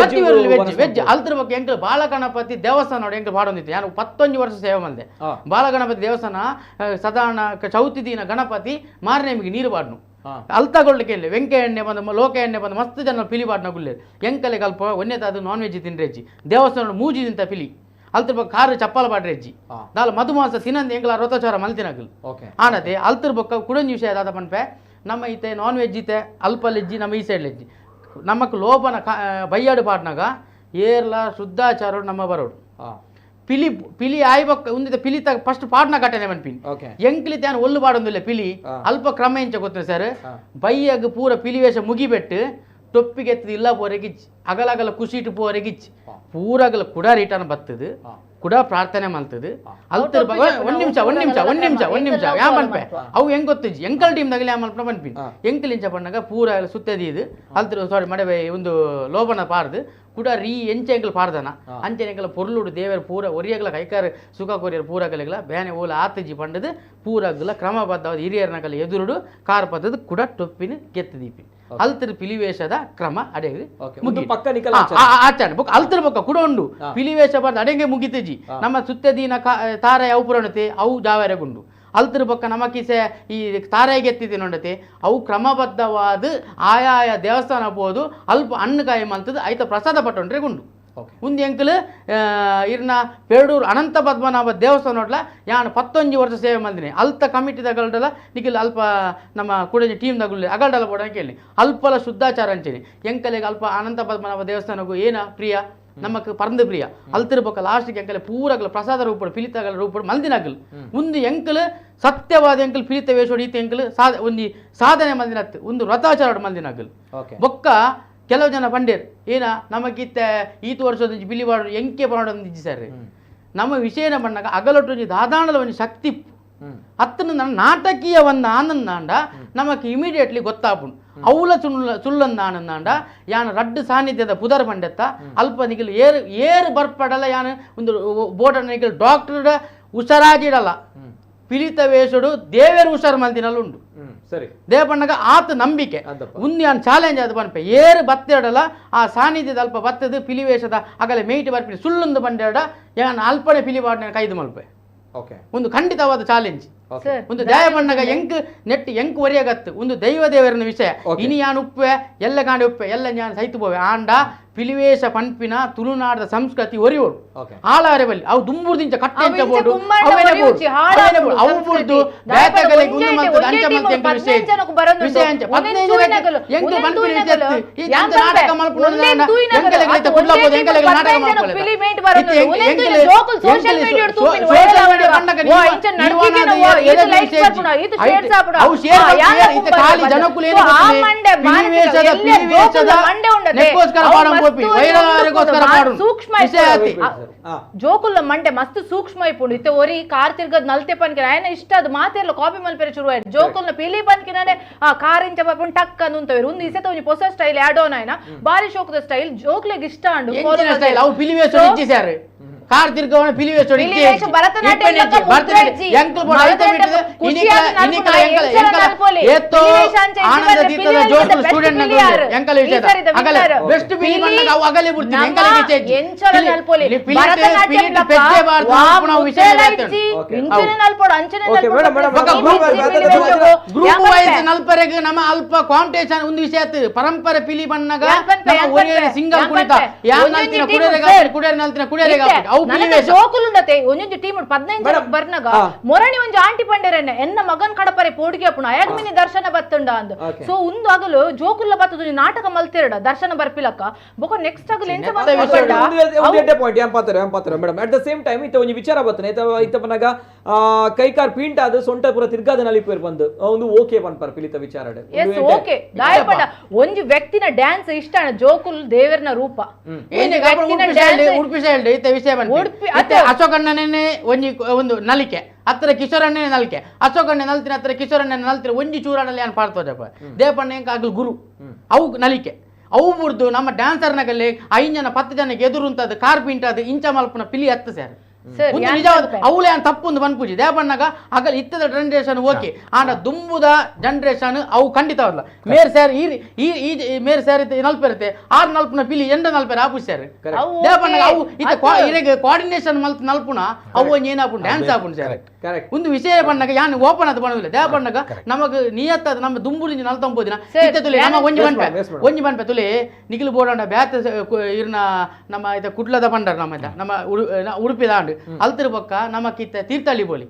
veg veg veg ಅಲ್ತರ ಬೊಕ್ಕ ಎಂಕಲ್ ಬಾಲಗಣಪತಿ ದೇವಸ್ಥಾನ ನೋಡಿ ಎಂಕಲ್ ಪಾಡೊಂದಿತ್ತು. ನಾನು 11 ವರ್ಷ ಸೇವೆ ಬಂದೆ. ಬಾಲಗಣಪತಿ ದೇವಸ್ಥಾನ ಸಾಧಾರಣ ಚೌತಿ ದಿನ ಗಣಪತಿ ಮಾರನೇಮಿಗೆ ನೀರು ಪಾಡ್ನು ಅಲ್ತಗೊಳ್ಳಿಕ್ಕೆ ಇಲ್ಲ ವೆಂಕಯ್ಯ ಎಣ್ಣೆ ಬಂದು ಲೋಕ ಎಣ್ಣೆ ಬಂದು ಮಸ್ತ್ ಜನ ಪಿಲಿ ಪಾಡ್ನ ಗುಲ್ಲೇರು ಎಂಕಲೆ ಕಲ್ಪ ಒಂದೇತಾದ ನಾನ್ ವೆಜ್ ತಿನ್ರೆಜ್ಜಿ ದೇವಸ್ಥಾನ ಮೂಜಿ ತಿಂತ ಪಿಲಿ ಅಲ್ತರ ಬೊಕ್ಕ ಕಾರು ಚಪ್ಪಾಲ ಪಾಡ್ರೆಜ್ಜಿ ದಾಲ ಮಧುಮಾಸ ತಿನ್ನಂದು ಎಂಕಲ ರಥಚಾರ ಮಲ್ತಿನಗಲ್ ಆನತೆ ಅಲ್ತರ ಬೊಕ್ಕ ಕುಡಂಜಿ ವಿಷಯ ದಾದ ಪನ್ಪೆ ನಮ್ಮ ಈತೆ ನಾನ್ ವೆಜ್ ಇತ್ತೆ ಅಲ್ಪಲೆಜ್ಜಿ ನಮ್ಮ ಈ ಸೈಡ್ ಲೆಜ್ಜಿ ನಮಕ್ ಲೋಪನ ಬೈಯಾಡು ಪಾಡ್ನಾಗ ಏರ್ಲ ಶುದ್ಧಾಚಾರ ನಮ್ಮ ಬರೋಡು ಪಿಲಿ ಪಿಲಿ ಆಯ್ಬಕ್ಕ ಉಂದಿದ ಪಿಲಿ ತ ಫಸ್ಟ್ ಪಾಡ್ನ ಘಟನೆ ಮನ್ಪಿನಿ ಎಂಕ್ಲಿ ತಾನು ಒಲ್ಲು ಪಾಡೊಂದಿಲ್ಲ ಪಿಲಿ ಅಲ್ಪ ಕ್ರಮ ಎಂಚ ಗೊತ್ತಿಲ್ಲ ಸರ್ ಬೈಯಾಗ ಪೂರ ಪಿಲಿ ವೇಷ ಮುಗಿಬೆಟ್ಟು ಟೊಪ್ಪಿಗೆ ಎತ್ತದ ಇಲ್ಲ ಪೋರೆಗಿಚ್ಚಿ ಅಗಲಗಲ ಖುಷಿಟ್ಟು ಪೋರೆಗಿಚ್ಚಿ ಪೂರ ಅಗಲ ಕುಡ ರಿಟರ್ನ್ ಬರ್ತದೆ ಕುಡ ಪ್ರಾರ್ಥನೆ ಮಾಡ್ತದೆ ಅಲ್ತರ ಒಂದ್ ನಿಮಿಷ ಒಂದ್ ನಿಮಿಷ ಒಂದ್ ನಿಮಿಷ ಒಂದ್ ನಿಮಿಷ ಯಾ ಮನ್ಪೆ ಅವು ಹೆಂಗ್ ಗೊತ್ತಿಜ್ಜಿ ಎಂಕಲ್ ಟೀಮ್ ದಾಗಲಿ ಯಾ ಮನ್ಪೆ ಮನ್ಪಿನಿ ಎಂಕಲ್ ಇಂಚ ಪಣ್ಣಾಗ ಪೂರ ಸುತ್ತದಿ ಇದು ಅಲ್ತರ ಸಾರಿ ಮಡವೆ ಒಂದು ಲೋಬನ ಪಾರ್ದು ಕುಡ ರೀ ಎಂಚ ಎಂಕಲ್ ಪಾರ್ದನ ಅಂಚೆ ಎಂಕಲ ಪೊರ್ಲುಡು ದೇವರ ಪೂರ ಒರಿಯಗಲ ಕೈಕಾರ ಸುಖ ಕೊರಿಯರ್ ಪೂರ ಕಲೆಗಳ ಬೇನೆ ಓಲ ಆತಜಿ ಪಂಡದು ಪೂರಗಲ ಕ್ರಮಬದ್ಧವಾದ ಹಿರಿಯರ್ನಗಲ ಎದುರುಡು ಕಾರ್ ಪದ್ದದು ಕುಡ ಟೊಪ್ಪಿನ ಗೆತ್ತದೀಪಿ ಅಲ್ತರ ಪಿಲಿವೇಷದ ಕ್ರಮ ಅಡೆಗೆ ಆಚರಣೆ ಬೊಕ್ಕ ಅಲ್ತರ ಬೊಕ್ಕ ಕುಡ ಉಂಡು ಪಿಲಿವೇಷ ಬಾರ್ದು ಅಡೆಗೆ ಮುಗಿತಜಿ ನಮ್ಮ ಸುತ್ತದೀನ ತಾರೆ ಅವು ಪುರಣತೆ ಅವು ಜಾವರೆಗುಂಡು ಅಲ್ತರ ಬೊಕ್ಕ ನಮ್ಮ ಕಿಸೆ ಈ ತಾರೆಗೆ ಎತ್ತಿದೆ ನೋಡತೆ ಅವು ಕ್ರಮಬದ್ಧವಾದ ಆಯಾಯ ದೇವಸ್ಥಾನ ಹೋದು ಅಲ್ಪ ಹಣ್ಣುಕಾಯಿ ಮಂತದ್ದು ಐತ ಪ್ರಸಾದ ಪಟ್ಟೊಂಡ್ರೆ ಗುಂಡು ಉಂದು ಎಂಕಲ್ ಇರ್ನ ಪೇಡೂರು ಅನಂತ ಪದ್ಮನಾಭ ದೇವಸ್ಥಾನ ನೋಡ್ಲ ಯಾನ್ 11 ವರ್ಷ ಸೇವೆ ಮಂದಿನಿ ಅಲ್ತ ಕಮಿಟಿ ತಗಲ್ಡಲ ನಿಖಿಲ್ ಅಲ್ಪ ನಮ್ಮ ಕೂಡ ಟೀಮ್ ತಗೊಳ್ಳಿ ಅಗಲ್ಡಲ ಬೋಡ ಕೇಳಿ ಅಲ್ಪಲ ಶುದ್ಧಾಚಾರ ಅಂಚೇನಿ ಎಂಕಲೆಗೆ ಅಲ್ಪ ಅನಂತ ಪದ್ಮನಾಭ ದೇವಸ್ಥಾನಗೂ ಏನ ಪ್ರಿಯ ನಮಕ್ ಪರಂದು ಪ್ರಿಯ ಅಲ್ತಿರ್ಬೊಕ್ಕ ಲಾಸ್ಟ್ಗೆ ಎಂಕಲೆ ಪೂರಗಲ ಪ್ರಸಾದ ರೂಪಡು ಪಿಲಿತಗಲ ರೂಪಡು ಮಲ್ದಿನಗಲ್ ಒಂದು ಎಂಕಲ್ ಸತ್ಯವಾದ ಎಂಕಲ್ ಪಿಲಿತ ವೇಷೋಡು ಈತ ಎಂಕಲ್ ಒಂದು ಸಾಧನೆ ಮಲ್ದಿನತ್ತು ಒಂದು ವ್ರತಾಚಾರ ಮಲ್ದಿನಗಲ್ ಬೊಕ್ಕ ಕೆಲವು ಜನ ಪಂಡೇರ್ ಏನ ನಮಗಿತ್ತ ಈತು ವರ್ಷದ ಬಿಲಿ ಬಾಡು ಎಂಕೆ ಬಾಡೊಂದಿಜ್ಜಿ ಸರ್ ನಮ್ಮ ವಿಷಯನ ಬಣ್ಣಗ ಅಗಲೊಟ್ಟು ದಾದಾಣದ ಒಂದು ಶಕ್ತಿ ಅತ್ತನ ನನ್ನ ನಾಟಕೀಯ ಒಂದು ಆನಂದಾಂಡ ನಮಕ್ ಇಮಿಡಿಯೇಟ್ಲಿ ಗೊತ್ತಾಪುಂಡು ಅವಲ ಸುಳ್ಳ ಸುಳ್ಳಂದಾನಂದಾಂಡ ಯಾನ್ ರಡ್ಡು ಸಾನ್ನಿಧ್ಯದ ಪುದರ್ ಪಂಡೆತ್ತ ಅಲ್ಪ ನಿಗಿಲ್ ಏರು ಏರು ಬರ್ಪಡಲ್ಲ ಯಾನ್ ಒಂದು ಬೋರ್ಡ್ ನಿಗಿಲ್ ಡಾಕ್ಟರ್ ಹುಷಾರಾಗಿಡಲ್ಲ ಪಿಲಿತ ವೇಷಡು ದೇವೇರು ಹುಷಾರು ಮಲ್ದಿನಲ್ಲ ಉಂಡು ಸರಿ ದೇವಣ್ಣಗ ಆತ ನಂಬಿಕೆ ಉಂದು ಯಾನ್ ಚಾಲೆಂಜ್ ಅದು ಪನ್ಪೆ ಏರು ಬತ್ತೆಡಲ್ಲ ಆ ಸಾನ್ನಿಧ್ಯದ ಅಲ್ಪ ಬತ್ತದು ಪಿಲಿ ವೇಷದ ಅಗಲೆ ಮೇಯ್ಟ್ ಬರ್ಪಿನಿ ಸುಳ್ಳೊಂದು ಬಂಡೆಡ ಯಾನ್ ಅಲ್ಪನೆ ಪಿಲಿ ಬಾಡ್ನ ಕೈದು ಮಲ್ಪೆ ಒಂದು ಖಂಡಿತವಾದ ಚಾಲೆಂಜ್ ಒಂದು ದಯಪಣ್ಣಗ ಎಂಕ್ ನೆಟ್ ಎಂಕ್ ಒರಿಯಗತ್ತು ಒಂದು ದೈವ ದೇವರನ ವಿಷಯ ಇನಿ ಯಾನ್ ಉಪ್ಪೆ ಎಲ್ಲ ಕಾಂಡಿ ಉಪ್ಪೆ ಎಲ್ಲ ಯಾನ್ ಸೈತು ಪೋವೆ ಆಂಡ ಪಿಲಿವೇಶ ಪನ್ಪಿನ ತುಳುನಾಡದ ಸಂಸ್ಕೃತಿ ಒರಿಯೋಡು ಹಾಳಾರೆ ಬಲ್ಲಿ ಅವು ದುಂಬುರ್ದಿಂಚ ಕಟ್ಟೆಂಚ ಬೋಡು ಅವೇನೆ ಬೋಡು ಅವೇನೆ ಬೋಡು ಅವು ಬುರ್ದು ಬೇತಗಲೆಗ್ ಉಂದು ಮಲ್ತದ ಅಂಚ ಮಲ್ತ ಎಂಕುಲು ವಿಷಯ ವಿಷಯ ಅಂಚ 15 ಜನಕ್ಕೆ ಎಂಕುಲು ಪನ್ಪಿನ ವಿಷಯ ಈ ಅಂಚ ನಾಟಕ ಮಲ್ಪುನ ಎಂಕಲೆಗ್ ಐತ ಕುಡ್ಲ ಬೋದು ಎಂಕಲೆಗ್ ನಾಟಕ ಮಲ್ಪುನ ಬರೋದು ಸೋಷಿಯಲ್ ಮೀಡಿಯಾ ತೂಪಿನ ಓ ಇಂಚ ನಡಕಿನ ಓ ಇದು ಲೈಕ್ ಬರ್ಪುಣ ಇದು ಶೇರ್ ಆಪುಣ ಅವು ಶೇರ್ ಇತ್ತೆ ಖಾಲಿ ಜನಕುಲು ಏನು ಪಿಲಿವೇಶದ ಪಿಲಿವೇಶದ ನೆಕ್ಕೋಸ್ಕರ ಪಾಡಂ ಪೋಪಿ ವೈರಗೋಸ್ಕರ ಪಾಡು ಸೂಕ್ಷ್ಮ ಜೋಕುಲ್ಲ ಮಂಡೆ ಮಸ್ತ್ ಸೂಕ್ಷ್ಮ ಇಪ್ಪುಂಡು ಇತ್ತೆ ಒರಿ ಕಾರ್ ತಿರ್ಗದ್ ನಲ್ತೆ ಪನ್ಕಿನ ಆಯನ ಇಷ್ಟ ಅದು ಮಾತೆಲ್ಲ ಕಾಪಿ ಮಲ್ಪೆರೆ ಶುರು ಆಯ್ತು ಜೋಕುಲ್ನ ಪಿಲಿ ಪನ್ಕಿನೇ ಆ ಕಾರ್ ಇಂಚ ಪನ್ಪುಂಡು ಟಕ್ ಅಂದು ಉಂದು ಇಸೆತ ಒಂಜಿ ಪೊಸ ಸ್ಟೈಲ್ ಆಡ್ ಆನ್ ಆಯ್ನ ಬಾರಿ ಶೋಕದ ಸ್ಟೈಲ್ ಜೋಕ್ಲೆಗ್ ಇಷ್ಟ ಅಂಡು ಸ್ಟೈಲ್ ಅವು ಪಿಲಿವೇಶ ಇಜ್ಜಿ ಸರ್ ಕಾರ್ ತಿರ್ಗವನ ಪಿಲಿವೇಶ ಪಿಲಿವೇಶ ಭರತನಾಟ್ಯ ಏತೋ ಆನಂದ ದೀಪದ ಜೋಕು ಸ್ಟೂಡೆಂಟ್ ಎಂಕಲ ವಿಷಯ ಅಗಲೆ ಬೆಸ್ಟ್ ಪಿಲಿ ಬಂದಾಗ ಅವು ಅಗಲೆ ಬಿಡ್ತೀನಿ ಎಂಕಲ ವಿಷಯ ಎಂಚಲ ನಲ್ಪೊಲಿ ಭರತನಾಟ್ಯ ಪೆಜ್ಜೆ ಬಾರ್ದು ನಾವು ವಿಷಯ ಇಂಚನೆ ನಲ್ಪೊಡು ಅಂಚನೆ ಗ್ರೂಪ್ ವೈಸ್ ನಲ್ಪರೆಗ್ ನಮ್ಮ ಅಲ್ಪ ಕಾಂಪಿಟೇಷನ್ ಒಂದು ವಿಷಯ ಪರಂಪರೆ ಪಿಲಿ ಬಣ್ಣಗ ಸಿಂಗಲ್ ಕುಣಿತ ಯಾನ್ ನಲ್ತಿನ ಕುಡಿಯರೆಗ ಕುಡಿಯರೆ ನಲ್ತಿನ ಕುಡಿಯರೆಗ ಅವು ಪಿಲಿವೇಶ ಜೋಕುಲುಂಡತೆ ಒಂಜೊಂಜಿ ಟೀಮ್ 15 ಜನ ಬರ್ನಗ ಮೊರಣಿ ಒಂಜಿ ಆಂಟಿ ಪಂಡೆರೆನೆ ಎನ್ನ ಮಗನ್ ಕಡಪರೆ ಪೋಡಿಗೆ ಅಪ್ಪುಣ ಅಯಗ್ ಮಿನಿ ದರ್ಶನ ಬತ್ತುಂಡ ಅಂದ್ ಸೊ ಉಂದು ಆಗಲು ಜೋಕುಲ್ಲ ಬತ್ತದ ಒಂಜಿ ನಾಟಕ ಮಲ್ತಿರಡ ದರ್ಶನ ಬರ್ಪಿಲಕ್ಕ ಬೊಕ ನೆಕ್ಸ್ಟ್ ಆಗಲು ಎಂಚ ಬಂದ ಪಾಯಿಂಟ್ ಯಾನ್ ಪಾತ್ರ ಯಾನ್ ಪಾತ್ರ madam at the same time ಇತ್ತ ಒಂಜಿ ವಿಚಾರ ಬತ್ತನೆ ಇತ್ತ ಇತ್ತ ಪನಗ ಕೈಕಾರ್ ಪೀಂಟ್ ಆದ ಸೊಂಟ ಪೂರ ತಿರ್ಗಾದ ನಲಿಪೇರ್ ಬಂದು ಒಂದು ಓಕೆ ಪನ್ಪರ್ ಪಿಲಿತ ವಿಚಾರ ಎಸ್ ಓಕೆ ದಾಯಪಂಡ ಒಂಜಿ ವ್ಯಕ್ತಿನ ಡ್ಯಾನ್ಸ್ ಇಷ್ಟ ಜೋಕುಲ್ ದೇವರನ ರೂಪ ಉಡುಪಿ ಸೈಡ್ ಇತ್ತ ವಿಷಯ ಉಡುಪಿ ಅಶೋಕಣ್ಣನೇ ಒಂಜಿ ಒಂದು ನಲಿಕೆ ಅತ್ರ ಕಿಶೋರಣ್ಣನೇ ನಲಿಕೆ ಅಶೋಕಣ್ಣೆ ನಲ್ತಿನ ಅತ್ರ ಕಿಶೋರಣ್ಣನ ನಲ್ತಿನ ಒಂಜಿ ಚೂರಣ್ಣಲ್ಲಿ ಏನು ಪಾಡ್ತೋಜಪ್ಪ ದೇವಪಣ್ಣ ಎಂಕ ಆಗಲು ಗುರು ಅವು ನಲಿಕೆ ಅವು ಬುಡ್ದು ನಮ್ಮ ಡ್ಯಾನ್ಸರ್ನಗಲ್ಲಿ 5 ಜನ 10 ಜನಕ್ಕೆ ಎದುರುಂತದ್ದು ಕಾರ್ಪಿಂಟದು ಇಂಚ ಮಲ್ಪನ ಪಿಲಿ ಹತ್ತು ಸರ್ ನಿಜವಾದ ಅವಳೇ ತಪ್ಪು ಪನ್ಪುಜಿ ದೇವಣ್ಣಗ ಅಗಲ್ ಇತ್ತದ ಜನರೇಷನ್ ಓಕೆ ಆಂಡ ದುಂಬುದ ಜನರೇಷನ್ ಅವು ಖಂಡಿತವಲ್ಲ ಮೇರ್ ಸರ್ ಈ ಈ ಮೇರ್ ಸರ್ ನಲ್ಪೆರುತ್ತೆ 6 ನಲ್ಪುನ ಪಿಲಿ 8 ನಲ್ಪೆರೆ ಆಪು ಸರ್ ದೇವಣ್ಣಗ ಅವು ಇತ್ತ ಇರೆಗ್ ಕೋಆರ್ಡಿನೇಷನ್ ಮಲ್ತ್ ನಲ್ಪುನ ಅವು ಒಂಜಿ ಏನಾಪುಂಡು ಡ್ಯಾನ್ಸ್ ಆಪುಂಡು ಸರ್ ಒಂದು ವಿಷಯ ಬಣ್ಣಗ ಯಾನ್ ಓಪನ್ ಅದು ಬಣ್ಣವಿಲ್ಲ ದೇವಣ್ಣಗ ನಮಗ್ ನಿಯತ್ತದ ನಮ್ಮ ದುಂಬುಲಿಂಜಿ 49 ದಿನ ಇತ್ತ ತುಲೆ ನಮ್ಮ ಒಂಜಿ ಬನ್ಪೆ ಒಂಜಿ ಬನ್ಪೆ ತುಲೆ ನಿಖಿಲ್ ಬೋಡಂಡ ಬ್ಯಾತ ಇರ್ನ ನಮ್ಮ ಇತ್ತ ಕುಡ್ಲದ ಪಂಡರ್ ನಮ್ಮ ಇತ್ತ ನಮ್ಮ ಉಡುಪಿದ ಆಂಡ್ ಅಲ್ತರ ಬೊಕ್ಕ ನಮಕ್ ಇತ್ತ ತೀರ್ಥಹಳ್ಳಿ ಬೋಲಿ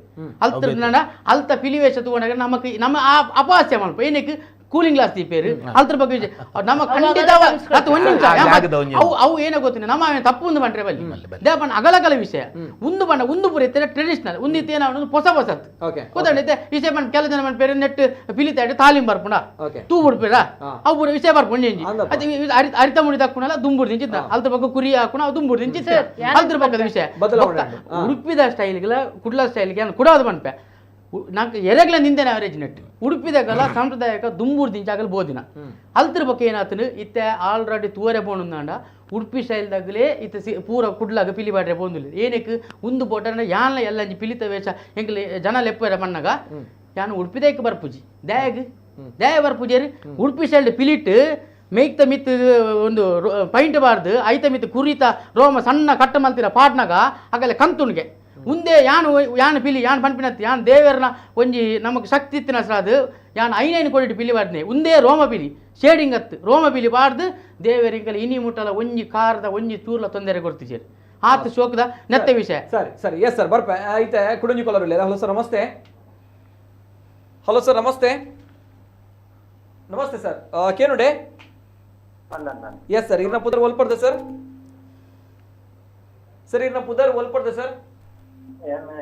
ಅಲ್ತರ ಅಲ್ತ ಪಿಲಿವೇಶ ತೂವಣಗ ನಮಕ್ ನಮ್ಮ ಅಪಹಾಸ್ಯ ಮಲ್ಪ ಏನಕ್ಕೆ ಕೂಲಿಂಗ್ ಗ್ಲಾಸ್ ದೀಪೇರು ಅಲ್ತರ ಬಗ್ಗೆ ನಮ್ಮ ಖಂಡಿತ ಒಂದು ನಿಮಿಷ ಅವು ಅವು ಏನೋ ಗೊತ್ತಿಲ್ಲ ನಮ್ಮ ತಪ್ಪು ಒಂದು ಬಂಡ್ರೆ ಬಲ್ಲಿ ದೇವಣ್ಣ ಅಗಲಗಲ ವಿಷಯ ಒಂದು ಬಣ್ಣ ಒಂದು ಪೂರ ಇತ್ತೆ ಟ್ರೆಡಿಷನಲ್ ಒಂದು ಇತ್ತೆ ಏನೋ ಹೊಸ ಹೊಸತ್ತು ಗೊತ್ತಂಡ ವಿಷಯ ಬಣ್ಣ ಕೆಲ ಜನ ಪೇರು ನೆಟ್ ಪಿಲಿತಾಡು ತಾಲಿಂ ಬರ್ಪುಣ ತೂ ಬಿಡ್ಪೇರ ಅವು ಪೂರ ವಿಷಯ ಬರ್ಪುಂಡು ಒಂಜಿ ಅದು ಅರಿತ ಮುಡಿ ತಕ್ಕುಣಲ್ಲ ದುಂಬುಡು ದಿಂಚಿತ್ತ ಅಲ್ತರ ಪಕ್ಕ ಕುರಿ ಹಾಕುಣ ಅವು ದುಂಬುಡು ದಿಂಚಿತ್ತ ಅಲ್ತರ ಪಕ್ಕದ ವಿಷಯ ಉಡುಪಿದ ಸ್ಟೈಲ್ಗೆಲ್ಲ ಕುಡ್ಲ ಸ್ಟೈಲ್ಗೆ ಕುಡಾದ ಬನ್ಪೆ ನಾಲ್ಕು ಎರೆಗ್ಲ ನಿಂದೇನೆ ಅವರೇಜ್ ನೆಟ್ ಉಡುಪಿದಾಗಲ್ಲ ಸಾಂಪ್ರದಾಯಿಕ ದುಂಬೂರು ದಿಂಚಾಗಲು ಬೋದಿನ ಅಲ್ತರ ಬಗ್ಗೆ ಏನಾತನು ಇತ್ತೆ ಆಲ್ರೆಡಿ ತೂವರೆ ಬೋಣುಂದಾಂಡ ಉಡುಪಿ ಸ್ಟೈಲ್ದಾಗಲೇ ಇತ್ತೆ ಸಿ ಪೂರ ಕುಡ್ಲಾಗ ಪಿಲಿ ಬಾಡ್ರೆ ಬೋಂದಿಲ್ಲ ಏನಕ್ಕೆ ಉಂದು ಬೋಟಂಡ ಯಾನ್ಲ ಎಲ್ಲ ಪಿಲಿತ ವೇಷ ಎಂಕಲೆ ಜನ ಲೆಪ್ಪರ ಮಣ್ಣಗ ಯಾನು ಉಡುಪಿದೇಕ್ ಬರ್ಪುಜಿ ದಯಾಗ್ ದಯ ಬರ್ಪುಜೇರಿ ಉಡುಪಿ ಸ್ಟೈಲ್ ಪಿಲಿಟ್ಟು ಮೇಯ್ತ ಮಿತ್ತು ಒಂದು ಪೈಂಟ್ ಬಾರ್ದು ಐತ ಮಿತ್ತು ಕುರಿತ ರೋಮ ಸಣ್ಣ ಕಟ್ಟ ಮಲ್ತಿರ ಪಾಟ್ನಾಗ ಆಗಲೆ ಕಂತುಣಿಗೆ ಉಂದೆ ಯಾನು ಯಾನು ಪಿಲಿ ಯಾನ್ ಪನ್ಪಿನತ್ತು ಯಾನ್ ದೇವರನ ಒಂಜಿ ನಮಕ್ ಶಕ್ತಿ ಇತ್ತಿನ ಅದು ಯಾನ್ ಐನೈನು ಕೋಟಿ ಪಿಲಿ ಬಾರ್ದನೆ ಉಂದೇ ರೋಮ ಪಿಲಿ ಶೇಡಿಂಗ್ ಅತ್ತು ರೋಮ ಪಿಲಿ ಬಾರ್ದು ದೇವರಿಂಕಲ ಇನಿ ಮುಟ್ಟಲ ಒಂಜಿ ಕಾರದ ಒಂಜಿ ತೂರ್ಲ ತೊಂದರೆ ಕೊಡ್ತಿದ್ದೀರಿ ಆತ ಶೋಕದ ನೆತ್ತೆ ವಿಷಯ. ಸರಿ ಸರಿ ಎಸ್ ಸರ್ ಬರ್ಪ ಐತೆ ಕುಡಂಜಿ ಕೊಲರ್ ಇಲ್ಲ. ಹಲೋ ಸರ್ ನಮಸ್ತೆ. ಹಲೋ ಸರ್ ನಮಸ್ತೆ. ನಮಸ್ತೆ ಸರ್ ಕೇನುಡೆ. ಎಸ್ ಸರ್ ಇರ್ನ ಪುದರ್ ಒಲ್ಪಡ್ದೆ ಸರ್. ಸರ್ ಇರ್ನ ಪುದರ್ ಒಲ್ಪಡ್ದೆ ಸರ್.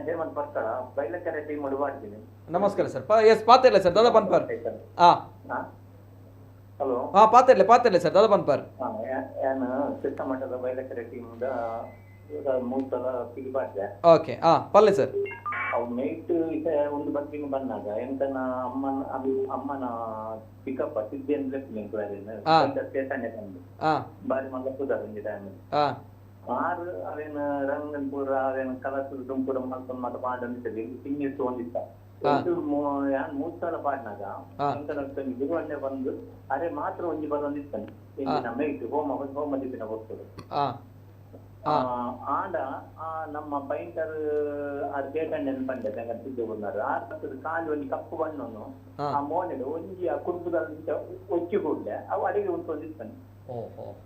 ಹೇಮಂತ್ ಪರ್ಕಳ ಬೈಲಕೆರೆ ಟೀಮ್ ಮಾಡ್ತೀನಿ. ನಮಸ್ಕಾರ ಸರ್. ಎಸ್ ಪಾತಿರ್ಲೆ ಸರ್ ದಾದಾ ಪನ್ಪರ್. ಹಾ ಹಲೋ ಹಾ ಪಾತಿರ್ಲೆ ಪಾತಿರ್ಲೆ ಸರ್ ದಾದಾ ಪನ್ಪರ್. ನಾನು ಚಿಕ್ಕ ಮಟ್ಟದ ಬೈಲಕೆರೆ ಟೀಮ್ ಮೂರು ಸಲ ಪಿಲಿ ಬಾಡ್ದೆ. ಓಕೆ ಹಾ ಪಲ್ಲೆ ಸರ್. ಅವು ಮೇಟ್ ಒಂದು ಬರ್ತೀನಿ ಬಂದಾಗ ಎಂತನ ಅಮ್ಮನ ಅಮ್ಮನ ಪಿಕಪ್ ಸಿದ್ದೆ ಸ್ಟೇಷನ್ ಬಂದು ಬಾರಿ ಮಲ್ಲ ಪುದರ್ ಒಂಜಿ ಟೈಮ್ ಆರು ಅವೇನು ರಂಗನ್ ಪೂರ ಅವೇನು ಕಲಸು ದುಂಪುರ ಮಲ್ಕೊಂಡ್ ಮಾತ ಪಾಡೊಂದಿತ್ತಲ್ಲಿ ಸಿಂಗಿಸ್ ಒಂದಿತ್ತ ಯಾನ್ ಮೂರು ಸಲ ಪಾಡ್ನಾಗ ಗುರುವಣ್ಣೆ ಬಂದು ಅರೆ ಮಾತ್ರ ಒಂಜಿ ಬರೊಂದಿತ್ತಾನೆ ನಮ್ಮ ಇಟ್ಟು ಹೋಮ ಹೋಮ ದಿನ ಹೋಗ್ತದೆ. ಆಂಡ ಆ ನಮ್ಮ ಪೈಂಟರ್ ಆರ್ ಜೇಟಣ್ಣನ್ ಪಂಡೆ ತಂಗ ಬಂದಾರು ಆ ಖಾಲಿ ಒಂಜಿ ಕಪ್ಪು ಬಣ್ಣನು ಆ ಮೋನೆಡು ಒಂಜಿ ಆ ಕುರ್ಬುದಲ್ಲಿ ಒಚ್ಚಿ ಕೂಡ್ಲೆ ಅವು ಅಡಿಗೆ ಉಂಟು ಒಂದಿತ್ತಾನೆ.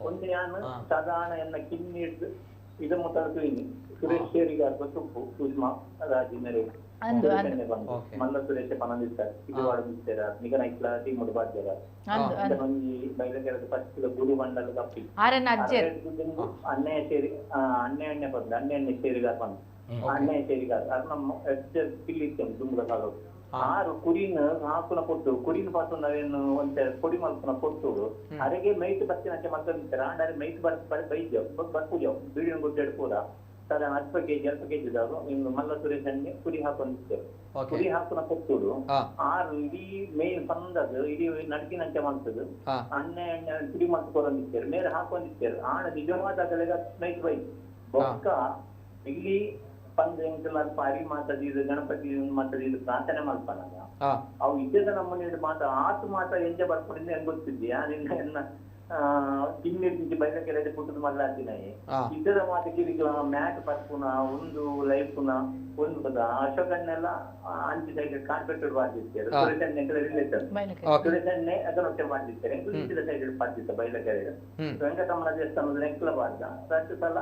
ಒಂದು ಯಾನು ಸಾಧಾರಣ ಎನ್ನ ಕಿನ್ನಿ ಹಿಡ್ದು ಇದು ಮುತ್ತಲು ಸುರೇಶ್ ಶೇರಿಗಾರ್ ತುಪ್ಪು ಸುಷ್ಮಾ ರಾಜಿ ಮೇರೆ ಮಲ್ಲ ಸುರೇಶ ಪನಂದಿತ್ತಾರೆ ಇದು ವಾಡದಿತ್ತರ ನಿಗನ ಇಕ್ಲ ಟೀಮ್ ಬಾದ್ಯರ ಒಂಜಿ ಬೈಲಕೆರೆದ ಫಸ್ಟ್ ಗುರು ಮಂಡಲ ತಪ್ಪಿ ಅಣ್ಣಯ್ಯ ಸೇರಿ ಅಣ್ಣೆ ಅಣ್ಣೆ ಬಂದು ಅಣ್ಣೆ ಅಣ್ಣೆ ಸೇರಿಗಾರ್ ಬಂದು ಅಣ್ಣಯ್ಯ ಸೇರಿಗಾರ್ ಅದು ನಮ್ಮ ಪಿಲ್ಲಿ ಇತ್ತು ದುಂಬುದ ಕಾಲ ಆರು ಕುರಿನ ಹಾಕುನ ಕೊಟ್ಟು ಕುರಿನ ಪಾತು ನಾವೇನು ಒಂತೆ ಪೊಡಿ ಮಲ್ಪುನ ಕೊಟ್ಟು ಅರೆಗೆ ಮೈಟ್ ಬತ್ತಿನಂಚೆ ಮಲ್ತೊಂದಿತ್ತಾರೆ. ಆಂಡ ಅರೆ ಮೈಟ್ ಬರ್ ಬೈದ್ಯ ಬರ್ಪುಜವು ಬೀಡಿನ ಗುಡ್ಡೆಡ್ ಪೂರ ಸಾಧಾರಣ ಅಲ್ಪ ಕೆಜಿ ಅಲ್ಪ ಕೆಜಿ ಇನ್ನು ಮಲ್ಲ ಸುರೇಶ್ ಅಣ್ಣೆ ಕುರಿ ಹಾಕೊಂಡಿದ್ದೇವೆ. ಕುರಿ ಹಾಕುನ ಕೊಟ್ಟುಡು ಆರು ಇಡೀ ಮೇನ್ ಪಂದದು ಇಡೀ ನಡ್ಕಿನಂಚೆ ಮಾಡ್ತದೆ ಅಣ್ಣೆ ಅಣ್ಣೆ ಪುಡಿ ಮಲ್ತು ಮೇರೆ ಹಾಕೊಂಡಿದ್ದೇವೆ. ಆಣ ನಿಜವಾದ ಮೈಟ್ ಬೈ ಬೊಕ್ಕ ಇಲ್ಲಿ ಪಂದ್ ಎಂಕಲ್ ಅಲ್ಪ ಅರಿ ಮಾತದಿದು ಗಣಪತಿ ಮಾತದಿದು ಪ್ರಾರ್ಥನೆ ಮಲ್ಪನಾಗ ಅವು ಇದ್ದದ ನಮ್ಮನೆ ಮಾತ ಆತು ಮಾತ ಎಂಜ ಬರ್ಕೊಂಡಿದ್ದ ಹೆಂಗ್ ಗೊತ್ತಿದ್ಯಾ ನಿನ್ನ ಎನ್ನ ತಿನ್ನಿರ್ತಿಂಚಿ ಬೈಲಕೆರೆ ಪುಟ್ಟದ ಮಲ್ಲಾತಿನಾಯಿ ಇದ್ದದ ಮಾತ ಕಿರಿಕಲ ಮ್ಯಾಟ್ ಪರ್ಪುನ ಒಂದು ಲೈಫ್ನ ಒಂದು ಪದ ಅಶೋಕನ್ನೆಲ್ಲ ಅಂಚೆ ಸೈಡ್ ಕಾರ್ಪೆಟ್ ಬಾರ್ದಿರ್ತಾರೆ. ಸುರೇಶ್ ಎಂಕಲ ರಿಲೇಷನ್ ಸುರೇಶ್ ಅಣ್ಣೆ ಅದನ್ನೊಟ್ಟೆ ಬಾರ್ದಿರ್ತಾರೆ. ಎಂಕಲ್ ಇಂಚಿದ ಸೈಡ್ ಬಾರ್ದಿತ್ತ ಬೈಲಕೆರೆ ವೆಂಕಟರಮಣ ದೇವಸ್ಥಾನದ ಎಂಕಲ ಬಾರ್ದ ರಟ್ಟು ಸಲ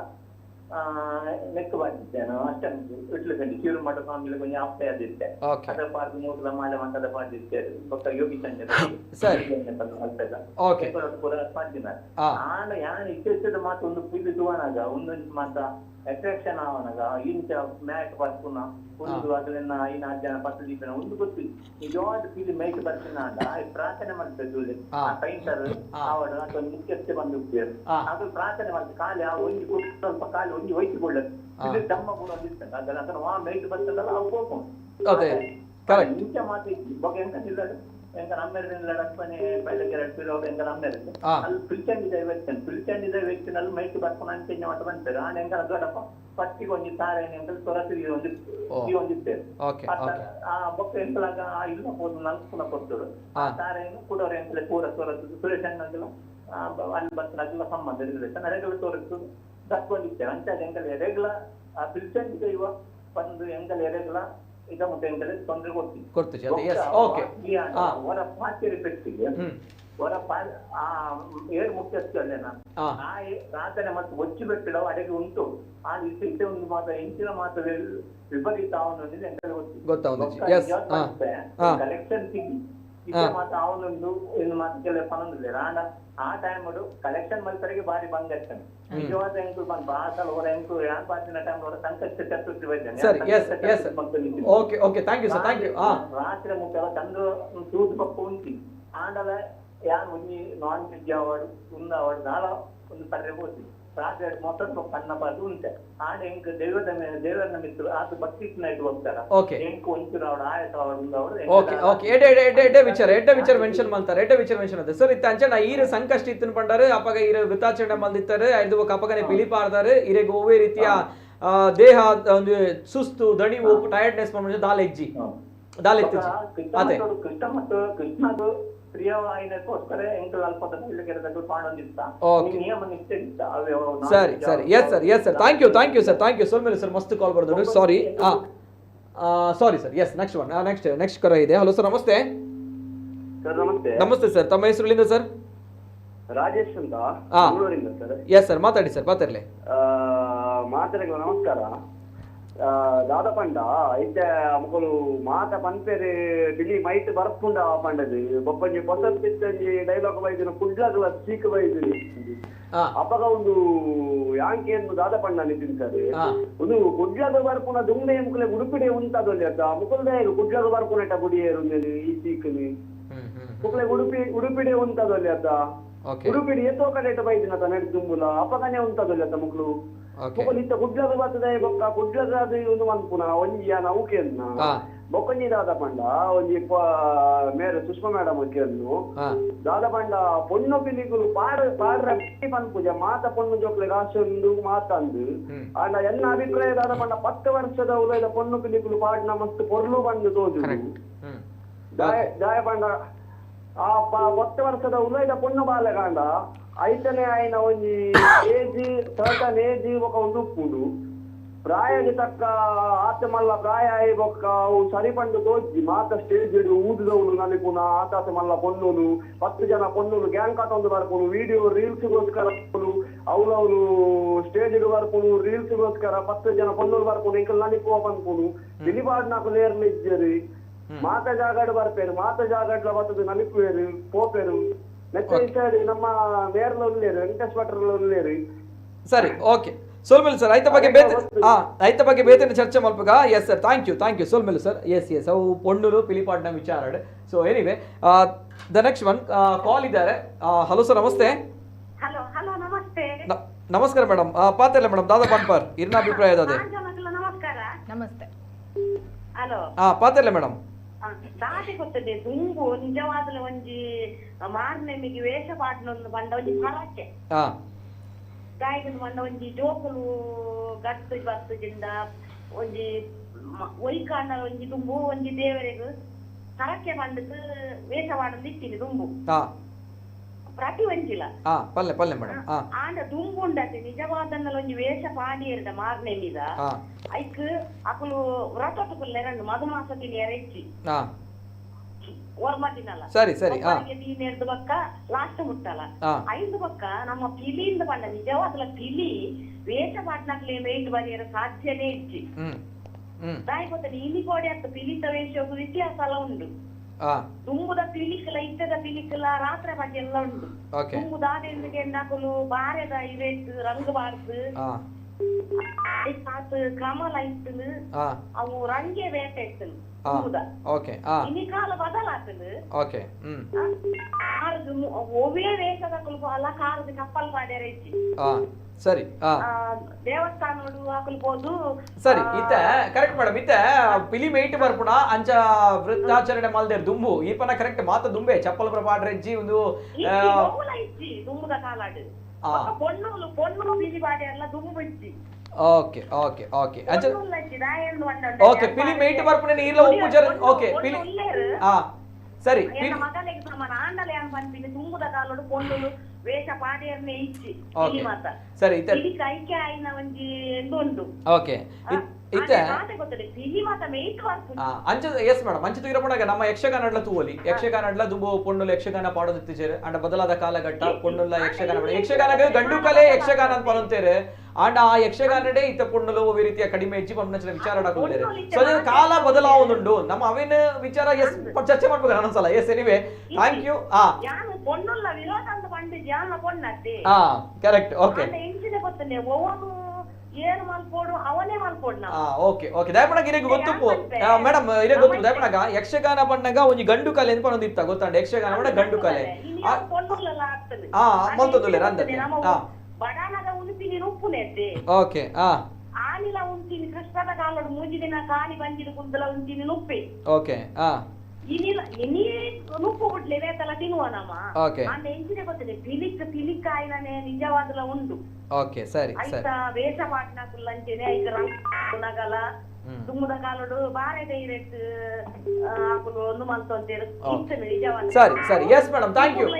ನೆಕ್ ಬಾರ್ದಿದ್ದೇನು ಅಷ್ಟೇ ಇಟ್ಲು ಕಂಡಿ ಕಿರು ಮಠ ಸ್ವಾಮಿಲ ಕೊಂಚ ಅಪ್ಪೆ ಅದಿತ್ತೆ ಅದ ಪಾರ್ದು ಮೂಗಲ ಮಾಲೆ ಮಾತದ ಪಾರ್ದಿತ್ತೆ ಬೊಕ್ಕ ಯೋಗಿ ಚಂದ್ರ ಪೂರ ಪಾರ್ದಿನ ಆಂಡ ಯಾನ್ ಇಚ್ಛೆ ಮಾತು ಒಂದು ಪಿಲ್ಲಿ ತುವನಾಗ ಒಂದೊಂದು ಮಾತ ಅಟ್ರಾಕ್ಷನ್ ಆವನಾಗ ಇಂಚ ಮ್ಯಾಟ್ ಬರ್ಪುನ ಒಂದು ಅದನ್ನ ಐನ ಜನ ಪತ್ತು ದೀಪನ ಒಂದು ಗೊತ್ತು ನಿಜವಾದ ಪಿಲ್ಲಿ ಮೈಟ್ ಬರ್ತಿನ ಅಂಡ ಪ್ರಾರ್ಥನೆ ಮಾಡ್ತದೆ ಆ ಪೈಂಟರ್ ಆವಡು ಅಥವಾ ಮುಖ್ಯಸ್ಥೆ ಬಂದು ಅದು ಪ್ರಾರ್ಥನೆ ಮಾಡ್ತಾರೆ. ಖಾಲಿ ಆ ಒಂಜಿ ಸ್ವಲ್ಪ ಖಾಲಿ ಒಂಜಿ ವಹಿಸಿಕೊಳ್ಳದು ಇದು ದಮ್ಮ ಕೂಡ ಒಂದಿರ್ತದೆ ಅದನ್ನ ಅದನ್ನ ಆ ಮೈಟ್ ಬರ್ತದಲ್ಲ ಅವು ಕೋಪ ಇಂಚ ಮಾತು ಬೊಕ್ಕ ಎಂತ ನಿಲ್ಲದು ಎಂಕ ನಮ್ಮೆರಡಿನ ಅಪ್ಪನೆ ಬೈಲಕೆರೆ ಎಂಕ ನಮ್ಮೆರಡು ಅಲ್ಲಿ ಪಿಲ್ಚಂಡಿ ದೈವಸ್ಥಾನ ಪಿಲ್ಚಂಡಿ ದೈವಸ್ಥಾನ ಮೈಟ್ ಬರ್ಪುನ ಅಂಚೆ ಮಟ್ಟ ಬಂತಾರೆ. ಆಂಡ ಎಂಕಲ ದೊಡ್ಡಪ್ಪ ಫಸ್ಟಿಗೆ ಒಂಜಿ ತಾರೆ ಎಂಕಲ್ ತೊರಸಿ ಒಂದು ಒಂದಿತ್ತೇವೆ ಆ ಬೊಕ್ಕ ಎಂಕಲಾಗ ಆ ಇಲ್ಲ ಹೋದು ನಲ್ಪುನ ಕೊಟ್ಟರು ಆ ತಾರೆಯನ್ನು ಕೂಡವ್ರ ಎಂಕಲೆ ಪೂರ ತೋರದ್ದು ಸುರೇಶ್ ಅಣ್ಣಂಗೆಲ್ಲ ಅಲ್ಲಿ ಬರ್ತಾನೆ ಅದೆಲ್ಲ ಸಂಬಂಧ ರಿಲೇಷನ್ ಅರೆಗಳ ತೋರಿಸು ದಕ್ಕೊಂಡಿದ್ದೇವೆ. ಅಂಚಾದ ಎಂಕಲ್ ಎರೆಗಳ ಆ ಪಿಲ್ಚಂಡಿ ದೈವ ಬಂದು ಎಂಕಲ್ ಎರೆಗಳ ಇದ ಮತ್ತೆ ಎಂಕಲೆ ತೊಂದರೆ ಕೊಡ್ತೀವಿ ಹೊರ ಪಾಚೇರಿ ಪೆಟ್ಟಿಗೆ ಹೊರ ಪಾ ಆ ಏಳು ಮುಖ್ಯಸ್ಥಲ್ಲೇನ ಆ ಪ್ರಾರ್ಥನೆ ಮತ್ತು ಒಚ್ಚು ಬೆಟ್ಟಿಡವು ಅಡಿಗೆ ಉಂಟು. ಆ ಇಷ್ಟೇ ಒಂದು ಮಾತು ಇಂಚಿನ ಮಾತು ವಿಪರೀತ ಅವನು ಎಂಕಲೆ ಗೊತ್ತು ಕಲೆಕ್ಷನ್ ಸಿಗಿ ಇದೇ ಮಾತು ಅವನೊಂದು ಇನ್ನು ಮಾತು ಕೆಲವು ಪನೊಂದಿಲ್ಲ ಆಂಡ ಆ ಟೈಮ್ ಕಲೆಕ್ಷನ್ ಮಲ್ಪರಿಗೆ ಬಾರಿ ಬಂದ್ ಇರ್ತಾನೆ. ನಿಜವಾದ ಎಂಕು ಬಂದ್ ಬಾಸಲ್ ಹೊರ ಎಂಕು ಯಾನ್ ಪಾತಿನ ಟೈಮ್ ಹೊರ ಸಂಕಷ್ಟ ಚತುರ್ಥಿ ಸರಿ. Yes yes okay okay thank you sir, thank you. ರಾತ್ರಿ ಮುಟ್ಟೆಲ್ಲ ಚಂದ್ರ ತೂದು ಪಪ್ಪ ಉಂಟಿ ಆಂಡಲ ಯಾನ್ ಒಂಜಿ ನಾನ್ ವೆಜ್ ಅವಾಡು ಉಂದು ಅವಾಡು ದಾಲ ಒಂದು ಪರ್ರೆ ಹೋತಿ ರಾತ್ರಿ ಮೊತ್ತ ಕಣ್ಣ ಪಾದು ಉಂಟೆ ಆಂಡ ಎಂಕ್ ದೇವದ ದೇವರನ್ನ ಮಿತ್ರ ಆತ ಭಕ್ತಿ ನೈಟ್ ಹೋಗ್ತಾರ ಎಂಕ್ ಒಂಚೂರು ಅವಡು ಆಯತ ಅವಡು ಅವಡು. ಓಕೆ ಓಕೆ ಎಡ್ಡೆ ಎಡ್ಡೆ ಎಡ್ಡೆ ವಿಚಾರ ಎಡ್ಡೆ ವಿಚಾರ ಮೆನ್ಷನ್ ಮಾಡ್ತಾರೆ ಎಡ್ಡೆ ವಿಚಾರ ಮೆನ್ಷನ್ ಮಾಡ್ತಾರೆ ಸರ್. ಇತ್ತ ಅಂಚೆ ನಾ ಈರು ಸಂಕಷ್ಟ ಇತ್ತನ್ ಪಂಡಾರೆ ಅಪಗ ಈರು ವೃತ್ತಾಚರಣೆ ಮಲ್ದಿತ್ತಾರೆ ಐದು ಅಪಗನೆ ಪಿಲಿಪಾರ್ದಾರೆ ಈರೆಗ್ ಒವ್ವೇ ರೀತಿಯ ದೇಹ ಒಂದು ಸುಸ್ತು ದಣಿವು ಟೈರ್ಡ್ನೆಸ್ ದಾಲ್ ಹೆಜ್ಜಿ ದಾಲ್ ಎತ್ತಿಜಿ ಅದೇ ಕೃಷ್ಣ ಮತ್ತು ಕೃಷ್ಣದು ಪ್ರಿಯವಾಯಿನಕ್ಕೋಸ್ಕರ ಎಂಕಲ್ ಅಲ್ಪದ ಬೈಲಕೆರೆದಗಳು ಪಾಡೊಂದಿತ್ತ ನಿಯಮ ನಿಷ್ಠೆ ಇತ್ತ. ಸರಿ ಸರಿ yes sir yes sir thank you thank you sir thank you ಸೋಲ್ಮೇಲೆ sir ಮಸ್ತ್ ಕಾಲ್ ಬರ್ದು sorry sorry sir. Yes next one next next ಕರ ಇದೆ. ಹಲೋ ಸರ್ ನಮಸ್ತೆ. ಸರ್ ನಮಸ್ತೆ. ನಮಸ್ತೆ ಸರ್, ತಮ್ಮ ಹೆಸರುಗಳಿಂದ ಸರ್? ರಾಜೇಶ್ ಅಂತ ಮಂಗಳೂರಿಂದ ಸರ್. ಎಸ್ ಸರ್ ಮಾತಾಡಿ ಸರ್ ಮಾತಾಡಲಿ. ಮಾತಾಡಲ್ಲ ನಮಸ್ಕಾರ. ದಾದ ಪಂಡ ಇತ್ತೆ ಮೊಕಲು ಮಾತ ಪನ್ಪೆರ್ ಬಿಳಿ ಮೈಟ್ ಬರ್ಪುಂಡ ಪಂಡದು ಬೊಪ್ಪಂಜಿ ಪೊಸ ಪಿತ್ತಂಜಿ ಡೈಲಾಗ್ ಬೈದಿನ ಕುಡ್ಲಗಳ ಸೀಕ್ ಬೈದಿನಿ ಅಪಗ ಒಂದು ಯಾಂಕೇನು ದಾದ ಪಂಡ ನಿತಿನ್ ಸರ್ ಒಂದು ಕುಡ್ಲಗ ಬರ್ಪುನ ದುಂಡೆ ಮುಕುಲೆ ಉಡುಪಿಡೆ ಉಂತಾದೊಲ್ಲಿ ಅತ್ತ ಮುಕುಲ್ದ ಕುಡ್ಲಗ ಬರ್ಪುನಟ ಗುಡಿಯೇರು ಈ ಸೀಕ್ನಿ ಮುಕುಲೆ ಉಡುಪಿ ಉಡುಪಿಡೆ ಉಂತಾದೊಲ್ಲಿ ಅತ್ತ ಉಡುಪಿಡಿ ಏತೋ ಕಡೆಟ ಬೈದಿನ ತನ್ನ ದುಂಬುಲ ಅಪಗನೆ ಉಂತಾದೊಲ್ಲಿ ಅತ್ತ ಮುಕ್ಲು ಮುಕುಲು ಇತ್ತ ಕುಡ್ಲಗ ಬರ್ತದೆ ಬೊಕ್ಕ ಕುಡ್ಲಗ ಒಂದು ಮನ್ಪುನ ಒಂಜಿ ಯಾನ ಅವಕೇನ್ನ ಬೊಕ್ಕೊಂಜಿ ದಾದ ಪಂಡ ಒಂಜಿ ಮೇರೆ ಸುಷ್ಮಾ ಮೇಡಮ್ ಕೇನ್ನು ದಾದ ಪಂಡ ಪೊಣ್ಣು ಪಿಲಿಕುಲು ಪಾಡ ಪಾಡ್ರ ಪನ್ಪುಜ ಮಾತ ಪೊಣ್ಣು ಜೋಕ್ಲೆ ಕಾಸೊಂದು ಮಾತಂದು ಆಂಡ ಎನ್ನ ಅಭಿಪ್ರಾಯ ದಾದ ಪಂಡ 10 ವರ್ಷದ ಉಲೈದ ಪೊಣ್ಣು ಪಿಲಿಕುಲು ಪಾಡ್ನ ಮಸ್ತ್ ಪೊರ್ಲು ಬಂದು ತೋಜು ದಾಯ ಪಂಡ ಆ 10 ವರ್ಷದ ಉಲೈದ ಪೊಣ್ಣು ಬಾಲೆ ಕಾಂಡ ಐತನೆ ಆಯ್ನ ಒಂಜಿ ಏಜ್ ಸರ್ಟನ್ ಏಜ್ ಬೊಕ ಒಂದು ಉಪ್ಪುಂಡು ಪ್ರಾಯಗೆ ತಕ್ಕ ಆತ ಮಲ್ಲ ಪ್ರಾಯ ಆಯಿ ಬೊಕ್ಕ ಅವು ಸರಿ ಪಂಡು ತೋಜಿ ಮಾತ ಸ್ಟೇಜ್ ಊದುದವನು ನಲಿಪುನ ಆತಾತ ಮಲ್ಲ ಪೊನ್ನುಲು 10 ಜನ ಪೊನ್ನುಲು ಗ್ಯಾಂಗ್ ಕಾಟೊಂದು ಬರ್ಪುನು ವಿಡಿಯೋ ರೀಲ್ಸ್ಗೋಸ್ಕರ ಅವಳವಳು ಸ್ಟೇಜ್ ಬರ್ಪುನು ರೀಲ್ಸ್ಗೋಸ್ಕರ 10 ಜನ ಪೊನ್ನುಲು ಬರ್ಪುನು ಇಂಕಲ್ ನಲಿಪುವ ಪನ್ಪುನು ಪಿಲಿಪಾಡ್ನಾಕು ನೇರ್ಲು ಇಜ್ಜರಿ ಮಾತ ಜಾಗಡ್ ಬರ್ಪೇರು ಮಾತ ಜಾಗಡ್ಲ ಬತ್ತದು ನಲಿಪುವೇರು ಪೋಪೇರು ನೆತ್ತ ನಮ್ಮ ನೇರ್ಲ ಉಲ್ಲೇರು ವೆಂಕಟೇಶ್ ಭಟ್ರಲ್ಲ ಉಲ್ಲೇರು. ಸರಿ ಓಕೆ ಸೋಲ್ಮೇಲು ಸರ್ ಐತ ಬಗ್ಗೆ ಬೇತೆ ಐತ ಬಗ್ಗೆ ಬೇತನೆ ಚರ್ಚೆ ಮಲ್ಪಗ. Yes sir, thank you thank you ಸೋಲ್ಮೇಲು sir. S S ಅವು ಪೊಣ್ಣುಲು ಪಿಲಿಪಾಡ್ನ ವಿಚಾರ. So anyway the next one call ಇದ್ದಾರೆ. ಹಲೋ ಸರ್ ನಮಸ್ತೆ. Hello hello namaste. ನಮಸ್ಕಾರ ಮೇಡಮ್. ಪಾತಿಲ್ಲ ಮೇಡಮ್ ದಾದಾ ಪನ್ಪರ್ ಇರ್ನ ಅಭಿಪ್ರಾಯ ದಾದೆ. ನಮಸ್ಕಾರ. ನಮಸ್ತೆ. ಹಲೋ ಪಾತಿಲ್ಲ ಮೇಡಮ್. ದಾದೆ ಗೊತ್ತದೆ ದುಂಬು ನಿಜವಾದಲ ಒಂಜಿ ಮಾರ್ನೆಮಿಗೆ ವೇಷ ಪಾಡ್ನೊಂದು ಬಂದ ಒಂಜಿ ಫರಕೆ ಗಾಯಕನ ಬಂದ ಒಂಜಿ ಜೋಕುಲು ಗಟ್ಟು ಬತ್ತುಜಿಂದ ಒಂಜಿ ಒಯ್ಕಾಂಡ ಒಂಜಿ ದುಂಬು ಒಂಜಿ ದೇವರೆಗ್ ಹರಕೆ ಬಂದಕ್ಕೆ ವೇಷ ಮಾಡೊಂದು ಇತ್ತೀನಿ ದುಂಬು ಪ್ರತಿ ಒಂಜಿಲ ಪಲ್ಲೆ ಪಲ್ಲೆ ಮೇಡಮ್. ಆಂಡ ದುಂಬು ಉಂಡತೆ ನಿಜವಾದನ್ನಲ ಒಂಜಿ ವೇಷ ಪಾಡಿಯರ್ದ ಮಾರ್ನೆಮಿದ ಐಕ್ ಅಕುಲು ವ್ರತಟುಕುಲ್ ನೆರಂಡು ಮಧುಮಾಸ ತಿನಿಯರ ಇಚ್ಚಿ ಒರ್ಮದಿನಲ್ಲ ಸರಿ ಸರಿ ನೇರ್ದ ಬಕ್ಕ ಲಾಸ್ಟ್ ಮುಟ್ಟಲ್ಲ ಐದು ಬಕ್ಕ ನಮ್ಮ ಪಿಲಿಯಿಂದ ಬಂದ ನಿಜವಾದಲ ಪಿಲಿ ವೇಷ ಪಾಟ್ನಾಕ್ಲೆ ಮೇಟ್ ಬರೆಯರ ಸಾಧ್ಯನೇ ಇಚ್ಚಿ ದಾಯಿ ಗೊತ್ತ ಇನಿ ಕೋಡೆ ಅತ್ತ ಪಿಲಿತ ವೇಷ ಇತಿಹಾಸ ಎಲ್ಲ ಉಂಡು. ದುಂಬುದ ಪಿಲಿಕಲ ಇತ್ತದ ಪಿಲಿಕಲ ರಾತ್ರಿ ಬಗ್ಗೆ ಎಲ್ಲ ಉಂಡು. ದುಂಬುದಾದೆಂದಿಗೆ ಎಂದಾಕಲು ಬಾರೆದ ಇವೆಟ್ ರಂಗು ಬಾರ್ದು ಕಮಲ ಇತ್ತು ಅವು ರಂಗೆ ಬೇಟೆ ಇತ್ತು. ಇನಿ ಕಾಲ ಬದಲಾತದು. ಒವೇ ವೇಷದ ಅಲ್ಲ ಕಾರದ ಕಪ್ಪಲ್ ಮಾಡ್ಯಾರ ಇಚ್ಚಿ ಸರಿ ದೇವಸ್ಥಾನೋಡು ಹಾಕಲ್ಬೋದು. ಸರಿ ಇತ್ತ ಕರೆಕ್ಟ್ ಮೇಡಮ್. ಇತ್ತ ಪಿಲಿ ಮೇಟ್ ಬರ್ಪುಣ ಅಂಚ ವೃತ್ತಾಚರಣೆ ಮಲ್ದೇರ್ ದುಂಬು ಈ ಪನ ಕರೆಕ್ಟ್ ಮಾತ ದುಂಬೆ ಚಪ್ಪಲ್ ಪ್ರಪಾಡ್ರೆಜ್ಜಿ ಒಂದು ಇಚ್ಚಿ ದುಂಬುದ ಕಾಲಾಡು ಪೊಣ್ಣುಲು ಪೊಣ್ಣು ಪಿಲಿ ಪಾಡ್ಯಾರಲ್ಲ ದುಂಬು ಇಚ್ಚಿ. ಓಕೆ ಓಕೆ ಓಕೆ ಓಕೆ ಪಿಲಿ ಮೇಟ್ ಬರ್ಪುಣ ನೀರ್ಲ ಉಪ್ಪು ಜರ ಓಕೆ ಪಿಲಿ ಸರಿ ಮಗಲಿಗೆ ಸಮಾನ ಆಂಡಲೆ ಅನ್ಪನ್ಪಿನಿ ದುಂಬುದ ಕಾಲೋಡು ಪೊಣ್ಣುಲು ವೇಷ ಪಾಡಿಯರ್ನೆ ಇಚ್ಚಿ ಪಿಲಿ ಮಾತ ಸರಿ ಪಿಲಿ ಕೈಕೆ ಆಯ್ನ ಒಂಜಿ ಉಂಡು. ಓಕೆ ಇತ್ತ ಪಿಲಿ ಮಾತ ಮೇಟ್ ಬರ್ಪುಣ ಅಂಚ ಎಸ್ ಮೇಡಮ್. ಅಂಚ ತೂಯಿರಪುಣಗ ನಮ್ಮ ಯಕ್ಷಗಾನಡ್ಲ ತೂವಲಿ ಯಕ್ಷಗಾನಡ್ಲ ದುಂಬು ಪೊಣ್ಣುಲು ಯಕ್ಷಗಾನ ಪಾಡೋದಿತ್ತಿಜೆರ್ ಅಂಡ ಬದಲಾದ ಕಾಲಘಟ್ಟ ಪೊಣ್ಣುಲ ಯಕ್ಷಗಾನ ಯಕ್ಷಗಾನಗ ಗಂಡು ಕಲೆ ಯಕ್ಷಗಾನ ಅಂತ ಪನೊಂತೇರು ಅಂಡ ಆ ಯಕ್ಷಗಾನಡೇ ಇತ್ತ ಪೊಣ್ಣುಲು ಒವ್ವೆ ರೀತಿಯ ಕಡಿಮೆ ಹೆಚ್ಚಿ ಪಂಪನಂಚಿನ ವಿಚಾರ ಡಾಕುಲ್ಲೇರು. ಸೊ ಅದೇ ಕಾಲ ಬದಲಾವೊಂದುಂಡು ನಮ್ಮ ಅವೇನ ವಿಚಾರ ಎಸ್ ಚರ್ಚೆ ಮಾಡ್ಬೇಕು ನಾನೊಂದ್ಸಲ. Yes anyway thank you. ಯಾನು ಪೊಣ್ಣುಲ್ಲ ವಿರೋಧ ಅಂತ ಪಂಡಿಜ್ ಯಾನ ಪೊಣ್ಣತ್ತೆ ಕರೆಕ್ಟ್ ಓಕೆ ಎಂಚಿನ ಗೊತ್ತನೆ ಒವನು ಏನು ಮಲ್ಪೋಡು ಅವನೇ ಮಲ್ಪೋಡು. ಓಕೆ ಓಕೆ ದಯಪಣಗ ಇರೆಗ್ ಗೊತ್ತುಪ್ಪು ಮೇಡಮ್ ಇರೆಗ್ ಗೊತ್ತುಪ್ಪು ದಯಪಣಗ ಯಕ್ಷಗಾನ ಪಣ್ಣಗ ಒಂಜಿ ಗಂಡು ಕಲೆ ಅಂತ ಒಂದಿತ್ತ ಗೊತ್ತಂಡ ಯಕ್ಷಗಾನ ಪಂಡ ಗಂಡು ಕಲೆ ಮಲ್ತೊಂದುಲ್ಲೇರ ಅಂದತೆ ಬಡಾನದ ಉಣ್ತೀನಿ ಉಪ್ಪುನೆತ್ತೆ. ಓಕೆ ಆನಿಲ ಉಣ್ತೀನಿ ಕೃಷ್ಣದ ಕಾಲಡು ಮೂಜಿ ದಿನ ಕಾಲಿ ಬಂಜಿದ ಕುಂದಲ ಉಣ್ತೀನಿ ನುಪ್ಪೆ. ಓಕೆ ಇನಿಲ ಇನಿ ನುಪ್ಪು ಬಿಡ್ಲೆ ಬೇತಲ ತಿನ್ನುವ ನಮ್ಮ ಅಂಡ ಎಂಚಿನ ಗೊತ್ತದೆ ಪಿಲಿಕ್ ಪಿಲಿಕ್ಕಾಯಿನೇ ನಿಜವಾದಲ ಉಂಡು. ಓಕೆ ಸರಿ ಐತ ವೇಷ ಪಾಟ್ನ ಕುಲ್ಲಂಚೆನೆ ಐತ ರಂಗಲ ದುಮ್ಮದ ಕಾಲಡು ಬಾರೆ ಡೈರೆಕ್ಟ್ ಆಕುಲು ಒಂದು ಮಲ್ತೊಂತೇರು ಇತ್ತನೆ ನಿಜವಾದ. ಸರಿ ಸರಿ yes madam thank you.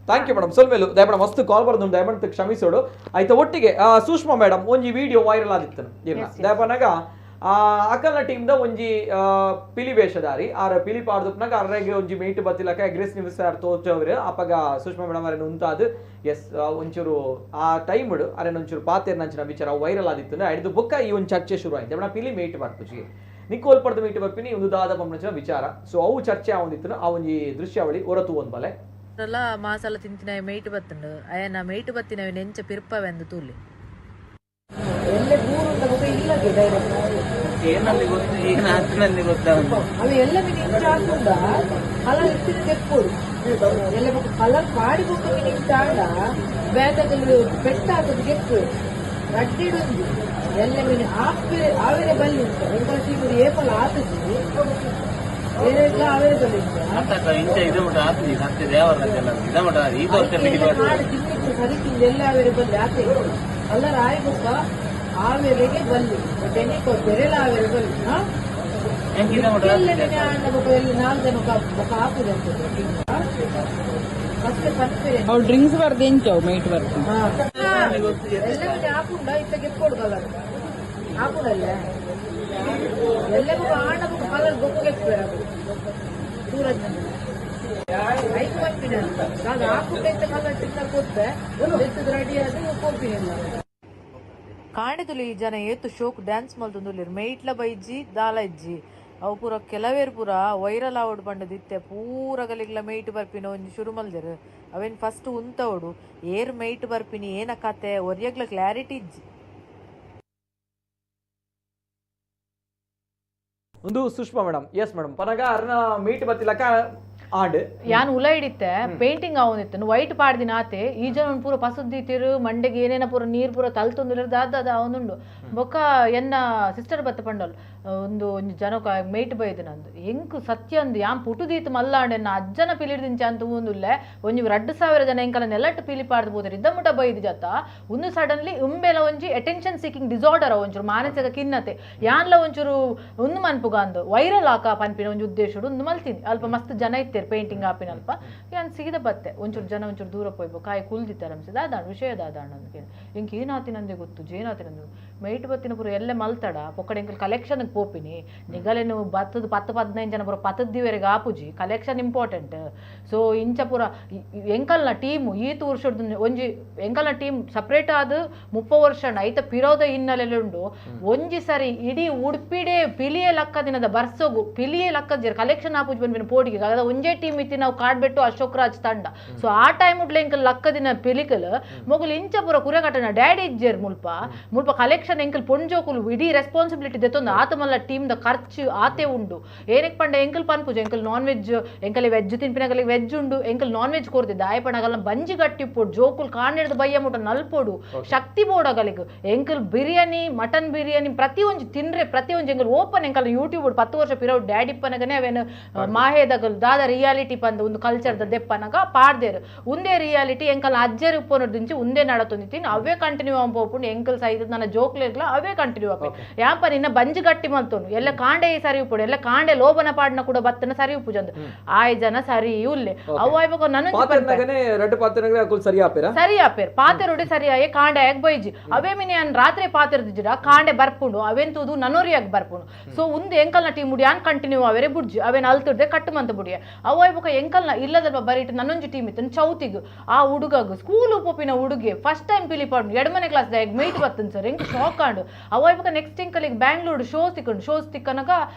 Thank you madam. ಸೊಲ್ಮೇಲು ದಯಮಾಡಿ ಮಸ್ತ್ ಕಾಲ್ ಬರೋದು ದಯಮಾಡಿ ಕ್ಷಮಿಸೋಡು. ಆಯ್ತಾ ಒಟ್ಟಿಗೆ ಸೂಷ್ಮಾ ಮೇಡಮ್ ಒಂಜಿ ವಿಡಿಯೋ ವೈರಲ್ ಆದಿತ್ತು ದಯಪನಾಗ ಅಕಲ್ನ ಟೀಮ್ದ ಒಂಜಿ ಪಿಲಿ ವೇಷಧಾರಿ ಆರ ಪಿಲಿ ಪಾಡ್ದುಪ್ನಾಗ ಅರ್ರೆಗೆ ಒಂಜಿ ಮೇಟ್ ಬತ್ತಿಲಕ ಅಗ್ರೆಸಿವ್ ಆರ್ ತೋಚವ್ರು ಅಪಗ ಸುಷ್ಮಾ ಮೇಡಮ್ ಅರೆನ ಉಂತಾದು ಎಸ್ ಒಂಚೂರು ಆ ಟೈಮ್ ಅರೆನ ಒಂಚೂರು ಪಾತೇರ್ನಂಚಿನ ವಿಚಾರ ವೈರಲ್ ಆದಿತ್ತು ಐದು ಬೊಕ್ಕ ಈ ಒಂದು ಚರ್ಚೆ ಶುರು ಆಯ್ತು. ಮೇಡಮ್ ಪಿಲಿ ಮೇಟ್ ಬರ್ಪುಜಿ ನಿಕೋಲ್ ಪಡೆದ ಮೇಟ್ ಬರ್ಪಿನಿ ಒಂದು ದಾದ ಪಂಪನಂಚಿನ ವಿಚಾರ. ಸೊ ಅವು ಚರ್ಚೆ ಆವೊಂದಿತ್ತು ಆ ಒಂಜಿ ದೃಶ್ಯಾವಳಿ ಹೊರತು ಒಂದ್ ಬಲೆ ಮಾಸಾಲ ತಿಂತಿನ ಮೇಟ್ ಬತ್ತಂಡು ಅಯ್ಯನ ಮೇಟ್ ಬತ್ತಿನವೆ ನೆಂಚ ಪಿರ್ಪವೆಂದು ತೂಲಿ ಎಲ್ಲೆ ಬೂರುಂಡ ಬೊಕ ಇಲ್ಲಗೆ ಡೈರೆಕ್ಟ್ ಏನಲ್ಲಿ ಗೊತ್ತು ಏನು ಆತನಲ್ಲಿ ಗೊತ್ತಾಗ ಅವು ಎಲ್ಲ ಮಿನಿ ಇಂಚ ಹಾಕುಂಡ ಕಲರ್ ಇತ್ತಿನ ತೆಪ್ಪೋಡು ಎಲ್ಲ ಬೊಕ ಕಲರ್ ಪಾಡಿ ಬೊಕ್ಕ ಮಿನಿ ಇಂಚ ಆಂಡ ಬೇತಗಲು ಪೆಟ್ಟ ಹಾಕುದು ಗೆಪ್ಪು ರಡ್ಡಿಡೊಂದು ಎಲ್ಲ ಮಿನಿ ಆಪೆ ಆವೆರೆ ಬಲ್ಲಿ ಉಂಟು ಎಂಕಲ್ ಟೀಮುಡು ಏಪಲ ಆತುಜಿ ಬೇರೆಗ್ಲ ಆವೆರೆ ಬಲ್ಲಿ ಉಂಟು ಇಂಚ ಇದು ಮಟ್ಟ ಆತುಜಿ ಸತ್ಯ ದೇವರ ಇದ ಮಟ್ಟ ಈ ವರ್ಷ ಮಾಡಿ ತಿನ್ನಿಕ್ಕೆ ಸರಿ ತಿಂದು ಎಲ್ಲ ಆವೆರೆ ಬಲ್ಲಿ ಆತೆ ಕಲರ್ ಆಯ್ ಬೊಕ್ಕ ಆವೆರೆಗೆ ಬಲ್ಲಿ ಬೆನೆ ಕೊಡ್ತಾರೆ ಆವೆರೆ ಬಲ್ಲಿ ಎಲ್ಲ ನಾಲ್ಕು ಜನ ಬೊಕ್ಕ ಹಾಕುದು. ಫಸ್ಟ್ ಪನ್ಪೇರೆ. ಅವು ಡ್ರಿಂಕ್ಸ್ ಬರ್ದು ಎಂಚವು ಮೈಟ್ ಬರ್ದು. ಎಲ್ಲ ಆಪುಂಡ ಇತ್ತ ಗೆಪ್ಪೋಡು ಕಲರ್ ಆಪುಂಡಲ್ಲ. ಎಲ್ಲವೂ ಆಂಡ ಕಲರ್ ಬೊಕ್ಕ ಗೆಪ್ಪೇರ ಸೂರಜ್ ಐಕ್ ಬರ್ಪಿನ ನಾನು ಆಪುಂಡ ಇತ್ತ ಕಲರ್ ತಿನ್ನ ಕೊತ್ತೆ ಎತ್ತದ ರೆಡಿ ಆದ ಕೋಪಿನ. ಕಾಣಿದುಲಿ ಈ ಜನ ಏತು ಶೋಕ್ ಡ್ಯಾನ್ಸ್ ಮಲ್ತೊಂದುಲ್ಲೆರ್, ಮೇಟ್ಲ ಬೈಜಿ ದಾಲ ಇಜ್ಜಿ. ಅವು ಪೂರ ಕೆಲವೇರ್ ಪೂರ ವೈರಲ್ ಆವೊಡು ಪಂಡದಿತ್ತೆ ಪೂರ ಗಲಿಗ್ಲ ಮೇಟ್ ಬರ್ಪಿನ ಒಂಜಿ ಶುರು ಮಲ್ದೆರ್. ಅವೇನ್ ಫಸ್ಟ್ ಉಂತವಡು, ಏರ್ ಮೇಟ್ ಬರ್ಪಿನಿ ಏನ ಕತೆ ಒರಿಯಗ್ಲ ಕ್ಲಾರಿಟಿ ಇಜ್ಜಿ. ಒಂದು ಸುಷ್ಮಾ ಮೇಡಮ್, ಎಸ್ ಮೇಡಮ್, ಪನಗ ಅರ್ನ ಮೀಟ್ ಬತ್ತಿಲಕ ಆಂಡ್ ಯಾನ್ ಉಲ ಹಿಡಿತೆ ಪೇಂಟಿಂಗ್ ಆವೊಂದಿತ್ತು, ವೈಟ್ ಪಾಡ್ದಿನ ಆತೆ. ಈ ಜನ ಪೂರ ಪಸುದ್ದೀತಿರು, ಮಂಡೆಗೆ ಏನೇನ ಪೂರ ನೀರು ಪೂರ ತಲ್ತೊಂದುಲ್ಲೆರ್, ದಾದ ಆವೊಂದುಂಡು. ಬೊಕ್ಕ ಎನ್ನ ಸಿಸ್ಟರ್ ಬತ್ತ ಪಂಡಲ್, ಒಂದು ಒಂಜಿ ಜನಕ ಮೇಟ್ ಬೈದು ನಂದು ಎಂಕ್ ಸತ್ಯ ಅಂದು ಯಾನ್ ಪುಟುದೀತ್ ಮಲ್ಲಾಂಡೆ ಎನ್ನ ಅಜ್ಜನ ಪಿಲಿಡ್ದಿಂಚ ಅಂತ ಊಂದುಲ್ಲೆ. ಒಂಜಿ 2000 ಜನ ಎಂಕಲ ನೆಲಟ್ ಪಿಲಿ ಪಾಡ್ದು ಬೋದರ್ ಇದ್ದ ಮುಟ ಬೈದು ಜತ್ತ. ಒಂದು ಸಡನ್ಲಿ ಉಂಬೆಲ ಒಂಜಿ ಅಟೆನ್ಷನ್ ಸೀಕಿಂಗ್ ಡಿಸಾರ್ಡರ್, ಒಂಚೂರು ಮಾನಸಿಕ ಖಿನ್ನತೆ ಯಾನ್ಲ ಒಂಚೂರು ಒಂದು ಮನ್ಪುಗ ಅಂದು ವೈರಲ್ ಆಕ ಪನ್ಪಿನ ಒಂಜಿ ಉದ್ದೇಶಡು ಒಂದು ಮಲ್ತೀನಿ. ಅಲ್ಪ ಮಸ್ತ್ ಜನ ಇತ್ತೇರು ಪೇಂಟಿಂಗ್ ಆಪಿನ ಅಲ್ಪ. ಯಾನ್ ಸೀದ ಬತ್ತೆ, ಒಂಚೂರು ಜನ ಒಂಚೂರು ದೂರ ಪೋಯ್ಬೋ ಕಾಯಿ ಕುಲ್ದಿತ್ತಾರೆ ಅನ್ಸಿದ ದಾದಾಣ ವಿಷಯ ದಾದಾಣ ಅಂದ್ಕೆ. ಎಂಕ್ ಏನಾತಿನಂದೆ ಗೊತ್ತು ಜೇನಾತಿನಂದು ಮೈಟ್ ಬತ್ತಿನ ಪೂರ ಎಲ್ಲೆ ಮಲ್ತಡ ಪೊಕ್ಕಡೆ ಎಂಕಲ್ ಕಲೆಕ್ಷನ್ ಪೋಪಿನಿ ನಿಗಲೇನು ಬತ್ತದ 10 15 ಜನ ಪೂರ ಪತ್ತದಿವರೆಗೆ ಆಪುಜಿ, ಕಲೆಕ್ಷನ್ ಇಂಪಾರ್ಟೆಂಟ್. ಸೊ ಇಂಚ ಪೂರ ಎಂಕಲ್ನ ಟೀಮು ಈತ್ ವರ್ಷದ ಒಂಜಿ ಎಂಕಲ್ನ ಟೀಮ್ ಸಪ್ರೇಟ್ ಆದ್ 30 ವರ್ಷ ಐತ ಪಿರೋದ ಹಿನ್ನೆಲೆಯಲ್ಲಿ ಉಂಡು. ಒಂಜಿ ಸರಿ ಇಡೀ ಉಡುಪಿಡೆ ಪಿಲಿಯೇ ಲಕ್ಕ ದಿನದ ಬರ್ಸೋಗು ಪಿಲಿಯೇ ಲಕ್ಕ ಕಲೆಕ್ಷನ್ ಆಪುಜಿ ಬಂದ್ಬಿನ ಪೋಡಿಗೆ ಅದ ಒಂಜೇ ಟೀಮ್ ಇತ್ತಿ ನಾವು ಕಾಡ್ಬೆಟ್ಟು ಅಶೋಕ್ ರಾಜ್ ತಂಡ. ಸೊ ಆ ಟೈಮ್ ಉಡ್ಲೆ ಎಂಕಲ್ ಲಕ್ಕ ದಿನ ಪಿಲಿಕಲ್ ಮೊಗಲು ಇಂಚ ಪೂರ ಕುರೆಕಟ್ಟನ ಡ್ಯಾಡಿ ಇಜ್ಜೇರ್ ಮುಲ್ಪ ಮುಲ್ಪ ಕಲೆಕ್ಷನ್ ಎಂಕಲ್ ಪೊಂಜೋಕುಲು ಇಡೀ ರೆಸ್ಪಾನ್ಸಿಬಿಲಿಟಿ ದೆತ್ತೊಂದು ಆತ ಮಲ್ಲ ಟೀಮ್ ದ ಖರ್ಚು ಆತೆ ಉಂಡು. ಏನಕ್ಕೆ ಪಂಡ ಎಂಕಲ್ ಪನ್ಪುಜ ಎಂಕಲ್ ನಾನ್ ವೆಜ್, ಎಂಕಲ್ ವೆಜ್ ತಿನ್ಪಿನಗಲಿಗೆ ವೆಜ್ ಉಂಡು, ಎಂಕಲ್ ನಾನ್ ವೆಜ್ ಕೊರ್ತಿದ್ದ ಆಯಪಣಗಲ್ಲ ಬಂಜಿ ಗಟ್ಟಿ ಪೋಡು ಜೋಕುಲ್ ಕಾಣಿಡ್ದು ಬಯ್ಯ ಮುಟ ನಲ್ಪೋಡು ಶಕ್ತಿ ಬೋಡಗಲಿಗೆ ಎಂಕಲ್ ಬಿರಿಯಾನಿ ಮಟನ್ ಬಿರಿಯಾನಿ ಪ್ರತಿ ಒಂಜಿ ತಿನ್ರೆ ಪ್ರತಿ ಒಂಜಿ ಎಂಕಲ್ ಓಪನ್ ಎಂಕಲ್ ಯೂಟ್ಯೂಬ್ 10 ವರ್ಷ ಪಿರವು ಡ್ಯಾಡಿಪ್ಪನಗನೆ ಅವೇನು ಮಾಹೇದಗಲ್ ದಾದ ರಿಯಾಲಿಟಿ ಪಂದ ಒಂದು ಕಲ್ಚರ್ the ದೆಪ್ಪನಗ ಪಾಡ್ದೇರು ಉಂದೇ ರಿಯಾಲಿಟಿ ಎಂಕಲ್ ಅಜ್ಜರ್ ಉಪ್ಪನೊಡ್ದಿಂಚಿ ಉಂದೇ ನಡತೊಂದಿತ್ತೀನಿ ಅವೇ ಕಂಟಿನ್ಯೂ ಪೋಪುಂಡು ಎಂಕಲ್ ಸೈತ ನನ್ನ ಜೋಕ್ಲೆಗ್ಲ ಅವೇ ಕಂಟಿನ್ಯೂ ಆಪೆ ಯಾಂಪ ನಿನ್ನ ಬಂಜಿ ಗಟ್ಟಿ ಮಲ್ತೋನು ಎಲ್ಲ ಕಾಂಡೆ ಸರಿ ಉಪ್ಪುಡು ಎಲ್ಲ ಕಾಂಡೆ ಲೋಬನ ಪಾಡ್ನ ಕೂಡ ಬತ್ತನ ಸರಿ ಉಪ್ಪುಜಂದು ಆಯ್ ಜನ ಸರಿ ಉಲ್ಲೆ ಅವು ಆಯ್ಬೇಕು ನನ್ನ ಸರಿ ಆಪೇರ್ ಪಾತೆರುಡೆ ಸರಿ ಆಯೆ ಕಾಂಡೆ ಆಗ್ ಬೈಜಿ ಅವೇ ಮಿನಿ ಅನ್ ರಾತ್ರಿ ಪಾತೆರ್ದಿಜ್ಜಿಡ ಕಾಂಡೆ ಬರ್ಪುಂಡು ಅವೆಂತೂದು ನನೋರಿಯಾಗಿ ಬರ್ಪುಂಡು. ಸೊ ಉಂದು ಎಂಕಲ್ನ ಟೀಮ್ ಮುಡಿ ಯಾನ್ ಕಂಟಿನ್ಯೂ ಅವರೇ ಬುಡ್ಜಿ ಅವೇನು ಅಲ್ತಿಡ್ದೆ ಕಟ್ಟು ಮಂತ ಬುಡಿಯ ಅವು ಆಯ್ಬೇಕು ಎಂಕಲ್ನ ಇಲ್ಲದಲ್ಪ ಬರೀಟ್ ನನ್ನೊಂಜಿ ಟೀಮ್ ಇತ್ತು ಚೌತಿಗ್ ಆ ಹುಡುಗಗ್ ಸ್ಕೂಲ್ ಪೋಪಿನ ಹುಡುಗಿ ಫಸ್ಟ್ ಟೈಮ್ ಪಿಲಿ ಪಾಡು ಎಡಮನೆ ಕ್ಲಾಸ್ ದಾಗ ಮೇಟ್ ಬತ್ತನ್ ಸರ್ ಎಂಕ್ ಶಾಕ್ ಆಂಡು. ಅವು ಆಯ್ಬೇಕು ನೆಕ್ಸ್ಟ್ ಎಂಕಲಿಗೆ ಬ್ಯಾಂಗ್ಳೂರ್ ಶೋ ತಿಕ್ಕೊಂಡು ಶೋಸ್ ತಿಕ್ಕನಗ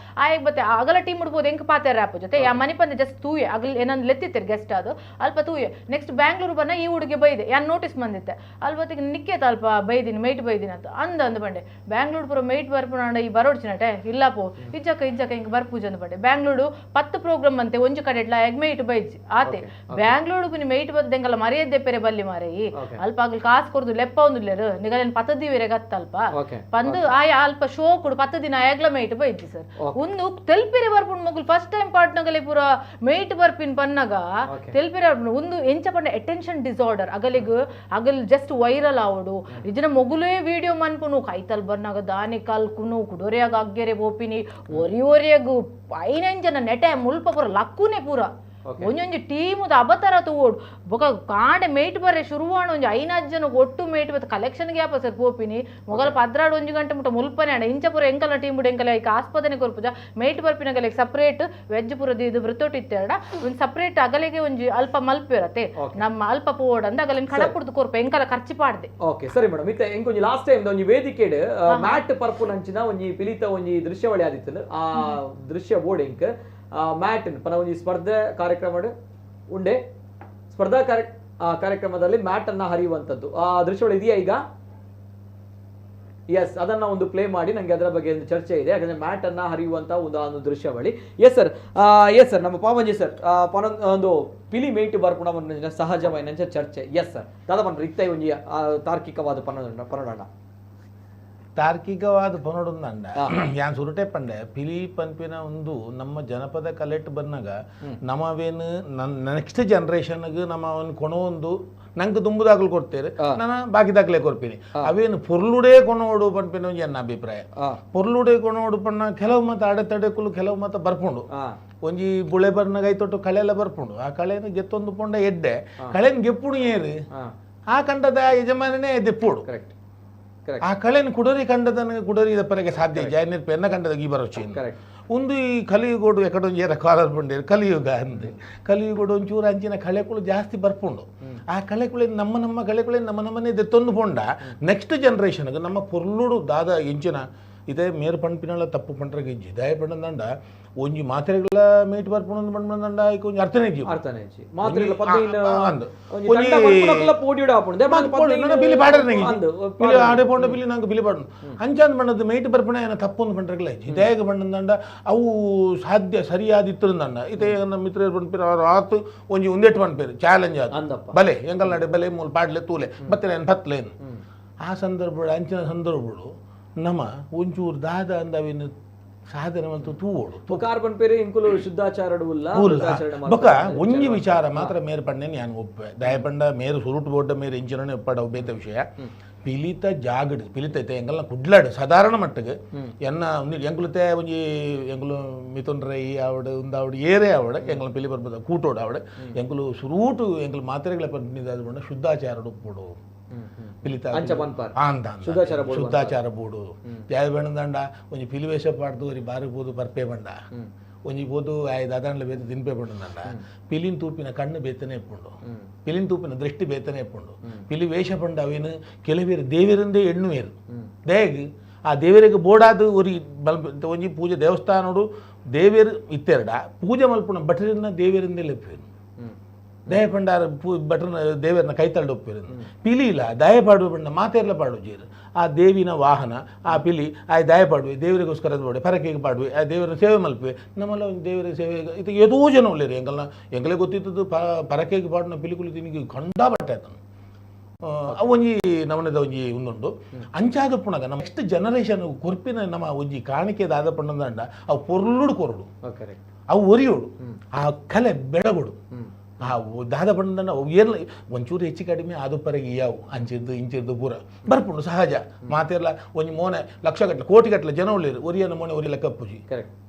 ಆಯ್ ಬತ್ತೆ ಅಗಲ ಟೀಮ್ ಉಡ್ಬೋದು ಎಂಕ್ ಪಾತೆರ ಆಪ ಜೊತೆ ಯಾ ಮನಿ ಪಂದೆ ಜಸ್ಟ್ ತೂಯೆ ಅಗಲ್ ಏನಂದ್ ಲೆತ್ತಿತ್ತಾರೆ ಗೆಸ್ಟ್ ಅದು ಅಲ್ಪ ತೂಯೆ. ನೆಕ್ಸ್ಟ್ ಬ್ಯಾಂಗ್ಳೂರ್ ಬನ್ನ ಈ ಹುಡುಗಿ ಬೈದೆ ಯಾನ್ ನೋಟಿಸ್ ಬಂದಿತ್ತೆ ಅಲ್ಬತ್ತಿಗೆ ನಿಕ್ಕೇತ ಅಲ್ಪ ಬೈದಿನಿ ಮೇಟ್ ಬೈದಿನಿ ಅಂತ ಅಂದ ಅಂದ ಬಂಡೆ ಬ್ಯಾಂಗ್ಳೂರ್ ಪೂರ ಮೇಟ್ ಬರ್ಪುನಾಂಡ ಈ ಬರೋಡ್ಚಿನಟೆ ಇಲ್ಲಪೋ ಇಜ್ಜಕ್ಕ ಇಜ್ಜಕ್ಕ ಹಿಂಗೆ ಬರ್ಪೂಜ ಅಂದ ಬಂಡೆ ಬ್ಯಾಂಗ್ಳೂರು 10 ಪ್ರೋಗ್ರಾಮ್ ಅಂತೆ ಒಂಜಿ ಕಡೆ ಇಟ್ಲ ಎಗ್ ಮೇಟ್ ಬೈಜಿ ಆತೆ ಬ್ಯಾಂಗ್ಳೂರು ಪುನಿ ಮೇಟ್ ಬದ್ದಂಗಲ್ಲ ಮರ್ಯಾದೆ ಪೆರೆ ಬಲ್ಲಿ ಮಾರೈ ಅಲ್ಪ ಆಗಲ್ ಕಾಸು ಕೊರ್ದು ಲೆಪ್ಪ ಒಂದುಲ್ಲೇರು ನಿಗಲೇನು ಪತ್ತದಿವೇರೆ ಗತ್ತಲ್ಪ ಪಂದು ಆಯ ಅಲ್ಪ ಶೋ ಕೊಡು 10 ದಿನ ಆಯಾಗ್ಲ ಮೇಟ್ ಬೈಜಿ ಸರ್. ಒಂದು ತೆಲ್ಪಿರೆ ಬರ್ಪುಂಡು ಮಗುಲು ಫಸ್ಟ್ ಟೈಮ್ ಪಾಟ್ನಗಲೆ ಪೂರ ಮೇಟ್ ಬರ್ಪಿನ್ ಪನ್ನಗ ತೆಲ್ಪಿರೆ ಒಂದು ಎಂಚ ಪಂಡ ಅಟೆನ್ಷನ್ ಡಿಸಾರ್ಡರ್ ಅಗಲಿಗ್ ಅಗಲ್ ಜಸ್ಟ್ ವೈರಲ್ ಆವಡು ಇದನ್ನ ಮಗುಲೇ ವಿಡಿಯೋ ಮನ್ಪುನು ಕೈತಲ್ ಬರ್ನಾಗ ದಾನಿ ಕಲ್ಕುನು ಕುಡೊರೆಯಾಗ ಅಗ್ಗೆರೆ ಬೋಪಿನಿ ಒರಿ ಒರಿಯಾಗ 5 ಜನ ನೆಟೆ ಮುಲ್ಪ ಪೂರ ಲಕ್ಕುನೆ ಪೂರ ಒಂಜೊಂಜಿ ಟೀಮುದ ಅಬತರ ತೂವೋಡು ಬೊಕ ಕಾಂಡೆ ಮೇಟ್ ಬರ್ರೆ ಶುರುವಾಣ ಒಂಜಿ 5 ಜನ ಒಟ್ಟು ಮೇಟ್ ಬತ್ತ ಕಲೆಕ್ಷನ್ ಗ್ಯಾಪ ಸರ್ ಪೋಪಿನಿ ಮೊಗಲ 12 1 ಗಂಟೆ ಮುಟ್ಟ ಮುಲ್ಪನೆ ಆಂಡ ಇಂಚ ಪೂರ ಎಂಕಲ್ನ ಟೀಮ್ ಬುಡು ಎಂಕಲ ಐಕ್ ಆಸ್ಪದನೆ ಕೊರ್ಪುಜ ಮೇಟ್ ಬರ್ಪಿನಗಲೆ ಸಪ್ರೇಟ್ ವೆಜ್ ಪೂರ ಇದು ವೃತ್ತೊಟ್ಟು ಇತ್ತೆರಡ ಒಂದು ಸಪ್ರೇಟ್ ಅಗಲಿಗೆ ಒಂಜಿ ಅಲ್ಪ ಮಲ್ಪಿರತ್ತೆ ನಮ್ಮ ಅಲ್ಪ ಪೋಡ್ ಅಂದ ಅಗಲಿನ ಕಡಪುಡ್ದು ಕೊರ್ಪ ಎಂಕಲ ಖರ್ಚು ಪಾಡ್ದೆ. ಓಕೆ ಸರಿ ಮೇಡಮ್, ಇತ್ತೆ ಎಂಕೊಂಜಿ ಲಾಸ್ಟ್ ಟೈಮ್ ಒಂಜಿ ವೇದಿಕೆಡ್ ಮ್ಯಾಟ್ ಪರ್ಪುನಂಚಿನ ಒಂಜಿ ಪಿಲಿತ ಒಂಜಿ ದೃಶ್ಯವಳಿ ಆದಿತ್ತು ಆ ದೃಶ್ಯ ಬೋರ್ಡ್ ಎಂಕ್ ಮ್ಯಾಟ್ ಪನ ಒಂಜಿ ಸ್ಪರ್ಧೆ ಕಾರ್ಯಕ್ರಮ ಉಂಡೆ ಸ್ಪರ್ಧಾ ಕಾರ್ಯಕ್ರಮದಲ್ಲಿ ಮ್ಯಾಟ್ ಅನ್ನ ಹರಿಯುವಂಥದ್ದು ಆ ದೃಶ್ಯಗಳು ಇದೆಯಾ ಈಗ? ಎಸ್, ಅದನ್ನ ಒಂದು ಪ್ಲೇ ಮಾಡಿ, ನನಗೆ ಅದರ ಬಗ್ಗೆ ಒಂದು ಚರ್ಚೆ ಇದೆ. ಯಾಕಂದ್ರೆ ಮ್ಯಾಟ್ ಅನ್ನ ಹರಿಯುವಂತ ಒಂದು ದೃಶ್ಯಾವಳಿ. ಎಸ್ ಸರ್, ಎಸ್ ಸರ್, ನಮ್ಮ ಪಾವಂಜಿ ಸರ್ ಒಂದು ಪಿಲಿ ಮೇಟ್ ಬರ್ಪುಣ ಸಹಜವಾದ ಚರ್ಚೆ. ಎಸ್ ಸರ್, ದಾದ ಪನ್ರ ಇತ್ತ ಒಂಜಿ ತಾರ್ಕಿಕವಾದ ಪನ್ನಡ. ತಾರ್ಕಿಕವಾದ ಪನೊಡೊಂದಂಡ ಯಾನ್ ಸುರುಟೆ ಪಂಡೆ ಪಿಲಿ ಪನ್ಪಿನ ಒಂದು ನಮ್ಮ ಜನಪದ ಕಲೆಟ್ ಬಂದಾಗ ನಮವೇನು ನೆಕ್ಸ್ಟ್ ಜನರೇಷನ್ಗೆ ನಮ್ಮ ಅವನು ಕೊಣೊಂದು ನಂಗೆ ದುಂಬು ದಾಖಲು ಕೊಡ್ತೇವೆ ನಾನು ಬಾಕಿ ದಾಖಲೆ ಕೊರ್ತೀನಿ ಅವೇನು ಪೊರ್ಲುಡೇ ಕೊಣೋಡು ಪನ್ಪಿನ ಒಂಜಿ ಎನ್ನ ಅಭಿಪ್ರಾಯ. ಪೊರ್ಲುಡೇ ಕೊಣೋಡು ಪಣ್ಣ ಕೆಲವು ಮತ ಅಡೆತಡೆಕುಲು ಕೆಲವು ಮತ ಬರ್ಪುಂಡು. ಒಂಜಿ ಬುಳೆ ಬರ್ನಾಗ ಐತೊಟ್ಟು ಕಳೆಲ್ಲ ಬರ್ಪುಂಡು. ಆ ಕಳೆನ ಗೆತ್ತೊಂದು ಪೊಂಡ ಎಡ್ಡೆ ಕಳೆನ ಗೆಪ್ಪುಡು ಏರು ಆ ಕಂಡದ ಯಜಮಾನನೇ ದೆಪ್ಪುಡು. ಕರೆಕ್ಟ್. ಆ ಕಳೆನ ಕುಡರಿ ಕಂಡದನ ಕುಡರಿ ದಪ್ಪರೆಗೆ ಸಾಧ್ಯ ಜಾಯನೀರ್ ಪೆನ್ನ ಕಂಡದ ಈ ಬರೋಚಿ ಒಂದು ಈ ಕಲಿಯುಗೋಡು ಎಕಡೊಂಜಿ ಏರ ಕಾಲರ್ ಬಂಡೇರು ಕಲಿಯುಗ ಅಂದೆ ಕಲಿಯುಗೋಡು ಒಂಚೂರು ಅಂಚಿನ ಕಳೆಕುಳು ಜಾಸ್ತಿ ಬರ್ಪುಂಡು. ಆ ಕಳೆಕುಳೆ ನಮ್ಮ ನಮ್ಮ ಕಳೆಕುಳೆ ನಮ್ಮ ನಮ್ಮನೆ ದೆತ್ತೊಂದು ಪೊಂಡ ನೆಕ್ಸ್ಟ್ ಜನ್ರೇಷನ್ಗೆ ನಮ್ಮ ಪೊರ್ಲುಡು ದಾದ ಎಂಚಿನ ಇದೇ ಮೇರು ಪಣ್ಪಿನಲ್ಲ ತಪ್ಪು ಪಂಡ್ರಗೆ ಇಜ್ಜಿ ದಯ ಪಂಡಂದಂಡ ಒಂಜಿ ಮಾತ್ರೆಗಳ ಮೇಟ್ ಬರ್ಪುಂಡು ಪಂಡಂದಂಡ ಐಕ್ ಒಂಜಿ ಅರ್ಥನೇ ಇಜ್ಜಿ ಅರ್ಥನೇ ಇಜ್ಜಿ ಮಾತ್ರೆಗಳ ಪದ್ನೈದು ಬಿಲಿ ಪಾಡರೆ ಬಿಲಿ ಆಡೆ ಪೋಂಡ ಬಿಲಿ ನಂಗೆ ಬಿಲಿ ಪಾಡು ಅಂಚಾಂದ್ ಬಣ್ಣದ ಮೇಟ್ ಬರ್ಪುಣ ಏನ ತಪ್ಪೊಂದು ಪಂಡ್ರಗಳ ಇಜ್ಜಿ ದಯಗ ಪಂಡಂದಂಡ ಅವು ಸಾಧ್ಯ ಸರಿಯಾದ ಇತ್ತಿರಂದಂಡ ಇದೇ ನಮ್ಮ ಮಿತ್ರರು ಪಂಡ್ಪಿರ ಅವ್ರು ಆತು ಒಂಜಿ ಒಂದೆಟ್ಟು ಪಂಡ್ಪೇರು ಚಾಲೆಂಜ್ ಆತು ಬಲೆ ಎಂಗಲ್ ನಡೆ ಬಲೆ ಮೂಲ ಪಾಡ್ಲೆ ತೂಲೆ ಬತ್ತಲೇನು ಬತ್ತಲೇನು ಆ ಸಂದರ್ಭಗಳು ಅಂಚಿನ ಸಂದರ್ಭಗಳು ನಮ್ಮ ಒಂಚೂರು ದಾದ ಅಂದ ಅವೇನು ಸಾಧನೆ ಮಲ್ತು ತೂವೋಡು ಬೊಕ ಪನ್ಪೇರು ಇಂಕುಲು ಶುದ್ಧಾಚಾರಡು ಉಲ್ಲ ಬೊಕ ಒಂಜಿ ವಿಚಾರ ಮಾತ್ರ ಮೇರು ಪಂಡೇನು ಯಾನ್ ಒಪ್ಪೆ ದಯಪಂಡ ಮೇರು ಸುರುಟು ಬೋಡ್ಡ ಮೇರು ಇಂಚಿನ ಒಪ್ಪಡ ಬೇತ ವಿಷಯ ಪಿಲಿತ ಜಾಗಡ್ ಪಿಲಿತ ಐತೆ ಎಂಗಲ್ನ ಕುಡ್ಲಾಡು ಸಾಧಾರಣ ಮಟ್ಟಿಗೆ ಎನ್ನ ಎಂಗುಲತೆ ಒಂಜಿ ಎಂಗುಲು ಮಿಥುನ್ ರೈ ಆವಡು ಉಂದಾವಡು ಏರೇ ಆವಡು ಎಂಗಲ ಪಿಲಿ ಬರ್ಬೋದು ಕೂಟೋಡು ಆವಡು ಎಂಗುಲು ಸುರೂಟು ಎಂಗುಲು ಮಾತ್ರೆಗಳ ಪಂಡಿದಾದ ಬಣ್ಣ ಶುದ್ಧಾಚಾರಡು ಒಪ್ಪೋಡು ಪಿಲಿತ ಶುದ್ಧಾಚಾರ ಬೋಡು ಜಾಯ ಬೇಣದಂಡ ಒಂಜಿ ಪಿಲಿವೇಶ ಪಾಡ್ದು ಒಂಜಿ ಬಾರಿ ಪೋದು ಬರ್ಪೆ ಬಂಡ ಒಂಜಿ ಪೋದು ಆಯ್ ದಾದಾಂಡ್ಲ ಬೇತೆ ತಿನ್ಪೆ ಬಂಡಂಡ ಪಿಲಿನ್ ತೂಪಿನ ಕಣ್ಣು ಬೇತನೆ ಇಪ್ಪುಂಡು ಪಿಲಿನ್ ತೂಪಿನ ದೃಷ್ಟಿ ಬೇತನೆ ಇಪ್ಪುಂಡು ಪಿಲಿ ವೇಷ ಪಂಡ ಅವೇನು ಕೆಲವೇರು ದೇವರಿಂದೇ ಎಣ್ಣುವೇರು ದೇಗ್ ಆ ದೇವರಿಗೆ ಬೋಡಾದ ಒರಿ ಬಲ್ ಒಂಜಿ ಪೂಜೆ ದೇವಸ್ಥಾನೋಡು ದೇವೇರು ಇತ್ತೆರಡ ಪೂಜೆ ಮಲ್ಪುಣ ಭಟ್ರನ್ನ ದೇವರಿಂದೇ ಲೆಪ್ಪೇನು ದಯಪಂಡಾರ ಪೂ ಭಟ್ರನ ದೇವರನ್ನ ಕೈತಳ್ಳು ಒಪ್ಪಿರು ಪಿಲಿ ಇಲ್ಲ ದಯ ಪಾಡುವ ಬಣ್ಣ ಮಾತೆರ್ಲ ಪಾಡು ಜೀರು ಆ ದೇವಿನ ವಾಹನ ಆ ಪಿಲಿ ಆ ದಯ ಪಾಡುವೆ ದೇವರಿಗೋಸ್ಕರ ಪಾಡುವೆ ಪರಕೆಗೆ ಪಾಡುವೆ ಆ ದೇವರ ಸೇವೆ ಮಲ್ಪುವೆ ನಮ್ಮಲ್ಲ ಒಂದು ದೇವರ ಸೇವೆ ಇದು ಏದೋ ಜನ ಉಳ್ಳೇರಿ ಎಂಗಲ್ನ ಎಂಗಲೇ ಗೊತ್ತಿದ್ದದ್ದು ಪರಕೆಗೆ ಪಾಡಿನ ಪಿಲಿಕುಲಿ ತಿನ್ನಿಗೆ ಕಂಡಾಪಟ್ಟೆ ಆತನು ಅವು ಒಂಜಿ ನಮನದ ಒಂಜಿ ಒಂದುಂಡು ಅಂಚಾದ ಪುಣಗ ನಮ್ಮ ನೆಕ್ಸ್ಟ್ ಜನರೇಷನ್ ಕೊರ್ಪಿನ ನಮ್ಮ ಒಂಜಿ ಕಾಣಿಕೆ ದಾದ ಪಣ್ಣದಂಡ ಅವು ಪೊರ್ಲುಡು ಕೊರಡು ಅವು ಒರಿಯೋಡು ಆ ಕಲೆ ಬೆಳಗೊಡು ಆ ದಾದ ಪಂಡನ ಏರ್ಲ ಒಂಚೂರು ಹೆಚ್ಚು ಕಡಿಮೆ ಅದು ಪರಗೆ ಯಾವು ಅಂಚಿದ್ದು ಇಂಚಿದ್ದು ಪೂರ ಬರ್ಪುಂಡು ಸಹಜ ಮಾತೆರ್ಲ ಒಂಜಿ ಮೋನೆ ಲಕ್ಷ ಗಟ್ಟಲೆ ಕೋಟಿ ಗಟ್ಟಲೆ ಜನ ಉಳ್ಳೇರು ಒರಿಯನ ಮೋನೆ ಒರಿಯಲ ಕಪ್ಪುಜಿ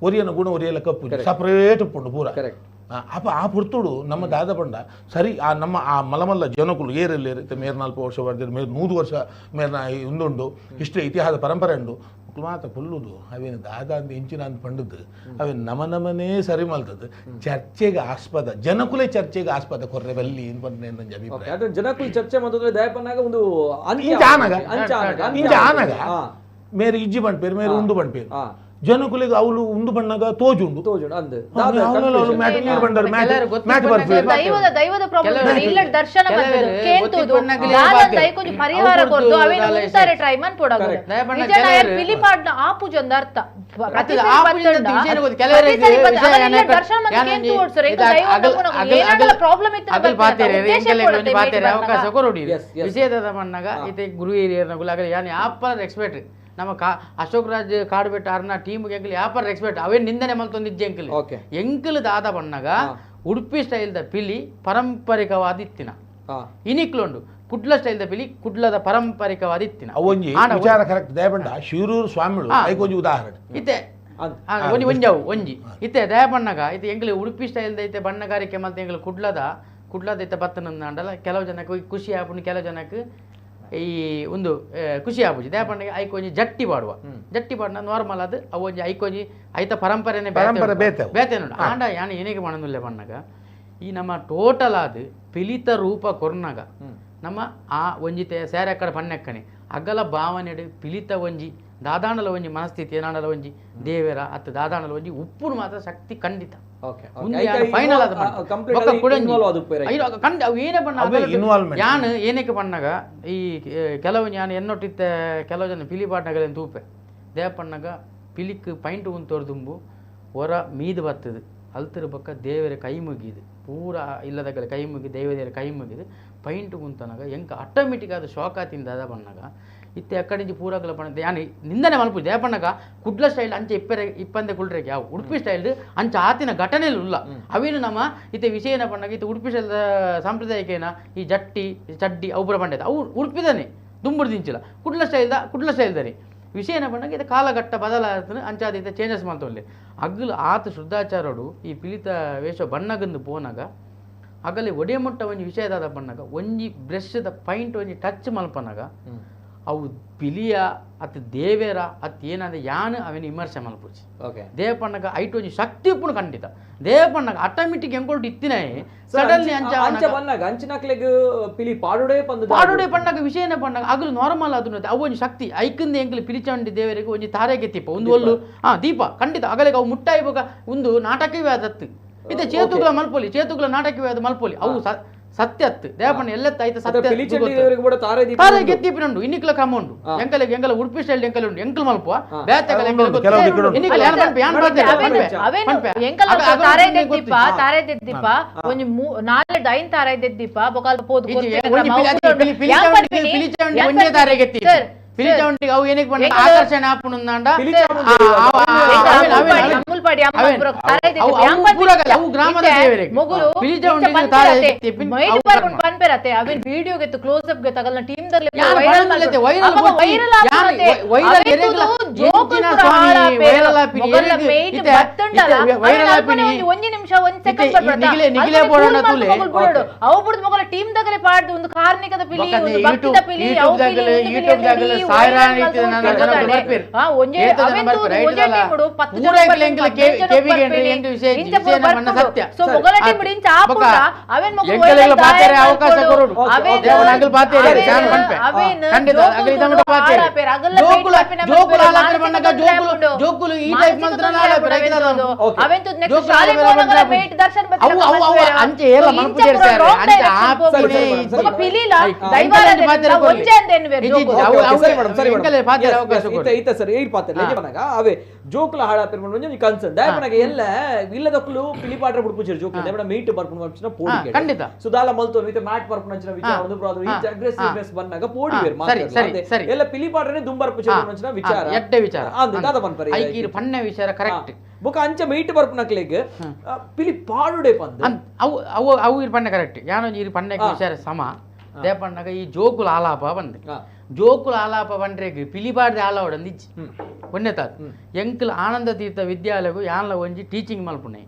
ಒರಿಯನ ಗುಣ ಒರಿಯಲ ಕಪ್ಪುಜಿ ಸಪರೇಟ್ ಉಪ್ಪುಂಡು ಪೂರ ಅಪ್ಪ ಆ ಪುರ್ತುಡು ನಮ್ಮ ದಾದ ಪಂಡ ಸರಿ ಆ ನಮ್ಮ ಆ ಮಲಮಲ್ಲ ಜನಕುಲು ಏರೆಲ್ಲೇರು ಮೇರ್ 4 ವರ್ಷ ಬರ್ದಿರು ಮೇರ್ 100 ವರ್ಷ ಮೇರ್ನ ಉಂದುಂಡು ಹಿಸ್ಟ್ರಿ ಇತಿಹಾಸ ಪರಂಪರೆ ಉಂಡು ಮಾತ ಕುಲ್ಲುದು ಅವೇನು ದಾದ ಅಂದ ಇಂಚಿನ ಅಂತ ಪಂಡದ್ದು ಅವೇನು ನಮ ನಮನೇ ಸರಿ ಮಲ್ತದ್ದು ಚರ್ಚೆಗೆ ಆಸ್ಪದ ಜನಕುಲೇ ಚರ್ಚೆಗೆ ಆಸ್ಪದ ಕೊರ್ರೆ ಬಲ್ಲಿ ಅಂತ ಅಭಿಪ್ರಾಯ. ಜನಕುಲ್ ಚರ್ಚೆ ಮಾಡ್ತಂದ್ರೆ ದಯಪನ್ನಾಗ ಒಂದು ಇಂಚ ಆನಗ ಮೇರೆ ಇಜ್ಜಿ ಪಂಡ್ಪೇರು ಮೇರೆ ಉಂಡು ಪಂಡ್ಪೇರು ಜನಕುಲಿಗೆ ಅವಳು ಉಂಡು ಬಣ್ಣಗ ತೋಜುಂಡು ತೋಜುಂಡು ಅಂದ್ ದೈವದ ದೈವದ ಪ್ರಾಬ್ಲಮ್ ಇಲ್ಲ ದರ್ಶನ ಬಂದದ್ದು ಕೇಂತುದು ದಾದಂದ ಐಕೊಂಜಿ ಪರಿಹಾರ ಕೊರ್ದು ಅವೇನು ಉಂತಾರೆ ಟ್ರೈ ಮನ್ಪೊಡಗು ನಿಜ ನಾಯರ್ ಪಿಲಿ ಪಾಡ್ನ ಆಪುಜೊಂದು ಅರ್ಥ ಪ್ರತಿ ಸರಿ ಬಂದ ಇಲ್ಲ ದರ್ಶನ ಮಂತ್ ಕೇಂತು ಓಡ್ಸರೆ ಇಂದು ದೈವ ನಮ್ಮನ ಏನಾಗಲ ಪ್ರಾಬ್ಲಮ್ ಇತ್ತು ಅಗಲ್ ಪಾತೇರೆ ಎಂಕಲೆಗ್ ಒಂಜಿ ಪಾತೇರೆ ಅವಕಾಶ ಕೊರೊಡಿ ವಿಷಯದ ಬಣ್ಣಗ ಇತ್ತೆ ಗುರು ಹಿರಿಯರ್ನಗುಲು ಅಗಲ್ ಯಾನ್ ಯಾಪಲ ಎಕ್ಸ್ಪರ್ಟ್ ನಮ್ಮ ಕಾ ಅಶೋಕ್ ರಾಜ್ ಕಾಡುಬೆಟ್ಟ ಅರ್ನ ಟೀಮ್ಗೆ ಎಂಕಲ್ ಯಾಪರ್ ಎಕ್ಸ್ಪರ್ಟ್ ಅವೇ ನಿಂದನೆ ಮಲ್ತೊಂದಿಜ್ಜೆ ಎಂಕಲ್ ಎಂಕಲ್ ದಾದ ಬಣ್ಣಗ ಉಡುಪಿ ಸ್ಟೈಲ್ದ ಪಿಲಿ ಪಾರಂಪರಿಕವಾದ ಇತ್ತಿನ ಇನಿಕ್ಲುಂಡು ಕುಡ್ಲ ಸ್ಟೈಲ್ದ ಪಿಲಿ ಕುಡ್ಲದ ಪಾರಂಪರಿಕವಾದ ಇತ್ತಿನ ಅವೊಂಜಿ ವಿಚಾರ ಕರೆಕ್ಟ್ ದಯಪಂಡ ಶಿರೂರು ಸ್ವಾಮಿಗಳು ಐಕೊಂಜಿ ಉದಾಹರಣೆ ಇತ್ತೆ ಒಂಜಿ ಒಂಜವು ಒಂಜಿ ಇತ್ತೆ ದಯಪಣ್ಣಗ ಇತ್ತೆ ಎಂಕಲ್ ಉಡುಪಿ ಸ್ಟೈಲ್ದ ಇತ್ತೆ ಬಣ್ಣಗಾರಿಕೆ ಮಲ್ತ ಎಂಕಲ್ ಕುಡ್ಲದ ಕುಡ್ಲದ ಇತ್ತೆ ಬತ್ತನಂದಾಂಡಲ ಕೆಲವು ಜನಕ್ಕೆ ಖುಷಿ ಆಪುಂಡು ಕೆಲವು ಜನಕ್ಕೆ ಈ ಒಂದು ಖುಷಿ ಆಪುಜಿ ದಯಪಂಡ ಐಕೊಂಜಿ ಜಟ್ಟಿ ಪಾಡುವ ಜಟ್ಟಿ ಪಾಡಿನ ನಾರ್ಮಲ್ ಅದು ಅವು ಒಂಜಿ ಐಕೊಂಜಿ ಐತ ಪರಂಪರೆನೆ ಪರಂಪರೆ ಬೇತೆ ಬೇತೆ ನೋಡು ಆಂಡ ಯಾನ್ ಏನಿಗೆ ಮಾಡೊಂದುಲ್ಲೆ ಪಣ್ಣಗ ಈ ನಮ್ಮ ಟೋಟಲ್ ಆದ್ ಪಿಲಿತ ರೂಪ ಕೊರ್ನಗ ನಮ್ಮ ಆ ಒಂಜಿ ಸೇರೆ ಅಕ್ಕಡ ಪಣ್ಣೆಕ್ಕನೆ ಅಗಲ ಭಾವನೆಡು ಪಿಲಿತ ಒಂಜಿ ದಾದಾಂಡಲ ಒಂಜಿ ಮನಸ್ಥಿತಿ ಏನಾಂಡಲ ಒಂಜಿ ದೇವರ ಅತ್ತ ದಾದಾಂಡಲ ಒಂಜಿ ಉಪ್ಪುನು ಮಾತ್ರ ಶಕ್ತಿ ಖಂಡಿತ ಫೈನಲ್ ಆದ ಯಾನ್ ಏನಕ್ಕೆ ಪಣ್ಣಗ ಈ ಕೆಲವು ಯಾನ್ ಎನ್ನೊಟ್ಟಿತ್ತ ಕೆಲವು ಜನ ಪಿಲಿ ಪಾಟ್ನಗಲೇನು ತೂಪೆ ದೇವಪ್ಪಣ್ಣಗ ಪಿಲಿಕ್ ಪೈಂಟ್ ಉಂತೋರ್ ದುಂಬು ಹೊರ ಮೀದು ಬರ್ತದೆ ಅಲ್ತಿರ ಬೊಕ್ಕ ದೇವರ ಕೈ ಮುಗಿದು ಪೂರ ಇಲ್ಲದಗಲ ಕೈ ಮುಗಿ ದೈವದೇವರ ಕೈ ಮುಗಿದು ಪೈಂಟ್ ಕುಂತನಾಗ ಎಂಕ ಆಟೋಮೆಟಿಕ್ ಅದು ಶೋಕ ತಿಂದಾದ ಬಣ್ಣಗ ಇತ್ತೆ ಅಕ್ಕಡಿಂಚಿ ಪೂರಕಲ ಬಣ್ಣ ಯಾನ್ ನಿಂದನೆ ಮಲ್ಪು ದೇಪಣ್ಣಗ ಕುಡ್ಲ ಸ್ಟೈಲ್ ಅಂಚೆ ಇಪ್ಪರೆ ಇಪ್ಪಂದೆ ಕುಲ್ರೆಗೆ ಯಾವ ಉಡುಪಿ ಸ್ಟೈಲ್ ಅಂಚ ಆತಿನ ಘಟನೆಲು ಇಲ್ಲ ಅವೇನು ನಮ್ಮ ಇತ್ತೆ ವಿಷಯನ ಬಣ್ಣಗ ಇತ್ತೆ ಉಡುಪಿ ಸ್ಟೈಲ್ ಸಾಂಪ್ರದಾಯಿಕ ಏನ ಈ ಜಟ್ಟಿ ಚಡ್ಡಿ ಅವು ಪೂರ ಪಂಡೇದ ಅವು ಉಡುಪಿದಾನೆ ದುಂಬುಡು ದಿಂಚಿಲ್ಲ ಕುಡ್ಲ ಸ್ಟೈಲ್ದ ಕುಡ್ಲ ಸ್ಟೈಲ್ದಾನೆ ವಿಷಯನ ಬಣ್ಣಗ ಇದು ಕಾಲಘಟ್ಟ ಬದಲಾದ ಅಂಚಾದ ಚೇಂಜಸ್ ಮಾಡ್ತೊಂಡೆ ಅಗ್ಲು ಆತ ಶುದ್ಧಾಚಾರಡು ಈ ಪಿಲಿತ ವೇಷ ಬಣ್ಣಗಂದು ಪೋನಾಗ ಅಗಲಿ ಒಡೆಯ ಮುಟ್ಟ ಒಂಜಿ ವಿಷಯದಾದ ಬಣ್ಣಗ ಒಂಜಿ ಬ್ರಷ್ದ ಪೈಂಟ್ ಒಂಜಿ ಟಚ್ ಮಲ್ಪನಾಗ ಅವು ಪಿಲಿಯ ಅತ್ ದೇವೇರ ಅತ್ ಏನಂದ್ರೆ ಯಾನು ಅವೇನು ವಿಮರ್ಶೆ ಮಲ್ಪುಜಿ. ಓಕೆ ದೇವಪಣ್ಣಗ ಐಟ್ ಒಂಜಿ ಶಕ್ತಿ ಉಪ್ಪುನು ಖಂಡಿತ ದೇವಪಣ್ಣಗ ಆಟೋಮೆಟಿಕ್ ಎಂಕೊಲ್ಟು ಇತ್ತಿನ ಸಡನ್ಲಿ ಅಂಚ ಅಂಚ ಬನ್ನಾಗ ಅಂಚಿನಕ್ಲೆಗ್ ಪಿಲಿ ಪಾಡುಡೆ ಪಂದು ಪಾಡುಡೆ ಪಣ್ಣಗ ವಿಷಯನ ಪಣ್ಣಗ ಅಗಲು ನಾರ್ಮಲ್ ಅದನ್ನ ಅವು ಒಂಜಿ ಶಕ್ತಿ ಐಕಂದ ಎಂಕಲ್ ಪಿಲಿಚಂಡಿ ದೇವರಿಗೆ ಒಂಜಿ ತಾರೆಗೆ ದೀಪ ಒಂದು ಒಲ್ಲು ಹಾ ದೀಪ ಖಂಡಿತ ಅಗಲಿಗೆ ಅವು ಮುಟ್ಟಾಯಿ ಬೊಕ ಒಂದು ನಾಟಕವೇ ಅದತ್ತು ಇತ್ತೆ ಚೇತುಗಳ ಮಲ್ಪೊಲಿ ಚೇತುಗಳ ನಾಟಕವೇ ಅದು ಮಲ್ಪೊಲಿ ಅವು ಸತ್ಯತ್ತು ದೇವಪಣ್ಣ ಎಲ್ಲತ್ತ ಐತ ಸತ್ಯ ತಾರೆ ಗೆತ್ತಿಪಿನುಂಡು ಇನ್ನಿಕ್ಲ ಕ್ರಮ ಉಂಡು ಎಂಕಲೆಗ್ ಎಂಕಲ ಉಡುಪಿ ಸ್ಟೈಲ್ ಎಂಕಲ್ ಉಂಡು ಎಂಕಲ್ ಮಲ್ಪುವ ಬೇತೆಗಲ ಎಂಕಲ್ ಇನ್ನಿಕ್ಲ ಯಾನ್ ಪನ್ಪೆ ಯಾನ್ ಪನ್ಪೆ ಎಂಕಲ್ ತಾರೆ ದೆದ್ದಿಪ್ಪ ತಾರೆ ದೆದ್ದಿಪ್ಪ ಒಂಜಿ ನಾಲ್ಕು ಐನ್ ತಾರೆ ದೆದ್ದಿಪ್ಪ ಬೊಕಾಲ್ ಪೋದು ಒಂಜೇ ತಾರೆ ಗೆತ್ತಿ ಪಿಲಿಚೌಂಡಿಗೆ ಅವು ಏನಕ್ಕೆ ಬಂದ ಆಕರ್ಷಣೆ ಆಪುಣಂದಾಂಡ ಅವು ಗ್ರಾಮದ ದೇವರಿಗೆ ಪಿಲಿಚೌಂಡಿಗೆ ತಾರೆ ಪನ್ಪೆರತೆ ಅವೇನ್ ವಿಡಿಯೋ ಗೆತ್ತು ಕ್ಲೋಸ್ ಅಪ್ ಗೆ ತಗಲ್ನ ಟೀಮ್ ದರ್ಲೆ viral viral viral viral viral ಒಂಜಿ ನಿಮಿಷ ಒಂದ್ ಸೆಕೆಂಡ್ ನಿಗಿಲೆ ಬೋಡೋಣ ತುಲೆ ಅವು ಬುಡ್ದು ಮೊಗಲ ಟೀಮ್ ದಗಲೆ ಪಾಡ್ದು ಒಂದು ಕಾರ್ಣಿಕದ ಪಿಲಿ ಒಂದು ಭಕ್ತಿದ ಪಿಲಿ ಅವು ಪಿಲಿ ಯೂಟ್ಯೂಬ್ ದಾಗಲೆ ಅವೇ ಜೋಕುಲ ಹಾಳಾಪಿರ್ ಒಂಜಿ ಕನ್ಸರ್ನ್ ದಾಯಪನಗ ಎಲ್ಲ ಇಲ್ಲದಕ್ಕಲು ಪಿಲಿ ಪಾಟ್ರೆ ಬುಡ್ಪುಜೆರ್ ಜೋಕುಲು ದಾಯಪನ ಮೀಟ್ ಬರ್ಪುನ ಅಂಚಿನ ಪೋಡಿ ಖಂಡಿತ ಸುದಾಲ ಮಲ್ತೊನ್ ವಿತ್ ಮ್ಯಾಟ್ ಬರ್ಪುನ ಅಂಚಿನ ವಿಚಾರ ಒಂದು ಪ್ರಾದು ಈ ಅಗ್ರೆಸಿವ್ನೆಸ್ ಬನ್ನಗ ಪೋಡಿ ಬೇರ್ ಸರಿ ಎಲ್ಲ ಪಿಲಿ ಪಾಟ್ರೆನೆ ದುಂಬರ್ಪುಜೆರ್ ಅಂಚಿನ ವಿಚಾರ ಎಡ್ಡೆ ವಿಚಾರ ಅಂದ್ ದಾದ ಪನ್ಪರೆ ಐಕೀರ್ ಪನ್ನೆ ವಿಚಾರ ಕರೆಕ್ಟ್ ಬೊಕ ಅಂಚ ಮೀಟ್ ಬರ್ಪುನಕ್ಲೆಗ್ ಪಿಲಿ ಪಾಡುಡೆ ಪಂದ್ ಅವು ಅವು ಅವು ಇರ್ ಪನ್ನೆ ಕರೆಕ್ಟ್ ಯಾನೊಂಜಿ ಇರ್ ಪನ್ನೆ ವಿಚಾರ ಸಮ ದೇಪಣ್ಣಗ ಈ ಜೋಕುಲ ಆಲಾಪ ಬಂದ್ ಜೋಕುಲ ಆಲಾಪ ಬಂಡ್ರೆಗ್ ಪಿಲಿಪಾಡ್ದೆ ಆಲಾವಡಂದು ಇಜ್ಜಿ ಒಂದೇ ತಾತು ಎಂಕಲ್ ಆನಂದ ತೀರ್ಥ ವಿದ್ಯಾಲಯಗು ಯಾನ್ಲ ಒಂಜಿ ಟೀಚಿಂಗ್ ಮಲ್ಪುಣೆ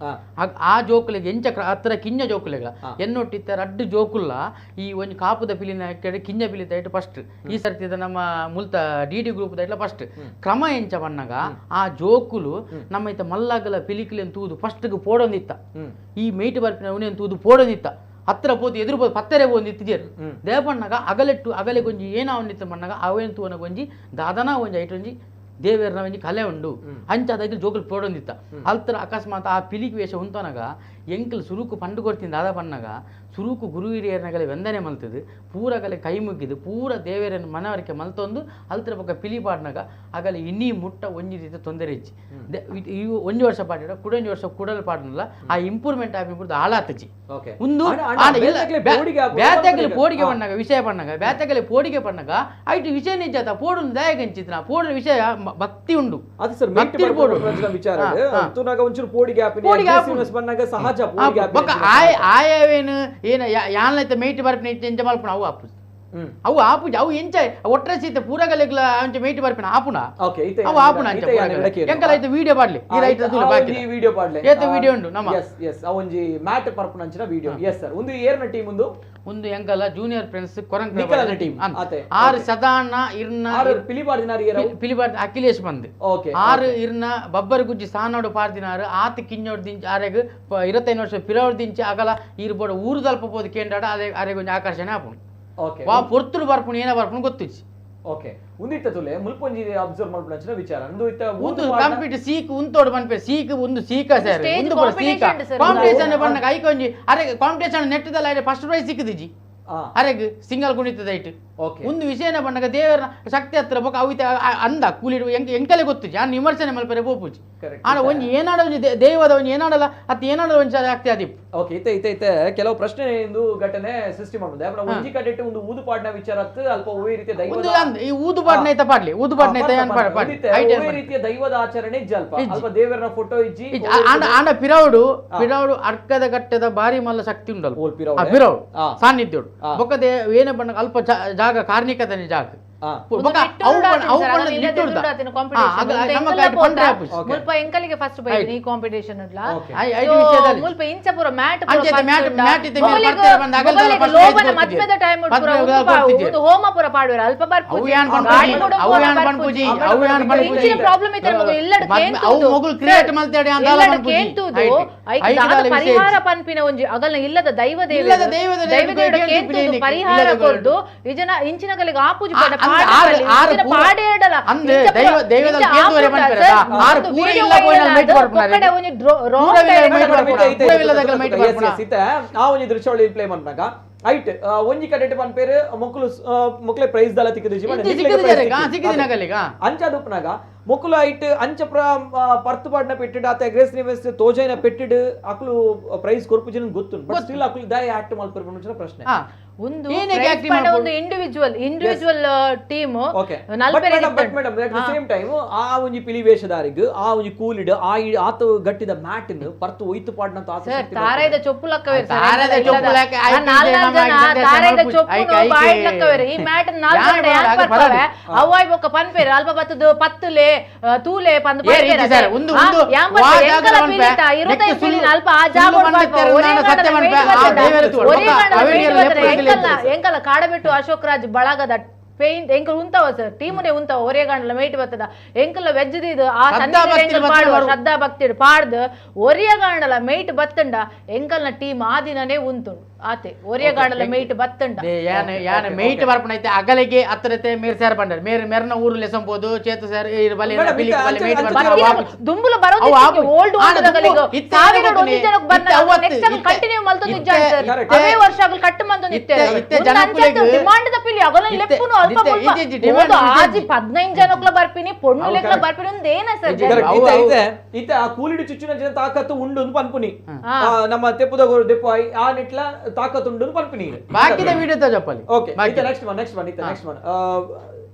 ಆ ಜೋಕುಲೆಗ್ ಎಂಚ ಅತ್ರ ಕಿಂಜ ಜೋಕುಲೆಗ ಎನ್ನೊಟ್ಟಿತ್ತ ರಡ್ಡು ಜೋಕುಲ್ಲ ಈ ಒಂಜಿ ಕಾಪುದ ಪಿಲಿನ ಕಡೆ ಕಿಂಜ ಪಿಲಿ ತೈಟ್ ಫಸ್ಟ್ ಈ ಸರ್ತಿದ ನಮ್ಮ ಮುಲ್ತ ಡಿ ಡಿ ಗ್ರೂಪ್ ದೈಟ್ಲ ಫಸ್ಟ್ ಕ್ರಮ ಎಂಚ ಬಣ್ಣಗ ಆ ಜೋಕುಲು ನಮ್ಮ ಇತ್ತ ಮಲ್ಲಾಗಲ ಪಿಲಿಕುಲೆನ್ ತೂದು ಫಸ್ಟ್ಗೆ ಪೋಡೊಂದಿತ್ತ ಈ ಮೇಟ್ ಬರ್ಪಿನ ಉನೇನ್ ತೂದು ಪೋಡೊಂದಿತ್ತ ಹತ್ತಿರ ಪೋತು ಎದುರು ಪೋತು ಪತ್ತೆರೆ ಪೋಂದು ಇತ್ತಿಜೇರು ದೇವಣ್ಣಗ ಅಗಲೆಟ್ಟು ಅಗಲೆ ಗೊಂಜಿ ಏನ ಅವನಿತ್ತ ಮಣ್ಣಗ ಅವೇನು ತೂವನ ಗೊಂಜಿ ದಾದನ ಒಂಜಿ ಐಟ್ ಒಂಜಿ ದೇವೇರ್ನ ಒಂಜಿ ಕಲೆ ಉಂಡು ಅಂಚಾದ ಜೋಕುಲು ಪೋಡೊಂದಿತ್ತ ಅಲ್ತರ ಅಕಸ್ಮಾತ್ ಆ ಪಿಲಿಕ್ ವೇಷ ಉಂತನಗ ಎಂಕಲ್ ಸುರುಕು ಪಂಡು ಕೊಡ್ತೀನಿ ದಾದ ಪಣ್ಣಗ ಸುರುಕು ಗುರು ಹಿರಿಯರ್ನಗಲೆ ವಂದನೆ ಮಲ್ತದು ಪೂರಗಲೆ ಕೈ ಮುಗ್ಗಿದು ಪೂರ ದೇವೇರನ ಮನವರಿಕೆ ಮಲ್ತೊಂದು ಅಲ್ತರ ಪಕ್ಕ ಪಿಲಿ ಪಾಡ್ನಾಗ ಅಗಲೆ ಇನ್ನೀ ಮುಟ್ಟ ಒಂಜಿ ರೀತಿ ತೊಂದರೆ ಇಚ್ಚಿ ಈ ಒಂಜಿ ವರ್ಷ ಪಾಡಿಡ ಕುಡೊಂಜಿ ವರ್ಷ ಕುಡಲ್ ಪಾಡನಲ್ಲ ಆ ಇಂಪ್ರೂವ್ಮೆಂಟ್ ಆಪಿ ಹಾಳಾತಜಿ ಒಂದು ಬ್ಯಾತೆಗಲಿ ಪೋಡಿಗೆ ಪಣ್ಣಗ ವಿಷಯ ಪಣ್ಣಗ ಬ್ಯಾತೆಗಲಿ ಪೋಡಿಗೆ ಪಣ್ಣಗ ಐಟು ವಿಷಯ ನಿಜಾತ ಪೋಡು ದಯಗಂಚಿತ್ನ ಪೋಡು ವಿಷಯ ಭಕ್ತಿ ಉಂಡು ಅದು ಸರ್ ಭಕ್ತಿ ಪೋಡು ವಿಚಾರ ಒಂಚೂರು ಪೋಡಿಗೆ ಆಪಿ ಬಣ್ಣಗ ಸಹಜ ಪೋಡಿಗೆ ಆಯವೇನು ಏನ ಯಾನ್ಲೈತ ಮೇಟ್ ಬರ್ಪಿನ ಎಂಚ ಮಲ್ಪುನ ಅವು ಆಪು ಅವು ಆಪುಜ ಅವು ಎಂಚ ಒಟ್ರೆ ಸೀತೆ ಪೂರಗಲೆಗ್ಲ ಅಂಚ ಮೇಟ್ ಬರ್ಪಿನ ಆಪುನ ಅವು ಆಪುನ ಅಂಚ ಎಂಕಲ ಐತ ವಿಡಿಯೋ ಪಾಡ್ಲಿ ಈ ರೈತ ಬಾಕಿ ವಿಡಿಯೋ ಪಾಡ್ಲೆ ಏತ ವಿಡಿಯೋ ಉಂಡು ನಮ್ಮ ಎಸ್ ಎಸ್ ಒಂಜಿ ಮ್ಯಾಟ್ ಪರ್ಪುನ ಅಂಚಿನ ವಿಡಿಯೋ ಎಸ್ ಸರ್ ಒಂದು ಏರ್ನ ಟೀಮ್ ಒಂದು ಒಂದು ಎಂಕಲ ಜೂನಿಯರ್ ಫ್ರೆಂಡ್ಸ್ ಕೊರಂಗ್ ನಿಕಲನ ಟೀಮ್ ಆರು ಸದಾನ ಇರ್ನ ಪಿಲಿ ಪಾಡ್ದಿನಾರು ಪಿಲಿ ಪಾಡ್ ಅಖಿಲೇಶ್ ಬಂದು ಓಕೆ ಆರು ಇರ್ನ ಬಬ್ಬರ್ ಗುಜ್ಜಿ ಸಾನೋಡು ಪಾಡ್ದಿನಾರು ಆತ ಕಿನ್ನೋಡ್ ದಿಂಚಿ ಆರೆಗ್ 25 ವರ್ಷ ಪಿರವರ್ ದಿಂಚಿ ಅಗಲ ಈರ್ ಬೋಡ ಊರು ದಲ್ಪ ಪೋದು ಕೇಂಡಾಡ ಅದೇ ಆರೆಗ್ ಒಂಜಿ ಆಕರ್ಷಣೆ ಆಪುಂಡು ವಾ ಪೊರ್ತುಡು ಬರ್ಪುಣು ಏನ ಬರ್ಪುಣು ಗೊತ್ತಿಜ್ಜಿ ಓಕೆ ಉಂದಿತ್ತ ತುಲೆ ಮುಲ್ಪೊಂಜಿ ಅಬ್ಸರ್ವ್ ಮಲ್ಪುನಂಚಿನ ವಿಚಾರ ಅಂದು ಇತ್ತ ಒಂದು ಕಂಪ್ಲೀಟ್ ಸೀಕ್ ಉಂತೋಡು ಪನ್ಪೆ ಸೀಕ್ ಒಂದು ಸೀಕ ಸರ್ ಒಂದು ಪೂರ ಸೀಕ ಕಾಂಪಿಟೇಷನ್ ಬಣ್ಣಗ ಐಕೊಂಜಿ ಅರೆ ಕಾಂಪಿಟೇಷನ್ ನೆಟ್ಟದಲ್ಲ ಫಸ್ಟ್ ಪ್ರೈಸ್ ಸಿಕ್ಕದಿಜಿ. ಅರೆಗ್ ಸಿಂಗಲ್ ಕುಣಿತದ ಐಟ್ ಒಂದು ವಿಷಯನ ಪಣ್ಣಗ ದೇವರ ಶಕ್ತಿ ಹತ್ರ ಬೊಕ ಅವಿತ ಅಂದ ಕೂಲಿ ಎಂಕಲೆ ಗೊತ್ತು ಯಾನ್ ವಿಮರ್ಶನೆ ಮಲ್ಪರೆ ಪೋಪುಜಿ ಆನ ಒಂಜಿ ಏನಾಡ ಒಂಜಿ ದೇವದ ಒಂಜಿ ಏನಾಡಲ್ಲ ಅತ್ ಏನಾಡ ಒಂಜಿ ಶಕ್ತಿ ಆದಿಪ್ಪು. ಓಕೆ ಇತ್ತೆ ಇತ್ತೆ ಇತ್ತೆ ಕೆಲವು ಪ್ರಶ್ನೆ ಇಂದು ಘಟನೆ ಸೃಷ್ಟಿ ಮಾಡುದು ಅಪ್ಪ ಒಂಜಿ ಕಡೆಟ್ ಒಂದು ಊದು ಪಾಡ್ನ ವಿಚಾರ ಅತ್ತು ಅಲ್ಪ ಒವೇ ರೀತಿಯ ದೈವದ ಈ ಊದು ಪಾಡ್ನ ಐತ ಪಾಡ್ಲಿ ಊದು ಪಾಡ್ನ ಐತ ಏನ್ ಪಾಡ್ ಪಾಡ್ ಒವೇ ರೀತಿಯ ದೈವದ ಆಚರಣೆ ಇಜ್ಜಿ ಅಲ್ಪ ಅಲ್ಪ ದೇವರನ ಫೋಟೋ ಇಜ್ಜಿ ಆಂಡ ಆಂಡ ಪಿರೌಡು ಪಿರೌಡು ಅರ್ಕದ ಕಟ್ಟೆದ ಬಾರಿ ಮಲ್ಲ ಶಕ್ತಿ ಉಂಡಲ್ಲ ಪಿರೌಡು ಸಾನ್ನಿಧ್ಯ ಬೊಕ್ಕದೆ ಏನೇ ಬಣ್ಣ ಅಲ್ಪ ಜಾಗ ಕಾರ್ಣಿಕತನೆ ಜಾಗ ಮುಲ್ಪ ಎಂಕಲಿಗೆ ಫಸ್ಟ್ ಬೈದಿನಿ ಈ ಕಾಂಪಿಟಿಷನ್ ಮುಲ್ಪ ಇಂಚ ಪೂರ ಮ್ಯಾಟ್ ಲೋಬನ ಮದ್ಮೆದ ಟೈಮ್ ಒಂದು ಹೋಮ ಪೂರ ಪಾಡುವೆರ್ ಅಲ್ಪ ಬರ್ಪುಜಿ ಇಂಚಿನ ಪ್ರಾಬ್ಲಮ್ ಇತ್ತೆ ನಮಗ ಇಲ್ಲಡ್ ಕೇಂತುದು ಕೇಂತುದು ಐಕ್ ದಾದ ಪರಿಹಾರ ಪನ್ಪಿನ ಒಂಜಿ ಅಗಲ್ನ ಇಲ್ಲದ ದೈವ ದೇವ ದೈವ ದೇವರ ಕೇಂತುದು ಪರಿಹಾರ ಕೊರ್ದು ಇಜನ ಇಂಚಿನಗಲಿಗೆ ಆಪುಜಿ ಆ ಒಂಜಿ ದೃಶ್ಯಾವಳಿ ಪ್ಲೇ ಮನ್ಪನಗ ಐಟ್ ಒಂಜಿ ಕಡೆಟ್ ಪನ್ಪೇರು ಮೊಕ್ಕಲು ಮೊಕ್ಲೆ ಪ್ರೈಸ್ ದಲ ತಿಕ್ಕುದು ಅಂಚ ದುಪ್ಪನಾಗ ಮೊಕ್ಕಲು ಐಟ್ ಅಂಚ ಪ್ರ ಪರ್ತು ಪಾಡ್ನ ಪೆಟ್ಟಿಡ್ ಆತ ಅಗ್ರೆಸಿವ್ನೆಸ್ ತೋಜೈನ ಪೆಟ್ಟಿಡ್ ಅಕ್ಲು ಪ್ರೈಸ್ ಕೊರ್ಪುಜಿನ ಗೊತ್ತು ಬಟ್ ಸ್ಟಿಲ್ ಅಕ್ಲು ದಾಯ ಆಕ್ಟ್ ಮಲ್ಪೆರ್ ಪ್ರಶ್ನೆ. ಒಂದು ಒಂದು individual individual team but madam at the same time ಆ ಒಂಜಿ ಪಿಲಿ ವೇಷಧಾರಿಗ್ ಆ ಒಂಜಿ ಕೂಲಿಡ್ ಆ ಆತ ಗಟ್ಟಿದ ಮ್ಯಾಟ್ ಪರ್ತು ಒಯ್ತು ಪಾಡ್ನ ಆತ ಸರ್ ತಾರಾಯ್ದ ಚೊಪ್ಪು ಲಕ್ಕವೇರ್ ಸರ್ ನಾಲ್ಕು ಜನ ತಾರಾಯ್ದ ಚೊಪ್ಪು ಬಾಯಿಡ್ ಲಕ್ಕವೇರ್ ಈ ಮ್ಯಾಟ್ ನಾಲ್ಕು ಜನ ಯಾನ್ ಪರ್ಪವೆ ಅವ್ವಾಯ್ ಬೊಕ್ಕ ಪನ್ಪೇರ್ ಅಲ್ಪ ಬತ್ತದು ಪತ್ತುಲೆ ತೂಲೆ ಪಂದ್ ಪನ್ಪೇರ್ ಸರ್ ಒಂದು ಒಂದು ಯಾನ್ ಪರ್ಪೆ ಎಂಕಲ ಪಿಲಿತ 25 ಪಿಲಿನ ಅಲ್ಪ ಆ ಜಾಗೋಡ್ ಪರ್ಪೆ ಒರೇ ಗಂಡದ ಒರೇ ಗಂಡದ ಎಂಕಲ ಎಂಕಲ ಕಾಡಬೆಟ್ಟು ಅಶೋಕ್ ರಾಜ್ ಬಳಗದ ಪೇಂಟ್ ಎಂಕಲ್ ಉಂತಾವ ಸರ್ ಟೀಮುನೇ ಉಂತಾವ ಒರೇ ಗಂಡಲ ಮೇಟ್ ಬರ್ತದ ಎಂಕಲ ವೆಜ್ದಿದು ಆ ಸನ್ನಿಧಿ ಎಂಕಲ್ ಪಾಡುವ ಶ್ರದ್ಧಾ ಭಕ್ತಿ ಪಾಡ್ದು ಒರಿಯ ಗಾಂಡಲ ಮೇಟ್ ಬತ್ತಂಡ ಎಂಕಲ್ನ ಟೀಮ್ ಆ ದಿನನೇ ಉಂತುಂಡು ಆತೆ ಒರಿಯ ಗಾಂಡಲ ಮೇಟ್ ಬತ್ತಂಡ ಯಾನ ಯಾನ ಮೇಟ್ ಬರ್ಪಣೈತೆ ಅಗಲಿಗೆ ಹತ್ರತೆ ಮೇರ್ ಸೇರ್ ಬಂಡರ್ ಮೇರ್ ಮೆರ್ನ ಊರು ಲೆಸಂಬೋದು ಚೇತು ಸೇರ್ ಬಲಿ ಬಲಿ ಮೇಟ್ ಬರ್ಪಣ ದುಂಬುಲ ಬರೋದು ಓಲ್ಡ್ ಓಲ್ಡ್ ದಗಲಿಗ ಸಾವಿರ ಒಂದು ಜನಕ್ಕೆ ಬರ್ನ ನೆಕ್ಸ್ಟ್ ಆಗಲ್ ಕಂಟಿನ್ಯೂ ಮಲ್ತೊಂದು ಇಜ್ಜಾನ್ ಸರ್ ಅವೇ ವರ್ಷ ಆಗಲ್ ಕಟ್ಟು ಮಂತೊಂದು ಇತ್ತೆ ಇತ್ತೆ ಜನಕುಲೆಗ್ ಡಿಮಾಂಡ್ the Pili ಅಗಲ ಲೆಪ್ಪುನು ಅಲ್ಪ ಮುಲ್ಪ ಆಜಿ 15 ಜನಕ್ಲ ಬರ್ಪಿನಿ ಪೊಣ್ಣು ಲೆಕ್ಲ ಬರ್ಪಿನಿ ಒಂದು ಏನ ಸರ್ ಇತ್ತೆ ಇತ್ತೆ ಇತ್ತೆ ಆ ಕೂಲಿಡಿ ಚುಚ್ಚುನ ಜನ ತಾಕತ್ತು ಉಂಡು ಅಂತ ಪನ್ಪುನಿ ನಮ್ಮ ತೆಪ್ಪುದ ದೆಪ್ಪು ಆ ನಿಟ್ಲ ತಾಕತ್ತು ಉಂಡು ಪನ್ಪಿನಿ ಬಾಕಿದ ವಿಡಿಯೋ ತ ಜಪ್ಪಲಿ. ಓಕೆ ಇತ್ತೆ ನೆಕ್ಸ್ಟ್ ಒನ್ ಇತ್ತೆ next one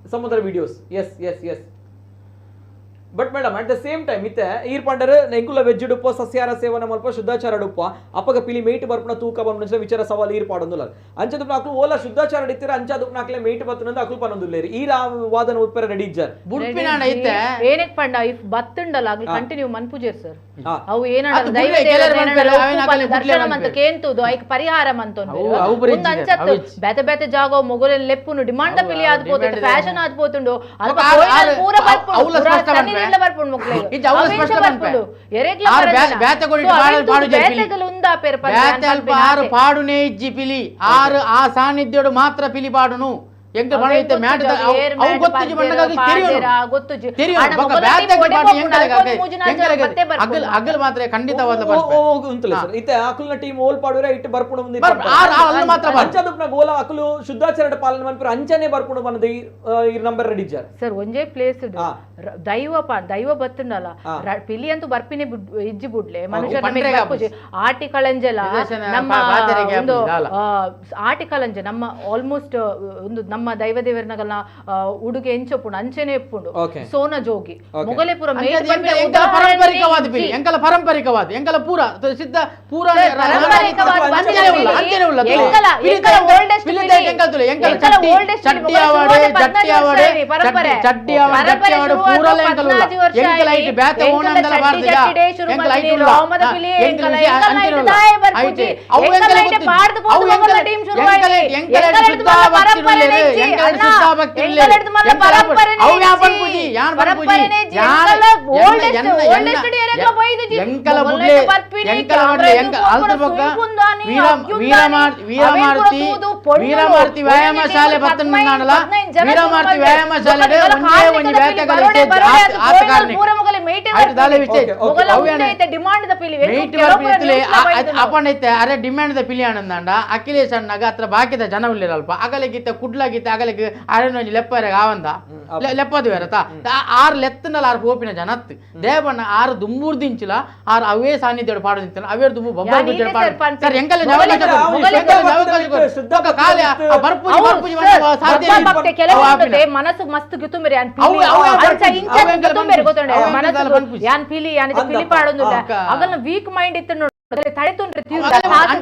some other videos. Yes yes yes but madam at the same time ಇತ್ತೆ ಈರ್ ಪಾಂಡರ್ ಎಂಕುಲ ವೆಜ್ ಡುಪ್ಪ ಸಸ್ಯಾಹಾರ ಸೇವನೆ ಮಲ್ಪ ಶುದ್ಧಾಚಾರ ಡುಪ್ಪ ಅಪ್ಪಗ ಪಿಲಿ ಮೇಟ್ ಬರ್ಪಣ ತೂಕ ಬಂದ ವಿಚಾರ ಸವಾಲ್ ಈರ್ ಪಾಡೊಂದುಲ್ಲ ಅಂಚದುಪ್ಪ ಅಕ್ಲು ಓಲ ಶುದ್ಧಾಚಾರ ಇತ್ತೀರ ಅಂಚದುಪ್ಪ ಅಕ್ಲೆ ಮೇಟ್ ಬತ್ತುನಂದು ಅಕ್ಲು ಪನೊಂದುಲ್ಲೇರಿ ಈ ವಾದನ ಉತ್ಪರ ರೆಡಿ ಇಜ್ಜಾರ್ ಬುಡ್ಪಿನಾಣ ಇತ್ತೆ ಏನಕ್ಕೆ ಪಂಡ if ಬತ್ತುಂಡಲ್ಲ ಅಗ್ಲು ಕಂಟಿನ್ಯೂ ಮನ್ಪುಜೇರ್ ಸರ್ ಅವು ಏನಾಡ ಅದು ದೈವ ಬುಡ್ಲೆ ದೇವರ ಕೆಲವರು ಏನಾಡ ಮನ್ಪೇರು, ಉಪ್ಪು ಅವೇನ ಪಂದ್ ಅಕಲೆ ದರ್ಶನ ಬುಡ್ಲೆ ಮಂತ ಕೇಂತುದು ಐಕ್ ಪರಿಹಾರ ಮಂತೊಂದು ಅವು- ಅವು ಬರೀ ಒಂದು ಅಂಚತ್ತು ಅವು ಇಜ್ಜಿ. ಬೇತೆ ಬೇತೆ ಜಾಗ ಮೊಗಲೆಲ್ಲ ಲೆಪ್ಪುನು ಡಿಮಾಂಡ್ ಪಿಲಿ ಆದ್ ಪೋತುಂಡು demand fashion ಆದ್ ಪೋತುಂಡು ಅಲ್ಪ ಆರ್- ಪೋಯಿನ ಆರ್- ಪೂರ ಅವು- ಬರ್ಪುಂಡು ಅವುಲ ಪೂರ ಸ್ಪಷ್ಟ ಮನ್ಪೆ. ಸನ್ನಿಧಿಯಿಂದ ಬರ್ಪುಂಡು ಮೊಕ್ಲೆಗ್ ಇಜ್ಜಿ, ಅವುಲ ಅವೆಂಚ ಸ್ಪಷ್ಟ ಮನ್ಪೆ. ಬರ್ಪುಂಡು ಎರೆಗ್ಲ ಆರ್ ಬರಂದಿಲ್ಲ. ಬ್ಯಾತೆ ಕೊಡಿಟ್ ಸೊ ಪಾಡು- ಅವೆಂತೂ ಪಾಡು ಜೈ ಪಿಲಿ. ಬೇತೆಗಲು ಉಂದಾ ಪೇರ್ ಪಂದ್ ಬ್ಯಾತೆ ಅಲ್ಪ ಪನ್ಪಿನ ಆರು ಆತೆ. ಪಾಡುನೇ ಇಜ್ಜಿ ಪಿಲಿ ಆರು ಆ ಸಾನ್ನಿಧ್ಯೋಡು ಮಾತ್ರ ಪಿಲಿ ಪಾಡುನು ಎಂಕ ಅವೇನ್ ಬಣೈತೆ ಮ್ಯಾಟ್ ಗೊತ್ತುಜಿ, ಅವು ಏರ್ ಅವು ಮ್ಯಾಟ್ ಗೊತ್ತುಜಿ ಪಾಡ್ದೇರ, ಬಣ್ಣಗಾಗಿ ಪಾಡ್ದೇರ, ತೆರಿಯೋನು ಗೊತ್ತುಜಿ. ತೆರಿಯೋನು ಆಂಡ ಬೊಕ್ಕ ಮೊಗಲ ಬ್ಯಾತೆಗ್ ಟೀಮ್ ಪಾಡು ಒಡೆ ಎಂಕಲೆಗ್ ಪೋಪುಂಡು, ಅಲ್ಪ ಮೂಜಿ ನಾಲ್ಕು ಜನ ಎಂಕಲೆಗ್ ಮತ್ತೆ ಬರ್ಪುಂಡು. ಅಗಲ್ ಅಗಲ್ ಮಾತ್ರ ಖಂಡಿತವಾದ ಬರ್ಪೆ. ಉಂತುಲೆ ಸರ್ ಇತ್ತೆ ಅಕುಲ್ನ ಟೀಮ್ ಓಲ್ ಪಾಡುವೆರ ಇಟ್ಟು ಬರ್ಪುಣ ಮುಂದೆ ಬರ್ಪ- ಆರ್- ಆರ್ ಅಲ್ಲ ಮಾತ್ರ ಬರ್ಪು. ಅಂಚದುಪ್ನ ಗೋಲ ಅಕುಲು ಶುದ್ಧಾಚಾರ ಪಾಲನೆ ಮನ್ಪುರ ಅಂಚನೆ ಬರ್ಪುಣ ಬಂದ ಈ ನಂಬರ್ ರೆಡಿ ಇಜ್ಜಾರ್ ಸರ್ ಒಂಜೇ ಪ್ಲೇಸ್ ದೈವ ದೈವ ಬತ್ತುಂಡಲ್ಲ ಪಿಲಿ ಅಂತೂ ಬರ್ಪಿನಿ ಇಜ್ಜಿ ಬುಡ್ಲೆ ಮನುಷ್ಯರ ಪಂಡ್ರೆಗೆ ಮೇಲೆ ಬರ್ಪುಜಿ. ಆಟಿ ಕಳಂಜಲ ನಿದರ್ಶನ ನಮ್ಮ ಬಾತೆರೆಗೆ ಒಂದು ಆಪುಜಿ, ದಾಲ. ಆಟಿ ಕಳಂಜ ನಮ್ಮ ಆಲ್ಮೋಸ್ಟ್ ಒಂದು ನಮ್ಮ ದೈವ ದೇವರನಗಲ್ನ ಉಡುಗೆ ಎಂಚೊಪ್ಪುಂಡು ಅಂಚೆನೆ ಎಪ್ಪುಂಡು Okay. Sona ಜೋಗಿ ಮೊಗಲೇಪುರ ಅಂಚೆ ಮೇಟ್ ಅದು ಬರ್ಪಿನ ಎಂಕಲ ಉದಾಹರಣೆನೇ ಪಾರಂಪರಿಕವಾದ ಪಿಲಿ ಇಜ್ಜಿ. ಎಂಕಲ ಪಾರಂಪರಿಕವಾದ ಎಂಕಲ ಪೂರ ಸಿದ್ಧ ಪೂರ ಸರ್, ಪಾರಂಪರಿಕವಾದ ಅಂಚನೆ ಉಲ್ಲ ಅಂಚನೆ ಉಲ್ಲ ತುಲೆ. ಎಂಕಲ ಪಿಲಿತ ಎಂಕಲ ಎಂಕಲ- ಓಲ್ಡೆಸ್ಟ್ ಪಿಲಿತ ಪಿಲಿ. ಎಂಕಲ ತುಲೆ, ಎಂಕಲ ಎಂಕಲ ಚಟ್ಟಿ ಓಲ್ಡೆಸ್ಟ್ ಪಿಲಿ ಚಟ್ಟಿ ಮೊಗಲ ಆವಡೆ ಶುರುವಾದ ಚಟ್ಟಿ 14 ವರ್ಷ ಆವಡೆ ಆಯಿ, ಪರಂಪರೆ. ಚಟ್ಟಿ ಆವಡೆ ಚಟ್ಟಿ ಪರಂಪರೆ ಆವಡೆ ಶುರುವಾದ ಪೂರಲ ಎಂಕಲ ಉಲ್ಲ 14 ವರ್ಷ ಎಂಕಲ ಆಯಿ. ಐಟ್ ಬ್ಯಾತೆ ಎಂಕಲ ಓಣಂದಲ ಚಟ್ಟಿ ಬಾರ್ದಿಜ ಚಟ್ಟಿ ಡೇ ಶುರು ಎಂಕಲ ಐಟ್ ಮಲ್ತಿನಿ, ಉಲ್ಲ ರೋಮದ ಪಿಲಿ ಎಂಕಲ ಎಂಕಲ ವಿಷಯ ಎಂಕಲ ಅಂಚನೆ ಐಟ್ ಉಲ್ಲ ದಾಯ ಬರ್ಪುಜಿ. ಐಟ್ ಅವು ಎಂಕಲ ಎಂಕಲ ಐಟ್ ಗೊತ್ತಿಜ್ಜಿ. ಪಾಡ್ದು ಪೋದು ಅವು ಮೊಗಲ ಎಂಕಲ ಟೀಮ್ ಶುರು ಎಂಕಲ ಆಯಿ. ಎಂಕಲ ಎಂಕಲ ಶುದ್ಧ ಮಲ್ಲ ಭಕ್ತಿ ಪರಂಪರೆನೇ ಉಲ್ಲೇರು ಇಜ್ಜಿ, ಎಂಕಲ ಅಣ್ಣ. ಶುದ್ಧ ಭಕ್ತಿ ಎಂಕಲ ಉಲ್ಲೇರು ಹಿಡ್ದು ಮಲ್ಲ ಎಂಕಲ ಪರಂಪರೆನೇ ಅವು ಯಾನ್ ಇಜ್ಜಿ. ಪನ್ಪುಜಿ ಯಾನ್ ಪನ್ಪುಜಿ ಪರಂಪರೆನೇ ಇಜ್ಜಿ. ಯಾನ್ ಎಂಕಲ ಓಲ್ಡೆಸ್ಟ್ ಎನ್ನ ಓಲ್ಡೆಸ್ಟ್ ಎರೆಗ್ಲ ಬೈದುಜಿ. ಎಂಕಲ ಮೊಗಲ ಬುಡ್ಲೆ ಬರ್ಪಿನಿ, ಎಂಕಲ ಬಡ್ಲೆ ಎಂಕ ಕ್ಯಾಮ್ರಾ ಅಲ್ತ ಬೊಕ್ಕ ಸುಂಕುಂದಾನಿ, ವೀರ ಅಗ್ಯುಂದಾನಿ, ವೀರಮಾರ್ತಿ ಅವೇನ್ ಪೂರ ತೂದು ಪೊಣ್ಣುಲು, ವೀರಮಾರ್ತಿ ವ್ಯಾಯಾಮ ಒಂಜಿ ಶಾಲೆ ಟೀಮ್ ಬತ್ತನಾಡಲ 15 ಜನ ವೀರಮಾರ್ತಿ ಶುರು ವ್ಯಾಯಾಮ ಮಲ್ತೆರ್. ಶಾಲೆ ಬೊಕ್ಕ ಒಂಜೇ ಒಂಜಿ ಕಾರ್ಣಿಕದ ವ್ಯಾತಕಲ ಬರೋಡೆ ಬರೋಡೆ ಅದು ಆತ ಪೋಯಿನಲ್ ಕಾರ್ಣಿಕ ಪೂರ ಮೊಗಲೆ ಮೇಟೆ ಆಯ್ತು, ದಾಲೆ ವಿಷಯ. ಮೊಗಲ ಅವು ಏನ- ಉಂಡೆ ಡಿಮಾಂಡ್ ದ ಪಿಲಿ ಮೇಟ್ ಬರ್ಪಿತ್ತಲೆ ಅಪಣ ಇತ್ತೆ ಅರೆ ಡಿಮ್ಯಾಂಡ್ ದ ಪಿಲಿ ಆನಂದಾಂಡ ಅಖಿಲೇಶ್ ಅಣ್ಣಗ ಅತ್ರ ಬಾಕಿದ ಜನ ಉಲ್ಲೇರಲ್ಪ ಅಗಲಿಗಿತ್ತ ಕುಡ್ಲಾಗಿತ್ತ ಅಗಲಿಗೆ ಅರೆನೊಂಜಿ ಲೆಪ್ಪರೆ ಆವಂದ ಲೆಪ್ಪದು ಬೇರತ ಆರು ಲೆತ್ತನಲ್ಲ ಆರು ಪೋಪಿನ ಜನತ್ ದೇವಣ್ಣ ಆರು ದುಂಬೂರ್ ದಿಂಚಿಲ ಆರು ಅವೇ ಸಾನ್ನಿಧ್ಯ ಪಾಡು ನಿಂತನ ಅವೇ ದುಂಬು ಬೊಬ್ಬ ಯಾನ್ ಈತೆ ಸರ್ ಪನ್ಪೆ. ಸರ್ ಎಂಕಲ್ಲ ಮೊಗಲ- ಬರ್ಪುಜಿ ಬರ್ಪುಜಿ ಸಾಧ್ಯ ಒಬ್ಬ ಭಕ್ತೆ ಕೆಲವೊಂದು ಮನಸ್ಸು ಮಸ್ತ್ ಗುತ್ತುಂಬೆರೆ ಯಾನ್ ಪಿಲಿ ಅವು- ಅವು ಅಂಚ ಪನ್ಪುಜಿ. ಇಂಚ ಅವು ಎಂಕಲ್ಲ ಗುತ್ತುಂಬೆರೆ ಪನ್ಪುಜಿ. ಗೊತ್ತುಂಡೆ ಅವು ಎಂಕಲ್ಲ ಮನಸ್ಸು ಪನ್ಪುಜಿ. ಯಾನ್ ಪಿಲಿ ಯಾನ್ ಇದು ಪಿಲಿ ಅಂದಪ್ಪ. ಪಾಡೊಂದುಲ್ಲ ಅಕ್ಕ. ಅಗಲ್ನ ವೀಕ್ ಮೈಂಡ್ ಇತ್ತು ನೋಡು ತಡೆ ತುಂಡ್ರೆ ತೀರು ಅಗಲ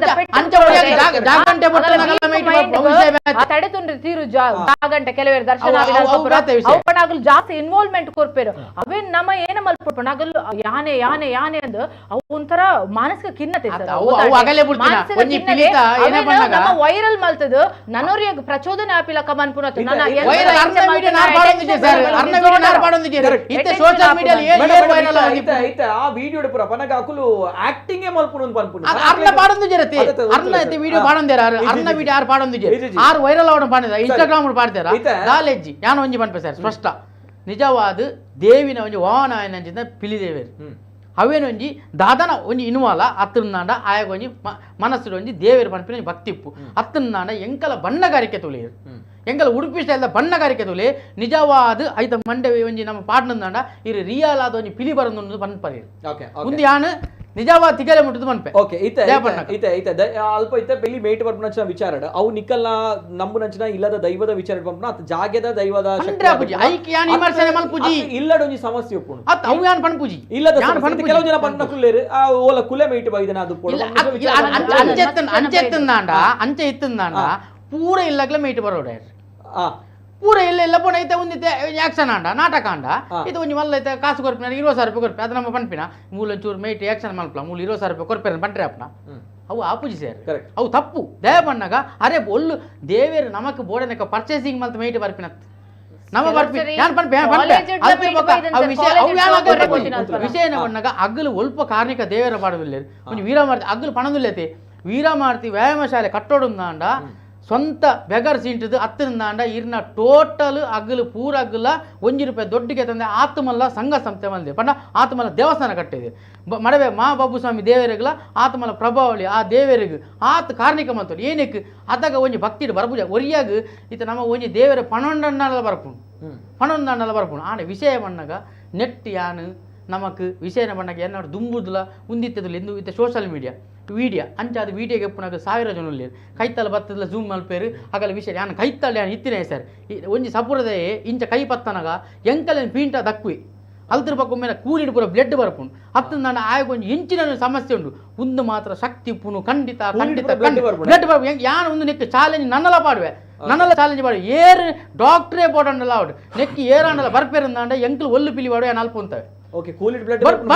ಅಂಚ ಒಡೆಯಾಗಿ ಜಾಗಂಟೆ ಬೊಟ್ಟುನ ಅಗಲ ಮೈಟ್ ಬರ್ಪು. ಅವು ವಿಷಯ ಬೇತೆ. ತಡೆ ತುಂಡ್ರೆ ತೀರು ಜಾಗಂಟೆ ಕೆಲವರು ದರ್ಶನ ಅವು ಬೇತೆ ವಿಷಯ. ಅವು ಜಾಸ್ತಿ ಇನ್ವಾಲ್ವ್ಮೆಂಟ್ ಕೊರ್ಪೇರು ಅವೇ ನಮ್ಮ ಏನ ಮಲ್ಪೊಡ್ಪಣ ಅಗಲ್ ಯಾನೆ ಯಾನೆ ಯಾನೆ ಅಂದ್ ಅವು ಒಂಥರ ಮಾನಸಿಕ ಖಿನ್ನತೆ ಸರ್ ಅವು- ಅವು ಅಗಲೇ ಬಿಡ್ತಿನ. ಒಂಜಿ ಪಿಲಿತ ಏನೇ ಪಣ್ಣಗ. ನಮ್ಮ ವೈರಲ್ ಮಲ್ತದು ನನೋರಿಯಗ್ ಪ್ರಚೋದನೆ ಆಪಿಲಕ ಮನ್ಪುನತು ನನ್ನ ಇತ್ತೆ- ವೈರಲ್ ಅರ್ನ ವಿಡಿಯೋ ನಾರ್ ಪಾಡೊಂದಿಜೆ ಸರ್ ಅರ್ನ ವಿಡಿಯೋ ನಾರ್ ಪಾಡೊಂದಿಜೆ ಇತ್ತೆ ಸೋಷಿಯಲ್ ಮೀಡಿಯಾ ಏನ್ ವೈರಲ್ ಇತ್ತೆ ಇತ್ತೆ ಆ ವಿಡಿಯೋ ಪೂರ ಪನಗ ಅಕುಲು ಆಕ್ಟಿಂಗ್ ಮಲ್ಪುನು ಅಂತ ಪನ್ಪುನು ಅರ್ನ ಪಾಡೊಂದಿಜೆ ರತಿ ಅದೇ ಅರ್ನ ಇತ್ತೆ ವಿಡಿಯೋ ಪಾಡೊಂದೇರ ಅರ್ನ ವಿಡಿಯೋ ಆರ್ ಪಾಡೊಂದಿಜೆ ಇಜ್ಜಿ, ಇಜ್ಜಿ. ಆರ್ ವೈರಲ್ ಅವಡ ಪಾಡಿದ ಇನ್ಸ್ಟಾಗ್ರಾಮ್ ಪಾಡ್ತಾರ ಇತ್ತೆ- ದಾಲೆಜ್ಜಿ ಯಾನ್ ಒಂಜಿ ಪನ್ಪೆ ಸರ್ ಸ್ಪಷ್ಟ ನಿಜವಾದ ದೇವಿನ ಒಂಜಿ ವಾಹನ ಆಯನಂಚಿನ ಪಿಲಿ ದೇವೇರು ಅವೇನೊಂಜಿ ದಾದನ ಒಂಜಿ ಇನುವಾಲ ಅತ್ತನಾಂಡ ಆಯಾಗ ಒಂಜಿ ಮನಸ್ಸುಡು ಒಂಜಿ ದೇವೇರು ಪನ್ಪಿನ ಒಂಜಿ ಭಕ್ತಿ ಇಪ್ಪು ಅತ್ತನಾಂಡ ಎಂಕಲ ಬಣ್ಣಗಾರಿಕೆ ತುಳಿಯರು ಎಂಕಲ ಉಡುಪಿ ಸ್ಟೈಲ್ದ ಬಣ್ಣಗಾರಿಕೆ ತುಳಿ ನಿಜವಾದ ಐತ ಮಂಡೆ ಒಂಜಿ ನಮ್ಮ ಪಾಡ್ನಂದಾಂಡ ಇರು ರಿಯಲ್ ಆದ ಒಂಜಿ ಪಿಲಿ ಬರಂದು ಪನ್ಪರಿ ಓಕೆ ಒಂದು ಯಾನ್ ನಿಜವಾದ ತಿಗಲೆ ಮುಟ್ಟುದು ಪನ್ಪೆ ಓಕೆ ಇತ್ತೆ ದೇವಣ್ಣಗ. ಇತ್ತೆ ಇತ್ತೆ ಅಲ್ಪ ಇತ್ತೆ ಬೆಲ್ಲಿ ಮೇಟ್ ಬರ್ಪುನಂಚಿನ ವಿಚಾರ ಅವು ನಿಕ್ಕಲ್ನ ನಂಬುನಂಚಿನ ಇಲ್ಲದ ದೈವದ ವಿಚಾರ ಪನ್ಪುನ ಅತ್ ಜಾಗೆದ ದೈವದ ಶಕ್ತಿ ಪಂಡ್ರೆ ಆಪುಜಿ. ಐಕ್ ಯಾನ್ ವಿಮರ್ಶನೆ ಮಲ್ಪುಜಿ. ಅತ್ ಇಲ್ಲಡ್ ಒಂಜಿ ಸಮಸ್ಯೆ ಉಪ್ಪುಂಡು ಅತ್ ಅವು ಯಾನ್ ಪನ್ಪುಜಿ ಇಲ್ಲದ ಯಾನ್ ಸಮಸ್ಯೆ. ಇತ್ತೆ ಪನ್ಪುಜಿ. ಕೆಲವು ಜನ ಪನ್ಪುನ ಕುಲ್ಲೇರು ಆ ಓಲ ಕುಲೆ ಮೇಟ್ ಬೈದನ ಅದು ಪೋಡು. ಇಲ್ಲ, ಪನ್ಪುನ ಅತ್- ವಿಚಾರ ಇಲ್ಲ, ಬಂದ್ರೆ ಅಂಚೆ ಎತ್ತಂದಾಂಡ ಅಂಚೆ ಇತ್ತಂದಾಂಡ ಪೂರ ಇಲ್ಲಗ್ಲ ಮೇಟ್ ಬರೋಡೆ ಆ ಪೂರ ಇಲ್ಲ ಇಲ್ಲ ಪೋಣ ಐತೆ ಒಂದಿತ್ತೆ ಆಕ್ಷನ್ ಆಂಡ ನಾಟಕ ಆಂಡ ಹಾ. ಇದು ಒಂಜಿ ಮಲ್ಲ ಐತೆ ಕಾಸು ಕೊರ್ಪಿನ 20,000 ರೂಪಾಯಿ ಕೊರ್ಪಿ ಅದು ನಮ್ಮ ಪನ್ಪಿನ ಮೂಲ ಒಂಚೂರು ಮೇಟ್ ಆಕ್ಷನ್ ಮಲ್ಪಲ ಮೂಲ 20,000 ರೂಪಾಯಿ ಕೊರ್ಪೇರ ಪಂಟ್ರೆ ಅಪ್ಪನ ಅವು ಆಪುಜಿ ಸರ್ ಕರೆಕ್ಟ್. ಅವು ತಪ್ಪು ದಯ ಪಣ್ಣಗ ಅರೆ ಒಲ್ಲು ದೇವೇರು ನಮಕ್ ಬೋಡನಕ ಪರ್ಚೇಸಿಂಗ್ ಮಲ್ತ ಮೇಟ್ ಬರ್ಪಿನತ್ ನಮ್ಮ ಬರ್ಪಿ ಯಾನ್ ಪನ್ಪೆ ಯಾನ್ ಪನ್ಪೆ ಕಾಲೇಜ್ ಅಲ್ಪಿ ಮೇಟ್ ಬೊಕ್ಕ ಬೈದನ್ ಅವು ಸರ್, ವಿಷಯ ಅವು ಕಾಲೇಜ್ ಯಾನ್ ಹೋಗೋರೆ ಅಗಲು ಗೊತ್ತಿನ ಅಲ್ಪನ. ವಿಷಯ ಪಣ್ಣಗ ಅಗ್ಗಲು ಒಲ್ಪ ಕಾರ್ಣಿಕ ದೇವರ ಪಾಡುದಿಲ್ಲ ಒಂಜಿ ವೀರಮಾರ್ತಿ ಅಗ್ಗಲು ಪಣದುಲ್ಲೇತಿ ವೀರಮಾರ್ತಿ ವ್ಯಾಯಾಮ ಶಾಲೆ ಕಟ್ಟೋಡುಂದಾಂಡ ಸ್ವಂತ ಬೆಗರ್ ಸೀಂಟದು ಅತ್ತಿಂದಾಂಡ ಇರ್ನ ಟೋಟಲ್ ಅಗ್ಗಲು ಪೂರ ಅಗ್ಗಲ ಒಂಜಿ ರೂಪಾಯಿ ದೊಡ್ಡಿಗೆ ತಂದೆ ಆತ್ಮಲ್ಲ ಸಂಘ ಸಂಸ್ಥೆ ಮಲ್ದೆ ಪಂಡ ಆತ್ಮಲ್ಲ ದೇವಸ್ಥಾನ ಕಟ್ಟಿದೆ ಮಡವೆ ಮಾ ಬಾಬುಸ್ವಾಮಿ ದೇವರಿಗಲ ಆತ್ಮಲ ಪ್ರಭಾವಳಿ ಆ ದೇವರಿಗೆ ಆತ ಕಾರ್ಣಿಕ ಮಂತೋಡು ಏನಕ್ಕೆ ಅದಾಗ ಒಂಜಿ ಭಕ್ತಿಡು ಬರಪೂಜ ಒರಿಯಾಗ ಇತ್ತ ನಮ್ಮ ಒಂಜಿ ದೇವರ ಪಣೊಂಡಣ್ಣಲ ಬರಪುಂಡು ಪಣೊಂಡಣ್ಣಲ ಬರಪುಂಡು ಆಂಡ ವಿಷಯ ಮಣ್ಣಗ ನೆಟ್ ಯಾನು ನಮಕ್ ವಿಷಯನ ಬಣ್ಣಗ ಎನ್ನಡು ದುಂಬುದುಲ ಉಂದಿತ್ತದುಲ ಎಂದು ಇತ್ತ ಸೋಷಿಯಲ್ ಮೀಡಿಯಾ ವೀಡಿಯೋ ಅಂಚ ಅದು ವೀಡಿಯೋಗೆ ಎಪ್ಪುನಾಗ ಸಾವಿರ ಜನ ಉಲ್ಲೇರು ಕೈತಲ ಬತ್ತದಲ ಜೂಮ್ ಮಲ್ಪೇರು ಅಗಲ ವಿಷಯ ಯಾನ್ ಕೈತಲ್ ಯಾನ್ ಇತ್ತಿನ ಸರ್ ಒಂಜಿ ಸಪುರದೇ ಇಂಚ ಕೈ ಪತ್ತನಗ ಎಂಕಲೆನ್ ಪೀಂಟ ದಕ್ವಿ ಅಲ್ತರ ಪಕ್ಕ ಒಮ್ಮೆ ಕೂಲಿಡ್ ಪೂರ ಬ್ಲಡ್ ಬರ್ಪುಂಡು ಅತ್ತ ನಾನು ಆಯಗ ಒಂಜಿ ಇಂಚಿನ ಸಮಸ್ಯೆ ಉಂಡು ಒಂದು ಮಾತ್ರ ಶಕ್ತಿ ಉಪ್ಪುನು ಖಂಡಿತ ಕೂಲಿಡ್ ಖಂಡಿತ ಪೂರ blood ಬರ್ಪುಂಡು. ಬ್ಲಡ್ ಬರ್ಪು ಯಾನ್ ಒಂದು ನೆಕ್ ಚಾಲೆಂಜ್ ನನ್ನಲ ಪಾಡುವೆ ನನ್ನಲ ಚಾಲೆಂಜ್ ಪಾಡುವೆ ಏರ್ ಡಾಕ್ಟ್ರೇ ಬೋಡಂಡಲ ಆವಡು ನೆಕ್ ಏರಾಂಡಲ ಬರ್ಪೇರಂದಾಂಡ ಎಂಕಲ್ ಒಲ್ಲು ಪಿಲಿ ಪಾಡುವೆ ಯಾನ್ ಅಲ್ಪ ಉಂತವೆ ಓಕೆ ಕೂಲಿಡ್ ಬ್ಲಡ್ ಬರ್ಪುನಿ.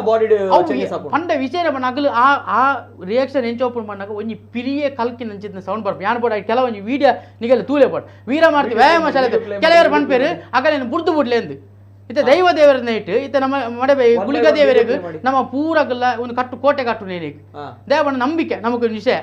ಬಾಡಿ ಅವು ಚೇಂಜಸ್ ಆಪುಂಡು ಪಂಡ ವಿಷಯ ಪಂಡ ಅಗಲು ಆ ಆ ರಿಯಾಕ್ಷನ್ ಎಂಚ ಓಪನ್ பண்ணಾಗ ಒಂಜಿ ಪಿರಿಯೇ ಕಲ್ಕಿ ನಂಚಿನ ಸೌಂಡ್ ಬರ್ಪು ಯಾನ್ ಬೋಡ ಕೆಲವೊಂಜಿ ವೀಡಿಯೋ ನಿಗಲ್ ತೂಲೆ ಪಡ್ ವೀರ ಮಾಡ್ತಿ ವ್ಯಾಯಾಮ ಶಾಲೆ ಕೆಲವರು ಪನ್ಪೇರು ಅಗಲೇನು ಬುಡ್ದು ಬುಡ್ಲೇಂದು ಇತ್ತೆ ದೈವ ದೇವರ ನೈಟ್ ಇತ್ತೆ ನಮ್ಮ ಮಡಬೆ One by Guliga one ದೇವರಿಗೆ video play ಮಾಡಿ. ನಮ್ಮ ಪೂರಗಲ್ಲ ಒಂದು ಕಟ್ಟು ಕೋಟೆ ಕಟ್ಟು ನೇನಿಗೆ ಹಾ. ದೇವನ ನಂಬಿಕೆ ನಮಗ್ ವಿಷಯ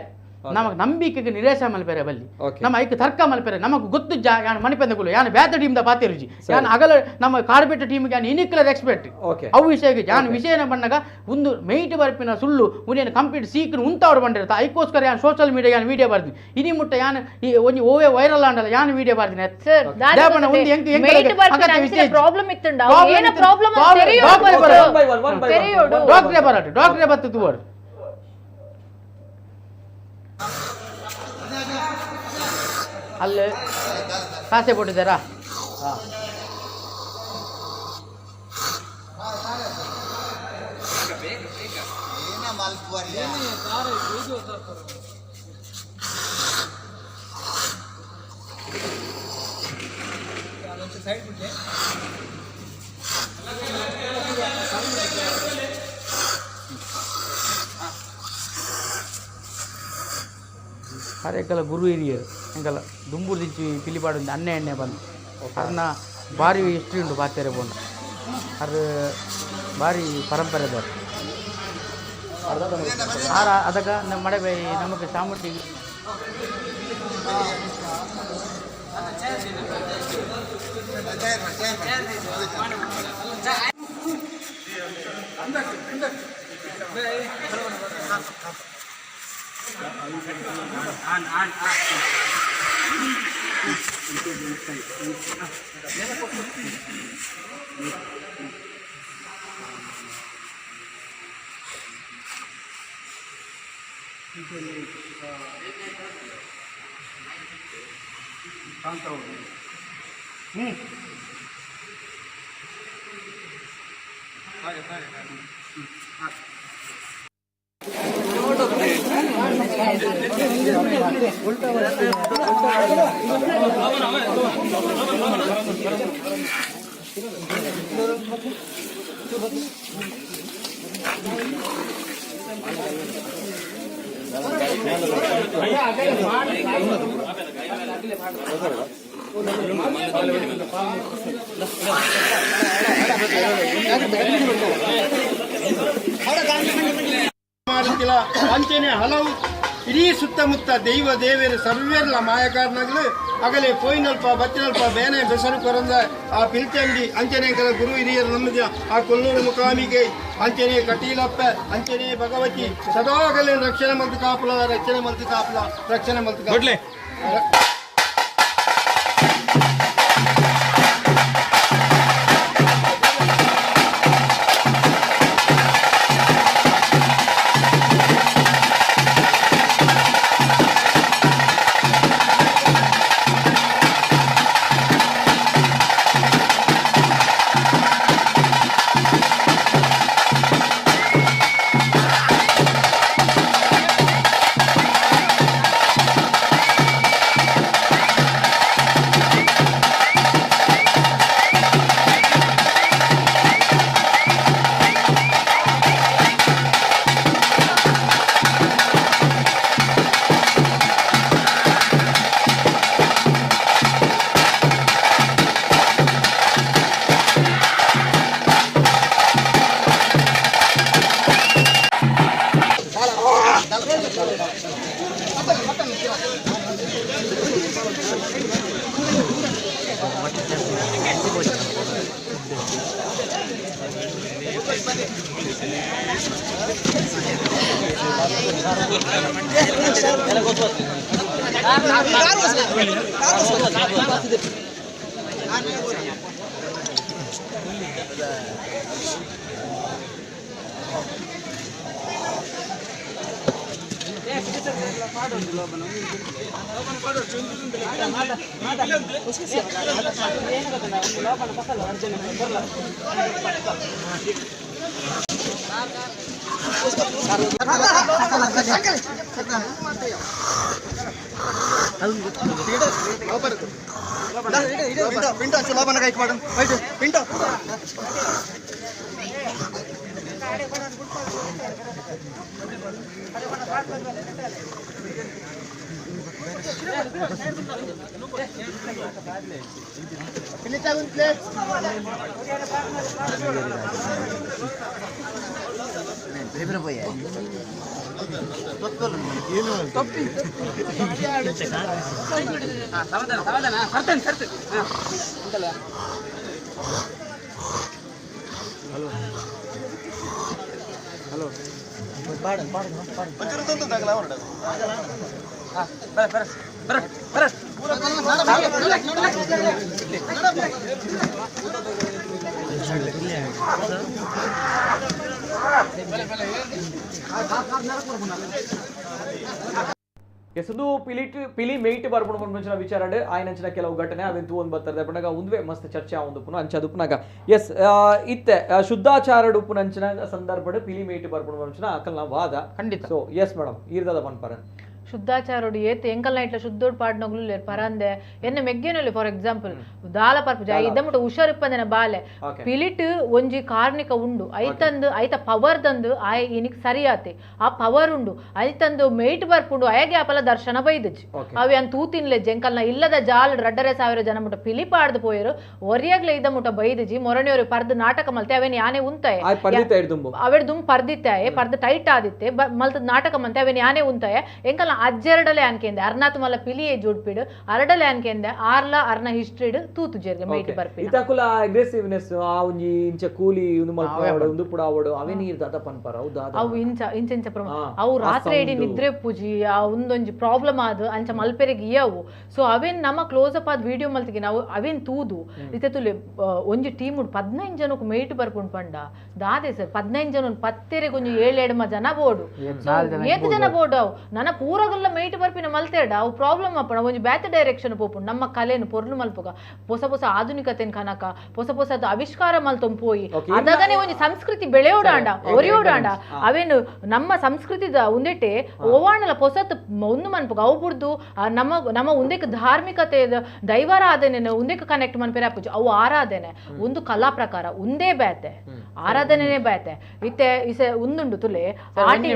ನಮಗ್ ನಂಬಿಕೆಗೆ ನಿರಾಶೆ ಮಲ್ಪೆರೆ ಬಲ್ಲಿ Okay. ನಮ್ಮ ಐಕ್ ತರ್ಕ ಮಲ್ಪೆರೆ ನಮಗ್ ಗೊತ್ತು ಜಾ ಯಾನ್ ಮಣಿಪಂದ ಕುಲು ಯಾನ್ ಬ್ಯಾತ ಟೀಮ್ the ಪಾತೆ ರುಚಿ ಯಾನ್ ಅಗಲ ನಮ್ಮ ಕಾರ್ಪೆಟ್ ಟೀಮ್ಗೆ ಯಾನ್ ಇನಿಕ್ಲರ್ ಎಕ್ಸ್ಪರ್ಟ್ Okay. ಅವು ವಿಷಯಕ್ಕೆ ಯಾನ್ ವಿಷಯನ ಬಣ್ಣಗ ಒಂದು ಮೇಯ್ಟ್ ಬರ್ಪಿನ ಸುಳ್ಳು ಉನೇನು ಕಂಪ್ಲೀಟ್ ಸೀಕ್ನ ಉಂತಾವ್ರು ಬಂದಿರ್ತ ಐಕೋಸ್ಕರ ಯಾನ್ ಸೋಷಿಯಲ್ ಮೀಡಿಯಾ ಯಾನ್ ವಿಡಿಯೋ ಬರ್ತೀನಿ ಇನಿ ಮುಟ್ಟ ಯಾನ್ ಈ ಒಂಜಿ ಓವೇ ವೈರಲ್ ಆಂಡಲ್ಲ ಯಾನ್ ವಿಡಿಯೋ ಬರ್ತೀನಿ ಸರ್ ದೇವಣ್ಣ ಒಂದು ಎಂಕ್ ಎಂಕ್ ಅಗತ್ಯ ವಿಷಯ ಪ್ರಾಬ್ಲಮ್ ಇತ್ತುಂಡ Problem ಏನ ಇತ್ತು. Problem Problem- ತೆರೆಯೋಡು doctor first. One by one, one by one. ತೆರೆಯೋಡು ಡಾಕ್ಟ್ರೇ ಬರಟ್ ಡಾಕ್ಟ್ರೇ ಬತ್ತು ತೂವರು ಅಲ್ಲಿ ಕಾಸೆ ಕೊಟ್ಟಿದ್ದಾರಾ ಅರೆಕಲ ಗುರು ಹಿರಿಯರು ಎಂಕಲ ದುಂಬುರು ದಿಂಚಿ ಪಿಲಿಪಾಡು ಅನ್ನೆ ಎಣ್ಣೆ ಬಂದು ಅರ್ನ ಭಾರಿ ಹಿಸ್ಟ್ರಿ ಉಂಟು ಪಾತೆರೆ ಬೋಂಡ ಅರ್ ಭಾರಿ ಪರಂಪರೆ ದವರು ಆರ ಅದಕ್ಕ ನಮ್ಮ ಮಡೆ ಬೈ ನಮಗೆ ಚಾಮುಂಡಿ ಅಂಚನೆ ಹಲವು ಇಡೀ ಸುತ್ತಮುತ್ತ ದೈವ ದೇವರು ಸರ್ವೇರ್ಲ ಮಾಯಕಾರನಾಗಲು ಅಗಲೆ ಪೋಯಿನಲ್ಪ ಬತ್ತಿನಲ್ಪ ಬೇನೆ ಬೆಸರು ಕೊರಂದ ಆ ಪಿಲ್ಚಂಡಿ ಅಂಚನೆ ಕಲ ಗುರು ಹಿರಿಯರು ನಮ್ಮದ ಆ ಕೊಲ್ಲೂರು ಮುಖಾಮಿಗೆ ಅಂಚನೆ ಕಟೀಲಪ್ಪ ಅಂಚನೆ ಭಗವತಿ ಸದಾ ಅಗಲೆ ರಕ್ಷಣೆ ಮಲ್ತು ಕಾಪುಲ ರಕ್ಷಣೆ ಮಲ್ತು ಕಾಪುಲ ರಕ್ಷಣೆ ಮಲ್ತು ಕಾಪುಲ. ಎಸದು ಪಿಲಿಟ್ ಪಿಲಿ ಮೇಯ್ಟ್ ಬರ್ಪುಣ ಪನ್ಪಂಚಿನ ವಿಚಾರಡ್ ಆಯ್ನಂಚಿನ ಕೆಲವು ಘಟನೆ ಅವೆನ್ ತೂವೊಂದು ಬರ್ತದೆ ಪಂಡಗ ಉಂದುವೆ ಮಸ್ತ್ ಚರ್ಚೆ ಆವೊಂದು ಪುನ ಅಂಚ ಪುನಗ ಎಸ್ ಇತ್ತೆ ಶುದ್ಧಾಚಾರಡ್ ಉಪ್ಪುನಂಚಿನ ಸಂದರ್ಭಡ್ ಪಿಲಿ ಮೇಯ್ಟ್ ಬರ್ಪುಣ ಪನ್ಪಂಚಿನ ಅಕಲ್ನ ವಾದ ಖಂಡಿತ. ಸೊ ಎಸ್ ಮೇಡಮ್ ಈರ್ದದ ಪನ್ಪರ ಶುದ್ಧಾಚಾರೋಡು ಏತ್ ಎಂಕಲ್ ನೈಟ್ಲ ಶುದ್ಧೋಡ್ ಪಾಡ್ನೋಗ್ಲು ಪರಂದೆ ಎನ್ನ ಮೆಗ್ಗೆನಲ್ಲಿ ಫಾರ್ ಎಕ್ಸಾಂಪಲ್ ದಾಲ ಪರ್ಪುಜ ಇದ್ದ ಮುಟ್ಟ ಹುಷಾರಿಪ್ಪಂದೆನ ಬಾಲೆ ಪಿಲಿಟ್ ಒಂಜಿ ಕಾರ್ಣಿಕ ಉಂಡು ಐತಂದು ಐತ ಪವರ್ ದಂದು ಆಯ ಇನಿಕ್ ಸರಿಯಾತೆ ಆ ಪವರ್ ಉಂಡು ಐತಂದು ಮೇಟ್ ಬರ್ಪುಂಡು ಅಯಗೆ ಅಪಲ ದರ್ಶನ ಬೈದಜಿ ಅವೆ ಅನ್ ತೂತಿನ್ಲೆ ಜಂಕಲ್ನ ಇಲ್ಲದ ಜಾಲ್ 2,500 ಜನ ಮುಟ್ಟ ಪಿಲಿ ಪಾಡ್ದು ಪೋಯರು ಒರಿಯಾಗ್ಲೆ ಇದ್ದ ಮುಟ್ಟ ಬೈದಜಿ ಮೊರಣಿಯವರು ಪರ್ದು ನಾಟಕ ಮಲ್ತೆ ಅವೇನ್ ಯಾನೆ ಉಂತಾಯ ಅವೆಡ್ ದುಂಬು ಪರ್ದಿತ್ತಾಯೆ ಪರ್ದು ಟೈಟ್ ಆದಿತ್ತೆ ಮಲ್ತದ ನಾಟಕ ಮಲ್ತೆ ಅವೇನ್ ಯಾನೆ ಉಂತಾಯ ಎಂಕಲ್ನ ಅಜ್ಜೆರಡಲೆ ಅನ್ಕೆಂದೆ ಅರ್ನಾತ್ ಮಲ್ಲ ಪಿಲಿಯೇ ಜೋಡ್ಪಿಡು ಅರಡಲೆ ಅನ್ಕೆಂದೆ ಆರ್ಲ ಅರ್ನ ಹಿಸ್ಟ್ರಿಡ್ ತೂತು ಜೇರ್ಗೆ ಮೇಟ್ ಬರ್ಪಿನ ಇತಕುಲ ಅಗ್ರೆಸಿವ್ನೆಸ್ ಆ ಒಂಜಿ ಇಂಚ ಕೂಲಿ ಉಂದು ಮಲ್ಪವಡು ಉಂದು ಪುಡಾವಡು ಅವೇ ನೀರ್ ದಾದ ಪನ್ಪರ ಅವು ದಾದ ಅವು ಇಂಚ ಇಂಚ ಇಂಚ ಅವು ರಾತ್ರಿ ಇಡೀ ನಿದ್ರೆ ಪೂಜಿ ಆ ಒಂದೊಂಜಿ ಪ್ರಾಬ್ಲಮ್ ಆದ್ ಅಂಚ ಮಲ್ಪೆರೆಗ್ ಇಯವು. ಸೊ ಅವೇನ್ ನಮ್ಮ ಕ್ಲೋಸ್ ಅಪ್ ಆದ್ ವಿಡಿಯೋ ಮಲ್ತಿಗೆ ನಾವು ಅವೇನ್ ತೂದು ಇತ್ತೆ ತುಲೆ ಒಂಜಿ ಟೀಮ್ 15 ಜನಕ್ಕೆ ಮೇಟ್ ಬರ್ಪುಂಡು ಪಂಡ ದಾದೆ ಸರ್ 15 ಜನ ಪತ್ತೆರೆಗ್ ಒಂಜಿ 7 ಜನ ಬೋಡು ಏತ್ ಜನ ಬೋಡು ಅವು ನನ್ನ ಪೂರಗಲ್ಲ ಮೇಟ್ ಬರ್ಪಿನ ಮಲ್ತೇಡ ಅವು ಪ್ರಾಬ್ಲಮ್ ಅಪ್ಪಣ ಒಂಜಿ ಬ್ಯಾತ ಡೈರೆಕ್ಷನ್ ಪೋಪುಂಡು. ನಮ್ಮ ಕಲೆನು ಪೊರ್ಲು ಮಲ್ಪುಗ ಹೊಸ ಹೊಸ ಆಧುನಿಕತೆನ್ ಕನಕ ಹೊಸ ಹೊಸದ ಆವಿಷ್ಕಾರ ಮಲ್ತೊಂದು ಪೋಯಿ ಅದಗನೆ ಒಂಜಿ ಸಂಸ್ಕೃತಿ ಬೆಳೆಯೋಡಾಂಡ ಒರಿಯೋಡಾಂಡ ಅವೇನು ನಮ್ಮ ಸಂಸ್ಕೃತಿದ ಉಂದೆಟೆ ಓವಾಣಲ ಪೊಸತ್ ಒಂದು ಮನ್ಪುಗ ಅವು ಬುಡ್ದು ನಮ್ಮ ನಮ್ಮ ಉಂದೆಕ್ ಧಾರ್ಮಿಕತೆ ದೈವಾರಾಧನೆ ಉಂದೆಕ್ ಕನೆಕ್ಟ್ ಮನ್ಪೆರೆ ಆಪುಜಿ. ಅವು ಆರಾಧನೆ ಒಂದು ಕಲಾ ಪ್ರಕಾರ ಒಂದೇ ಬ್ಯಾತೆ ಆರಾಧನೆ ಬ್ಯಾತೆ ಇತ್ತೆ ಇಸೆ ಉಂದುಂಡು ತುಲೆ ಆಟಿ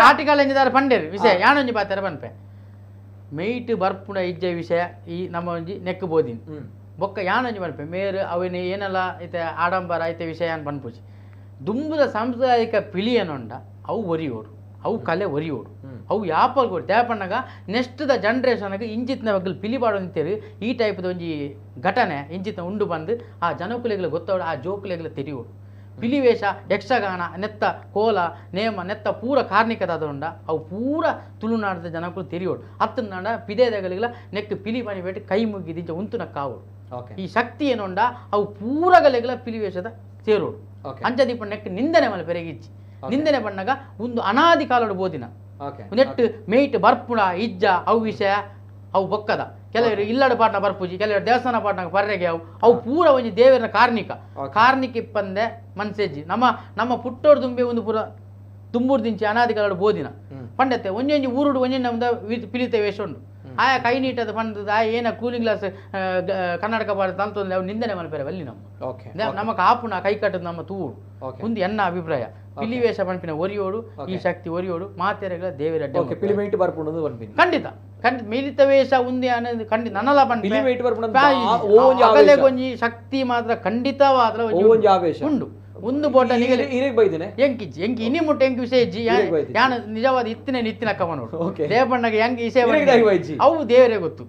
ಆಟಿಕಲ್ ಪಂಡೇರು ವಿಷಯ ಯಾನೊಂಜಿ ಪಾತ್ರ ಪನ್ಪೆ ಮೇಯ್ಟ್ ಬರ್ಪುಣ ಇಜ್ಜೆ ವಿಷಯ ಈ ನಮ್ಮ ಒಂಜಿ ನೆಕ್ ಬೋದಿನಿ ಬೊಕ್ಕ ಯಾನೊಂಜಿ ಪನ್ಪೆ ಮೇರು ಅವೇನು ಏನಲ್ಲ ಐತೆ ಆಡಂಬರ ಐತೆ ವಿಷಯ ಅನ್ ಪನ್ಪುಜಿ ದುಂಬುದ ಸಾಂಪ್ರದಾಯಿಕ ಪಿಲಿಯನೊಂಡ ಅವು ಒರಿಯೋಡು ಅವು ಕಲೆ ಒರಿಯೋಡು ಅವು ಯಾಪಲ್ ಕೊಡು ದೇಪಣ್ಣಗ ನೆಕ್ಸ್ಟ್ the ಜನ್ರೇಷನ್ಗೆ ಇಂಚಿತ್ನ ಬಗ್ಗೆ ಪಿಲಿ ಪಾಡೋಂತೇಳಿ ಈ ಟೈಪ್ದ ಒಂಜಿ ಘಟನೆ ಇಂಚಿತ್ನ ಉಂಡು ಬಂದು ಆ ಜನಕುಲೆಗಳ ಗೊತ್ತೋಡು ಆ ಜೋಕುಲೆಗಳ ತೆರಿಯೋಡು. ಪಿಲಿವೇಷ ಯಕ್ಷಗಾನ ನೆತ್ತ ಕೋಲ ನೇಮ ನೆತ್ತ ಪೂರ ಕಾರ್ಣಿಕದಾದ ಅವು ಪೂರ ತುಳುನಾಡದ ಜನಕ್ಕೂ ತೆರಿಯೋಡು ಅತ್ತನಾಡ ಪಿದೇದಗಳಿಗೆಲ್ಲ ನೆಕ್ ಪಿಲಿ ಪನಿಬೇಟು ಕೈ ಮುಗಿದಿಂಚ ಉಂತುನ ಕಾವೋಡು. ಈ ಶಕ್ತಿ ಏನೊಂಡ ಅವು ಪೂರಗಲೆಗಳ ಪಿಲಿವೇಷದ ಸೇರೋಡು. ಅಂಚದೀಪ ನೆಕ್ ನಿಂದನೆ ಮಲೆ ಪೆರಗಿಚ್ಚಿ ನಿಂದನೆ ಬಣ್ಣಗ ಒಂದು ಅನಾದಿ ಕಾಲೋಡು ಬೋದಿನ ನೆಟ್ಟು ಮೇಯ್ಟ್ ಬರ್ಪುಣ ಇಜ್ಜ ಅವು ವಿಷಯ ಅವು ಬೊಕ್ಕದ ಕೆಲವರು ಇಲ್ಲಡ ಪಾಟ್ನ ಬರ್ಪುಜಿ ಕೆಲವರು ದೇವಸ್ಥಾನ ಪಾಟ್ನ ಪರ್ರೆಗೆ ಅವು ಅವು ಪೂರ ಒಂಜಿ ದೇವರ ಕಾರ್ಣಿಕ ಕಾರ್ಣಿಕ ಇಪ್ಪಂದೆ ಮನ್ಸೆಜ್ಜಿ ನಮ್ಮ ನಮ್ಮ ಪುಟ್ಟೋರು ತುಂಬೆ ಒಂದು ಪೂರ ತುಂಬೂರು ದಿಂಚಿ ಅನಾದಿ ಕಾಲೋಡು ಬೋದಿನ ಪಂಡತ್ತೆ ಒಂಜೊಂಜಿ ಊರುಡು ಒಂಜೊಂಜಿ ಪಿಲಿತ ವೇಷ ಉಂಡು ಆಯಾ ಕೈ ನೀಟದ ಪಂಡದ ಆಯ ಏನ ಕೂಲಿಂಗ್ ಗ್ಲಾಸ್ ಕನ್ನಡಕ ಬಾರ ತಂತೊಂದು ಅವು ನಿಂದನೆ ಮಲ್ಪೆರೆ ಬಲ್ಲಿ ನಮ್ಮ ನಮ್ಮ ಕಾಪುನ ಕೈ ಕಟ್ಟದ ನಮ್ಮ ತೂಡು ಒಂದು ಎನ್ನ ಅಭಿಪ್ರಾಯ. ಪಿಲಿ ವೇಷ ಪನ್ಪಿನ ಒರಿಯೋಡು ಈ ಶಕ್ತಿ ಒರಿಯೋಡು ಮಾತೆರೆಗಳ ದೇವರ ಖಂಡಿತ ಖಂಡಿತ ಮಿಲಿತ ವೇಷ ಉಂದೆ ಅನ್ನೋದು ಖಂಡಿತ ನನ್ನಲ್ಲ ಪನ್ಪೆ ಒಂಜಿ ಶಕ್ತಿ ಮಾತ್ರ ಖಂಡಿತವಾದ್ರ ಉಂಡು ಒಂದು ಬೋಟ ಬೈದಿನಿ ಎಂಕಿಜ್ಜಿ ಎಂಕಿ ಇನಿ ಮುಟ್ಟ ಎಂಕಿ ವಿಷಯ ಇಜ್ಜಿ ಯಾನು ನಿಜವಾದ ಇತ್ತಿನ ನಿತ್ತಿನ ಕಮನೋಡು ದೇವಣ್ಣಗೆ ಹೆಂಗ್ ಇಸೆ ಅವು ದೇವರೇ ಗೊತ್ತು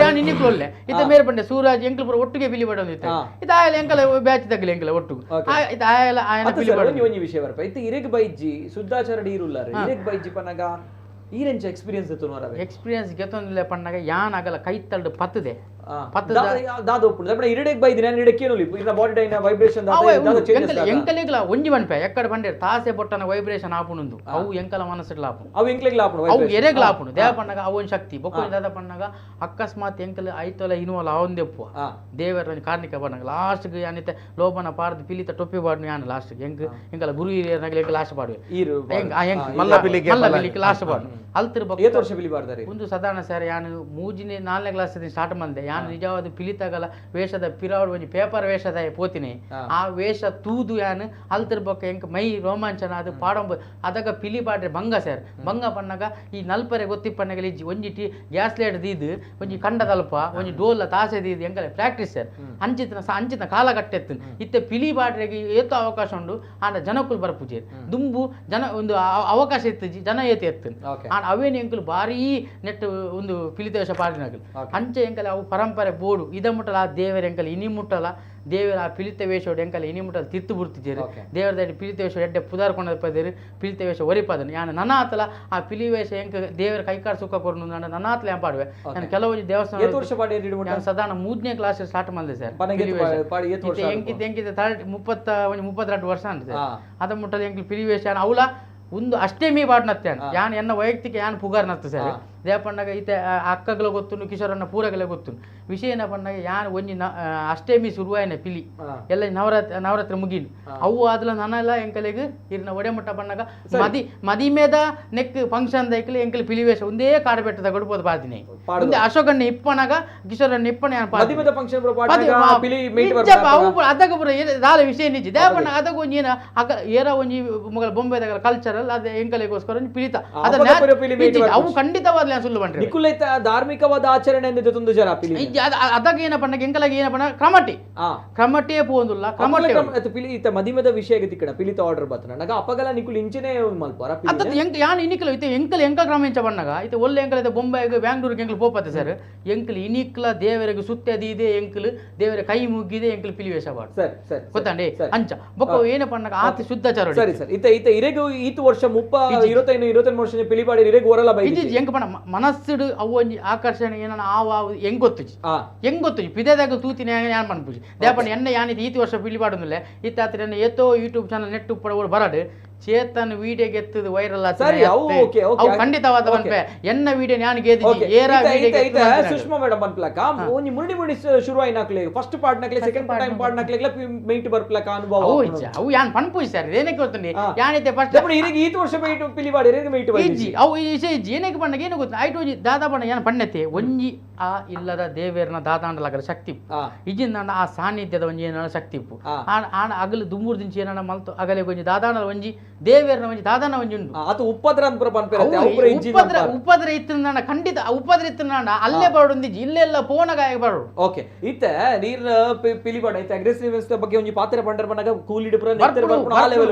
ಯಾನ್ ಇನ್ನಿಕ್ಲೊಲ್ಲೆ ಇತ್ತ ಮೇರೆ ಪಂಡೆ ಸೂರಾಜ್ ಎಂಕ್ಲು ಪೂರ ಒಟ್ಟಿಗೆ ಪಿಲಿ ಬಡೊಂದು ಇತ್ತ ಇದು ಆಯಲ ಎಂಕಲ ಬ್ಯಾಚ್ ತಗ್ಲಿ ಎಂಕಲ ಒಟ್ಟು ಇದು ಆಯಲ ಆಯನ ಪಿಲಿ ಬಡ ಒಂಜಿ ವಿಷಯ ಬರ್ಪ ಇತ್ತ ಇರೆಗ್ ಬೈಜ್ಜಿ ಶುದ್ಧಾಚಾರ ಇರುಲ್ಲಾರ ಇರೆಗ್ ಬೈಜ್ಜಿ ಪನಗ ಈರೆಂಚ ಎಕ್ಸ್ಪೀರಿಯನ್ಸ್ ಎತ್ತುನವರ ಎಕ್ಸ್ಪೀರಿಯನ್ಸ್ ಗೆತ್ತೊಂದಿಲ್ಲ ಪಣ್ಣಗ ಯಾನ್ ಆಗಲ ಕೈ ತಳ್ಳು ಪತ್ತದೆ ಎಂಕಲೆಗ್ಲ ಒಂಜಿ ಪನ್ಪೆ ಎಕ್ಕಡ ಪಂಡೇರ್ ತಾಸೆ ಬೊಟ್ಟನ ವೈಬ್ರೇಷನ್ ಆಪುಣುಂದು ಅವು ಎಂಕಲ ಮನಸ್ಸುಡ್ಲ ಆಪುಂಡು ಅವು ಎಂಕ್ಲೆಗ್ಲ ಆಪುಂಡು ಅವು ಎರೆಗ್ಲ ಆಪುಂಡು ದೇವ ಪಣ್ಣಗ ಅವು ಒಂಜಿ ಶಕ್ತಿ ಬೊಕ್ಕ ದಾದ ಪಣ್ಣಗ ಅಕಸ್ಮಾತ್ ಎಂಕಲ್ ಐತೊಲ ಇನುವಲ ಅವಂದೆಪ್ಪುವ ದೇವರ ಒಂಜಿ ಕಾರ್ಣಿಕ ಪಣ್ಣಗ ಲಾಸ್ಟ್ ಯಾನಿತ್ತೆ ಲೋಪನ ಪಾರ್ದು ಪಿಲಿತ ಟೊಪ್ಪಿ ಪಾಡ್ನು ಯಾನ್ ಲಾಸ್ಟ್ ಎಂಕ್ ಎಂಕಲ ಗುರು ಹಿರಿಯರ್ನಗಲ ಎಂಕ್ ಲಾಸ್ಟ್ ಪಾಡುವೆ ಮಲ್ಲ ಪಿಲಿಗೆ ಲಾಸ್ಟ್ ಪಾಡು ಅಲ್ತಿರ್ ಏತ್ ವರ್ಷ ಪಿಲಿ ಪಾಡ್ತಾರೆ ಒಂದು ಸಾಧಾರಣ ಸರ್ ಯಾನು ಮೂಜಿನೇ 4ನೇ ಕ್ಲಾಸ್ ಸ್ಟಾರ್ಟ್ ಮಂದೆ ಯಾನು ನಿಜವಾದ ಪಿಲಿತಗಲ ವೇಷದ ಪಿರಾವಡ್ ಒಂಜಿ ಪೇಪರ್ ವೇಷದ ಪೋತಿನಿ ಆ ವೇಷ ತೂದು ಯಾನು ಅಲ್ತಿರ್ ಬೊಕ್ಕ ಎಂಕ್ ಮೈ ರೋಮಾಂಚನ ಅದು ಪಾಡೊಂಬ ಅದಗ ಪಿಲಿ ಪಾಡ್ರೆ ಬಂಗ ಸರ್ ಬಂಗ ಪಣ್ಣಗ ಈ ನಲ್ಪರೆ ಗೊತ್ತಿಪ್ಪಣ್ಣಗಲ ಇಜ್ಜಿ ಒಂಜಿ T gas light ದೀದ್ ಒಂಜಿ ಕಂಡದಲ್ಪ ಒಂಜಿ ಡೋಲ ತಾಸೆ ದೀದ್ ಎಂಕಲೆ ಪ್ರಾಕ್ಟೀಸ್ ಸರ್ ಅಂಚಿತನ ಅಂಚಿನ ಕಾಲಘಟ್ಟ ಇತ್ತೆ ಪಿಲಿ ಪಾಡ್ರೆಗೆ ಏತೋ ಅವಕಾಶ ಉಂಡು ಆಂಡ ಜನಕ್ಕುಲು ಬರ್ಪುಜೇರು ದುಂಬು ಜನ ಒಂದು ಅವಕಾಶ ಇತ್ತುಜಿ ಜನ ಏತು ಎತ್ತು ಆಂಡ ಅವೇನು ಎಂಕುಲು ಭಾರೀ ನೆಟ್ ಒಂದು ಪಿಲಿತ ವೇಷ ಪಾಡಿನಗಲು ಅಂಚೆ ಎಂಕಲೆ ಅವು ಪರಂಪರೆ ಬೋಡು ಇದ ಮುಟ್ಟಲ ಆ ದೇವರ ಎಂಕಲ್ ಇನಿ ಮುಟ್ಟಲ ದೇವರ ಆ ಪಿಲಿತ ವೇಷೋಡು ಎಂಕಲ್ ಇನಿ ಮುಟ್ಟಲ ತಿತ್ತು ಬುರ್ತಿದ್ದೇರು ದೇವರ ದಾಡಿ ಪಿಲಿತ ವೇಷ ಎಡ್ಡೆ ಪುದಾರ್ ಕೊಂಡಪದೇರು ಪಿಲಿತ ವೇಷ ಒರಿಪದನು ಯಾನ್ ನನಾತಲ ಆ ಪಿಲಿ ವೇಷ ಎಂಕ ದೇವರ ಕೈಕಾರ್ ಸುಖ ಕೊರ್ನು ನನಾತಲ ಏನ್ ಪಾಡುವೆ ನಾನು ಕೆಲವೊಂದು ದೇವಸ್ಥಾನ ಸಾಧಾರಣ 3ನೇ ಕ್ಲಾಸ್ ಸ್ಟಾರ್ಟ್ ಮಾಡಿದೆ ಸರ್ ಎಂಕಿತ್ ಎಂಕಿತ 32 ವರ್ಷ ಅಂತ ಸರ್ ಅದ ಮುಟ್ಟದ ಎಂಕಲ್ ಪಿಲಿ ವೇಷ ಅವಲ ಒಂದು ಅಷ್ಟೇಮಿ ಪಾಡ್ನತ್ತೇನು ಯಾನ್ ಎನ್ನ ವೈಯಕ್ತಿಕ ಯಾನ್ ಪುಗಾರ್ ನತ್ತು ಸರ್ ದೇವಪಣ್ಣಗ ಈತ ಅಕ್ಕಗಳ ಗೊತ್ತುನು ಕಿಶೋರನ್ನ ಪೂರಗಲ ಗೊತ್ತುನು ವಿಷಯ ಏನ ಪಣ್ಣಗ ಯಾನ್ ಒಂಜಿ ಅಷ್ಟೇಮಿ ಶುರುವಾಯನ ಪಿಲಿ ಎಲ್ಲ ನವರಾತ್ರಿ ಮುಗಿನು ಅವು ಆದ್ಲ ನನಲ್ಲ ಎಂಕಲೆಗ್ ಇರ್ನ ಒಡೆ ಮುಟ್ಟ ಪಣ್ಣಗ ಮದಿ ಮದಿಮೇದ ನೆಕ್ ಫಂಕ್ಷನ್ ದೈಕಲೆ ಎಂಕಲ್ ಪಿಲಿ ವೇಷ ಒಂದೇ ಕಾಡು ಬೆಟ್ಟದ ಕೊಡ್ಬೋದು ಪಾದಿನಿ ಒಂದೇ ಅಶೋಕಣ್ಣ ಇಪ್ಪನಾಗ ಕಿಶೋರಣ್ಣ ಇಪ್ಪನ ಯಾನ್ ಅವು ಅದಗ ಪೂರ ದಾಲ ವಿಷಯ ನಿಜ ದೇವಪಣ್ಣ ಅದಗ ಒಂಜಿ ಏನ ಅಗ ಏರ ಒಂಜಿ ಮೊಗಲ ಬೊಂಬೆದಾಗ ಕಲ್ಚರಲ್ ಅದೇ ಎಂಕಲೆಗೋಸ್ಕರ ಒಂಜಿ ಪಿಲಿತ ಅದ ಅವು ಖಂಡಿತವಾದ ಪಾತೆರ್ಲ ಸುಳ್ಳು ಪಂಡ್ರೆ ನಿಕುಲೈತ ಧಾರ್ಮಿಕವಾದ ಆಚರಣೆ ಅಂದ್ ತುಂದು ಜರ ಪಿಲಿ ಅದಾಗ ಏನ ಪಂಡ ಎಂಕಲಾಗ ಏನ ಪಂಡ ಕ್ರಮಟಿ ಕ್ರಮಟೇ ಪೋಂದುಲ್ಲ ಕ್ರಮಟೆ ಪಿಲಿ ಇತ್ತ ಮದಿಮದ ವಿಷಯ ತಿಕ್ಕಡ ಪಿಲಿತ ಆರ್ಡರ್ ಬತ್ತನ ನಗ ಅಪಗಲ ನಿಕುಲು ಇಂಚನೆ ಮಲ್ಪರ ಅತ್ತ ಎಂಕ ಯಾನ್ ಇನಿಕಲು ಇತ್ತೆ ಎಂಕಲ್ ಎಂಕ ಕ್ರಮ ಇಂಚ ಬಣ್ಣಗ ಇತ್ತೆ ಒಳ್ಳೆ ಎಂಕಲ್ ಇತ್ತೆ ಬೊಂಬಾಯಿಗೆ ಬ್ಯಾಂಗ್ಳೂರಿಗೆ ಎಂಕಲ್ ಪೋಪತ್ತೆ ಸರ್ ಎಂಕಲ್ ಇನಿಕ್ಲ ದೇವರಿಗೆ ಸುತ್ತದಿದೆ ಎಂಕಲ್ ದೇವರ ಕೈ ಮುಗ್ಗಿದೆ ಎಂಕಲ್ ಪಿಲಿ ವೇಷ ಬಾಡು ಸರಿ ಸರಿ ಗೊತ್ತಾಂಡಿ ಅಂಚ ಬೊಕ್ಕ ಏನ ಪಣ್ಣಗ ಆತ ಶುದ್ಧಾಚಾರ ಸರಿ ಸರ್ ಇತ್ತ ಇತ್ತ ಇರೆಗು ಈತ ವರ್ಷ 30 25 25 ವರ್ಷ ಪಿಲಿಪಾಡಿ ಇರೆಗು ಓರಲ ಬೈ ಇಜ್ಜಿ ಎಂಕ ಪಣ್ಣ ಮನಸ್ಸುಡು ಅವು ಒಂಜಿ ಆಕರ್ಷಣೆ ಏನನ ಆವ ಹೆಂಗ್ ಗೊತ್ತುಜಿ ಹೆಂಗ್ ಗೊತ್ತುಜಿ ಪಿದೆದಾಗ ತೂತಿನ ಯಾನ್ ಪನ್ಪುಜಿ ದೇಪಣ್ಣ ಎನ್ನ ಯಾನಿದ್ ಈತ ವರ್ಷ ಪಿಲಿಪಾಡುಂದಿಲ್ಲ ಇತ್ತ ಆತ್ರ ಎನ್ನ ಏತೋ YouTube channel net ಉಪ್ಪಡ ಬರಡು ಚೇತನ್ ವಿಡಿಯೋ ಗೆತ್ತದು ವೈರಲ್ ಸರಿ ಅವು ಓಕೆ ಓಕೆ ಅವು ಖಂಡಿತವಾದ ಪನ್ಪೆ ಎನ್ನ ವಿಡಿಯೋ ನಾನು ಗೆದ್ದಿ ಏರ ವಿಡಿಯೋ ಸುಷ್ಮಾ ಮೇಡಮ್ ಪನ್ಪ್ಲಕ ಒಂಜಿ ಮುರುಡಿ ಮುಡಿ ಶುರು ಆಯ್ನಾಕ್ಲೆ ಫಸ್ಟ್ ಪಾರ್ಟ್ ನಕ್ಲೆ second time part ನಕ್ಲೆ mate ಬರ್ಪ್ಲಕ ಅನುಭವ ಅವು ಇಜ್ಜಿ ಅವು ಯಾನ್ ಪನ್ಪುಜಿ ಸರ್ ಏನಕ್ಕೆ ಗೊತ್ತುಂಡಿ ಯಾನಿತೆ ಫಸ್ಟ್ ದೇಪಣ್ಣ ಇರೆಗ್ ಈತ ವರ್ಷ ಮೇಟ್ ಪಿಲಿಪಾಡಿ ಇರೆಗ್ ಮೇಟ್ ಇಜ್ಜಿ ಅವು ಇಸೆ ಇಜ್ಜಿ ಏನಕ್ಕೆ ಪಣ್ಣಗ ಏನು ಗೊತ್ತು ಐಟು ಒಂಜಿ ದಾದಾ ಪಣ್ಣ ಯಾನ್ ಪಣ್ಣೆತ್ತೆ ಒಂಜಿ ಆ ಇಲ್ಲದ ದೇವೇರ್ನ ದಾದಾಂಡಲಾಗಲ ಶಕ್ತಿ ಇಪ್ಪು ಇಜ್ಜಿಂದಾಂಡ ಆ ಸಾನ್ನಿಧ್ಯದ ಒಂಜಿ ಏನಾನ ಶಕ್ತಿ ಇಪ್ಪು ಆಣ ಅಗಲು ದುಮ್ಮೂರು ದಿಂಚಿ ಏನಾನ ಮಲ್ತು ಅಗಲೆ ಒಂಜಿ ದಾದಾಂಡಲ ಒಂಜಿ ದೇವೇರ್ನ ಒಂಜಿ ದಾದಾನ ಒಂಜಿ ಉಂಡು ಅದು ಉಪದ್ರ ಅಂತ ಉಪದ್ರ ಉಪದ್ರ ಇತ್ತಿನ ಖಂಡಿತ ಉಪದ್ರ ಇತ್ತಿನ ಅಲ್ಲೇ ಬರೋಡು ಇಲ್ಲೆಲ್ಲ ಪೋನಗ ಬರೋಡು ಓಕೆ ಇತ್ತ ನೀರ್ ಪಿಲಿಬಾಡ ಇತ್ತ ಅಗ್ರೆಸಿವ್ನೆಸ್ ಬಗ್ಗೆ ಒಂಜಿ ಪಾತ್ರೆ ಪಂಡರ್ ಪನ್ನಗ ಕೂಲಿಡ್ ಪುರ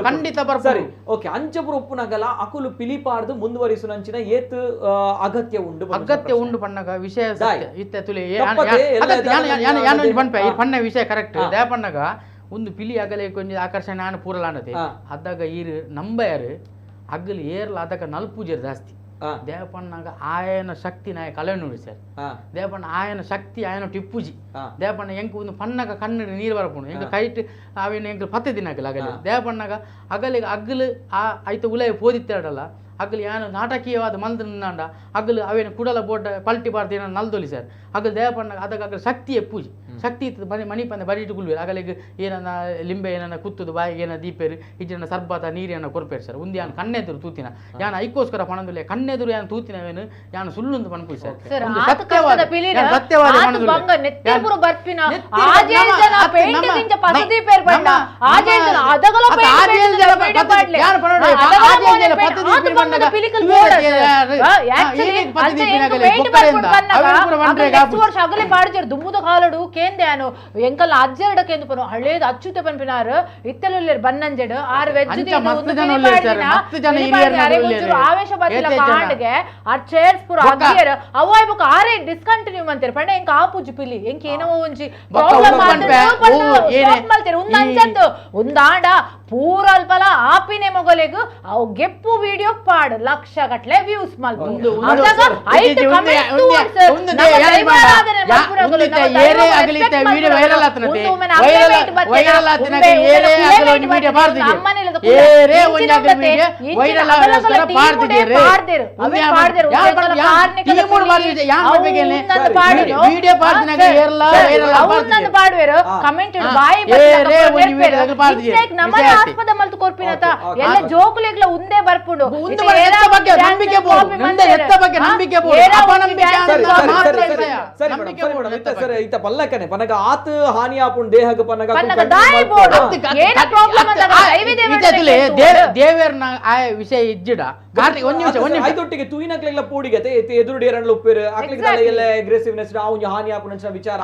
ಖಂಡಿತ ಬರ್ಪ ಸರಿ ಓಕೆ ಅಂಚಪುರ ಉಪ್ಪುನಗಲ ಅಕುಲು ಪಿಲಿಪಾರ್ದು ಮುಂದುವರಿಸುನಂಚಿನ ಏತ್ ಅಗತ್ಯ ಉಂಡು ಅಗತ್ಯ ಉಂಡು ಪಣ್ಣಗ ವಿಷಯ ಇತ್ತ ತುಲಿ ಪನ್ಪೆ ಪಣ್ಣ ವಿಷಯ ಕರೆಕ್ಟ್ they ಪಣ್ಣಗ ಒಂದು ಪಿಲಿ ಅಗಲೆ ಕೊಂಚ ಆಕರ್ಷಣೆ ಆನ ಪೂರಲಾನತೆ ಅದಾಗ ಈರು ನಂಬಯಾರು ಅಗಲು ಏರ್ಲ ಅದಕ್ಕ ನಲ್ಪೂಜೆರ್ ಜಾಸ್ತಿ ದೇವಪಣ್ಣಗ ಆಯನ ಶಕ್ತಿ ನಾಯ ಕಲೆ ನೋಡಿ ಸರ್ ದೇವಪಣ್ಣ ಆಯನ ಶಕ್ತಿ ಆಯನ ಟಿಪ್ಪುಜಿ ದೇವಪಣ್ಣ ಎಂಕ ಒಂದು ಪಣ್ಣಗ ಕಣ್ಣು ನೀರು ಬರಪುಂಡು ಎಂಕ ಕೈಟ್ ಅವೇನು ಎಂಕ ಪತ್ತೆ ದಿನ ಅಗಲ ಅಗಲಿ ದೇವಪಣ್ಣಗ ಅಗಲಿಗೆ ಅಗ್ಲು ಆ ಐತ ಉಲಯ ಪೋದಿತ್ತಾಡಲ್ಲ ಅಗಲು ಯಾನು ನಾಟಕೀಯವಾದ ಮಲ್ದ ನಿಂದಾಂಡ ಅಗಲು ಅವೇನು ಕುಡಲ ಬೋಟ ಪಲ್ಟಿ ಬಾರ್ದು ಏನೋ ನಲ್ದೊಲಿ ಸರ್ ಅಗಲು ದೇವಪಣ್ಣಗ ಅದಕ್ಕೆ ಅಗಲು ಶಕ್ತಿ ಎಪ್ಪುಜಿ ಶಕ್ತಿ ಇತ್ತು ಮನೆ ಮಣಿ ಪಂದೆ ಬರೀಟು ಗುಲ್ವೇರು ಅಗಲಿಗೆ ಏನನ್ನ ಲಿಂಬೆ ಏನನ್ನ ಕುತ್ತುದು ಬಾಯಿಗೆ ಏನ ದೀಪೇರು ಇಜ್ಜನ ಸರ್ಬತ ನೀರೇನ ಕೊರ್ಪೇರು ಸರ್ ಒಂದು ಯಾನ್ ಕಣ್ಣೆದುರು ತೂತಿನ ಯಾನ್ ಐಕೋಸ್ಕರ ಪಣಂದುಲೆ ಕಣ್ಣೆದುರು ಯಾನ್ ತೂತಿನವೇನು ಯಾನ್ ಸುಳ್ಳುಂದು ಪಣಪುಜಿ ಸರ್ ಸತ್ಯವಾದ ಅಗಲೆ ಪಾಡ್ಜರ್ ದುಮ್ಮುದ ಕಾಲಡು ಕೇಂದ್ಯಾನು ಎಂಕಲ್ ಅಜ್ಜರಡ ಕೇಂದ್ರ ಪನು ಹಳೇದು ಅಚ್ಚುತೆ ಪನ್ಪಿನಾರು ಇತ್ತಲುಲ್ಲೇರು ಬನ್ನಂಜೆಡು ಆರು ವೆಜ್ ಆವೇಶ ಬತ್ತಿಲ್ಲ ಕಾಂಡ್ಗೆ ಆರ್ ಚೇರ್ಸ್ ಪೂರ ಅಗ್ಗಿಯರ್ ಅವ ಬೊಕ ಆರೇ ಡಿಸ್ಕಂಟಿನ್ಯೂ ಮಂತೇರು ಪಂಡ ಎಂಕ ಆಪುಜಿ ಪಿಲಿ ಎಂಕ ಏನೋ ಒಂಜಿ ಪ್ರಾಬ್ಲಮ್ ಸ್ಟಾಪ್ ಮಲ್ತೇರು ಒಂದ್ ಅಂಚತ್ತು ಒಂದಾಂಡ ಪೂರ ಅಲ್ಪಲ ಆಪಿನೆ ಮೊಗಲೆಗ್ ಅವು ಗೆಪ್ಪು ವಿಡಿಯೋ ಪಾಡು ಲಕ್ಷ ಗಟ್ಲೆ ವ್ಯೂಸ್ ಮಲ್ಪು ಪಾಡುವೆರು ಕಮೆಂಟ್ ಬಾಯಿ ನಮ್ಮ ಆಸ್ಪದ ಮಲ್ತು ಕೊರ್ಪಿನತ ಎಲ್ಲ ಜೋಕುಲೆಗ್ಲ ಉಂದೇ ಬರ್ಪುಂಡು ಇತ್ತ ಪಲ್ಲಕ್ಕನೆ ಪನಗ ಆತ ಹಾನಿ ಆಪುಂಡು ದೇಹಕ್ಕೆ ಪನಗ ದೇವೇರ್ನ ಆ ವಿಷಯ ಇಜ್ಜಿಡ ಐದೊಟ್ಟಿಗೆ ತೂಯಿನಕ್ಲೆಲ್ಲ ಪೂಡಿಗತೆ ಎದುರು ಏರಣ್ಲ ಉಪ್ಪೇರು ಅಕ್ಲಿಗೆ ಎಲ್ಲ ಅಗ್ರೆಸಿವ್ನೆಸ್ ಆ ಒಂಜಿ ಹಾನಿ ಆಪುಂಡು ವಿಚಾರ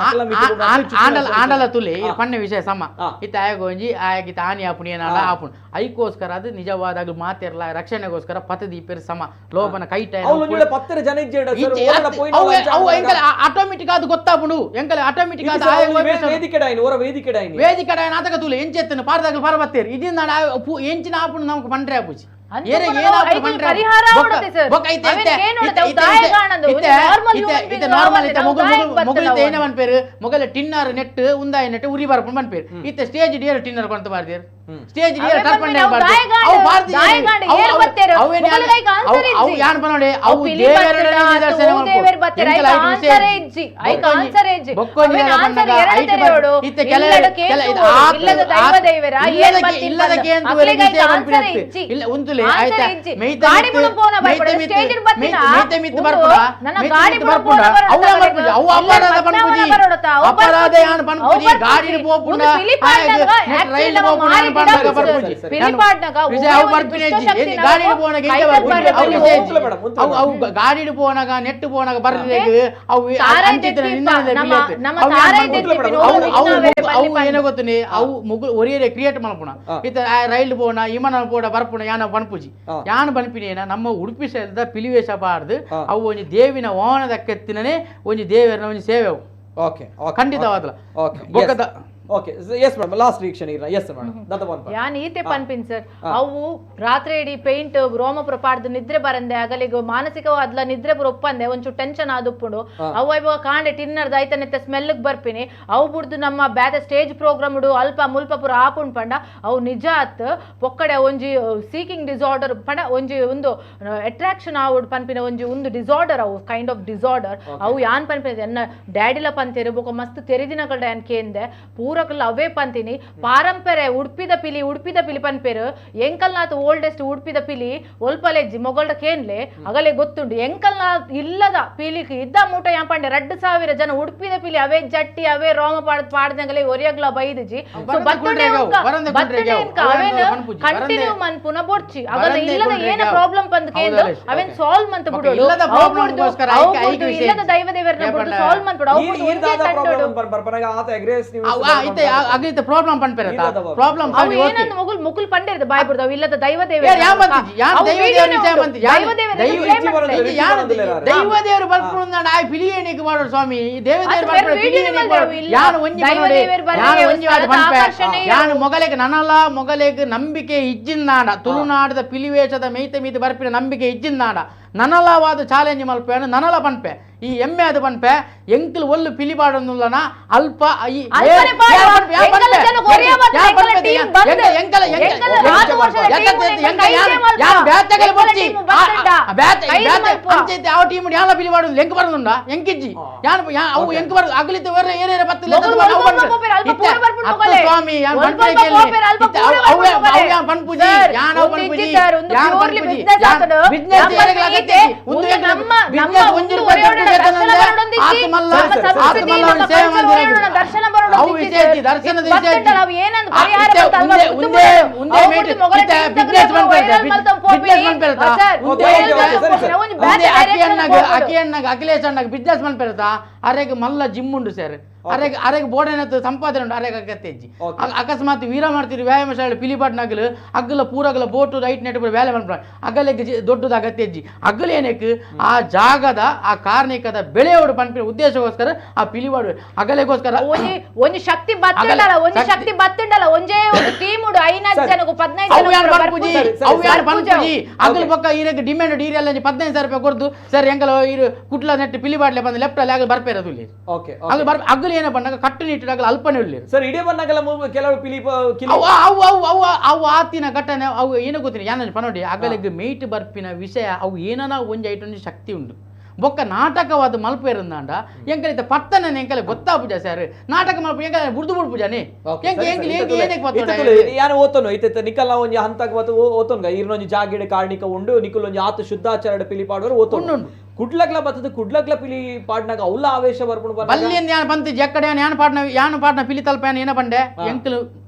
ಆಂಡಲ ಆಂಡಲ ತುಲಿ ಪಣ್ಣ ವಿಷಯ ಸಮ ಇತ್ತ ಆಯಗ ಒಂಜಿ ಆಯಗಿತ್ತ ಹಾನಿ ಆಪುಣಿ ಏನಾಲ ಆಪುಣು ಐಕೋಸ್ಕರ ಅದು ನಿಜವಾದ ಮಾತಿರಲ್ಲ ರಕ್ಷಣೆಗೋಸ್ಕರ ಪತದೀಪೇರು ಸಮ ಲೋಪನ ಕೈಟ ಪತ್ತರ ಜನ ಆಟೋಮೆಟಿಕ್ ಅದು ಗೊತ್ತಾಪುಂಡು ಎಂಕಲೆ ಆಟೋಮೆಟಿಕ್ ವೇದಿಕೆ ಡಾಯಿನ ಓರ ವೇದಿಕೆ ಡಾಯಿನ ವೇದಿಕೆ ಡಾಯಿನ ಆತಕ ತುಲಿ ಎಂಚೆತ್ತನ ಪಾರದಾಗಲು ಪಾರಬತ್ತೇರು ಇದನ್ನ ಎಂಚಿನ ಆಪುಂಡು ನಮಕ್ ಪಂಡ್ರೆ ಆಪುಜಿ ಮೊಗಲ ಟಿನ್ನರ್ ನೆಟ್ ಉಂದಾಯ ನೆಟ್ ಉರಿ ಬರ್ಪುಂಡು ಪನ್ಪೇರು ಇತ್ತೆ stage dear thinner ಕೊಂತ ಬಾರ್ದೇರು stage dear ಟರ್ಪಂಡೆ ಬಾರ್ದೇರು ಅವು ಬಾರ್ದಿ ಅವು ಯಾನ್ ಪನೋಡೆ ಅವು ದೇವರ ನಿದರ್ಶನ ಇಲ್ಲ ಉಂತುಲೆ ಆಯ್ತಾ ಅಪರಾಧ ಯಾನ್ ಪನ್ಪುಜಿ ಗಾಡಿ ಪೋಪುಂಡ ರೈಲ್ ಪೋಪುಂಡ ಗಾಡಿಡ್ ಪೋನಾಗ ನೆಟ್ ಪೋನಾಗ ಬರ್ರೆ ಅವು ಅವು ಏನ ಗೊತ್ತುನಿ ಅವು ಮುಗು ಒರಿಯರೆ ಕ್ರಿಯೇಟ್ ಮಲ್ಪುಣ ಇತ್ತ ರೈಲ್ ಪೋಣ ವಿಮಾನ ಪೋಡ ಬರ್ಪುಣ ಯಾನ ಪನ್ಪುಜಿ ಯಾನ ಪನ್ಪಿನಿ ಏನ ನಮ್ಮ ಉಡುಪಿ ಶೈಲದ ಪಿಲಿವೇಷ ಬಾರ್ದು ಅವು ಒಂಜಿ ದೇವಿನ ವಾಹನದಕ್ಕೆತ್ತಿನೇ ಒಂಜಿ ದೇವರನ ಒಂಜಿ ಸೇವೆ ಅವು. ಓಕೆ, ಖಂಡಿತವಾದಲ. Okay, okay, yes madam, last reaction ಇರ. ಎಸ್ ಮೇಡಮ್, ದತ್ತ ಒನ್ ಯಾನ್ ಈತೆ ಪನ್ಪಿನ್ ಸರ್, ಅವು ರಾತ್ರಿ ಇಡೀ ಪೇಂಟ್ ರೋಮಪುರ ಪಾಡ್ದು ನಿದ್ರೆ ಬರಂದೆ ಅಗಲಿಗ ಮಾನಸಿಕವಾದ್ಲ ನಿದ್ರೆ ಪುರ ಒಪ್ಪಂದೆ ಒಂಚೂರು ಟೆನ್ಷನ್ ಆದುಪ್ಪುಂಡು. ಅವು ಇವಾಗ ಕಾಂಡೆ ಟಿನ್ನರ್ದ ಐತನೆತ್ತ ಸ್ಮೆಲ್ಗ್ ಬರ್ಪಿನಿ ಅವು ಬುಡ್ದು ನಮ್ಮ ಬ್ಯಾದ ಸ್ಟೇಜ್ ಪ್ರೋಗ್ರಾಮ್ ಅಲ್ಪ ಮುಲ್ಪ ಪುರ ಆಪುಂಡು ಪಂಡ ಅವು ನಿಜ ಆತ್ ಪೊಕ್ಕಡೆ ಒಂಜಿ ಸೀಕಿಂಗ್ ಡಿಸಾರ್ಡರ್ ಪಂಡ ಒಂಜಿ ಒಂದು ಅಟ್ರಾಕ್ಷನ್ ಆವುಡ್ ಪನ್ಪಿನ ಒಂಜಿ ಒಂದು ಡಿಸಾರ್ಡರ್ ಅವು kind of disorder ಅವು ಯಾನ್ ಪನ್ಪಿನ ಎನ್ನ ಡ್ಯಾಡಿಲ ಪಂತೇರು ಬೊಕ ಮಸ್ತ್ ತೆರಿದಿನಗಳ ಯಾನ್ ಕೇಂದೆ ಪೂರ ಅವೇ ಪಂತೀನಿ ಪಾರಂಪರೆ ಉಡುಪಿದ ಪಿಲಿ ಉಡುಪಿದ ಪಿಲಿ ಪನ್ಪೇರು ಎಂಕಲ್ನಾಥ್ ಓಲ್ಡೆಸ್ಟ್ ಉಡುಪಿದ ಪಿಲಿ ಒಲ್ಪಲೆಜ್ಜಿ ಮೊಗಲ್ಡ ಕೇನ್ಲೆ ಅಗಲೆ ಗೊತ್ತುಂಡು ಎಂಕಲ್ನಾಥ್ ಇಲ್ಲದ ಪಿಲಿಕ್ ಇದ್ದ ಮೂಟ ಯಾಂಪಂಡೆ 2000 ಜನ ಉಡುಪಿದ ಪಿಲಿ ಅವೇ ಜಟ್ಟಿ ಅವೇ ರೋಮ ಪಾಡ್ ಪಾಡ್ದಂಗಲೆ ಒರಿಯಗ್ಲ ಬೈದಿಜಿ ಕಂಟಿನ್ಯೂ ಮನ್ಪುನ ಬೊಡ್ಚಿ ಅಗಲ ಇಲ್ಲದ ಏನ ಪ್ರಾಬ್ಲಮ್ ಬಂದ್ ಕೇಂದು ಅವೇನ್ ಸಾಲ್ವ್ ಮಂತ ಬಿಡೋದು ಇಲ್ಲದ ದೈವ ದೇವರನ್ನ ಬಿಡ್ದು ಸಾಲ್ವ್ ಮಂತ್ ಬಿಡು. ಅಗಲಿತ ಪ್ರಾಬ್ಲಮ್ ಪನ್ಪೆರ ಪ್ರಾಬ್ಲಮ್ ಅವು ಏನಂದ ಮುಗುಲ್ ಮುಕುಲ್ ಪಂಡಿರ್ದ ಬಾಯ್ ಬಿಡ್ದು ಅವು ಇಲ್ಲದ ದೈವ ದೇವರ ಯಾನ್ ಬಂತಿಜಿ ಯಾನ್ ದೈವ ದೇವರ ವಿಷಯ ಬಂತಿ ಯಾನ್ ದೈವ ದೇವರ ಬರ್ಪುಂಡ ಆಯ್ ಪಿಲಿಯೇನಿಗೆ ಮಾಡೋಡು ಸ್ವಾಮಿ ದೇವ ದೇವರ ಬರ್ಪುಂಡ ಪಿಲಿಯೇನಿಗೆ ಮಾಡೋಡು ಯಾನ್ ಒಂಜಿ ಮಾಡೋಡು ಯಾನ್ ಒಂಜಿ ವಾದ ಪನ್ಪೆ ಯಾನ್ ಮೊಗಲೆಗೆ ನನಲ ಮೊಗಲೆಗೆ ನಂಬಿಕೆ ಇಜ್ಜಿಂದಾಂಡ ತುಳುನಾಡದ ಪಿಲಿವೇಷದ ಮೇಯ್ತ ಮೀತ ಬರ್ಪಿನ ನಂಬಿಕೆ ಇಜ್ಜಿಂದಾಂಡ ನನಲವಾದ ಚಾಲೆಂಜ್ ಮಲ್ಪೆ ನನಲ ಪನ್ಪೆ ಈ ಎಮ್ಮೆ ಅದು ಪನ್ಪೆ ಎಂಕಲ್ ಒಲ್ಲು ಪಿಲಿಪಾಡೊಂದುಲ್ಲನ ಅಲ್ಪ ಈ ಯಾವ ಟೀಮ್ ಯಾಲ ಪಿಲಿಪಾಡು ಎಂಕ್ ಬರೋದುಂಡ ಎಂಕಿಜ್ಜಿ ಯಾನ್ ಅವು ಎಂಕ್ ಬರೋದು ಅಗಲಿತ ಏನೇರ ಬತ್ತಿಲ್ಲ ಸ್ವಾಮಿ ಯಾನ್ ಪನ್ಪುಜಿ ಯಾನ್ ಪನ್ಪುಜಿ ಯಾನ್ ಪನ್ಪುಜಿ ಬಿಸ್ನೆಸ್ ಅಖಿಲೇಶ್ ಅಣ್ಣಗ್ ಬಿಸ್ನೆಸ್ ಮನ್ಪೆರ್ತ ಅರೆಗ್ ಮಲ್ಲ ಜಿಮ್ ಉಂಡು ಸರ್ ಅರೆಗ್ ಅರೆಗ್ ಬೋರ್ಡ್ ಸಂಪಾದನೆ ಉಂಡು ಅರೆಗ್ ಅಗತ್ಯ ಅಕಸ್ಮಾತ್ ವೀರ ಮಾಡ್ತೀರಿ ವ್ಯಾಯಾಮ ಶಾಲೆ ಪಿಲಿಪಾಟ್ನಾಗಲು ಅಗ್ಗಲ ಪೂರಗಲ boat right net வேலை பண்றாங்க ಅಗಲೆಗೆ ದೊಡ್ಡದ ಅಗತ್ಯ ಇಜ್ಜಿ ಅಗಲ ಏನಕ್ಕೆ ಆ ಜಾಗದ ಆ ಕಾರ್ಣಿಕದ ಬೆಳೆಯೋಡು ಪನ್ಪಿನ ಉದ್ದೇಶಕ್ಕೋಸ್ಕರ ಆ ಪಿಲಿವಾಡು ಅಗಲೆಗೋಸ್ಕರ ಒಂಜಿ ಶಕ್ತಿ ಬತ್ತುಂಡಲ ಒಂಜಿ ಶಕ್ತಿ ಬತ್ತುಂಡಲ ಒಂಜೇ ಒಂದು ಟೀಮ್ ಉಂಡು 5 ಜನకు 15 ಅವು ಯಾರು ಪನ್ಪುಜಿ ಅವು ಯಾರು ಪನ್ಪುಜಿ ಅಗಲ ಪಕ್ಕ ಈರೆಗೆ ಡಿಮ್ಯಾಂಡ್ ಈರೆಲ್ಲ 15,000 ರೂಪಾಯಿ ಕೊರ್ದು ಸರ್ ಎಂಕಲ ಈರು ಕುಟ್ಲ ನೆಟ್ ಪಿಲಿಬಾಡ್ಲೆ ಬಂದು ಲೆಫ್ಟ್ ಅಲ್ಲಿ ಆಗಲು ಬರ್ಪೇರದು ಇಲ್ಲಿ ಓಕೆ ಅಗಲು ಬರ್ ಅಗಲು ಏನ ಬಂದಾಗ ಕಟ್ಟು ನಿಟ್ಟು ಅಲ್ಪನೆ ಉಳ್ಳಿ ಸರ್ ಇಡೀ ಬಂದಾಗಲ್ಲ ಕೆಲವು ಪಿಲಿ ಅವು ಅವು ಅವು ಅವು ಅವು ಆತಿನ ಘಟನೆ ಅವು ಏನೋ ಗೊತ್ತಿಲ್ಲ ಯಾನ ಪನೋಡಿ ಅಗಲಿಗೆ ಮೇಟ್ ಬರ್ಪಿನ ವಿಷಯ ಅವು ಏನನ ಒಂಜಿ ಐಟೊಂಜಿ ಶಕ್ತಿ ಉಂಡು ಬೊಕ್ಕ ನಾಟಕವಾದ ಮಲ್ಪೇರಂದಾಂಡ ಎಂಕಲಿತ ಪತ್ತನ ಎಂಕಲೆ ಗೊತ್ತಾಪುಜ ಸರ್ ನಾಟಕ ಮಲ್ಪ ಎಂಕಲೆ ಬುಡ್ದು ಬುಡ್ಪುಜಾನೆ ಎಂಕ ಎಂಕಲೆ ಎಂಕ ಏನಕ್ಕೆ ಪತ್ತನ ಯಾನ ಓತನು ಇತ್ತೆ ನಿಕಲ್ನ ಒಂಜಿ ಹಂತಕ ಬತ್ತು ಓತನ್ಗ ಈರ್ನೊಂಜಿ ಜಾಗಿಡೆ ಕಾರ್ಣಿಕ ಉಂಡು ನಿಕುಲ್ ಒಂಜಿ ಆತ ಶುದ್ಧಾಚಾರ ಪಿಲಿ ಪಾಡುವರು ಓತನು ಕುಡ್ಲಗ್ಲ ಬತ್ತದ ಕುಡ್ಲಗ್ಲ ಪಿಲಿ ಪಾಡ್ನಾಗ ಅವಲ ಆವೇಶ ಬರ್ಪುಣ ಬಲ್ಲಿಂದ ಯಾನ ಬಂತು ಎಕ್ಕಡೆ ಯಾನ ಪಾಡ್ನ ಯಾನ ಪಾಡ್ನ ಪಿಲಿ ತಲ್ಪ ಯಾನ ಏನ ಬಂಡೆ ಎಂಕಲು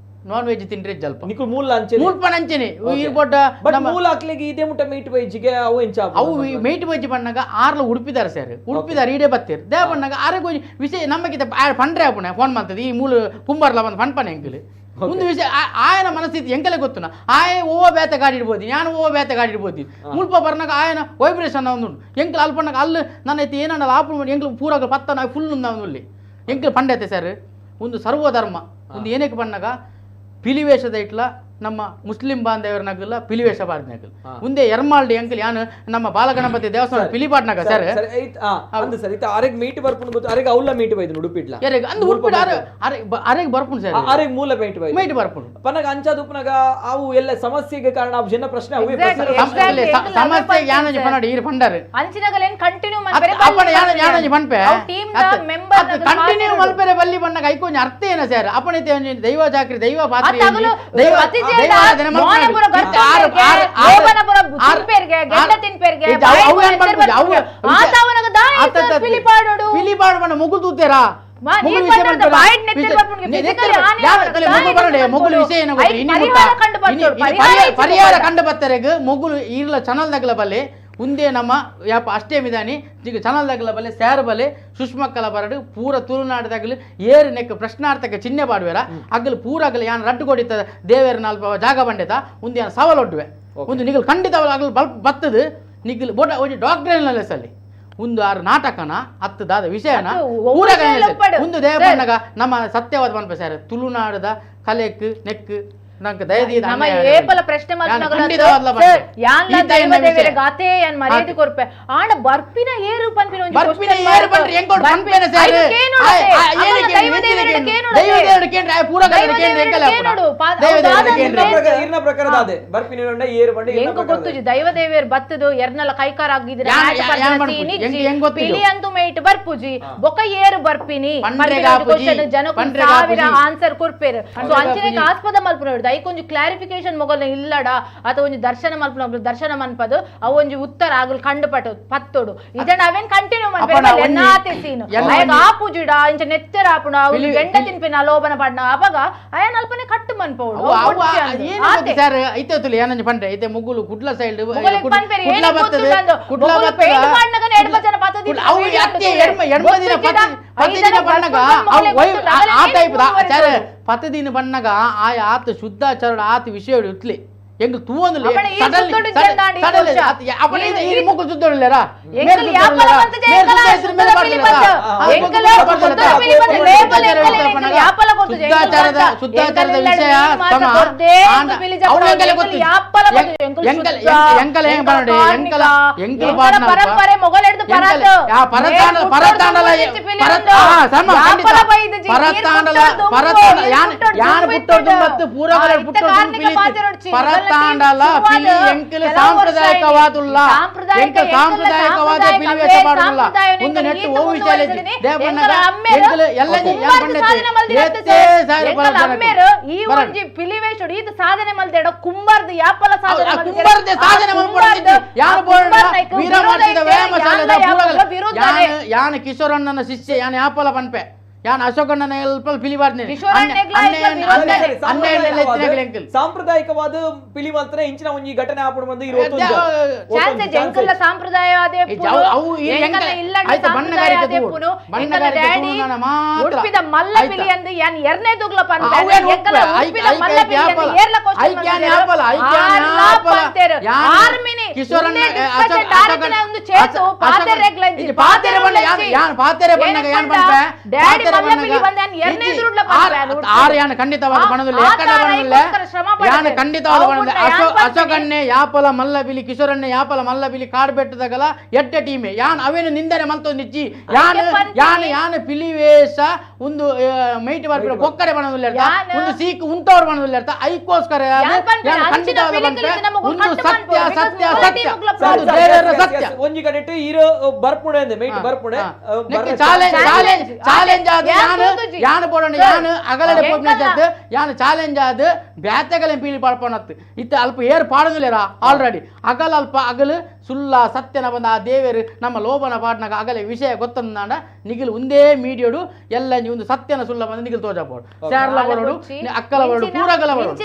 ನಾನ್ ವೆಜ್ ತಿಂದ್ರೆ ಜಲ್ಪ ನಿಕುಲ್ ಮೂಲ ಅಂಚೆ ಮೂಲ್ಪನ ಅಂಚೆನೆ ಈರ್ ಬೊಡ್ಡ ಬಟ್ ಮೂಲ ಅಕ್ಲೆಗೆ ಇದೇ ಮುಟ್ಟ ಮೀಟ್ ಬೈಜಿಗೆ ಅವು ಎಂಚ ಅವು ಮೀಟ್ ಬೈಜಿ ಬಣ್ಣಗ ಆರ್ಲ ಉಡುಪಿದಾರೆ ಸರ್ ಉಡುಪಿದಾರೆ ಈಡೇ ಬತ್ತೀರ್ they ಬಣ್ಣಗ ಆರೆಗ್ ವಿಷಯ ನಮ್ಮಗಿತ ಪಂಡ್ರೆ ಆಪುಣೆ ಫೋನ್ ಮಾಡ್ತದೆ ಈ ಮೂಲ ಕುಂಬಾರ್ಲ ಬಂದು ಪನ್ಪನೆ ಎಂಕಲು ಒಂದು ವಿಷಯ ಆಯನ ಮನಸ್ಥಿತಿ ಎಂಕಲೆ ಗೊತ್ತುನ ಆಯ ಓ ಬೇತ ಗಾಡಿ ಇಡ್ಬೋದು ನಾನು ಓ ಬೇತ ಗಾಡಿ ಇಡ್ಬೋದು ಮುಲ್ಪ ಬರ್ನಾಗ ಆಯನ ವೈಬ್ರೇಷನ್ ಉಂಟು ಎಂಕಲ್ ಅಲ್ಪಣ್ಣಗ ಅಲ್ಲಿ ನನ್ನ ಐತಿ ಏನನ್ನ ಆಪು ಎಂಕಲ್ ಪೂರಾಗ ಪತ್ತನ ಫುಲ್ ಇಲ್ಲಿ ಎಂಕಲ್ ಪಂಡೈತೆ ಸರ್ ಒಂದು ಸರ್ವಧರ್ಮ ಒಂದು ಏನಕ್ಕೆ ಬಣ್ಣಗ ಪಿಲಿವೇಷದ ಇಟ್ಲ ನಮ್ಮ ಮುಸ್ಲಿಂ ಬಾಂಧವರನಾಗಲ್ಲ ಪಿಲಿವೇಷ ಬಾರ್ದನಾಗಲ್ಲ ಮುಂದೆ ಎರ್ಮಾಲ್ಡಿ ಅಂಕಲ್ ಯಾನು ನಮ್ಮ ಬಾಲಗಣಪತಿ ದೇವಸ್ಥಾನ ಪಿಲಿಪಾಟ್ನಾಗ ಸರ್ ಅಂದು ಸರ್ ಇತ್ತ ಅರೆಗ್ ಮೀಟ್ ಬರ್ಪುಣ ಗೊತ್ತು ಅರೆಗ್ ಅವಲ್ಲ ಮೀಟ್ ಬೈದು ಉಡುಪಿಡ್ಲ ಅರೆಗ್ ಅಂದು ಉಡುಪಿಡ ಅರೆ ಅರೆ ಅರೆಗ್ ಬರ್ಪುಣ ಸರ್ ಅರೆಗ್ ಮೂಲ ಮೀಟ್ ಬೈದು ಮೀಟ್ ಬರ್ಪುಣ ಪನಗ ಅಂಚಾದುಪ್ಪನಾಗ ಅವು ಎಲ್ಲ ಸಮಸ್ಯೆಗೆ ಕಾರಣ ಅವು ಜನ ಪ್ರಶ್ನೆ ಅವೇ ಸಮಸ್ಯೆ ಯಾನಂಜಿ ಪನಡಿ ಈರ್ ಪಂಡರ್ ಅಂಚಿನಗಲೇನ್ ಕಂಟಿನ್ಯೂ ಮಲ್ಪೆರೆ ಅಪ್ಪಣ ಯಾನ ಯಾನಂಜಿ ಪನ್ಪೆ team the member continue ಮಲ್ಪೆರೆ ಬಲ್ಲಿ ಬಣ್ಣಗ ಐಕೊಂಜಿ ಅರ್ಥ ಏನ ಸರ್ ಅಪ್ಪಣೈತೆ ದೈವ ಜಾಕ್ರಿ ದೈವ ಪಾತ್ರೆ ದೈವ ಪಿಲಿಪಾಡು ಮುಗುಲ್ ತೂತೇರಾ ಪರಿಹಾರ ಕಂಡು ಬತ್ತರೆಗ್ ಮೊಗುಲು ಈರ್ಲ ಚಾನಲ್ ದಗಲ ಬಲ್ಲೆ ಉಂದೇ ನಮ್ಮ ಯಾಪ ಅಷ್ಟೇ ಮಿದಾನಿ ಈಗ ಚಾನಲ್ ದಗಲ ಬಲ್ಲೆ ಸ್ಯಾರು ಬಲ್ಲೆ ಸುಷ್ಮಕ್ಕಲ ಬರಡು ಪೂರ ತುಳುನಾಡದಾಗಲು ಏರು ನೆಕ್ ಪ್ರಶ್ನಾರ್ಥಕ ಚಿಹ್ನೆ ಪಾಡುವೆರ ಅಗಲು ಪೂರ ಅಗಲು ಯಾನ್ ರಡ್ಡು ಕೊಡಿತ ದೇವೇರ ನಾಲ್ಪ ಜಾಗ ಬಂಡೆತ ಉಂದು ಯಾನ್ ಸವಾಲೊಡ್ಡುವೆ ಒಂದು ನಿಗಲು ಖಂಡಿತ ಅಗಲು ಬಲ್ಪ್ ಬತ್ತದು ನಿಗಲು ಬೋಟ ಒಂಜಿ ಡಾಕ್ಟ್ರೇನಲ್ಲ ಸಲ್ಲಿ ಒಂದು ಆರು ನಾಟಕನ ಹತ್ತು ದಾದ ವಿಷಯನ ಒಂದು ದೇವಣ್ಣಗ ನಮ್ಮ ಸತ್ಯವಾದ ಮನ್ಪ ಸರ್ ತುಳುನಾಡದ ಕಲೆಕ್ ನೆಕ್ ನಮ್ಮ ಏಪಲ ಪ್ರಶ್ನೆ ಮರ್ಯಾದೆ ಕೊರ್ಪೆ ಆಂಡ ಬರ್ಪಿನ ಏರು ಪನ್ಪಿನ ಎಂಕು ಗೊತ್ತುಜಿ ದೈವ ದೇವೇರ್ ಬತ್ತದು ಎರ್ನಲ ಕೈಕಾರ ಆಗಿದ್ರೆ ಪಿಲಿ ಅಂತೂ ಮೇಟ್ ಬರ್ಪುಜಿ ಬೊಕ ಏರು ಬರ್ಪಿನಿ ಜನಕ್ಕೆ ಸಾವಿರ ಆನ್ಸರ್ ಕೊರ್ಪೇರು. ಸೊ ಅಂಚನೆ ಆಸ್ಪದ ಮಲ್ಪುನೋಡು ಐಕೊಂಜಿ ಕ್ಲಾರಿಫಿಕೇಶನ್ ಮೊಗಲ್ನ ಇಲ್ಲಡ ಅಥವಾ ಒಂಜಿ ದರ್ಶನ ಮಲ್ಪುನ ದರ್ಶನ ಮನ್ಪದು ಅವು ಒಂಜಿ ಉತ್ತರ ಆಗಲು ಕಂಡು ಪಟ್ಟು ಪತ್ತೋಡು ಇದನ್ನ ಅವೇನ್ ಕಂಟಿನ್ಯೂ ಮನ್ಪೆ ಎನ್ನಾತೆ ಸೀನು ಅಯಗ ಆಪುಜಿಡ ಇಂಚ ನೆತ್ತೆರ ಆಪುಣ ಅವು ಗೆಂಡ ತಿನ್ಪಿನ ಲೋಬನ ಪಡ್ನ ಅಪಗ ಅಯನ ಅಲ್ಪನೆ ಕಟ್ಟು ಮನ್ಪೋಡು. ಸರ್ ಐತೆ ತುಲಿ ಏನಂಜಿ ಪಂಡ್ರೆ ಐತೆ ಮುಗುಲು ಕುಡ್ಲ ಸೈಡ್ ಕುಡ್ಲ ಬತ್ತದ ಕುಡ್ಲ ಬತ್ತದ ಅವು ಅತ್ತೆ ಎಡ್ಮ ದಿನ ಪತ್ತು ದಿನ ಬಣ್ಣಗ ಅವು ಆ ಟೈಪ್ ಸರ್ ಪತ್ತು ದಿನ ಬಣ್ಣಗ ಆಯ ಆತ ಶುದ್ಧಾಚಾರ ಆತ ವಿಷಯ ಉತ್ಲಿ ಎಂಗ್ ತೂವಂದಿಲ್ಲ ಶುದ್ಧಾಚಾರದ ವಿಷಯ ಪರತಾಂಡಲ ಪಿಲಿ ಎಂಕಲ್ ಸಾಂಪ್ರದಾಯಿಕವಾದುಲ್ಲ ಎಂಕಲ್ ಸಾಂಪ್ರದಾಯಿಕವಾದ ಪಿಲಿ ವೇಷ ಮಾಡುಲ್ಲ ಒಂದು ನೆಟ್ಟು ಓ ವಿಷಯ ದೇವಣ್ಣಗ ಎಂಕಲ್ ಎಲ್ಲ ಈ ಒಂಜಿ ಪಿಲಿ ವೇಷಡು ಇದು ಸಾಧನೆ ಮಲ್ದೇಡ ಕುಂಬಾರ್ದು ಯಾಪಲ ಸಾಧನೆ ಕುಂಬಾರ್ದೆ ಸಾಧನೆ ಮಲ್ಪೊಡು ಯಾರು ಬೋರ್ಡ ವೀರ ಮಾಡ್ತಿದ ವ್ಯಾಯಾಮ ಶಾಲೆದ ಪೂರಗಲ ಯಾನ ಕಿಶೋರಣ್ಣನ ಶಿಷ್ಯ ಯಾನ ಯಾಪಲ ಪನ್ಪೆ ಯಾನ್ ಅಶೋಕಣ್ಣನ ಎಲ್ಪಲ್ ಪಿಲಿ ಬಾರ್ನೆ ಸಾಂಪ್ರದಾಯಿಕವಾದ ಪಿಲಿ ಮಾತ್ರ ಇಂಚಿನ ಒಂಜಿ ಘಟನೆ ಆಪುಡು ಬಂದು ಎಂಕಲ್ಲ ಸಾಂಪ್ರದಾಯವಾದ ಉಡುಪಿದ ಮಲ್ಲ ಪಿಲಿ ಅಂದ್ ಯಾನ್ ಎರನೇ ದುಗ್ಲ ಪನ್ಪೆ ಎಂಕಲ್ಲ ಉಡುಪಿದ ಮಲ್ಲ ಪಿಲಿ ಅಂದ್ ಏರ್ಲ ಕ್ವಶ್ಚನ್ ಆರ್ಮಿನಿ ಕಿಶೋರಣ್ಣ ಒಂದು ಚೇತು ಪಾತೆರೆಗ್ಲ ಪಾತೆರೆ ಬಣ್ಣ ಯಾನ್ ಪಾತೆರೆ ಬಣ್ಣಗ ಯಾನ್ ಪನ್ಪೆ ಆರು ಖಂಡಿತವಾದ ಬಣದಿಲ್ಲ ಎಕ್ಕಡ ಬಣದಿಲ್ಲ ಯಾನ್ ಖಂಡಿತವಾದ ಬಣದಿಲ್ಲ ಅಶೋಕಣ್ಣೆ ಯಾಪಲ ಮಲ್ಲಬಿಲಿ ಕಿಶೋರಣ್ಣೆ ಯಾಪಲ ಮಲ್ಲಬಿಲಿ ಕಾಡ್ಬೆಟ್ಟದಾಗಲ ಎಟ್ಟೆ ಟೀಮೆ ಯಾನ್ ಅವೇನು ನಿಂದನೆ ಮಲ್ತೊಂದಿಜ್ಜಿ ಯಾನ್ ಯಾನ್ ಯಾನ್ ಪಿಲಿ ವೇಷ ಒಂದು ಮೈಟ್ ಬರ್ಪಿನ ಕೊಕ್ಕಡೆ ಬಣದಿಲ್ಲ ಒಂದು ಸೀಕ್ ಉಂಟವ್ರು ಬಣದಿಲ್ಲ ಇರ್ತ ಐಕೋಸ್ಕರ ಯಾನ್ ಖಂಡಿತವಾದ ಬಣ್ಪೆ ಒಂದು ಸತ್ಯ ಸತ್ಯ ಸತ್ಯ ದೇವರ ಸತ್ಯ ಒಂಜಿ ಕಡೆಟ್ ಈರೋ ಬರ್ಪುಣೆ ಅಂದೆ ಮೈಟ್ ಬರ್ಪುಣೆ ಚಾಲೆಂಜ್ ಚಾಲೆಂಜ್ ಚಾಲೆಂಜ್ ಆದ ಯಾನ್ ಯಾನ್ ಬೋಡಣ ಯಾನ್ ಅಗಲಡೆ ಪೋಪಿನ ಯಾನ್ ಚಾಲೆಂಜ್ ಆದ ಬ್ಯಾತೆಗಲೆ ಪೀಲಿ ಪಾಡ್ಪೋಣತ್ತು ಇತ್ತ ಅಲ್ಪ ಏರ್ ಪಾಡೋದಿಲ್ಲೇರಾ ಆಲ್ರೆಡಿ ಅಗಲ ಅಲ್ಪ ಅಗಲು ಸುಲ್ಲ ಸತ್ಯನ ಬಂದ ಆ ದೇವೇರು ನಮ್ಮ ಲೋಭನ ಪಾಡ್ನಾಗ ಅಗಲೆ ವಿಷಯ ಗೊತ್ತಂದಾಂಡ ನಿಗಿಲ್ ಒಂದೇ ಮೀಡಿಯೋಡು ಎಲ್ಲ ಒಂದು ಸತ್ಯನ ಸುಲ್ಲ ಬಂದ ನಿಗಿಲ್ ತೋಜಾಪೋಡು ಸ್ಯಾರ್ಲ ಬರೋಡು ಅಕ್ಕಲ ಬರೋಡು ಪೂರಗಲ ಬರೋಡು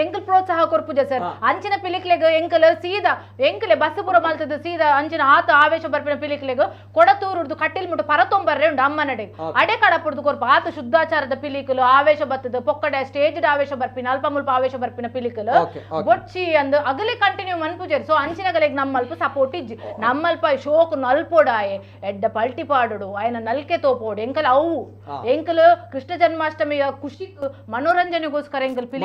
ಎಂಕಲ್ ಪ್ರೋತ್ಸಾಹ ಕೊರ್ಪುಜ ಸರ್ ಅಂಚಿನ ಪಿಲಿಕ್ಲೆಗ್ ಎಂಕಲ್ ಸೀದಾ ಎಂಕಲೆ ಬಸ್ ಪೂರ ಮಲ್ತದ ಸೀದಾ ಅಂಚಿನ ಆತ ಆವೇಶ ಬರ್ಪಿನ ಪಿಲಿಕ್ಲೆಗ್ ಕೊಡತೂರುಡ್ದು ಕಟ್ಟಿಲ್ ಮುಟ್ಟು ಪರತೊಂಬರ್ರೆ ಉಂಡು ಅಮ್ಮನಡೆ ಅಡೆ ಕಡಪುಡ್ದು ಕೊರ್ಪ ಆತ ಶುದ್ಧಾಚಾರದ ಪಿಲಿಕಲು ಆವೇಶ ಬತ್ತದ ಪೊಕ್ಕಡೆ ಸ್ಟೇಜ್ ಆವೇಶ ಬರ್ಪಿನ ಅಲ್ಪ ಮುಲ್ಪ ಆವೇಶ ಬರ್ಪಿನ ಪಿಲಿಕಲು ಬೊಚ್ಚಿ ಅಂದ್ ಅಗಲಿ ಕಂಟಿನ್ಯೂ ಮನ್ಪುಜೇರು. ಸೊ ಅಂಚಿನಗಲೆಗ್ ನಮ್ಮಲ್ಪ ಸಪೋರ್ಟ್ ಇಜ್ಜಿ ನಮ್ಮಲ್ಪ ಶೋಕ್ ನಲ್ಪೋಡಾಯೆ ಎಡ್ಡ ಪಲ್ಟಿ ಪಾಡೋಡು ಆಯನ ನಲ್ಕೆ ತೋಪೋಡು ಎಂಕಲ್ ಅವು ಎಂಕಲ್ ಕೃಷ್ಣ ಜನ್ಮಾಷ್ಟಮಿಯ ಖುಷಿ ಮನೋರಂಜನೆಗೋಸ್ಕರ ಎಂಕಲ್ ಪಿಲಿ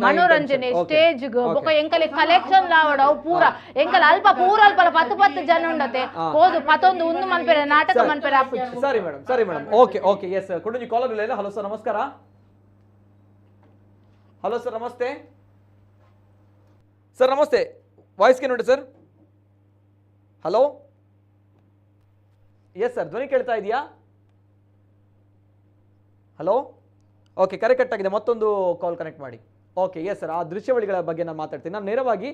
ಮನೋರಂಜನೆ ಸ್ಟೇಜ್ ಬೊಕ ಎಂಕಲ್ ಕಲೆಕ್ಷನ್ ಲಾವಡ ಅವು ಪೂರ ಎಂಕಲ್ ಅಲ್ಪ ಪೂರ ಅಲ್ಪ 10 10 ಜನ ಉಂಡತೆ ಹೋದು ಪತ್ತೊಂದು ಒಂದು ಮನ್ಪೆರೆ ನಾಟಕ ಮನ್ಪೆರೆ ಆಪುಜಿ. ಸರಿ ಮೇಡಮ್, ಸರಿ ಮೇಡಮ್, ಓಕೆ ಓಕೆ ಎಸ್ ಕೊಡಂಜಿ ಕಾಲರ್ ಇಲ್ಲ. ಹಲೋ ಸರ್ ನಮಸ್ಕಾರ. ಹಲೋ ಸರ್ ನಮಸ್ತೆ. ಸರ್ ನಮಸ್ತೆ, ವಾಯ್ಸ್ ನೋಡಿ ಸರ್. ಹಲೋ ಎಸ್ ಸರ್, ಧ್ವನಿ ಕೇಳ್ತಾ ಇದೆಯಾ? ಹಲೋ, ಓಕೆ, ಕರೆ ಕಟ್ ಆಗಿದೆ, ಮತ್ತೊಂದು ಕಾಲ್ ಕನೆಕ್ಟ್ ಮಾಡಿ. ಓಕೆ, ಎಸ್ ಸರ್, ಆ ದೃಶ್ಯಾವಳಿಗಳ ಬಗ್ಗೆ ನಾನು ಮಾತಾಡ್ತೀನಿ. ನಾನು ನೇರವಾಗಿ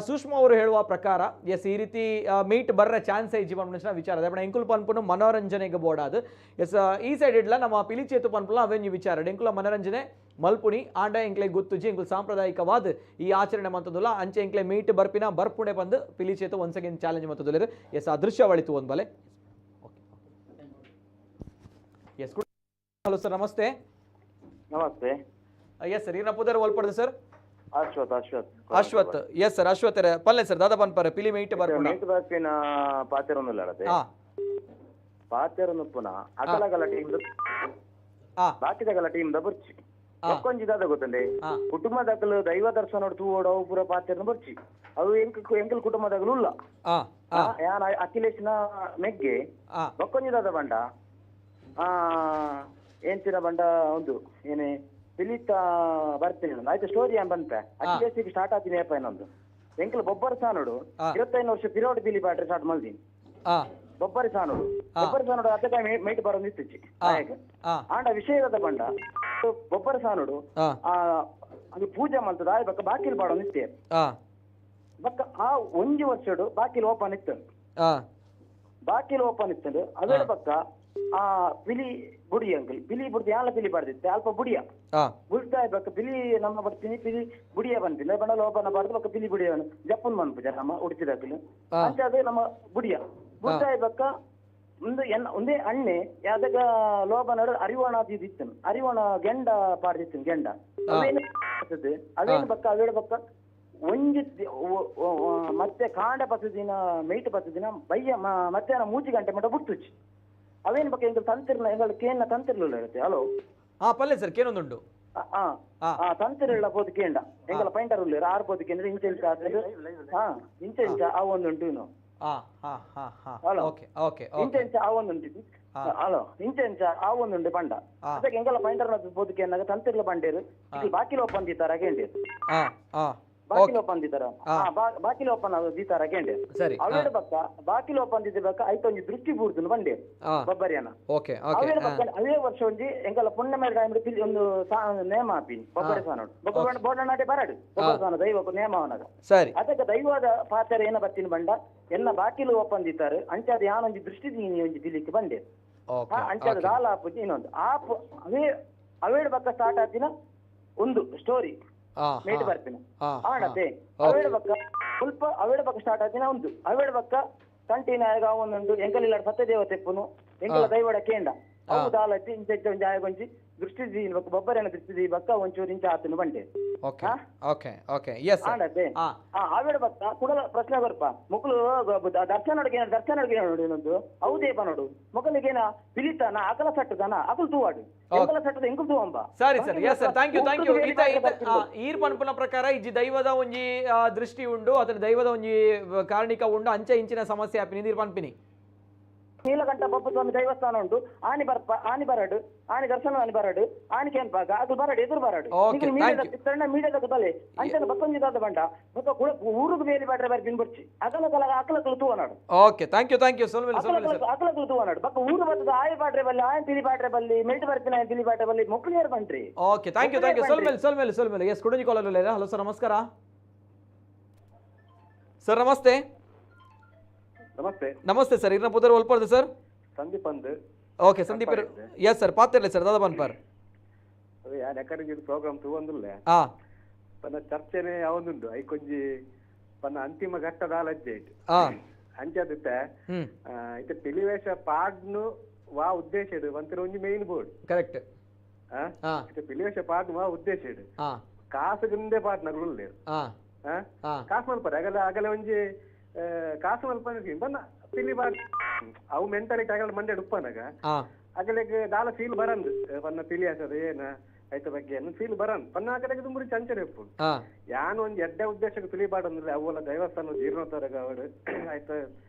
ಸುಷ್ಮಾ ಅವರು ಹೇಳುವ ಪ್ರಕಾರ ಎಸ್ ಈ ರೀತಿ ಮೀಟ್ ಬರ್ರ ಚಾನ್ಸ್ ಜೀವನ ಮನುಷ್ಯನ ವಿಚಾರ ಅದೇ ಎಂಕುಲ್ ಪನ್ಪುನು ಮನೋರಂಜನೆಗೆ ಬೋಡಾದು. ಎಸ್, ಈ ಸೈಡ್ ಇಡ್ಲ ನಮ್ಮ ಪಿಲಿಚೇತು ಪನ್ಪುಲ ಅವೆನ್ಯೂ ವಿಚಾರ ಎಂಕುಲ ಮನೋರಂಜನೆ ಮಲ್ಪುಣಿ ಆಂಡ ಎಂಕ್ಲೆ ಗೊತ್ತುಜಿ ಎಂಕುಲ್ ಸಾಂಪ್ರದಾಯಿಕವಾದ ಈ ಆಚರಣೆ ಮಂತದುಲ್ಲ ಅಂಚೆ ಎಂಕ್ಲೆ ಮೀಟ್ ಬರ್ಪಿನ ಬರ್ಪುಣೆ ಬಂದು ಪಿಲಿಚೇತು ಒನ್ಸ್ ಅಗೇನ್ ಚಾಲೆಂಜ್ ಮಂತದುಲ್ಲ. ಎಸ್, ಆ ದೃಶ್ಯಾವಳಿ ಒಂದು ಬಲೆ. ಎಸ್, ಹಲೋ ಸರ್, ನಮಸ್ತೆ. ನಮಸ್ತೆ. ಎಸ್ ಸರ್, ಈರ್ನ ಪುದರ್ ಒಲ್ಪಡ್ದು sir? Ashwath. Ashwath. Ashwath. Yes sir, Ashwath ಪಲ್ಲೆ ಸರ್, ದಾದಾ ಪನ್ಪರ ಪಿಲಿ ಮೀಟ್ ಬರ್ಪುಣ ಮೀಟ್ ಬರ್ಪಿನ ಪಾತೆರೊಂದುಲ್ಲ ಪಾತೆರೊಂದು ಪುನ ಅಕಲಗಲ ಟೀಮ್ ಬಾಕಿದಗಲ ಟೀಮ್ the ಬರ್ಚಿ ಒಕ್ಕೊಂಜಿ ದಾದ ಗೊತ್ತಂಡೆ ಕುಟುಂಬದಕಲು ದೈವ ದರ್ಶನ ತೂವೋಡು ಅವು ಪೂರ ಪಾತೆರನು ಬರ್ಚಿ ಅವು ಎಂಕಲ್ ಕುಟುಂಬದಾಗಲು ಉಲ್ಲ ಯಾನ್ ಅಖಿಲೇಶ್ನ ಮೆಗ್ಗೆ ಒಕ್ಕೊಂಜಿ ದಾದ ಬಂಡ ಏನ್ತಿನ ಬಂಡ ಒಂದು ಏನೇ ಪಿಲಿತ ಬರ್ತೀನಿ ಆಯ್ತು ಸ್ಟೋರಿ ಏನ್ ಬಂತೆ ಅಖಿಲೇಶಿಗೆ ಸ್ಟಾರ್ಟ್ ಆತೀನಿ ಏಪ ಏನೊಂದು ಎಂಕಲ್ ಬೊಬ್ಬರ ಸಾನೋಡು 25 ವರ್ಷ ಪಿರೋಡ್ ಪಿಲಿ ಪಾಟ್ರೆ ಸ್ಟಾರ್ಟ್ ಮಲ್ದೀನಿ ಬೊಬ್ಬರಿ ಸಾನೋಡು ಬೊಬ್ಬರಿ ಸಾನೋಡು ಅತ್ತ ಮೈಟ್ ಬರೋದು ಇತ್ತಿಚ್ಚಿ ಆಂಡ ವಿಷಯದ ಬಂಡ ಬೊಬ್ಬರ ಸಾನೋಡು ಅದು ಪೂಜೆ ಮಲ್ತದ ಆಯ್ ಬಕ್ಕ ಬಾಕಿಲ್ ಬಾಡೋದು ಇತ್ತೆ ಬಕ್ಕ ಆ ಒಂಜಿ ವರ್ಷಡು ಬಾಕಿಲ್ ಓಪನ್ ಇತ್ತು ಬಾಕಿಲ್ ಓಪನ್ ಇತ್ತು ಅದೇ ಬಕ್ಕ ಆ ಪಿಲಿ ಬುಡಿ ಅಂಕಲ್ ಪಿಲಿ ಬುಡ್ದು ಯಾಲ ಪಿಲಿ ಬಾರ್ದಿತ್ತೆ ಅಲ್ಪ ಬುಡಿಯ ಬುಡ್ತಾ ಬಕ್ಕ ಪಿಲಿ ನಮ್ಮ ಬರ್ತೀನಿ ಪಿಲಿ ಬುಡಿಯ ಬಂತೀನಿ ಬಣ್ಣ ಲೋಪನ ಬಾರ್ದು ಬಕ್ಕ ಪಿಲಿ ಬುಡಿಯ ಜಪ್ಪನ್ ಮನ್ಪುಜ ನಮ್ಮ ಉಡುಪಿದಾಕಲು ಅಂಚೆ ಅದೇ ನಮ್ಮ ಬುಡಿಯ ಬುಡ್ತಾ ಬಕ್ಕ ಒಂದು ಎನ್ನ ಒಂದೇ ಅಣ್ಣೆ ಯಾವ್ದಾಗ ಲೋಪನ ಅರಿವಾಣ ಇತ್ತು ಅರಿವಾಣ ಗೆಂಡ ಪಾಡ್ದಿತ್ತು ಗೆಂಡ ಅವೇನು ಅವೇನು ಬಕ್ಕ ಅವೇಳು ಬಕ್ಕ ಒಂಜಿ ಮತ್ತೆ ಕಾಂಡ ಪತ್ತು ದಿನ ಮೇಟ್ ಪತ್ತು ದಿನ ಬಯ್ಯ ಮಧ್ಯಾಹ್ನ 3 ಗಂಟೆ ಮಟ್ಟ ಬುಟ್ಟುಚ್ಚಿ ಅವೇನು ಬಕ್ಕ ಎಂಕಲ್ ತಂತಿರ್ಲ ಎಂಕಲ್ ಕೇನ್ನ ತಂತಿರ್ಲಿಲ್ಲ ಇರುತ್ತೆ. ಹಲೋ. ಹಾ ಪಲ್ಲೆ ಸರ್, ಕೇನೊಂದುಂಡು ತಂತಿರ್ಲ ಪೋದು ಕೇಂಡ ಎಂಕಲ ಪೈಂಟರ್ ಉಳ್ಳೇರು ಆರು ಪೋದು ಕೇಂದ್ರ ಇಂಚ ಇಂಚ ಹಾ ಇಂಚ ಇಂಚ ಆ ಒಂದುಂಟು ಇನ್ನು. ಹಲೋ, ಇಂಚ ಇಂಚ ಆ ಒಂದುಂಟು. ಹಲೋ, ಇಂಚ ಇಂಚ ಆ ಒಂದುಂಟು ಬಂಡ ಅದಕ್ಕೆ ಎಂಕಲ ಪೈಂಟರ್ ಪೋದು ಕೇಂದಾಗ ತಂತಿರ್ಲ ಬಂಡೇರು ಬಾಕಿಲ್ ಓಪನ್ ದೀತಾರ ಕೇಂಡೇರು ಬಾಕಿಲ್ ಓಪನ್ ದೀತಾರ ಬಾಕಿಲ್ ಓಪನ್ ದೀತಾರ ಕೇಂಡೆ ಅವೇಡ ಬಕ್ಕ ಬಾಕಿಲ್ ಓಪನ್ ದಿದ್ದ ಬಕ್ಕ ಐತೊಂಜಿ ದೃಷ್ಟಿ ಬೂರ್ದು ಬಂಡೆ ಬೊಬ್ಬರಿಯನ. ಅವೇಡ ಬಕ್ಕ ಅವೇ ವರ್ಷ ಒಂಜಿ ಎಂಕಲ ಪುಣ್ಯಮೇಲೆ ಟೈಮ್ ಒಂದು ನೇಮ ಹಾಪಿನಿ ಬೊಬ್ಬರಿ ಸಾನೋಡು ಬೊಬ್ಬ ಬೋಡನಾಟೆ ಬರಡು ಬೊಬ್ಬರಿ ಸಾನ ದೈವ ನೇಮ ಅವನಾಗ. ಅದಕ್ಕೆ ದೈವದ ಪಾತ್ರ ಏನ ಬತ್ತಿನ ಬಂಡ ಎಲ್ಲ ಬಾಕಿಲು ಓಪನ್ ದೀತಾರೆ ಅಂಚಾದ ಯಾನೊಂಜಿ ದೃಷ್ಟಿ ದೀನಿ ಒಂಜಿ ದಿಲಿಕ್ಕೆ ಬಂಡೆ ಅಂಚಾದ ದಾಲ ಆಪುಜಿ ಇನ್ನೊಂದು ಆಪ್ ಅವೇ ಅವೇಡ ಬಕ್ಕ ಸ್ಟಾರ್ಟ್ ಆತಿನ ಒಂದು ಸ್ಟೋರಿ ಮೇಟ್ ಬರ್ತೀನಿ ಆಣತೆ ಅವೇಡ ಬಕ್ಕ ಸ್ವಲ್ಪ ಅವೇಡ ಬಕ್ಕ ಸ್ಟಾರ್ಟ್ ಆತಿನ ಒಂದು ಅವೇಡ ಬಕ್ಕ ಕಂಟಿನ್ಯೂ ಆಗ ಒಂದೊಂದು ಎಂಕಲಿಲ್ಲ ಸತ್ಯದೇವತೆ ಪುನು ಎಂಕಲ ದೈವಡ ಕೇಂಡ ಅವು ದಾಲತ್ತಿ ಇಂಚ ಇಂಚ ಒಂಜಿ ಆಯಗೊಂಜಿ ದೃಷ್ಟಿ ದೀನ್ ಬಕ್ಕ ಬೊಬ್ಬರೇನ ದೃಷ್ಟಿ ದೀ ಬಕ್ಕ ಒಂಚೂರು ಇಂಚ ಆತನು ಬಂಡೆ. ಆಣತೆ ಆವೇಡ ಬಕ್ಕ ಕುಡಲ ಪ್ರಶ್ನೆ ಬರ್ಪ ಮುಕ್ಕಲು ದರ್ಶನ ದರ್ಶನ ನೋಡು ಇನ್ನೊಂದು ಅವು ದೇಪ ನೋಡು ಮೊಕಲಿಗೇನ ಪಿಲಿತಾನ ಅಕಲ ಸಟ್ಟದಾನ ಅಕಲ್ ತೂವಾಡು ಎಂಕಲ ಸಟ್ಟದ ಎಂಕಲ್ ತೂವಂಬ. ಸರಿ sir, yes sir, thank you thank you. ಈತ ಈರ್ ಪನ್ಪುನ ಪ್ರಕಾರ ಇಜ್ಜಿ ದೈವದ ಒಂಜಿ ದೃಷ್ಟಿ ಉಂಡು ಅದರ ದೈವದ ಒಂಜಿ ಕಾರಣಿಕ ಉಂಡು ಅಂಚೆ ಇಂಚಿನ ಸಮಸ್ಯೆ ಆಪಿನಿ ನೀರ್ ಪನ್ಪಿನಿ. ನೀಲಕಂಠ ಬೊಬ್ಬಸ್ವಾಮಿ ದೇವಸ್ಥಾನ ಉಂಟು ಆನಿ ಬರ್ಪ ಆನಿ ಬರಡು ಆನಿ ದರ್ಶನ ಆನಿ ಬರಡು ಆನಿ ಕೇನ್ಪಾಗ ಅದು ಬರಡು ಎದುರು ಬರಡು ಮೀಡಿಯಾದ ಬಲೆ ಅಂಚನ ಬತ್ತೊಂಜಿ ಬಂಡ ಬೊಕ್ಕ ಊರುగు ಮೇಲೆ ಬಾಡ್ರೆ ಬಾರಿ ಬಿನ್ಬರ್ಚಿ ಅಕಲ ಕಲ ಅಕಲಕಲು ತೂವನಾಡು. Okay, thank you thank you. ಅಕಲಕಲು ತೂವನಾಡು ಬೊಕ್ಕ ಊರು ಬತ್ತದ ಆಯ ಬಾಡ್ರೆ ಬಲ್ಲಿ ಆಯನ್ ತಿಳಿ ಬಾಡ್ರೆ ಬಲ್ಲಿ ಮೆಲ್ಟ್ ಬರ್ಪಿನ ಆಯನ್ ತಿಳಿ ಬಾಡ್ರೆ ಬಲ್ಲಿ ಮೊಕ್ಕಳಿಯರ್ ಬಂಟ್ರಿ. Okay, thank you thank you. ಸೊಲ್ಮೇಲೆ ಸೊಲ್ಮೇಲೆ ಸೊಲ್ಮೇಲೆ. ಎಸ್, ಕುಡಂಜಿ ಕಾಲರ್. ಹಲೋ ಸರ್, ನಮಸ್ಕಾರ ಸರ್. ನಮಸ್ತೆ. ನಮಸ್ತೆ. ನಮಸ್ತೆ ಸರ್, ಇರ್ನ ಪುದರ್ ಒಲ್ಪರ್ದು ಸರ್? ಸಂದೀಪ್ ಅಂದ್. ಓಕೆ ಸಂದೀಪ್, ಎಸ್ ಸರ್, ಪಾತಿರ್ಲಿ ಸರ್, ದಾದಾ ಬನ್ಪರ್ ಅದೇ ಯಾನ್ ಎಕಡೆಗೆ ಪ್ರೋಗ್ರಾಮ್ ತೂವಂದುಲ್ಲ ಪನ್ನ ಚರ್ಚೆನೆ ಯಾವೊಂದುಂಡು ಐಕೊಂಜಿ ಪನ್ನ ಅಂತಿಮ ಘಟ್ಟದ ಅಜ್ಜೆ ಇಟ್ಟು ಅಂಚಾದಿತ್ತೆ ಇತ್ತೆ ಪಿಲಿವೇಶ ಪಾಡ್ನು ವಾ ಉದ್ದೇಶ ಇಡು ಒಂಥರ ಒಂಜಿ ಮೇನ್ ಬೋರ್ಡ್ ಕರೆಕ್ಟ್. ಇತ್ತೆ ಪಿಲಿವೇಶ ಪಾಡ್ನು ವಾ ಉದ್ದೇಶ ಇಡು ಕಾಸು ಗಿಂದೆ ಪಾಡ್ ನಗುಲ್ಲೇರು ಕಾಸು ಮಲ್ಪರೆ ಅಗಲ ಅಗಲ ಒಂಜಿ ಕಾಸು ಮಲ್ಪ ಬನ್ನ ಪಿಲಿ ಬಾಡ್ ಅವು ಮೆಂಟಾಲಿಟಿ ಆಗಲ ಮಂಡೆ ಉಪ್ಪನಾಗ ಅಗಲೆಗ್ ದಾಲ ಫೀಲ್ ಬರಂದು ಪನ್ನ ಪಿಲಿ ಆಸದ ಏನ ಐತ ಬಗ್ಗೆ ಫೀಲ್ ಬರಂದ್ ಪನ್ನ ಆಗಲೆಗ್ ತುಂಬುರಿ ಚಂಚನೆ ಉಪ್ಪು ಯಾನ್ ಒಂಜಿ ಎಡ್ಡೆ ಉದ್ದೇಶಕ್ಕೆ ಪಿಲಿ ಬಾಡಂದ್ರೆ ಅವೆಲ್ಲ ದೇವಸ್ಥಾನ ಜೀರ್ಣೋದ್ಧಾರಗ ಅವಡು ಆಯ್ತ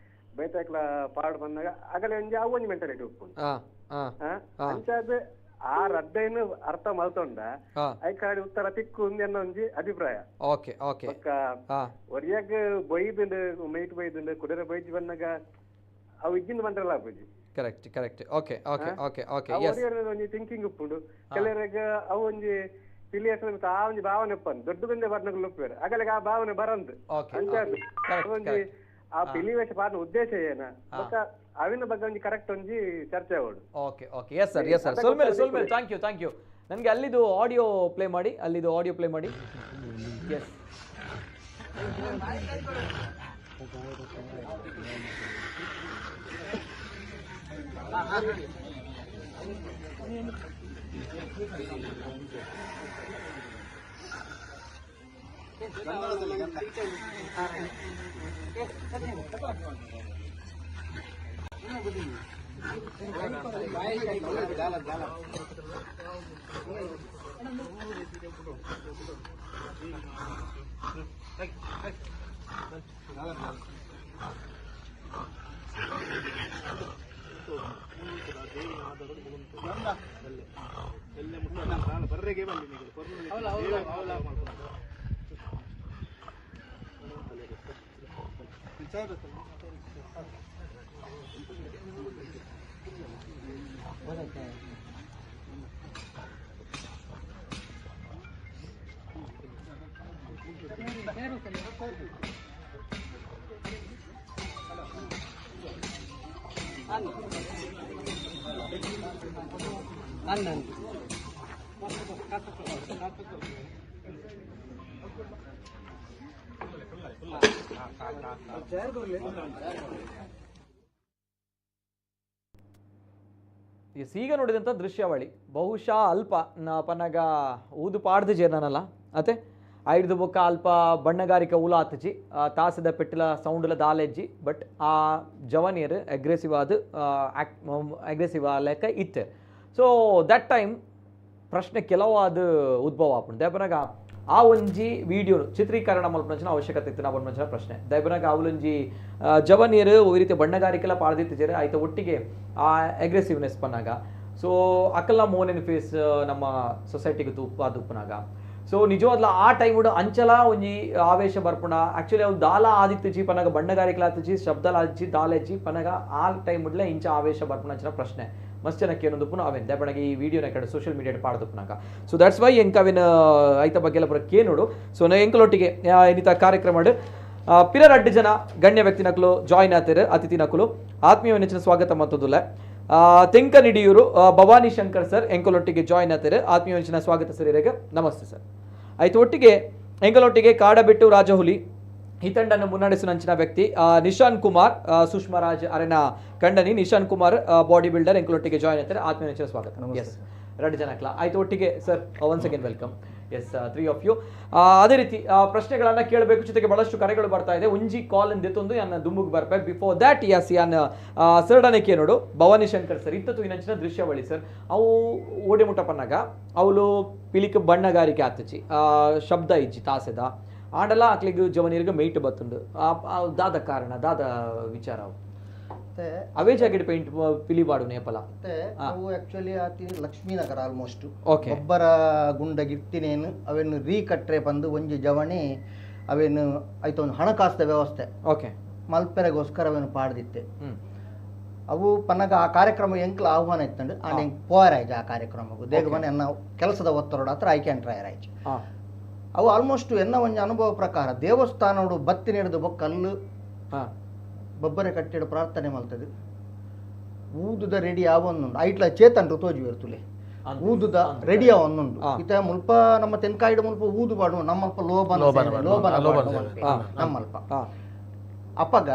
ಬೈತಾಕ್ಲ ಪಾಡ್ ಬಂದಾಗ ಅಗಲೆ ಒಂಜಿ ಅವು ಒಂಜಿ ಮೆಂಟಾಲಿಟಿ ಉಪ್ಪು ಅಂಚಾದ ಆ ರಡ್ಡೇನು ಅರ್ಥ ಮಲ್ತೊಂಡ ಐಕಾಡಿ ಉತ್ತರ ತಿಕ್ಕು ಎನ್ನ ಒಂಜಿ ಅಭಿಪ್ರಾಯ. Okay okay. ಒರಿಯಾಗ ಬೊಯ್ದುಂಡು ಮೈಟ್ ಬೊಯ್ದುಂಡು ಕುಡರೆ ಬೊಯ್ದು ಬಂದಾಗ ಅವು ಇಜ್ಜಿಂದ ಬಂದ್ರಲ್ಲ ಅಪ್ಪುಜಿ. Correct correct. Okay okay okay okay. ಒಂಜಿ ಥಿಂಕಿಂಗ್ ಉಪ್ಪುಂಡು ಕೆಲವರಿಗೆ ಅವು ಒಂಜಿ ಪಿಲಿ ಹೆಸರು ಆ ಒಂಜಿ ಭಾವನೆ ಉಪ್ಪನ್ ದೊಡ್ಡ ಗುಂದೆ ಬರ್ನಗುಲು ಉಪ್ಪೇರು ಅಗಲಿಗೆ ಆ ಭಾವನೆ ಬರಂದು ಅಂಚ ಒಂಜಿ ಆ ಪಿಲಿ ವೇಷ ಪಾಡ್ನ ಉದ್ದೇಶ ಏನ ಬೊಕ್ಕ ಅವಿನ ಬಗ್ಗೆ ಒಂಜಿ ಕರೆಕ್ಟ್ ಒಂಜಿ ಚರ್ಚೆ ಆವಡು. Okay okay yes sir yes sir ಸೊಲ್ಮೇಲೆ ಸೊಲ್ಮೇಲೆ thank you thank you. ನನಗೆ ಅಲ್ಲಿದು ಆಡಿಯೋ ಪ್ಲೇ ಮಾಡಿ, ಅಲ್ಲಿದು ಆಡಿಯೋ ಪ್ಲೇ ಮಾಡಿ. ಎಸ್ ಈಗ ನೋಡಿದಂಥ ದೃಶ್ಯಾವಳಿ ಬಹುಶಃ ಅಲ್ಪ ಪನ್ನಗ ಊದು ಪಾಡ್ದು ಜೇರ್ನಲ್ಲ ಅತೆ ಐಡ್ದು ಬೊಕ್ಕ ಅಲ್ಪ ಬಣ್ಣಗಾರಿಕೆ ಉಲ ಆತಜಿ ತಾಸದ ಪೆಟ್ಟಿಲ ಸೌಂಡ್ಲ ದಾಲೆಜ್ಜಿ ಬಟ್ ಆ ಜವನಿಯರ್ ಅಗ್ರೆಸಿವ್ ಆದ ಅಗ್ರೆಸಿವ್ ಲೆಕ್ಕ ಇತ್ತು. ಸೊ that time ಪ್ರಶ್ನೆ ಕೆಲವಾದ ಉದ್ಭವ ಆಪುಂಡು. ದಯಪನಗ ಆ ಒಂಜಿ ವಿಡಿಯೋ ಚಿತ್ರೀಕರಣ ಮಲ್ಪನಂಚಿನ ಅವಶ್ಯಕತೆ ಇತ್ತು ನಾ ಪ್ರಶ್ನೆ. ದಯಪನಗ ಅವಲೊಂಜಿ ಜವನಿಯರು ಈ ರೀತಿ ಬಣ್ಣಗಾರಿಕೆಲ್ಲ ಪಾಡ್ದಿತ್ತಿದ್ದಾರೆ ಆಯ್ತು ಒಟ್ಟಿಗೆ ಆ ಅಗ್ರೆಸಿವ್ನೆಸ್ ಪನ್ನಾಗ ಸೊ ಅಕಲ್ಲ ಮೋನೆನ್ ಫೇಸ್ ನಮ್ಮ ಸೊಸೈಟಿಗೆ ತುಪ್ಪಾದುಪ್ಪನಾಗ ಸೊ ನಿಜವಾದ್ಲ ಆ ಟೈಮ್ ಅಂಚಲ ಒಂಜಿ ಆವೇಶ ಬರ್ಪುಣ ಆಕ್ಚುಲಿ ಅವು ದಾಲ ಆದಿತ್ಯಜಿ ಪನಗ ಬಣ್ಣಗಾರಿಕೆಲ ಆತಿಜಿ ಶಬ್ದಲ ಆಜಿ ದಾಲೆಜ್ಜಿ ಪನಗ ಆ ಟೈಮ್ ಉಡ್ಲೆ ಇಂಚ ಆವೇಶ ಬರ್ಪುಣ ಅಂಚಿನ ಪ್ರಶ್ನೆ ಮಸ್ತ್ ಜನಕ್ಕೆ ಏನೊಂದು ಅವೇನ್ ದಯಪಣಗೆ ಈ ವಿಡಿಯೋನ ಕಡೆ ಸೋಷಿಯಲ್ ಮೀಡಿಯಾ ಪಾಡ್ದುಪ್ಪನಾಗ. ಸೊ that's why ಎಂಕ ಅವೇನ ಐತ ಬಗ್ಗೆ ಎಲ್ಲ ಪೂರ ಕೇನೋಡು. ಸೊ ನಾ ಎಂಕಲೊಟ್ಟಿಗೆ ಇನ್ನಿತ ಕಾರ್ಯಕ್ರಮ ಪಿರರ್ ಅಡ್ಡು ಜನ ಗಣ್ಯ ವ್ಯಕ್ತಿ ನಕಲು ಜಾಯಿನ್ ಆತಿರು ಅತಿಥಿ ನಕಲು ಆತ್ಮೀಯ ನೆಚ್ಚಿನ ಸ್ವಾಗತ ಮತ್ತೊಂದುಲ್ಲ ತೆಂಕ ನಿಡಿಯೂರು ಭವಾನಿ ಶಂಕರ್ ಸರ್ ಎಂಕಲೊಟ್ಟಿಗೆ ಜಾಯಿನ್ ಆತಿರು ಆತ್ಮೀಯ ನೆಚ್ಚಿನ ಸ್ವಾಗತ ಸರ್ ಇರೇಗ ನಮಸ್ತೆ ಸರ್. ಆಯ್ತು ಒಟ್ಟಿಗೆ ಎಂಕಲೊಟ್ಟಿಗೆ ಕಾಡಬಿಟ್ಟು ರಾಜಹುಲಿ ಈ ತಂಡನ್ನು ಮುನ್ನಡೆಸುವ ನಂಚಿನ ವ್ಯಕ್ತಿ ನಿಶಾನ್ ಕುಮಾರ್ ಸುಷ್ಮಾ ರಾಜ್ ಅರೆನ ಕಂಡನಿ ನಿಶಾನ್ ಕುಮಾರ್ ಬಾಡಿ ಬಿಲ್ಡರ್ ಎಂಕಲೊಟ್ಟಿಗೆ ಜಾಯಿನ್ ಆಗ್ತಾರೆ ಆತ್ಮೀಯ ನೆಚ್ಚಿನ ಸ್ವಾಗತ. ಎಸ್ ಎರಡು ಜನಕ್ಲ ಆಯ್ತು ಒಟ್ಟಿಗೆ sir once again welcome. Yes three of you. ಅದೇ ರೀತಿ ಪ್ರಶ್ನೆಗಳನ್ನು ಕೇಳಬೇಕು ಜೊತೆಗೆ ಬಹಳಷ್ಟು ಕರೆಗಳು ಬರ್ತಾ ಇದೆ. ಒಂಜಿ ಕಾಲ್ ಎಂದಿತ್ತೊಂದು ಯಾನ್ ದುಂಬುಗ್ ಬರ್ಪೆ ಬಿಫೋರ್ that Yes ಯಾನ್ ಸರ್ಡನೆ ಕೇನೋಡು ಭವಾನಿ ಶಂಕರ್ ಸರ್ ಇತ್ತು ಇನ್ನಂಚಿನ ದೃಶ್ಯಾವಳಿ ಸರ್ ಅವು ಓಡೆ ಮುಟ್ಟ ಪನ್ನಾಗ ಅವಳು ಪಿಲಿಕ್ ಬಣ್ಣಗಾರಿಕೆ ಆತಚಿ ಶಬ್ದ ಇಜ್ಜಿ ತಾಸೆದ ಆಂಡಲ ಆಕ್ಲಿಗ್ ಜವನೀರ್ಗೆ ಮೇಯ್ಟ್ ಬತ್ತುಂಡು ದಾದ ಕಾರಣ ದಾದ ವಿಚಾರ ಅವೇ ಜಾಕೆಟ್ ಪೇಂಟ್ ಪಿಲಿ ಬಾಡು ನೇಪಲ ಅವು ಆಕ್ಚುಲಿ ಆತಿ ಲಕ್ಷ್ಮೀನಗರ ಆಲ್ಮೋಸ್ಟ್ ಓಕೆ ಒಬ್ಬರ ಗುಂಡಗಿರ್ತಿನೇನು ಅವೇನು ರೀಕಟ್ರೆ ಬಂದು ಒಂಜಿ ಜವಣಿ ಅವೇನು ಆಯ್ತು ಒಂದು ಹಣಕಾಸದ ವ್ಯವಸ್ಥೆ ಓಕೆ ಮಲ್ಪೆರೆಗೋಸ್ಕರ ಅವೇನು ಪಾಡ್ದಿತ್ತೆ ಅವು ಪನ್ನಗ ಆ ಕಾರ್ಯಕ್ರಮ ಎಂಕ್ಲ ಆಹ್ವಾನ ಇತ್ತಂಡು ಆಂಡ್ ಎಂಕ್ ಪೋಯರಾಯ್ತು ಆ ಕಾರ್ಯಕ್ರಮಕ್ಕೂ ದೇಗ ಮನೆ ಎನ್ನ ಕೆಲಸದ ಒತ್ತಡ ಹತ್ರ ಆಯ್ಕೆ ಎಂಟ್ರಾಯರಾಯ್ತು ಅವು ಆಲ್ಮೋಸ್ಟ್ ಎನ್ನ ಒಂಜಿ ಅನುಭವ ಪ್ರಕಾರ ದೇವಸ್ಥಾನೋಡು ಬತ್ತಿ ನೀಡಿದ ಬೊಕ್ಕಲ್ಲು ಬೊಬ್ಬರೆ ಕಟ್ಟಿಡು ಪ್ರಾರ್ಥನೆ ಮಲ್ತದೆ ಊದುದ ರೆಡಿ ಆವೊಂದುಂಡು ಐಟ್ಲ ಚೇತನ್ರು ತೋಜಿ ಇರ್ತುಲೆ ಊದುದ ರೆಡಿ ಆವೊಂದುಂಡು ಇತ ಮುಲ್ಪ ನಮ್ಮ ತೆನ್ಕಾಯಿಡು ಮುಲ್ಪ ಊದು ಬಾಡು ನಮ್ಮಲ್ಪ ಲೋಬನ ಲೋಬನ ನಮ್ಮಲ್ಪ ಅಪ್ಪಗ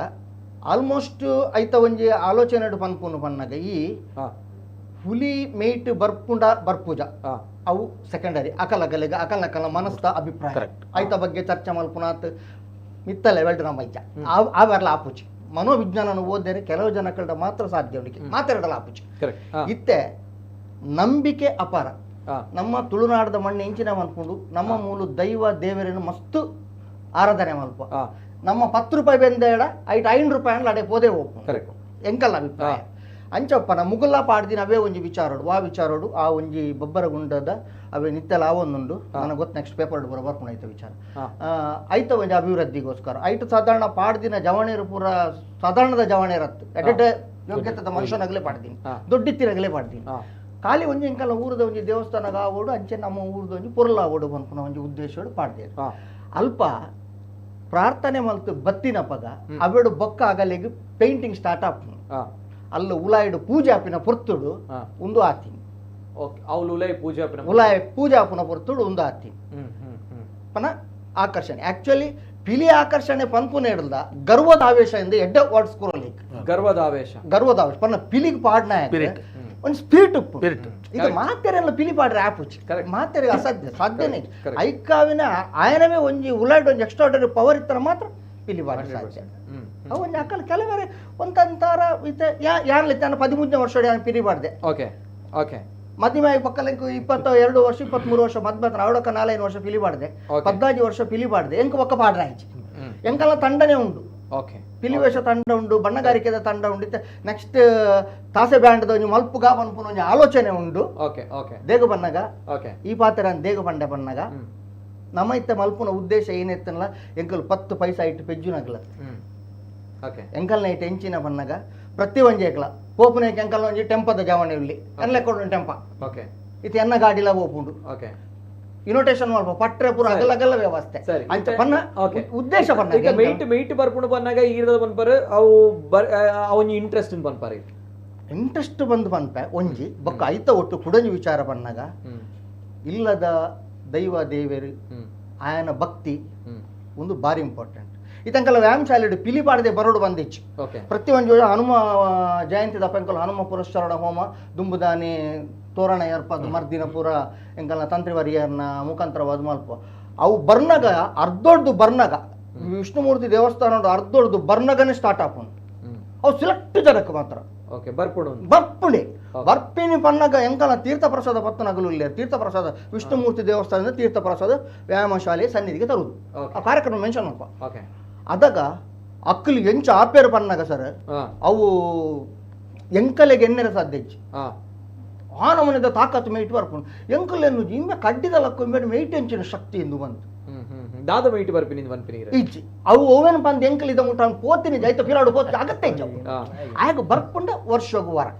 ಆಲ್ಮೋಸ್ಟ್ ಐತ ಒಂಜಿ ಆಲೋಚನೆ ಪನ್ಪುನು ಪನ್ನಾಗ ಈ ಹುಲಿ ಮೇಟ್ ಬರ್ಪುಂಡ ಬರ್ಪೂಜ ಅವು ಸೆಕೆಂಡರಿ ಅಕಲಗಲೆಗ ಅಕಲಕಲ ಮನಸ್ತ ಅಭಿಪ್ರಾಯ ಐತ ಬಗ್ಗೆ ಚರ್ಚೆ ಮಲ್ಪುನಾತ್ ಮಿತ್ತ ಲೆವೆಲ್ ನಮ್ಮ ಐಚ ಆವೆರ್ಲ ಆಪುಚಿ ಮನೋವಿಜ್ಞಾನ ಓದಿದರೆ ಕೆಲವು ಜನಕಳ್ಡ ಮಾತ್ರ ಸಾಧ್ಯ ಉಂಟು ಮಾತಾಡಲ ಆಪುಚಿ ಇತ್ತೆ ನಂಬಿಕೆ ಅಪಾರ ನಮ್ಮ ತುಳುನಾಡದ ಮಣ್ಣು ಇಂಚಿನ ಮನ್ಕೊಂಡು ನಮ್ಮ ಮೂಲ ದೈವ ದೇವರನ್ನು ಮಸ್ತು ಆರಾಧನೆ ಮಲ್ಪ ನಮ್ಮ 10 ರೂಪಾಯಿ ಬೆಂದೇಡ ಐಟ್ 5 ರೂಪಾಯಿ ಅನ್ಲ ಅಡೆ ಪೋದೆ ಹೋಗ್ಪು ಎಂಕಲ್ಲ ಅಭಿಪ್ರಾಯ ಅಂಚಪ್ಪನ ಮುಗುಲ್ಲ ಪಾಡ್ದಿನ ಅವೇ ಒಂಜಿ ವಿಚಾರೋಡು ವಾ ವಿಚಾರೋಡು ಆ ಒಂಜಿ ಬೊಬ್ಬರ ಗುಂಡದ ಅವೇ ನಿತ್ಯಲ ಆವೊಂದುಂಡು ನನಗೆ ಗೊತ್ತು ನೆಕ್ಸ್ಟ್ ಪೇಪರ್ ಬರೋ ಬರ್ಕೊಂಡು ಐತ ವಿಚಾರ ಐತ ಒಂಜಿ ಅಭಿವೃದ್ಧಿಗೋಸ್ಕರ ಐಟು ಸಾಧಾರಣ ಪಾಡ್ದಿನ ಜವಣೇರು ಪೂರ ಸಾಧಾರಣದ ಜವಣೇರತ್ತು ಎಡೆಡೆ ಯೋಗ್ಯತದ ಮನುಷ್ಯನಾಗಲೇ ಪಾಡ್ದೀನಿ ದೊಡ್ಡಿತ್ತಿನಾಗಲೇ ಪಾಡ್ದೀನಿ ಖಾಲಿ ಒಂಜಿ ಎಂಕಲ್ನ ಊರದ ಒಂಜಿ ದೇವಸ್ಥಾನಗ ಆವೋಡು ಅಂಚೆ ನಮ್ಮ ಊರದ ಒಂಜಿ ಪೊರ್ಲ ಆವೋಡು ಪನ್ಪುನ ಒಂಜಿ ಉದ್ದೇಶಡು ಪಾಡ್ದೇರು. ಅಲ್ಪ ಪ್ರಾರ್ಥನೆ ಮಲ್ತು ಬತ್ತಿನ ಪದ ಅವೆಡು ಬೊಕ್ಕ ಅಗಲಿಗೆ ಪೇಂಟಿಂಗ್ ಸ್ಟಾರ್ಟ್ ಆಪುಂಡು. ಅಲ್ಲ ಉಲಾಯಿಡು ಪೂಜೆ ಆಪಿನ ಪೊರ್ತುಡು ಉಂದು ಆತೀನಿ. ಉಲಾಯ ಪೂಜೆ ಆಪಿನ ಪೊರ್ತುಡು ಉಂದು ಆತೀನಿ ಪನ ಆಕರ್ಷಣೆ. ಆಕ್ಚುಲಿ ಪಿಲಿ ಆಕರ್ಷಣೆ ಪನ್ಪುನ ಹಿಡ್ದ ಗರ್ವದ ಆವೇಶ ಇಂದ ಎಡ್ಡ ವರ್ಡ್ಸ್ ಕೊರಲಿಕ್ ಗರ್ವದ ಆವೇಶ ಗರ್ವದ ಆವೇಶ ಪನ್ನ ಪಿಲಿಗೆ ಪಾಡ್ನ ಒಂದು ಸ್ಪಿರಿಟ್ ಉಪ್ಪು. ಈಗ ಮಾತೆರೆಲ್ಲ ಪಿಲಿ ಪಾಡ್ರೆ ಆಪುಚಿ ಮಾತೆರೆ ಅಸಾಧ್ಯ ಸಾಧ್ಯನೇ. ಐಕಾವಿನ ಆಯನವೇ ಒಂಜಿ ಉಲಾಯ್ಡ್ ಒಂಜಿ ಎಕ್ಸ್ಟ್ರಾಡನರಿ ಪವರ್ ಇತ್ತರ ಮಾತ್ರ ಪಿಲಿ ಪಾಡ್ರೆ ಸಾಧ್ಯ. ಅವು ಒಂಜಿ ಅಕ್ಕಲ್ ಕೆಲವರೆ ಒಂದಂತಾರ ಇತ್ತ ಯಾರ್ಲಿ ತಾನು 13ನೇ ವರ್ಷ ಪಿಲಿ ಪಾಡ್ದೆ. ಓಕೆ ಓಕೆ ಮದುವೆ ಪಕ್ಕಲೆಂಕು 22 ವರ್ಷ 23 ವರ್ಷ ಮದ್ವೆ ಅವಡಕ್ಕ 4-5 ವರ್ಷ ಪಿಲಿ ಪಾಡ್ದೆ, 15 ವರ್ಷ ಪಿಲಿ ಪಾಡ್ದೆ. ಎಂಕ ಒಕ್ಕ ಪಾಡ್ರೆ ಆಯ್ತು. ಎಂಕೆಲ್ಲ ತಂಡನೇ ಉಂಡು. ಓಕೆ ಪಿಲಿವೇಷ ತಂಡ ಉಂಡು, ಬಣ್ಣಗಾರಿಕೆದ ತಂಡ ಉಂಡು. ನೆಕ್ಸ್ಟ್ ತಾಸೆ ಬ್ಯಾಂಡ್ದ ಒಂಜಿ ಮಲ್ಪುಗ ಪನ್ಪುನ ಒಂಜಿ ಆಲೋಚನೆ ಉಂಡು. ಓಕೆ ಓಕೆ ದೇಗ ಬನ್ನಗ ಓಕೆ ಈ ಪಾತ್ರ ದೇಗ ಬಂಡೆ ಬನ್ನಗ ನಮ್ಮ ಇತ್ತ ಮಲ್ಪುನ ಉದ್ದೇಶ ಏನಿತ್ತಲ್ಲ ಎಂಕಲ್ 10 ಪೈಸಾ ಇಟ್ಟು ಪೆಜ್ಜುನಗಲ. ಓಕೆ ಎಂಕಲ್ನ ಇಟ್ಟು ಎಂಚಿನ ಬನ್ನಗ ಪ್ರತಿ ಒಂಜಿ ಏಕಲ ಪೋಪುನೇಕ ಎಂಕಲ್ನ ಒಂಜಿ ಟೆಂಪದ ಜವಣಿ ಇಲ್ಲಿ ಎನ್ಲೆ ಕೊಡು ಟೆಂಪ. ಓಕೆ ಇತ್ತು ಎನ್ನ ಗಾಡಿಲ ಪೋಪುಂಡು. ಓಕೆ ಇನೋಟೇಷನ್ ಮಲ್ಪ ಪಟ್ರೆ ಪೂರ ಅಗಲ ಅಗಲ ವ್ಯವಸ್ಥೆ ಅಂತ ಪನ್ನ ಉದ್ದೇಶ ಪನ್ನ. ಈಗ ಮೇಟ್ ಮೇಟ್ ಬರ್ಪುಂಡು ಪನ್ನಾಗ ಈರದ ಪನ್ಪರ್ ಅವು ಅವನ ಇಂಟ್ರೆಸ್ಟ್ ಪನ್ಪರ್ ಇಂಟ್ರೆಸ್ಟ್ ಬಂದು ಪನ್ಪೆ ಒಂಜಿ ಬೊಕ್ಕ ಐತ ಒಟ್ಟು ಕುಡಂಜಿ ವಿಚಾರ ಪನ್ನಾಗ ಇಲ್ಲದ ದೈವ ದೇವರು ಆಯನ ಭಕ್ತಿ ಒಂದು ಭಾರಿ ಇಂಪಾರ್ಟೆಂಟ್. ಇತಂಕಲ ವ್ಯಾಯಾಮ ಶಾಲೆ ಪಿಲಿ ಪಾಡದೆ ಬರೋಡು ಬಂದಿಚ್ಚು. ಪ್ರತಿ ಒಂಜಿ ಹನುಮ ಜಯಂತಿ ದಪ್ಪಂಕಲ್ ಹನುಮ ಪುರಸ್ಕರಣ ಹೋಮ ದುಂಬುದಾನಿ ತೋರಣ ಏರ್ಪದು ಮರ್ದಿನ ಪೂರ ಎಂಕಲ್ನ ತಂತ್ರಿವರಿಯರ್ನ ಮುಖಾಂತರವಾದ ಮಲ್ಪ ಅವು ಬರ್ನಗ ಅರ್ಧೊಡ್ದು ಬರ್ನಗ ವಿಷ್ಣುಮೂರ್ತಿ ದೇವಸ್ಥಾನ ಅರ್ಧೊಡ್ದು ಬರ್ನಗನೇ ಸ್ಟಾರ್ಟ್ ಆಪುಂಡು. ಅವು ಸಿಲೆಕ್ಟ್ ಜನಕ್ಕೆ ಮಾತ್ರ. ಓಕೆ ಬರ್ಪುಂಡು ಬರ್ಪುಂಡೆ ಬರ್ಪಿನಿ ಪನ್ನಗ ಎಂಕಲ ತೀರ್ಥ ಪ್ರಸಾದ ಪತ್ತನಗಲು ಇಲ್ಲ. ತೀರ್ಥ ಪ್ರಸಾದ ವಿಷ್ಣುಮೂರ್ತಿ ದೇವಸ್ಥಾನದಿಂದ ತೀರ್ಥ ಪ್ರಸಾದ ವ್ಯಾಯಾಮ ಶಾಲೆ ಸನ್ನಿಧಿಗೆ ತರುವುದು ಆ ಕಾರ್ಯಕ್ರಮ ಮೆನ್ಷನ್ ಮಲ್ಪ. ಅದಾಗ ಅಕ್ಕಲು ಎಂಚ ಆಪೇರು ಪನ್ನಾಗ ಸರ್ ಅವು ಎಂಕಲೆಗೆ ಎಣ್ಣೆರ ಸಾಧ್ಯ ಹೆಚ್ಚು. ಆ ನಮೂನಿದ ತಾಕತ್ತು ಮೇಟ್ ಬರ್ಪುಂಡು. ಎಂಕಲೆನ್ನು ಇಂಬೆ ಕಡ್ಡಿದ ಲಕ್ಕ ಇಂಬೆ ಮೇಟ್ ಎಂಚಿನ ಶಕ್ತಿ ಎಂದು ಬಂತು ದಾದ ಮೇಟ್ ಬರ್ಪಿನಿ ಪನ್ಪಿನಿ ಇಜ್ಜಿ ಅವು ಓವೇನು ಬಂದು ಎಂಕಲ್ ಇದ ಮುಟ್ಟ ಪೋತಿನಿ ಜೈತ ಫಿಲಾಡು ಪೋತಿ ಅಗತ್ಯ ಇಜ್ಜ ಆಗ ಬರ್ಪುಂಡ ವರ್ಷಗು ವಾರ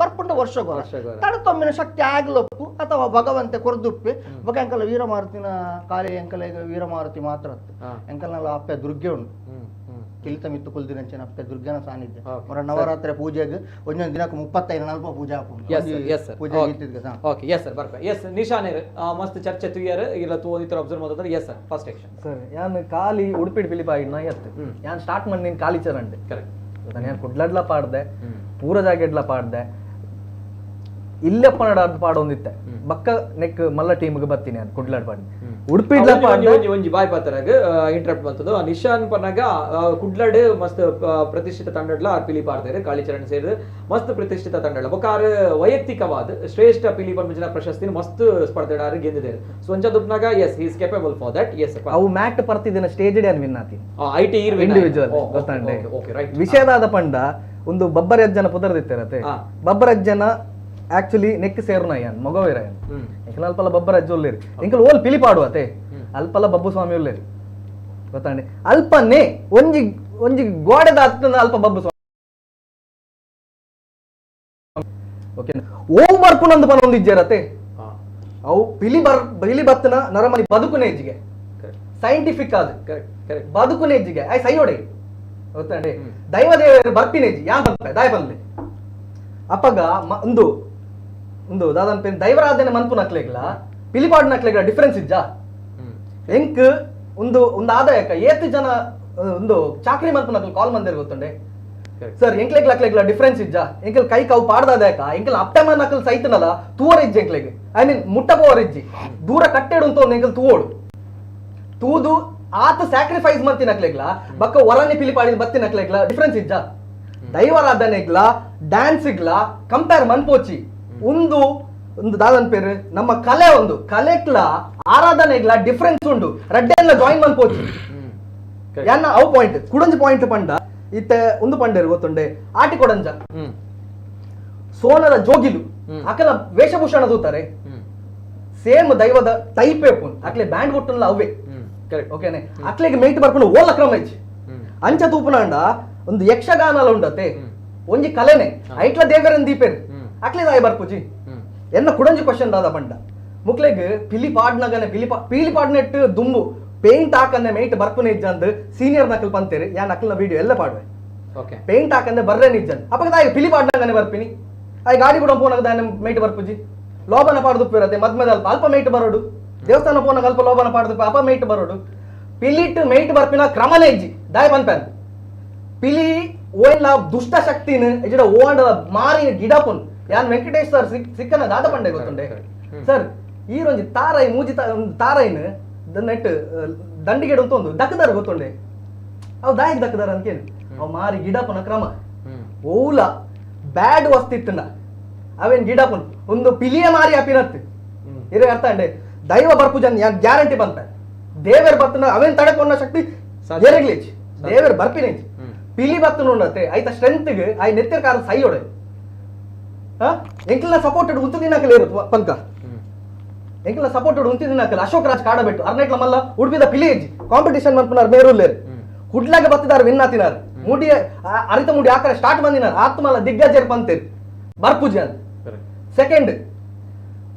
ಬರ್ಪುಂಡ ವರ್ಷಗು ವಾರ ತಡತೊಮ್ಮಿನ ಶಕ್ತಿ ಆಗ್ಲೊಪ್ಪು ಅಥವಾ ಭಗವಂತೆ ಕೊರದುಪ್ಪೆ ಬೊಕ ಎಂಕಲ ವೀರಮಾರುತಿನ ಕಾಲೆ ಎಂಕಲ ವೀರಮಾರುತಿ ಮಾತ್ರ ಎಂಕಲ್ನಲ್ಲ ಅಪ್ಪೆ ದುರ್ಗೆ ಉಂಡು. ಕಿಲಿತ ಮಿತ್ತು ಕುಲ್ದಿನಂಚಿನ ಅಪ್ಪೆ ದುರ್ಗನ ಸಾನ್ನಿಧ್ಯ. ಮೊರ ನವರಾತ್ರಿ ಪೂಜೆಗೆ ಒಂದೊಂದು ದಿನಕ್ಕೆ 35-40 ಪೂಜೆ ಹಾಪುಂಡು. ಪೂಜೆ ಓಕೆ ಎಸ್ ಸರ್ ಬರ್ಪೆ. ಎಸ್ ನಿಶಾನೇರ್ ಮಸ್ತ್ ಚರ್ಚೆ ತುಯ್ಯಾರ ಇಲ್ಲ ತೂ ಈ ಥರ ಅಬ್ಸರ್ವ್ ಮಾಡ್ತಾರೆ. Yes sir first action sir. ಯಾನ್ ಖಾಲಿ ಉಡುಪಿಡ್ ಫಿಲಿಪ್ ಆಗಿನ ಎತ್ತು ಯಾನ್ ಸ್ಟಾರ್ಟ್ ಮಾಡಿ ನೀನು ಖಾಲಿ ಚರಂಡೆ ಕರೆಕ್ಟ್. ನಾನು ಕುಡ್ಲಡ್ಲ ಪಾಡ್ದೆ, ಪೂರ ಜಾಗೆಡ್ಲ ಪಾಡ್ದೆ, ಇಲ್ಲಪ್ಪ ನಡ ಪಾಡೊಂದಿತ್ತೆ ಬಕ್ಕ ನೆಕ್ ಮಲ್ಲ ಟೀಮ್ಗೆ ಬರ್ತೀನಿ ನಾನು ಕುಡ್ಲಾಡ್ ಪಾಡಿ ಉಡುಪಿಡ್ಲ ಪಾಡ್ದೆ. ಒಂಜಿ ಬಾಯ್ ಪಾತರಾಗ ಇಂಟರಪ್ಟ್ ಬಂತದ್ದು ನಿಶಾನ್ ಪನ್ನಾಗ ಕುಡ್ಲಾಡ್ ಮಸ್ತ್ ಪ್ರತಿಷ್ಠಿತ ತಂಡಡ್ಲ ಪಿಲಿ ಪಾಡ್ತಾರೆ ಕಾಳಿಚರಣ್ ಸೇರಿದ ಮಸ್ತ್ ಪ್ರತಿಷ್ಠಿತ ತಂಡಡ್ಲ ಬೊಕ್ಕ ಆರ್ ವೈಯಕ್ತಿಕವಾದ ಶ್ರೇಷ್ಠ ಪಿಲಿ ಪನ್ಪುಂಚಿನ ಪ್ರಶಸ್ತಿ ಮಸ್ತ್ ಸ್ಪರ್ಧೆಡಾರ್ ಗೆದ್ದಿದ್ದಾರೆ. ಸೊ ಅಂಚ ದುಪ್ನಾಗ yes he is capable for that. Yes ಅವು ಮ್ಯಾಟ್ ಪರ್ತಿದಿನ ಸ್ಟೇಜ್ ಡೆ ವಿನ್ ಆತಿ I T individual ಗೊತ್ತಂಡೆ. ವಿಷಯದಾದ ಪಂಡ ಒಂದು ಬಬ್ಬರಜ್ಜನ ಪುದರ್ದಿತ್ತಿರತ್ತೆ. ಬಬ್ಬರಜ್ಜನ ಆಕ್ಚುಲಿ ನೆಕ್ ಸೇರುನ ಯಾನ್ ಮಗವೀರ ಯಾನ್ ಎಂಕಲ್ ಅಲ್ಪಲ ಬಬ್ಬರಜ್ಜ ಉಲ್ಲೇರಿ ಎಂಕಲ್ ಓಲ್ ಪಿಲಿ ಪಾಡುವತೆ ಅಲ್ಪಲ ಬಬ್ಬು ಸ್ವಾಮಿ ಉಲ್ಲೇರಿ ಗೊತ್ತಾಂಡೆ. ಅಲ್ಪನೇ ಒಂಜಿ ಒಂಜಿ ಗೋಡೆದ ಹತ್ತನ ಅಲ್ಪ ಬಬ್ಬು ಸ್ವಾಮಿ ಓಕೆ ಓ ಬರ್ಪುನಂದು ಪನೊಂದು ಇಜ್ಜೇರತೆ. ಅವು ಪಿಲಿ ಬರ್ ಪಿಲಿ ಬತ್ತನ ನರಮನಿ ಬದುಕುನೇ ಇಜ್ಜಿಗೆ ಸೈಂಟಿಫಿಕ್ ಅದು ಬದುಕುನೇ ಇಜ್ಜಿಗೆ ಆಯ್ ಸೈಯೋಡೆ ಗೊತ್ತಾಂಡೆ. ದೈವ ದೇವರು ಬರ್ಪಿನೇಜಿ ಯಾನ್ ಬರ್ಪೆ ದಾಯ ಬಲ್ಲೆ ಅಪ್ಪಗ ಒಂದು ಒಂದು ದಾದನ್ ಪೇನ್ ದೈವರಾಧನೆ ಮನ್ಪು ನಕ್ಲೆಗ್ಲ ಪಿಲಿಪಾಡ್ ನಕ್ಲೆಗ್ಲ ಡಿಫ್ರೆನ್ಸ್ ಇಜ್ಜಾ ಎಂಕ್ ಒಂದು ಒಂದು ಆದಾಯಕ್ಕ ಏತು ಜನ ಒಂದು ಚಾಕ್ರಿ ಮನ್ಪು ನಕ್ಲು ಕಾಲ್ ಮಂದಿರ್ ಗೊತ್ತುಂಡೆ ಸರ್ ಎಂಕ್ಲೆಗ್ಲ ಅಕ್ಲೆಗ್ಲ ಡಿಫ್ರೆನ್ಸ್ ಇಜ್ಜಾ ಎಂಕಲ್ ಕೈ ಕಾವು ಪಾಡ್ದಾದಯಕ ಎಂಕಲ್ ಅಪ್ಟಮ ನಕಲ್ ಸೈತನಲ್ಲ ತೂವರ್ ಇಜ್ಜಿ ಎಂಕ್ಲೆಗ್ I mean ಮುಟ್ಟ ಪೋವರ್ ಇಜ್ಜಿ ದೂರ ಕಟ್ಟೆಡು ಅಂತ ಒಂದು ಎಂಕಲ್ ತೂವೋಡು ತೂದು ಆತ ಸ್ಯಾಕ್ರಿಫೈಸ್ ಮಂತಿನ ಅಕ್ಲೆಗ್ಲ ಬಕ್ಕ ಹೊರನೆ ಪಿಲಿಪಾಡಿನ ಬತ್ತಿನ ಅಕ್ಲೆಗ್ಲ ಡಿಫ್ರೆನ್ಸ್ ಇಜ್ಜಾ ದೈವರಾಧನೆಗ್ಲ ಡ್ಯಾನ್ಸ್ಗ್ಲ ಕಂಪೇರ್ ಮನ್ಪೋಚಿ ಒಂದು ಒಂದು ದಾದನ್ ಪೇರು ನಮ್ಮ ಕಲೆ ಒಂದು ಕಲೆಕ್ಲ ಆರಾಧನೆಗ್ಲ ಡಿಫ್ರೆನ್ಸ್ ಉಂಡು ರಡ್ಡೆಲ್ಲ ಜಾಯಿನ್ ಮನ್ಪೋಚಿ ಯಾನ್ನ ಅವು ಪಾಯಿಂಟ್ ಕುಡಂಜಿ ಪಾಯಿಂಟ್ ಪಂಡ ಇತ್ತೆ ಒಂದು ಪಂಡೇರು ಗೊತ್ತುಂಡೆ ಆಟಿ ಕೊಡಂಜ ಸೋನದ ಜೋಗಿಲು ಅಕಲ ವೇಷಭೂಷಣ ತೂತಾರೆ ಸೇಮ್ ದೈವದ ಟೈಪ್ ಅಕ್ಲೆ ಬ್ಯಾಂಡ್ ಕೊಟ್ಟಲ್ಲ ಅವೇ ಓಕೆನೆ ಅಕ್ಲೆಗೆ ಮೇಟ್ ಬರ್ಕೊಂಡು ಓಲ ಕ್ರಮ ಇಜ್ಜಿ ಅಂಚ ತೂಪುನಾಂಡ ಒಂದು ಯಕ್ಷಗಾನಲ ಉಂಡತೆ ಒಂಜಿ ಕಲೆನೆ ಐಟ್ಲ ದೇವರನ್ ದೀಪೇರು ಅಕ್ಲೆ ದಾಯ ಬರ್ಪುಜಿ ಎನ್ನ ಕುಡಂಜಿ ಕ್ವಶನ್ ದಾದ ಪಂಡ ಮುಕ್ಲೆಗ್ ಪಿಲಿ ಪಾಡ್ನಗನೆ ಪಿಲಿ ಪೀಲಿ ಪಾಡ್ನೆಟ್ ದುಂಬು ಪೇಂಟ್ ಹಾಕಂದೆ ಮೇಟ್ ಬರ್ಪುನೆ ಇಜ್ಜಂದ್ ಸೀನಿಯರ್ ನಕಲ್ ಪಂತೇರು ಯಾ ನಕಲ್ನ ವಿಡಿಯೋ ಎಲ್ಲ ಪಾಡುವೆ. ಪೇಂಟ್ ಹಾಕಂದೆ ಬರ್ರೆ ನಿಜ್ಜನ್ ಅಪ್ಪಗ ತಾಯಿ ಪಿಲಿ ಪಾಡ್ನಗನೆ ಬರ್ಪಿನಿ ಆಯ್ ಗಾಡಿ ಕೂಡ ಪೋನಾಗ ದಾನೆ ಮೇಟ್ ಬರ್ಪುಜಿ ಲೋಬನ ಪಾಡ್ದುಪ್ಪಿರತ್ತೆ ಮದ್ಮೆದ ಅಲ್ಪ ಅಲ್ಪ ಮೇಟ್ ಬರೋಡು ದೇವಸ್ಥಾನ ಪೋನಾಗ ಅಲ್ಪ ಲೋಬನ ಪಾಡ್ದುಪ್ಪ ಅಲ್ಪ ಮೇಟ್ ಬರೋಡು ಪಿಲಿಟ್ ಮೇಟ್ ಬರ್ಪಿನ ಕ್ರಮನೇ ಇಜ್ಜಿ ದಾಯ ಪನ್ಪೆನ್ ಪಿಲಿ ಓಲ್ಲ ದುಷ್ಟ ಶಕ್ತಿನ ಇಜಡ ಓಂಡ ಮಾರಿ ಗಿಡಪುನ್ ಯಾನ್ ವೆಂಕಟೇಶ್ ಸರ್ ಸಿಕ್ಕನ ದಾದ ಪಂಡೆ ಗೊತ್ತುಂಡೆ ಸರ್ ಈ ರೊಂಜಿ ತಾರೈ ಮೂಜಿ ತಾರೈನ್ ನೆಟ್ ದಂಡಿಗೆಡು ಅಂತ ಒಂದು ದಕ್ಕದಾರ ಗೊತ್ತುಂಡೆ ಅವು ದಾಯಕ್ ದಕ್ಕದಾರ ಅಂತ ಕೇಳಿ ಅವು ಮಾರಿ ಗಿಡಪುನ ಕ್ರಮ ಓಲ ಬ್ಯಾಡ್ ವಸ್ತಿತ್ತನ ಅವೇನ್ ಗಿಡಪುನ್ ಒಂದು ಪಿಲಿಯ ಮಾರಿ ಅಪಿನತ್ತು ಇರೇ ಅರ್ಥ ಅಂಡೆ ದೈವ ಬರ್ಪುಜನ್ ಯಾನ್ ಗ್ಯಾರಂಟಿ ಬಂತ ದೇವರ್ ಬರ್ತನ ಅವೇನ್ ತಡೆಕೊಂಡ ಶಕ್ತಿ ಏರೆಗ್ಲೇಜ್ ದೇವರ್ ಬರ್ಪಿನೇಜ್ ಪಿಲಿ ಬತ್ತು ನೋಡತ್ತೆ ಆಯ್ತಾ ಸ್ಟ್ರೆಂತ್ಗೆ ಆಯ್ ನೆತ್ತಿರ ಕಾರ ಸೈಯೋಡೆ ಎಂಕಲ್ನ ಸಪೋರ್ಟೆಡ್ ಉಂತು ದಿನಕಲ್ ಇರುತ್ತೆ ಪಂಕ ಎಂಕಲ್ನ ಸಪೋರ್ಟೆಡ್ ಉಂತು ದಿನಕಲ್ ಅಶೋಕ್ ರಾಜ್ ಕಾಡಬೆಟ್ಟು ಅರ್ನೆಟ್ಲ ಮಲ್ಲ ಉಡುಪಿದ ಪಿಲಿ ಕಾಂಪಿಟೇಷನ್ ಮನ್ಪುನಾರ್ ಮೇರುಲ್ಲೇರು ಕುಡ್ಲಾಗ ಬತ್ತಿದಾರ ವಿನ್ ಆತಿನಾರ್ ಮುಡಿ ಅರಿತ ಮುಡಿ ಆಕರ ಸ್ಟಾರ್ಟ್ ಬಂದಿನಾರ್ ಆತ್ಮಲ್ಲ ದಿಗ್ಗಜರ್ ಪಂತೇರ್ ಬರ್ಪುಜಿ ಅಂತ. ಸೆಕೆಂಡ್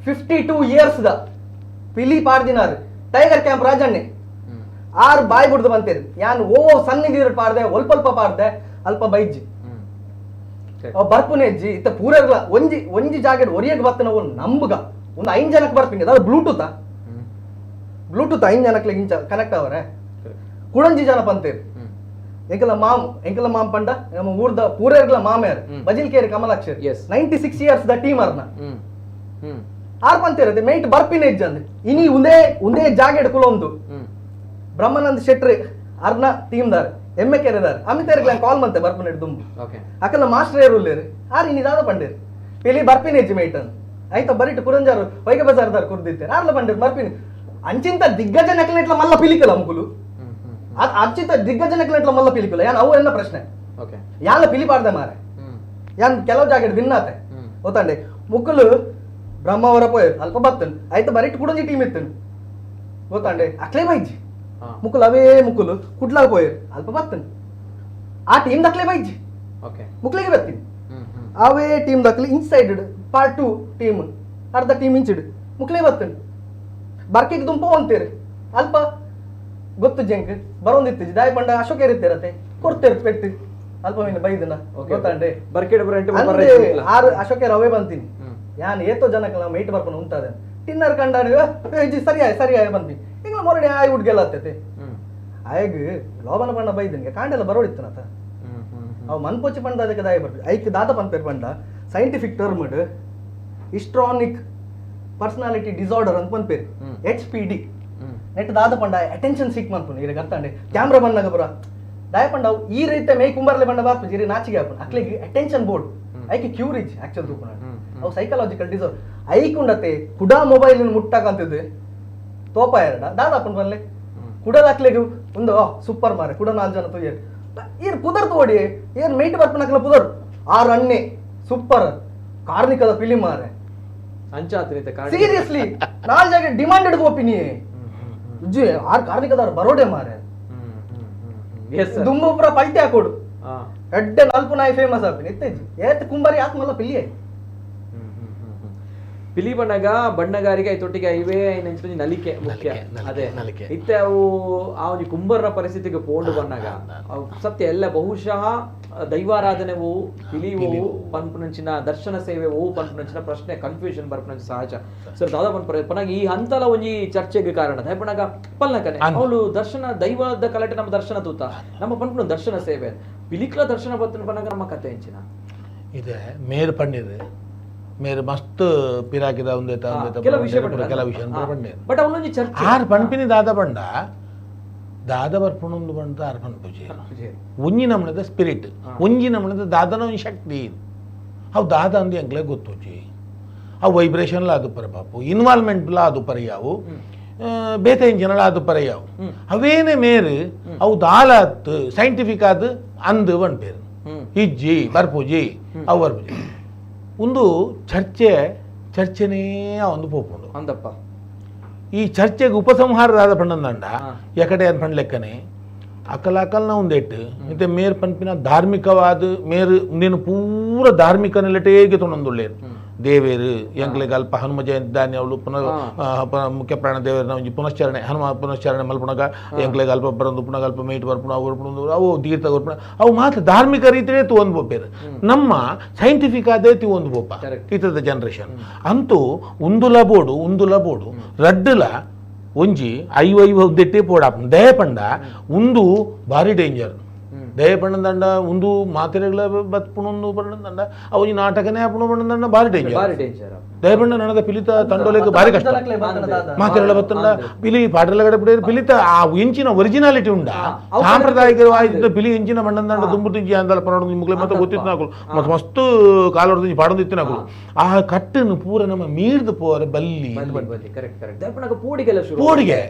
52 ಇಯರ್ಸ್ the ಪಿಲಿ ಪಾಡ್ದಿನಾರ್ ಟೈಗರ್ ಕ್ಯಾಂಪ್ ರಾಜಣ್ಣೆ ಆರು ಬಾಯಿ ಬಿಡ್ದು ಬಂತೇರಿ ಯಾನ್ ಓ ಸನ್ನಿಧಿ ಪಾಡ್ದೆ ಒಲ್ಪಲ್ಪ ಪಾಡ್ದೆ ಅಲ್ಪ ಬೈಜ್ಜಿ ಬರ್ಪುನೆ ಅಜ್ಜಿ ಇತ್ತ ಪೂರ ಒಂಜಿ ಒಂಜಿ ಜಾಗೆಡ್ ಒರಿಯಗ್ ಬತ್ತನ ನಂಬುಗ ಒಂದು 5 ಜನಕ್ಕೆ ಬರ್ಪಿನಿ ಅದಾದ ಬ್ಲೂಟೂತ್ ಬ್ಲೂಟೂತ್ 5 ಜನಕ್ಕೆ ಇಂಚ ಕನೆಕ್ಟ್ ಅವರೆ ಕುಡಂಜಿ ಜನ ಪಂತೇರಿ ಎಂಕಲ ಮಾಮ್ ಎಂಕಲ ಮಾಮ್ ಪಂಡ ನಮ್ಮ ಊರ್ದ ಪೂರೇರ್ಗಳ ಮಾಮೇರ್ ಬಜಿಲ್ಕೇರಿ ಕಮಲಾಕ್ಷರ್ 96 ಇಯರ್ಸ್ the team ಅರ್ನ ಆರ್ ಪಂತೇರದೆ ಮೇಟ್ ಬರ್ಪಿನ ಇಜ್ಜ ಅಂದ್ ಇನಿ ಒಂದೇ ಒಂದೇ ಜಾಗೆಡ್ ಕುಲೊಂದು ಬ್ರಹ್ಮಾನಂದ ಶೆಟ್ರಿ ಅರ್ನ ಟೀಮ್ದಾರ್ ಎಮ್ಮೆ ಕೆರೆದಾರ್ ಅಮಿತೇರ್ಗ್ಲ ಕಾಲ್ ಮಂತೆ ಬರ್ಪುನೆಡ್ ದುಂಬು ಅಕಲ್ನ ಮಾಸ್ಟರ್ ಏರುಲ್ಲೇರು ಆರ್ ಇನಿ ದಾದ ಪಂಡೇರು ಪಿಲಿ ಬರ್ಪಿನ ಇಜ್ಜಿ ಮೇಟ್ ಅಂದ್ ಆಯ್ತಾ ಬರಿಟ್ ಕುರಂಜಾರು ವೈಗ ಬಜಾರ್ದಾರ್ ಕುರ್ದಿತ್ತೇರು ಆರ್ಲ ಪಂಡೇರು ಬರ್ಪಿನಿ ಅಂಚಿಂತ ದಿಗ್ಗಜ ನಕಲೆಟ್ಲ ಮಲ್ಲ ಪಿಲಿಕಲ ಮುಕುಲು ಅಂಚಿಂತ ದಿಗ್ಗಜ ನಕಲೆಟ್ಲ ಮಲ್ಲ ಪಿಲಿಕುಲ ಯಾನ್ ಅವು ಎನ್ನ ಪ್ರಶ್ನೆ ಯಾಲ ಪಿಲಿ ಪಾಡ್ದೆ ಮಾರೆ ಯಾನ್ ಕೆಲವು ಜಾಗೆಡ್ ವಿನ್ ಆತೆ ಗೊತ್ತಂಡೆ ಮುಕ್ಕುಲು ಬ್ರಹ್ಮಾವರ ಪೋಯರ್ ಅಲ್ಪ ಬತ್ತನ್ ಆಯ್ತಾ ಬರಿಟ್ ಕುಡಂಜಿ ಟೀಮ್ ಇತ್ತನ್ ಗೊತ್ತಂಡೆ ಅಕ್ಲೇ ಬೈಜಿ ಮುಕುಲು ಅವೇ ಮುಕುಲು ಕುಡ್ಲಾಗ ಪೋಯರ್ ಅಲ್ಪ ಬತ್ತನ್ ಆ ಟೀಮ್ ದಕ್ಲೆ ಬೈಜಿ ಮುಕ್ಲಿಗೆ ಬರ್ತೀನಿ ಅವೇ ಟೀಮ್ ದಕ್ಲಿ ಇನ್ಸೈಡ್ ಪಾರ್ಟ್ 2 ಟೀಮ್ ಅರ್ಧ ಟೀಮ್ ಇಂಚಿಡ್ ಮುಕ್ಲೇ ಬತ್ತನ್ ಬರ್ಕೆಗೆ ದುಂಪೋ ಅಂತೀರಿ ಅಲ್ಪ ಗೊತ್ತು ಜಂಕ್ ಬರೋಂದಿತ್ತು ದಾಯ ಪಂಡ ಅಶೋಕ ಇರುತ್ತಿರತ್ತೆ ಕೊಡ್ತೇರು ಪೆಟ್ಟು ಅಲ್ಪ ಮೀನು ಬೈದನ ಗೊತ್ತಂಡೆ ಆರು ಅಶೋಕ ರವೆ ಬಂತೀನಿ ಯಾನ್ ಏತೋ ಜನಕ್ಕೆ ನಾವು ಮೇಟ್ ಬರ್ಕೊಂಡು ಉಂಟಾದೆ ಟಿನ್ನರ್ ಕಂಡಾಡಿ ಸರಿಯಾಯ ಸರಿಯಾಯ ಬಂದ್ವಿ ಈಗ ಮೊರಡಿ ಆಯ್ ಹುಡ್ಗೆಲ್ಲ ಆಗ್ತೈತೆ ಆಯಗ್ ಲೋಬನ ಪಂಡ ಬೈದನ್ಗೆ ಕಾಂಡೆಲ್ಲ ಬರೋಡಿತ್ತನತ ಅವು ಮನ್ಪೊಚ್ಚಿ ಪಂಡ ಅದಕ್ಕೆ ದಾಯ ಬರ್ತೀವಿ ಐಕ್ ದಾದ ಪಂಪೇರ್ ಪಂಡ scientific term histrionic personality disorder ಅಂತ ಪನ್ಪೇರು HPD ನೆಟ್ ದಾದ ಪಂಡ ಅಟೆನ್ಷನ್ ಸಿಕ್ ಮನ್ಪುನು ಇರಗೆ ಅರ್ಥಂಡೆ ಕ್ಯಾಮ್ರಾ ಬಂದಾಗ ಬರ ದಾಯ ಪಂಡ ಈ ರೀತಿ ಮೇ ಕುಂಬರ್ಲೆ ಬಂಡ ಬಾರ್ಪು ಜಿರಿ ನಾಚಿಗೆ ಹಾಪುನು ಅಕ್ಲಿಗೆ ಅಟೆನ್ಷನ್ ಬೋರ್ಡ್ ಐಕೆ ಕ್ಯೂರಿಜ್ ಆಕ್ಚುಲ್ ತೂಪುನ ಅವು ಸೈಕಲಾಜಿಕಲ್ ಡಿಸಾರ್ಡರ್ ಐಕುಂಡತೆ ಕುಡಾ ಮೊಬೈಲ್ ಮುಟ್ಟಾಕಂತಿದ್ದು ತೋಪ ಎರಡ ದಾದಾಪುನ್ ಬನ್ಲೆ ಕುಡಲಾಕ್ಲೆಗ್ ಒಂದು ಸೂಪರ್ ಮಾರೆ ಕುಡ 4 ಜನ ತುಯ್ಯರ್ ಏನ್ ಪುದರ್ ತೋಡಿ ಏನ್ ಮೇಟ್ ಬರ್ಪನಕ್ಲ ಪುದರ್ ಆರು ಅಣ್ಣೆ ಸೂಪರ್ ಕಾರ್ನಿಕದ ಫಿಲಿಂ ಮಾರೆ ಸೀರಿಯಸ್ಲಿ 4 ಜಾಗ ಡಿಮಾಂಡೆಡ್ ಗೋಪಿನಿ ಉಜ್ಜಿ ಆರು ಕಾರ್ನಿಕದವ್ರು ಬರೋಡೆ ಮಾರೆ ದುಂಬುಪುರ ಪಲ್ಟಿ ಹಾಕೋಡು ಎಡ್ಡೆ 4 ನಾಯಿ ಫೇಮಸ್ ಆಪಿನಿ ಇತ್ತೇಜಿ ಏತ್ ಕುಂಬಾರಿ ಆತ್ಮಲ್ಲ ಪಿಲಿ ಪಿಲಿ ಬಣ್ಣಗ ಬಣ್ಣಗಾರಿಗೆ ಐತೊಟ್ಟಿಗೆ ಇವೇ ಐನಂಚಿನ ನಲಿಕೆ ಮುಖ್ಯ ಅದೇ ಇತ್ತೆ ಅವು ಆ ಒಂಜಿ ಕುಂಬರ್ನ ಪರಿಸ್ಥಿತಿಗೆ ಪೋಂಡು ಬಣ್ಣಗ ಅವು ಸತ್ಯ ಎಲ್ಲ ಬಹುಶಃ ದೈವಾರಾಧನೆ ಓವು ಪಿಲಿ ಓವು ಪನ್ಪುನಂಚಿನ ದರ್ಶನ ಸೇವೆ ಓವು ಪನ್ಪುನಂಚಿನ ಪ್ರಶ್ನೆ ಕನ್ಫ್ಯೂಷನ್ ಬರ್ಪುನಂಚ ಸಹಜ ಸರ್ ದಾದಾ ಪನ್ಪುರ ಪನಾಗ ಈ ಹಂತಲ ಒಂಜಿ ಚರ್ಚೆಗೆ ಕಾರಣ ಪನಾಗ ಪಲ್ನಕನೆ ಅವಳು ದರ್ಶನ ದೈವದ ಕಲಟೆ ನಮ್ಮ ದರ್ಶನ ತೂತ ನಮ್ಮ ಪನ್ಪುನ ದರ್ಶನ ಸೇವೆ ಪಿಲಿಕ್ಲ ದರ್ಶನ ಬತ್ತನ ಪನಾಗ ನಮ್ಮ ಕತೆ ಹೆಂಚಿನ ಇದೆ ಮೇರ್ ಪಂಡಿದೆ ಮೇರೆ ಮಸ್ತ್ ಪಿರಾಕಿದ ಒಂದೇ ಕೆಲವು ವಿಷಯ ಪಂಡೇರು ಬಟ್ ಅವನೊಂದು ಚರ್ಚೆ ಆರು ಪಣ್ಪಿನಿ ದಾದ ಪಂಡ ದಾದ ಬರ್ಪುಣೊಂದು ಬಂದ ಆರು ಪನ್ಪುಜಿ ಒಂಜಿ ನಮ್ಮನದ ಸ್ಪಿರಿಟ್ ಒಂಜಿ ನಮ್ಮನದ ದಾದನ ಒಂದು ಶಕ್ತಿ ಅವು ದಾದ ಅಂದು ಎಂಕ್ಲೆ ಗೊತ್ತುಜಿ ಅವು ವೈಬ್ರೇಷನ್ಲ ಅದು ಪರ ಪಾಪು ಇನ್ವಾಲ್ವ್ಮೆಂಟ್ಲ ಅದು ಪರ ಯಾವು ಬೇತೆ ಇಂಜಿನಲ ಅದು ಪರ ಯಾವು ಅವೇನೆ ಮೇರು ಅವು ದಾಲ ಸೈಂಟಿಫಿಕ್ ಆದ ಅಂದು ಪನ್ಪೇರು ಇಜ್ಜಿ ಬರ್ಪುಜಿ ಅವು ಬರ್ಪುಜಿ ಒಂದು ಚರ್ಚೆ ಚರ್ಚೆನೇ ಒಂದು ಪೋಪುಂಡು ಅಂದಪ್ಪ ಈ ಚರ್ಚೆಗೆ ಉಪಸಂಹಾರದಾದ ಪಂಡಂದಂಡ ಎಕಡೆ ಅನ್ ಪಂಡ್ ಲೆಕ್ಕನೆ ಅಕಲ ಅಕಲ್ನ ಒಂದೇಟ್ ಇತ್ತೆ ಮೇರ್ ಪನ್ಪಿನ ಧಾರ್ಮಿಕವಾದ ಮೇರ್ ನೀನು ಪೂರ ಧಾರ್ಮಿಕ ನೆಲೆಟೇಗೆ ತೊಣೊಂದುಳ್ಳೇರು ದೇವೇರು ಎಂಕ್ಲೆಗ್ ಅಲ್ಪ ಹನುಮ ಜಯಂತಿ ದಾನಿ ಅವಳು ಪುನಃ ಮುಖ್ಯ ಪ್ರಾಣ ದೇವರನ ಒಂಜಿ ಪುನಶ್ಚರಣೆ ಹನುಮ ಪುನಶ್ಚರಣೆ ಮಲ್ಪುನಗ ಎಂಕ್ಲೆಗ್ ಅಲ್ಪ ಬರಂದು ಪುನಗ ಅಲ್ಪ ಮೇಟ್ ಬರ್ಪುಣ ಅವು ಬರ್ಪುಣ ಅವು ತೀರ್ಥ ಬರ್ಪುಣ ಅವು ಮಾತ್ರ ಧಾರ್ಮಿಕ ರೀತಿಯೇ ತೂವೊಂದು ಪೋಪೇರು ನಮ್ಮ ಸೈಂಟಿಫಿಕ್ ಆದೇ ತೂವೊಂದು ಪೋಪ ಇತ್ತದ ಜನರೇಷನ್ ಅಂತೂ ಉಂದುಲ ಬೋಡು ಉಂದುಲ ಬೋಡು ರಡ್ಡುಲ ಒಂಜಿ ಐವ ಐವ ಉದ್ದೆಟ್ಟೇ ಪೋಡಾಪುಂಡು ದಯ ಪಂಡ ಉಂದು ಭಾರಿ ಡೇಂಜರ್ ದಯ ಪಂಡಂದಂಡ ಉಂದು ಮಾತೆರೆಗಳ ಬತ್ಪುಣೊಂದು ಪಂಡಂದಂಡ ಅವು ಈ ನಾಟಕನೇ ಆಪುಣ ಪಂಡಂದಂಡ ಭಾರಿ ಡೇಂಜರ್ ಭಾರಿ ಡೇಂಜರ್ ದಯ ಪಂಡ ನನದ ಪಿಲಿತ ತಂಡೋಲೆಗ್ ಭಾರಿ ಕಷ್ಟ ಮಾತೆರೆಗಳ ಬತ್ತಂಡ ಪಿಲಿ ಪಾಟೆಲ ಕಡೆ ಬಿಡಿ ಪಿಲಿತ ಆ ಇಂಚಿನ ಒರಿಜಿನಾಲಿಟಿ ಉಂಡ ಸಾಂಪ್ರದಾಯಿಕವಾದ ಪಿಲಿ ಇಂಚಿನ ಬಂಡಂದಂಡ ದುಂಬು ತಿಂಜಿ ಅಂದಲ ಪನೊಡು ನಿಮ್ಗೆ ಮತ್ತೆ ಗೊತ್ತಿತ್ತು ಮತ್ತೆ ಮಸ್ತ್ ಕಾಲೊಡ್ದು ಪಾಡೊಂದು ಇತ್ತಿನಕುಲು ಆ ಕಟ್ಟನ್ನು ಪೂರ ನಮ್ಮ ಮೀರ್ದು ಪೋರೆ ಬಲ್ಲಿ ಕರೆಕ್ಟ್ ಕರೆಕ್ಟ್ ದರ್ಪಣಗ ಪೋಡಿಗೆಲ್ಲ ಶುರು ಪೋಡಿಗೆ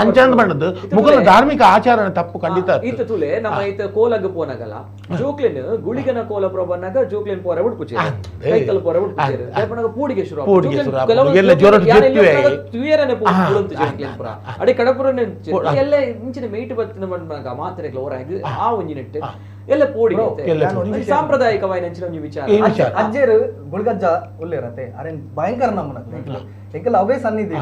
ಅಂಚಾಂದ ಬಣ್ಣದ್ದು ಮುಗಲ ಧಾರ್ಮಿಕ ಆಚರಣೆ ತಪ್ಪು ಖಂಡಿತ ಇತ್ತ ತುಲೆ ನಮ್ಮ ಇತ್ತ ಕೋಲಗ್ ಪೋನಗಲ ಜೋಕ್ಲಿನ್ ಗುಳಿಗನ ಕೋಲ ಪ್ರಬನ್ನಾಗ ಜೋಕ್ಲಿನ್ ಪೋರೆ ಉಡ್ಪುಚೆ ಕೈತಲ್ ಪೋರೆ ಉಡ್ಪುಚೆ ದರ್ಪಣಗ ಪೋಡಿಗೆ ಶುರು ಪೋಡಿಗೆ ಶುರು ಎಲ್ಲ ಜೋರ ತುಯರನೆ ಪೋಡುಂತು ಜೋಕ್ಲಿನ್ ಪುರ ಅಡೆ ಕಡಪುರನೆ ಎಲ್ಲ ಇಂಚಿನ ಮೇಟ್ ಬತ್ತಿನ ಬಣ್ಣಗ ಮಾತ್ರೆಗಳ ಓರ ಆ ಒಂಜಿ ನೆಟ್ಟು ಎಲ್ಲ ಪೋಡಿಗೆ ಸಾಂಪ್ರದಾಯಿಕವಾಯಿನ ಅಂಚಿನ ಒಂಜಿ ವಿಚಾರ ಅಜ್ಜೇರು ಗುಳ್ಗಜ್ಜ ಉಲ್ಲೇರತೆ ಅರೆ ಭಯಂಕರ ನಮ್ಮನ ಎಂಕಲ್ ಅವೇ ಸನ್ನಿಧಿ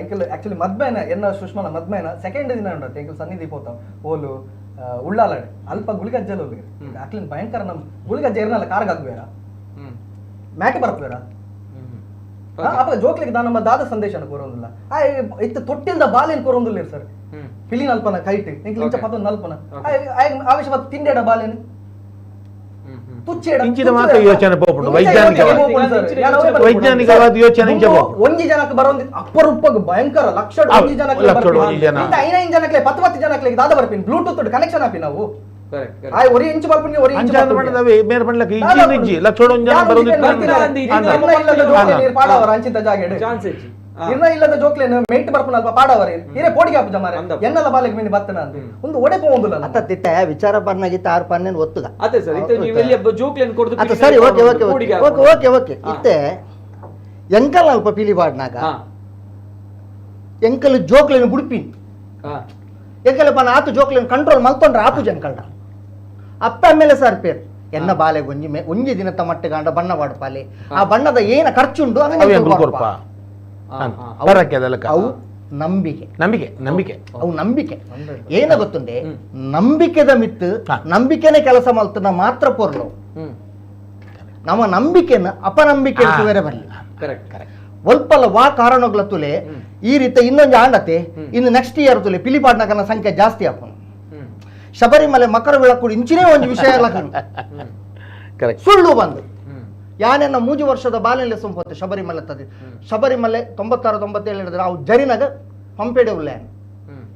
ಎಂಕಲ್ ಆಕ್ಚುಲಿ ಮದ್ಮೇನ ಎನ್ನ ಸುಷ್ಮನ ಮದ್ಮೇನ ಸೆಕೆಂಡ್ ದಿನ ಉಂಡತ್ತೆ ಎಂಕಲ್ ಸನ್ನಿಧಿ ಪೋತಾವ್ ಓಲು ಉಳ್ಳಾಲಡೆ ಅಲ್ಪ ಗುಳಿಗಜ್ಜಲ ಉಲ್ಲೇರು ಆಕ್ಲಿನ್ ಭಯಂಕರ ನಮ್ ಗುಳಿಗಜ್ಜ ಇರ್ನಲ್ಲ ಕಾರ್ಗಾಗ್ಬೇರ ಮ್ಯಾಟ್ ಬರ್ಪೇರ ಅಪ್ಪ ಜೋಕ್ಲಿಗೆ ನಮ್ಮ ದಾದ ಸಂದೇಶನ ಕೊರೊಂದಿಲ್ಲ ಆ ಇತ್ತ ತೊಟ್ಟಿಲ್ದ ಬಾಲೇನ್ ಕೊರೊಂದಿಲ್ಲ ಸರ್ ಪಿಲಿನ ಅಲ್ಪನ ಕೈಟ್ ಎಂಕಲ್ ಇಂಚ ಪತೊಂದು ಅಲ್ಪನ ಆವೇಶ ಬತ್ತ ತಿಂಡೇಡ ಬಾಲೇನು ಯೋಚನೆ ವೈಜ್ಞಾನಿಕವಾದ ಯೋಚನೆ ಒಂಜಿ ಜನಕ್ಕೆ ಬರೋಂದು ಅಪ್ಪರೂಪಗ್ ಭಯಂಕರ ಲಕ್ಷ ಒಂಜಿ ಜನಕ್ಕೆ ಐನೈದು ಜನಕ್ಕೆ ಪತ್ತು ಪತ್ತು ಜನಕ್ಕೆ ದಾದ ಬರ್ಪಿನ್ ಬ್ಲೂಟೂತ್ ಕನೆಕ್ಷನ್ ಆಪಿ ನಾವು ಒರಿ ಇಂಚು ಬರ್ಪಿನಿ ಒರಿ ಇಂಚು ಬೇರೆ ಪಂಡ್ಲಕ್ಕೆ ಇಜ್ಜಿ ಲಕ್ಷ ಒಂಜಿ ಜನ ಬರೋದು ಪಾಡವರ ಅಂಚಿಂತ ಜಾಗೆಡ್ ಚಾನ್ಸ್ ಇಜ್ಜಿ ಇರ್ನ ಇಲ್ಲದ ಜೋಕ್ಲೇನು ಮೇಟ್ ಬರ್ಪುನ ಅಲ್ಪ ಪಾಡವರ ಇರೇ ಪೋಡಿಗೆ ಆಪುಜ ಮಾರೆ ಎನ್ನಲ ಬಾಲೆಗ್ ಮಿನಿ ಬತ್ತನ ಅಂದೆ ಒಂದು ಒಡೆ ಪೋವೊಂದುಲ್ಲ ಅತ್ತ ತಿಟ್ಟ ವಿಚಾರ ಪರ್ನಾಗಿತ್ತ ಆರು ಪನ್ನೆನ್ ಒತ್ತುಗ ಅದೇ ಸರ್ ಇತ್ತೆ ನೀವು ಎಲ್ಲಿ ಜೋಕ್ಲೇನ್ ಕೊಡ್ದು ಅತ್ತ ಸರಿ okay okay okay okay okay ಇತ್ತೆ ಎಂಕಲ್ ಅಲ್ಪ ಪಿಲಿ ಪಾಡ್ನಾಗ ಎಂಕಲ್ ಜೋಕ್ಲೇನು ಬುಡ್ಪಿ ಎಂಕಲ್ ಪನ ಆತು ಜೋಕ್ಲೇನು ಕಂಟ್ರೋಲ್ ಮಲ್ತೊಂಡ್ರೆ ಆಪುಜ ಎಂಕಲ್ಡ ಅಪ್ಪ ಮೇಲೆ ಸರ್ ಪೇರ್ ಎನ್ನ ಬಾಲೆಗ್ ಒಂಜಿ ಒಂಜಿ ದಿನದ ಮಟ್ಟಿಗಾಂಡ ಬಣ್ಣ ಪಾಡ್ಪಾಲೆ ಆ ಬಣ್ಣದ ಏನ ಖರ್ಚುಂಡು ಅವು ನಂಬಿಕೆ ನಂಬಿಕೆ ನಂಬಿಕೆ ಅವು ನಂಬಿಕೆ ಏನ ಗೊತ್ತುಂಡೆ ನಂಬಿಕೆದ ಮಿತ್ತು ನಂಬಿಕೆನೆ ಕೆಲಸ ಮಲ್ತನ ಮಾತ್ರ ಪೊರ್ಲು ನಮ್ಮ ನಂಬಿಕೆನ ಅಪನಂಬಿಕೆ ಬೇರೆ ಬರಲಿ ಕರೆಕ್ಟ್ ಕರೆಕ್ಟ್ ಒಲ್ಪಲ್ಲ ವಾ ಕಾರಣಗಳ ತುಲೆ ಈ ರೀತಿ ಇನ್ನೊಂದು ಆಂಡತೆ ಇನ್ನು ನೆಕ್ಸ್ಟ್ ಇಯರ್ ತುಲೆ ಪಿಲಿಪಾಡ್ನಕನ ಸಂಖ್ಯೆ ಜಾಸ್ತಿ ಆಪುನು ಶಬರಿಮಲೆ ಮಕರ ವಿಳಕು ಇಂಚಿನೇ ಒಂದು ವಿಷಯ ಸುಳ್ಳು ಬಂದು ಯಾನೆನ್ನ 3 ವರ್ಷದ ಬಾಲ್ಯದಲ್ಲಿ ಸಂಪತ್ತು ಶಬರಿಮಲೆ ತದೆ ಶಬರಿಮಲೆ 96 97 ಹಿಡಿದ್ರೆ ಅವು ಜರಿನಾಗ ಪಂಪೆಡೆ ಉಳ್ಳೆ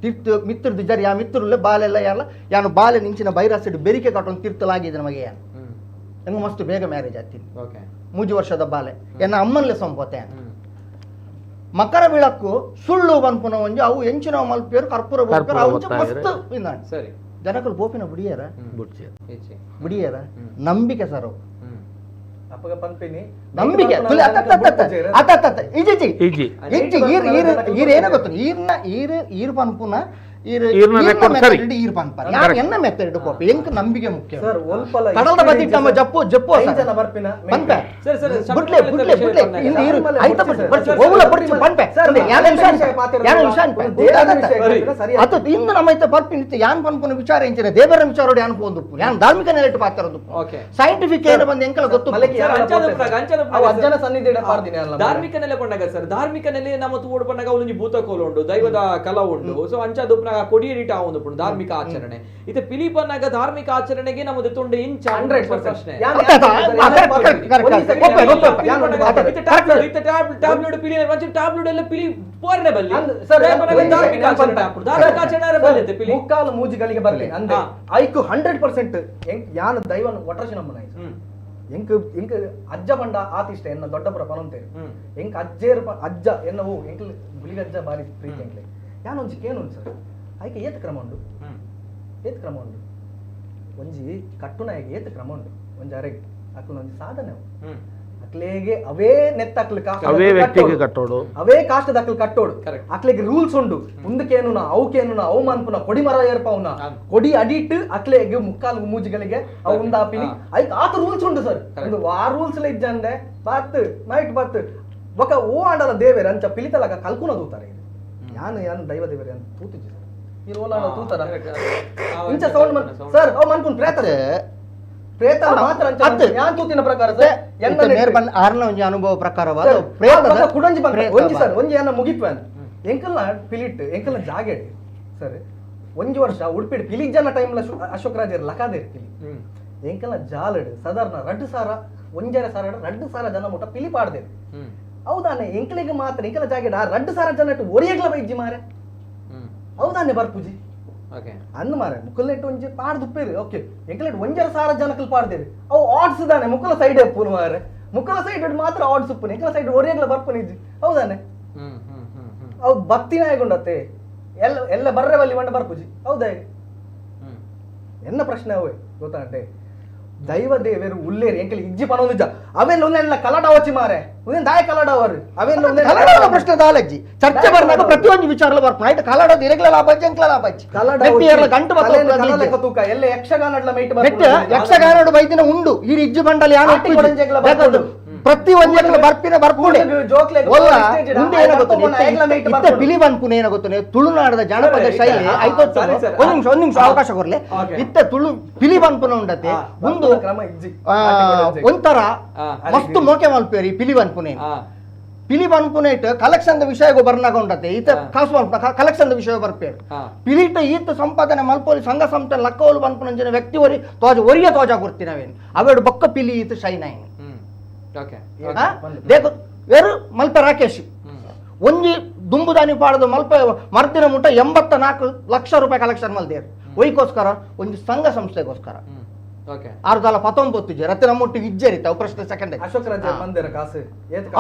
ತೀರ್ಥ ಮಿತ್ರದ್ದು ಜರಿ ಆ ಮಿತ್ರಲ್ಲೇ ಬಾಲೆಲ್ಲ ಯಾರಲ್ಲ ಯಾನು ಬಾಲೆ ನಿಂಚಿನ ಬೈರಾಸಿಡು ಬೆರಿಕೆ ಕಟ್ಟೊಂದು ತೀರ್ಥಲಾಗಿದೆ ನಮಗೆ ಯಾನು ಹೆಂಗೆ ಮಸ್ತ್ ಬೇಗ ಮ್ಯಾರೇಜ್ ಆಗ್ತೀನಿ 3 ವರ್ಷದ ಬಾಲೆ ಎನ್ನ ಅಮ್ಮನಲ್ಲೇ ಸಂಪತ್ತೆ ಮಕರ ವಿಳಕ್ಕು ಸುಳ್ಳು ಬನ್ಪುನ ಒಂಜಿ ಅವು ಎಂಚಿನ ಮಲ್ಪಿಯರು ಕರ್ಪೂರ ಅವು ಮಸ್ತ್ ಸರಿ ಜನಕಲು ಬೋಪಿನ ಬಿಡಿಯಾರ ಬಿಡಿಯಾರ ನಂಬಿಕೆ ಸರ್ ಅವು ನಂಬಿಕೆ ಇಜ್ಜಿ ಇಜ್ಜಿ ಈರ್ ಈರ್ ಈರ್ ಏನ ಗೊತ್ತು ಈರ್ನ ಈರ್ ಈರ್ ಪನ್ಪುನ ನಂಬಿಕೆ ಮುಖ್ಯ ಕಡಲದ ಬದಿಟ್ ನಮ್ಮ ಜಪ್ಪು ಜಪ್ಪು ಪನ್ಪೆ ಬುಡ್ಲೆ ಬುಡ್ಲೆ ಬುಡ್ಲೆ ಇಂದು ಈರು ಐತ ಬರ್ಚು ಓವುಲ ಬರ್ಚು ಪನ್ಪೆ ಯಾನ ವಿಷಯ ಅತ ಇಂದು ನಮ್ಮ ಐತ ಪರ್ಪಿನ ಇತ್ತು ಯಾನ್ ಪನ್ಪುನ ವಿಚಾರ ಎಂಚಿನ ದೇವರ ವಿಚಾರೋಡು ಯಾನ್ ಪೋಂದು ಯಾನ್ ಧಾರ್ಮಿಕ ನೆಲೆಟ್ ಪಾತ್ರ ಸೈಂಟಿಫಿಕ್ ಏನು ಬಂದು ಎಂಕಲ ಗೊತ್ತು ಅಜ್ಜನ ಸನ್ನಿಧಿ ಧಾರ್ಮಿಕ ನೆಲೆ ಪಂಡಗ ಸರ್ ಧಾರ್ಮಿಕ ನೆಲೆ ನಮ್ಮ ತೂಡು ಪಂಡಗ ಅವಲೊಂಜಿ ಭೂತ ಕೋಲ ಉಂಡು ದೈವದ ಕಲ ಉಂಡು ಸೊ ಅಂಚಾದ ಕೊಡಿ ಧಾರ್ಮಿಕ ಆಚರಣೆ ಇದು ಪಿಲಿಪನ್ನಾಗ ಧಾರ್ಮಿಕ ಆಚರಣೆಗೆ ನಮ್ಮದು ತುಂಡು ಇಂಚ 100% ಪ್ರಶ್ನೆ ಟ್ಯಾಬ್ಲೆಟ್ ಪಿಲಿ ಟ್ಯಾಬ್ಲೆಟ್ ಎಲ್ಲ ಪಿಲಿ ಪೋರ್ನೆ ಬಲ್ಲಿ ಧಾರ್ಮಿಕ ಆಚರಣೆ ಧಾರ್ಮಿಕ ಆಚರಣೆ ಬಲ್ಲಿ ಪಿಲಿ ಮುಕ್ಕಾಲು ಮೂಜಿಗಳಿಗೆ ಬರಲಿ ಅಂದ್ರೆ ಐಕು 100% ಯಾನು ದೈವನ ಒಟ್ರಶಿ ನಮ್ಮನ ಎಂಕ್ ಎಂಕ್ ಅಜ್ಜ ಪಂಡ ಆತಿಷ್ಟ ಎನ್ನ ದೊಡ್ಡಪುರ ಪನೊಂತೇರು ಎಂಕ್ ಅಜ್ಜೇರು ಅಜ್ಜ ಎನ್ನವು ಎಂಕ್ ಗುಳಿಗಜ್ಜ ಬಾರಿ ಪ್ರೀತಿ ಎಂಕ್ಲೆ ಯಾನೊಂಜಿ ಕೇನುಂಡು ಸರ್ ಐಕೆ ಏತ್ ಕ್ರಮ ಉಂಡು ಏತ್ ಕ್ರಮ ಉಂಡು ಒಂಜಿ ಕಟ್ಟುನಾಯಿಗೆ ಏತ್ ಕ್ರಮ ಉಂಡು ಒಂಜಿ ಅರೆಗೆ ಅಕ್ಕನ ಒಂಜಿ ಸಾಧನೆ ಅವು ಅಕ್ಲೆಗೆ ಅವೇ ನೆತ್ತಕ್ಲು ಅವೇ ವ್ಯಕ್ತಿಗೆ ಕಟ್ಟೋಡು. ಅವೇ ಕಾಸ್ಟ್ ಅಕ್ಲು ಕಟ್ಟೋಡು. ಅಕ್ಲೆಗೆ ರೂಲ್ಸ್ ಉಂಡು. ಮುಂದಕ್ಕೇನು ಅವಕೇನು ಅವು ಮನ್ಪುನ ಕೊಡಿ ಮರ ಏರ್ಪವುನ ಕೊಡಿ ಅಡಿಟ್ ಅಕ್ಲೆಗೆ ಮುಕ್ಕಾಲು ಮೂಜಿಗಳಿಗೆ ಅವು ಉಂದಾಪಿನಿ ಐಕ್ ಆತ ರೂಲ್ಸ್ ಉಂಡು ಸರ್. ಒಂದು ಆ ರೂಲ್ಸ್ ಇಜ್ಜಂದೆ ಬಾತ್ ನೈಟ್ ಬಾತ್ ಬೊಕ ಓ ಆಂಡಲ ದೇವೇರ್ ಅಂಚ ಪಿಲಿತಲಕ ಕಲ್ಕುನ ತೂತಾರೆ. ಯಾನು ಯಾನು ದೈವ ದೇವೇರ್ ಅಂತ ತೂತಿಜ್ಜಿ ಸರ್. ಈ ರೋಲ್ ಆಂಡ ತೂತಾರ ಇಂಚ ಸೌಂಡ್ ಮನ್ ಸರ್. ಅವು ಮನ್ಪುನ್ ಪ್ರೇತ ಪ್ರೇತ ಮಾತ್ರ ಅಂಚ ಯಾನ್ ತೂತಿನ ಪ್ರಕಾರ ಸರ್. ಎನ್ನ ಮೇರ್ ಬನ್ ಆರ್ನ ಒಂಜಿ ಅನುಭವ ಪ್ರಕಾರವಾದ ಪ್ರೇತದ ಕುಡೊಂಜಿ ಪನ್ಪೆ ಒಂಜಿ ಸರ್ ಒಂಜಿ ಯಾನ ಮುಗಿಪ್ಪಾನ್ ಎಂಕಲ್ನ ಪಿಲಿಟ್ ಎಂಕಲ್ನ ಜಾಗೆಡ್ ಸರ್. ಒಂಜಿ ವರ್ಷ ಉಡುಪಿಡ್ ಪಿಲಿ ಜನ ಟೈಮ್ಲ ಅಶೋಕ್ ರಾಜರ್ ಲಕಾದೇರ್ ಪಿಲಿ ಎಂಕಲ್ನ ಜಾಲಡ್ ಸಾಧಾರಣ 2,000 1,500 2,000 ಜನ ಮುಟ್ಟ ಪಿಲಿ ಪಾಡ್ದೇರು. ಹೌದಾನೆ ಎಂಕಲಿಗೆ ಮಾತ್ರ ಎಂಕಲ ಜಾಗೆಡ್ ಆ 2,000 ಜನ ಒರಿಯಗ್ಲ ಬೈಜ್ಜಿ ಮಾರೆ. ಹೌದಾನೆ ಬರ್ಪುಜಿ ಅಂದ್ ಮಾರೆ ಮುಕ್ಕಲ್ನೆಟ್ ಒಂಜಿ ಪಾಡ್ದುಪ್ಪೇರು ಓಕೆ ಎಂಕಲೆಟ್ 1,500 ಜನಕ್ಕಲ್ ಪಾಡ್ದೇರು. ಅವು ಆಡ್ಸ್ ದಾನೆ ಮುಕ್ಕಲ ಸೈಡ್ ಎಪ್ಪುನು ಮಾರೆ. ಮುಕ್ಕಲ ಸೈಡ್ ಮಾತ್ರ ಆಡ್ಸ್ ಉಪ್ಪುನು ಎಂಕಲ ಸೈಡ್ ಒರಿಯಗ್ಲ ಬರ್ಪುನಿಜ್ಜಿ. ಹೌದಾನೆ ಅವು ಬತ್ತಿನ ಆಯ್ಕೊಂಡತ್ತೆ ಎಲ್ಲ ಎಲ್ಲ ಬರ್ರೆ ಬಲ್ಲಿ ಮಂಡ ಬರ್ಪುಜಿ. ಹೌದಾ ಎನ್ನ ಪ್ರಶ್ನೆ ಅವೇ ಗೊತ್ತಾಂಟೆ. ದೈವ ದೇವರು ಉಲ್ಲೇರಿ ಎಂಕಲ್ ಇಜ್ಜಿ ಪನೊಂದು ಅವೆಲ್ಲ ಒಂದೆಲ್ಲ ಕಲಡ ಅವಚಿ ಮಾರೆ ಒಂದೇನು ದಾಯ ಕಲಡ ಅವರು ಅವೆಲ್ಲ ಕಲಡವರ ಪ್ರಶ್ನೆ ದಾಲಜ್ಜಿ ಚರ್ಚೆ ಬರ್ನಾಗ ಪ್ರತಿಯೊಂದು ವಿಚಾರ ಬರ್ಪುನ ಆಯ್ತು. ಕಲಡೋದು ಇರಗ್ಲ ಲಾಭಜ್ಜಿ ಎಂಕ್ಲ ಲಾಭಜ್ಜಿ ಗಂಟು ತೂಕ ಎಲ್ಲ ಯಕ್ಷಗಾನಡ್ಲ ಮೈಟ್ ಯಕ್ಷಗಾನಡು ಬೈದಿನ ಉಂಡು ಈ ಇಜ್ಜಿ ಬಂಡಲ್ ಯಾರು ಪ್ರತಿ ಒಂಜೆಗ್ಲ ಬರ್ಪಿನ ಬರ್ಪುಡೆ ಇತ್ತೆ ಪಿಲಿ ಬನ್ಪುನ ಏನ ಗೊತ್ತುನೆ ತುಳುನಾಡದ ಜಾನಪದ ಶೈಲಿ ಐತೊತ್ತು. ಒಂದ್ ನಿಮಿಷ ಒಂದ್ ನಿಮಿಷ ಅವಕಾಶ ಕೊರ್ಲೆ. ಇತ್ತೆ ತುಳು ಪಿಲಿ ಬನ್ಪುನ ಉಂಡತೆ ಒಂದು ಒಂಥರ ಮಸ್ತ್ ಮೋಕೆ ಮಲ್ಪೇರಿ ಪಿಲಿ ಬನ್ಪುನೆ. ಪಿಲಿ ಬನ್ಪುನೇಟ್ ಕಲೆಕ್ಷನ್ ವಿಷಯಗೂ ಬರ್ನಾಗ ಉಂಡತೆ ಈತ ಕಾಸು ಮಲ್ಪುನ ಕಲೆಕ್ಷನ್ ವಿಷಯ ಬರ್ಪೇರು ಪಿಲಿಟ ಈತ ಸಂಪಾದನೆ ಮಲ್ಪೋಲಿ ಸಂಘ ಸಂಸ್ಥೆ ಲಕ್ಕವಲು ಬನ್ಪುನಂಚಿನ ವ್ಯಕ್ತಿ ಒರಿ ತೋಜ ಒರಿಯ ತೋಜ ಕೊಡ್ತೀನವೇನು ಅವೆರಡು ಬೊಕ್ಕ ಪಿಲಿ ಈತ ಶೈನ್ ಆಯ್ನು. ಬೇರು ಮಲ್ಪ ರಾಕೇಶ್ ಒಂಜಿ ದುಂಬುದಾನಿ ಪಾಡದು ಮಲ್ಪ ಮರ್ದಿನ ಮುಟ್ಟ 84 ಲಕ್ಷ ರೂಪಾಯಿ ಕಲೆಕ್ಷನ್ ಮಲ್ದೇರು ಒಯ್ಕೋಸ್ಕರ ಒಂಜಿ ಸಂಘ ಸಂಸ್ಥೆಗೋಸ್ಕರ. ಆರುದಾಲ 19 ಜೆ ರತ್ನ ಮುಟ್ಟಿಗೆ ಇಜ್ಜೇರಿತ್ತ ಅವು ಪ್ರಶ್ನೆ ಸೆಕೆಂಡ್ ಅಶೋಕ್ ರಾಜ ಬಂದೇರ ಕಾಸು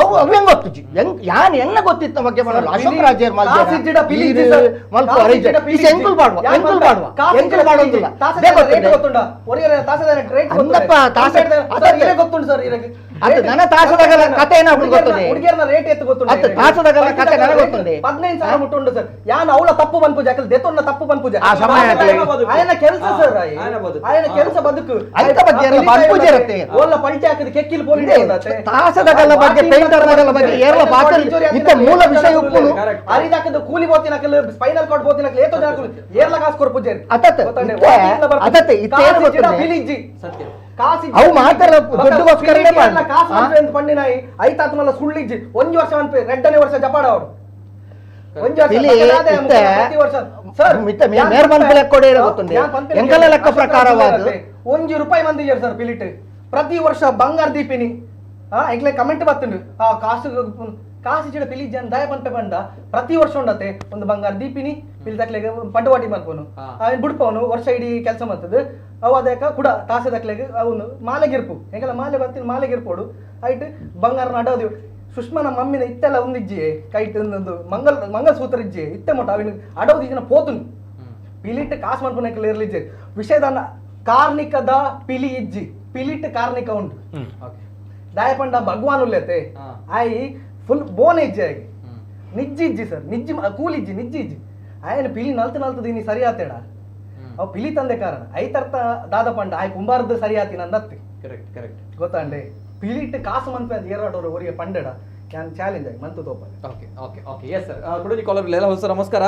ಅವು ಅವು ಗೊತ್ತಿಜ್ಜಿ ಯಾನ್ ಎನ್ನ ಗೊತ್ತಿತ್ತ ಬಗ್ಗೆ ಮಾಡಲ್ಲ. ಅಶೋಕ್ ರಾಜೇರ್ ಎಂಕುಲ್ ಪಾಡುವ ಎಂಕುಲ್ ಪಾಡುವ ಎಂಕುಲ್ ಪಾಡೊಂದಿಲ್ಲ ಅಂದಪ್ಪ ತಾಸ ಗೊತ್ತುಂಟು ಸರ್. ಅದು ನನ್ನ ತಾಸದಗಲ ಕತೆ ಏನಾಗ್ಬಿಟ್ಟು ಗೊತ್ತದೆ ಹುಡುಗಿಯರ್ನ ರೇಟ್ ಎತ್ತು ಗೊತ್ತುಂಟು. ಅದು ತಾಸದಗಲ ಕತೆ ನನಗೆ ಗೊತ್ತುಂಟು. 15,000 ಮುಟ್ಟುಂಡು ಸರ್. ಯಾನ್ ಅವಳ ತಪ್ಪು ಬನ್ಪುಜೆ ಅಕಲ್ ದೆತೊನ್ನ ತಪ್ಪು ಬನ್ಪುಜೆ ಆ ಸಮಯ ಆಯನ ಕೆಲಸ ಸರ್. ಆಯನ ಕೆಲಸ ಬದುಕು ಐತ ಬಗ್ಗೆ ಎಲ್ಲ ಬನ್ಪುಜೆ ಇರುತ್ತೆ. ಓಲ್ಲ ಪಲ್ಟಿ ಹಾಕಿದ ಕೆಕ್ಕಿಲ್ ಪೋಲಿ ತಾಸದಗಲ ಬಗ್ಗೆ ಪೇಂಟರ್ನಗಲ ಬಗ್ಗೆ ಏರ್ಲ ಪಾತ್ರ ಇತ್ತ ಮೂಲ ವಿಷಯ ಉಪ್ಪುನು ಅರಿದಾಕದ ಕೂಲಿ ಬೋತಿನಕಲ್ ಸ್ಪೈನಲ್ ಕಾರ್ಡ್ ಬೋತಿನಕಲ್ ಏತೋ ಜನಕಲ್ ಏರ್ಲ ಕಾಸು ಕೊರ್ಪುಜೆ ಅತತ್ ಅತತ್ ಇತ್ತೇನು ಗೊತ್ತುಂಟು ಸತ್ಯ ಅವು ಮಾತ್ರ ದುಡ್ಡುಗೋಸ್ಕರನೇ ಕಾಸು ಪಂಡಿನಾಯಿ ಐತಾತ್ಮಲ್ಲ ಸುಳ್ಳಿಜ್ಜಿ ಒಂಜಿ ವರ್ಷ ಅನ್ಪೆ 2ನೇ ವರ್ಷ ಜಪಾಡ ಅವರು ಎಂಕಲ ಲೆಕ್ಕ ಪ್ರಕಾರವಾದ ಒಂಜಿ ರೂಪಾಯಿ ಮಂದಿಜಾರ್ ಸರ್ ಪಿಲಿಟ್ ಪ್ರತಿ ವರ್ಷ ಬಂಗಾರ ದೀಪಿನಿ ಎಂಕ್ಲೆ ಕಮೆಂಟ್ ಬತ್ತುಂಡು ಆ ಕಾಸು ಕಾಸು ಇಚ್ಚಿಡ ಪಿಲಿ ಜನ ದಯ ಪನ್ಪೆ ಪಂಡ ಪ್ರತಿ ವರ್ಷ ಉಂಡತೆ ಒಂದು ಬಂಗಾರ ದೀಪಿನಿ ಪಿಲಿ ತಕ್ಲೆಗ್ ಪಡ್ಡುವಾಟಿ ಮಲ್ಪನು ಬುಡ್ಪವನು ವರ್ಷ ಇಡೀ ಕೆಲಸ ಮಾಡ್ತದೆ ಅವು ಅದಕ್ಕ ಕುಡ ತಾಸೆ ತಕ್ಲೆಗ್ ಅವನು ಮಾಲೆಗಿರ್ಪು ಎಂಕೆಲ್ಲ ಮಾಲೆ ಬರ್ತೀನಿ ಮಾಲೆಗಿರ್ಪೋಡು ಐಟ್ ಬಂಗಾರ ನಡೋದು ಸುಷ್ಮನ ಮಮ್ಮಿನ ಇತ್ತೆಲ್ಲ ಒಂದಿಜ್ಜಿ ಕೈಟ್ ಒಂದು ಮಂಗಲ್ ಮಂಗಲಸೂತ್ರ ಇಜ್ಜಿ ಇತ್ತೆ ಮೊಟ್ಟ ಅವಿನ ಅಡೋದು ಇಜ್ಜಿನ ಪೋತುನು ಪಿಲಿಟ್ ಕಾಸು ಮನ್ಪುನಕ್ಲೆ ಇರ್ಲಿಜ್ಜಿ ವಿಷಯದ ಕಾರ್ಣಿಕದ ಪಿಲಿ ಇಜ್ಜಿ ಪಿಲಿಟ್ ಕಾರ್ಣಿಕ ಉಂಟು ದಾಯಪಂಡ ಭಗವಾನ್ ಉಲ್ಲೇತೆ ಆಯಿ ಫುಲ್ ಬೋನ್ ಇಜ್ಜಿ ಆಗಿ ನಿಜ್ಜಿ ಇಜ್ಜಿ ಸರ್ ನಿಜ್ಜಿ ಕೂಲಿಜ್ಜಿ ನಿಜ್ಜಿ ಇಜ್ಜಿ ಆಯನ ಪಿಲಿ ನಲ್ತು ನಲ್ತು ದಿನಿ ಸರಿ ಆತೇಡ ಅವು ಪಿಲಿ ತಂದೆ ಕಾರಣ ಐತರ್ಥ ದಾದ ಪಂಡ ಆಯ್ ಕುಂಬಾರದ್ದು ಸರಿ ಆತಿ ನಂದತ್ತಿ ಕರೆಕ್ಟ್ ಕರೆಕ್ಟ್ ಗೊತ್ತಾಂಡೆ ಪಿಲಿಟ್ ಕಾಸು ಮನ್ಪೆ ಅದು ಏರಾಡೋರು ಅವರಿಗೆ ಪಂಡೆಡ can challenge ಆಗಿ ಮಂತು ತೋಪ. Okay okay okay yes sir. ಕುಡೋಜಿ ಕಾಲರ್ ಇಲ್ಲ. ಸರ್ ನಮಸ್ಕಾರ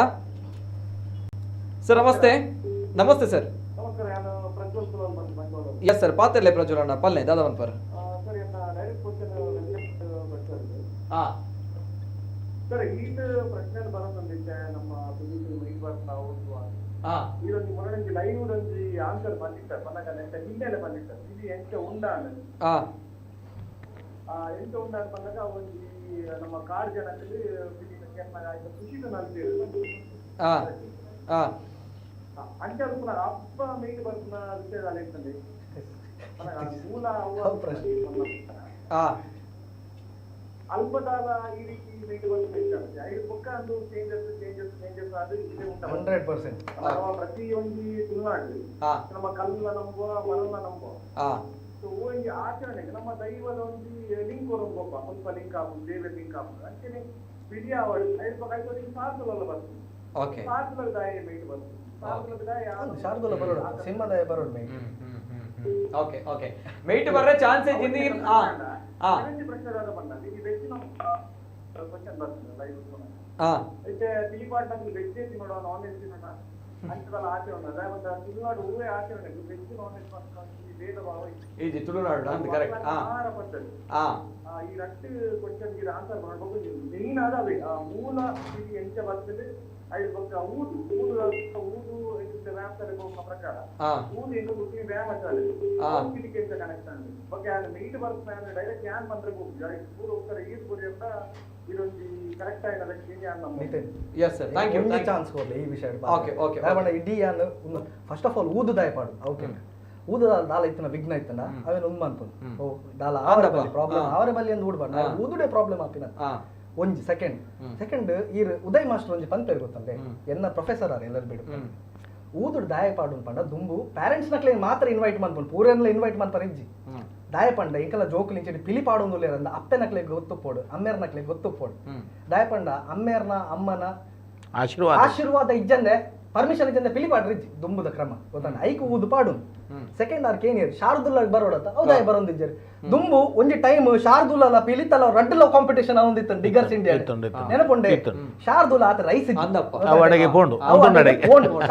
ಸರ್. ನಮಸ್ತೆ ನಮಸ್ತೆ ಸರ್. ಎಸ್ ಸರ್ ಪಾತಿರ್ಲೆ ಪ್ರಜ್ವಲ್ ಅಣ್ಣ ಪಲ್ಲೆ ದಾದಾ ಪರ್. ಸರ್ ಈಗ ಪ್ರಶ್ನೆ ಬರೋದಂದಿತ್ತೆ ನಮ್ಮ ಇದೊಂದು ಮೊದಲೊಂಜಿ ಲೈವ್ ಒಂಜಿ ಆನ್ಸರ್ ಬಂದಿತ್ತ ಪನ್ನಗ ನೆಟ್ಟ ಹಿನ್ನೆಲೆ ಬಂದಿತ್ತ ಇದು ಎಂಚ ಉಂಡಾನ ಎಂಚ ಉಂಡಾನ ಪನ್ನಗ ಒಂಜಿ ನಮ್ಮ ಕಾಡ್ ಜನಕ್ಕೆ ಖುಷಿದ ನಲ್ತೇವೆ ಅಂಚ ಅಪ್ಪ ಮೇಲ್ ಬರ್ಪುನ ವಿಷಯದಲ್ಲಿ ಇರ್ತದೆ ಮೂಲ ಅಲ್ಪದಾಲ ಈ ರೀತಿ ಮೇಲ್ ಬರ್ಪುನ ಐದು ಪಕ್ಕ ಒಂದು ಚೇಂಜಸ್ ಚೇಂಜಸ್ ಚೇಂಜಸ್ ಅದು ಇದೆ ಉಂಟು 100%. ಪ್ರತಿಯೊಂದು ತುಳುನಾಡು ನಮ್ಮ ಕಲ್ಲ ನಂಬುವ ಮರಲ್ಲ ನಂಬುವ ಸೊ ಒಂಜಿ ಆಚರಣೆಗೆ ನಮ್ಮ ದೈವದ ಒಂಜಿ ಲಿಂಕ್ ಒರೊಂದು ಸ್ವಲ್ಪ ಲಿಂಕ್ ಆಪುಂಡು, ದೇವರ ಲಿಂಕ್ ಆಪುಂಡು. ಅಂಚನೆ ಪಿಲಿ ಆವಡ್ ಐಲ್ಪ ಐತೊಟ್ಟಿಗೆ ಶಾರ್ದೂಲ ಬರ್ತದೆ. ಶಾರ್ದೂಲದ ದಾಯ ಮೇಟ್ ಬರ್ತದೆ. ಶಾರ್ದೂಲದ ದಾಯ ಶಾರ್ದೂಲ ಬರೋಡು, ಸಿಂಹದಾಯ ಬರೋಡು ಮೇಟ್. ಓಕೆ ಓಕೆ, ಮೇಟ್ ಬರ್ರೆ ಚಾನ್ಸ್ ಜಿಂದಗಿ. ಆ ಪ್ರಶ್ನೆ ದಾದ ಬಂದ ಈ ವೆಜ್ ಕ್ವಶನ್ ಬರ್ತದೆ ಲೈವ್. ಇತ್ತೆ ಪಿಲಿ ಪಾಡ್ನಂಗೆ ವೆಜ್ ತಿನ್ನೋಣ ನಾನ್ ವೆಜ್ ತಿನ್ನೋಣ ಅಂಚದಲ್ಲ ಆಚರಣೆ ಅದ ತುಳುನಾಡು ಹೂವೇ ಆಚರಣೆ ವೆಜ್ ನಾನ್ ವೆಜ್ ಭೇದ ಭಾವ ಇಜ್ಜಿ ತುಳುನಾಡು ಅಂದ್ ಕರೆಕ್ಟ್. ಆಹಾರ ಪದ್ಧತಿ ಈ ರಟ್ಟು ಕ್ವಶನ್ ಗೆ ಆನ್ಸರ್ ಮಾಡ್ಬೇಕು. ಮೇನ್ ಆದ ಅವೇ ಆ ಮೂಲ ಇದು ಎಂಚ ಬರ್ತದೆ ಐದು ಬೊಕ್ಕ ಊದು ಊದು ಊದು ವ್ಯಾಪಾರ ಹೋಗುವ ಪ್ರಕಾರ ಊದು ಎಂತ ಗೊತ್ತಿ ವ್ಯಾಯಾಮ ಚಾಲೆ ಇದಕ್ಕೆ ಎಂತ ಕನೆಕ್ಟ್ ಆಗಿದೆ ಬಗ್ಗೆ ಮೀಟ್ ಬರ್ತ ಡೈರೆಕ್ಟ್ ಯಾನ್ ಬಂದ್ರೆ ಹೋಗುದು ಪೂರ ಹೋಗ್ತಾರೆ ಈದ್ ಕೊಡಿ ಅಂತ ಇದೊಂದು ಕರೆಕ್ಟ್ ಆಗಿ yes sir, thank you. ಒಂದು ಚಾನ್ಸ್ ಕೊಡ್ಲಿ ಈ ವಿಷಯ. ಓಕೆ ಓಕೆ, ದಾಯಪಂಡ ಇಡೀ ಯಾನ್ ಫಸ್ಟ್ ಆಫ್ ಆಲ್ ಊದು ದಾಯಪಾಡು. ಓಕೆ, ಊದು ದಾಲ ಇತ್ತನ ವಿಘ್ನ ಇತ್ತನ ಅವೇನು ಉಂದು ಅನ್ಪುಂಡು. ಓ ದಾಲ ಆವರ ಬಲ್ಲಿ ಪ್ರಾಬ್ಲಮ್, ಆವರ ಬಲ್ಲಿ ಅಂದ್ ಊಡ್ಬಾರ್ದು, ಊದುಡೆ ಪ್ರಾಬ್ಲಮ್ ಆಪಿನ ಒಂಜಿ. ಸೆಕೆಂಡ್ ಸೆಕೆಂಡ್ ಈ ಉದಯ್ ಮಾಸ್ಟರ್ ಒಂಜಿ ಪಂಪೇರ್ ಗೊತ್ತಂದೆ ಎನ್ನ ಪ್ರೊಫೆಸರ್ ಆರ್ ಎಲ್ಲರೂ ಬಿಡು. ಊದುಡು ದಾಯ ಪಾಡು ಪಂಡ ದುಂಬು ಪ್ಯಾರೆಂಟ್ಸ್ ನಕ್ಲೆ ಮಾತ್ರ ಇನ್ವೈಟ್ ಮನ್ಪುಂಡು, ಪೂರೆನ್ಲ ಇನ್ವೈಟ್ ಮನ್ಪರ ಇಜ್ಜಿ. ದಾಯ ಪಂಡ ಇಂಕಲ ಜೋಕುಲು ಇಂಚಿ ಪಿಲಿ ಪಾಡೊಂದುಲ್ಲೇರಂದ ಅಪ್ಪೆ ನಕ್ಲೆ ಗೊತ್ತುಪ್ಪೋಡು, ಅಮ್ಮೇರ್ ನಕ್ಲೆ ಗೊತ್ತುಪ್ಪೋಡು. ದಾಯ ಪಂಡ ಅಮ್ಮೇರ್ನ ಅಮ್ಮನ ಆಶೀರ್ವಾದ ಆಶೀರ್ವಾದ ಇಜ್ಜಂದೆ ಪರ್ಮಿಷನ್ ಇಜ್ಜಂದೆ ಪಿಲಿ ಪಾಡ್ರಿ ಇಜ್ಜಿ ದುಂಬುದ ಕ್ರಮ ಗೊತ್ತಂಡ ಐಕು ಊದು ಪಾಡು. ಸೆಕೆಂಡ್ ಆರ್ ಕೇನಿಯರ್ ಶಾರ್ದುಲ್ಲ ಬರೋಡತ್ತ ಹೌದಾಯ ಬರೋದಿಜ್ಜರಿ ದುಂಬು ಒಂಜಿ ಟೈಮ್ ಶಾರ್ದುಲ್ಲ ಪಿಲಿತಲ ರಡ್ಡುಲ ಕಾಂಪಿಟೇಷನ್ ಅವೊಂದಿತ್ತು ಡಿಗರ್ಸ್ ಇಂಡಿಯಾ ನೆನಪುಂಡೆ. ಶಾರ್ದುಲ ಆತ ರೈಸ್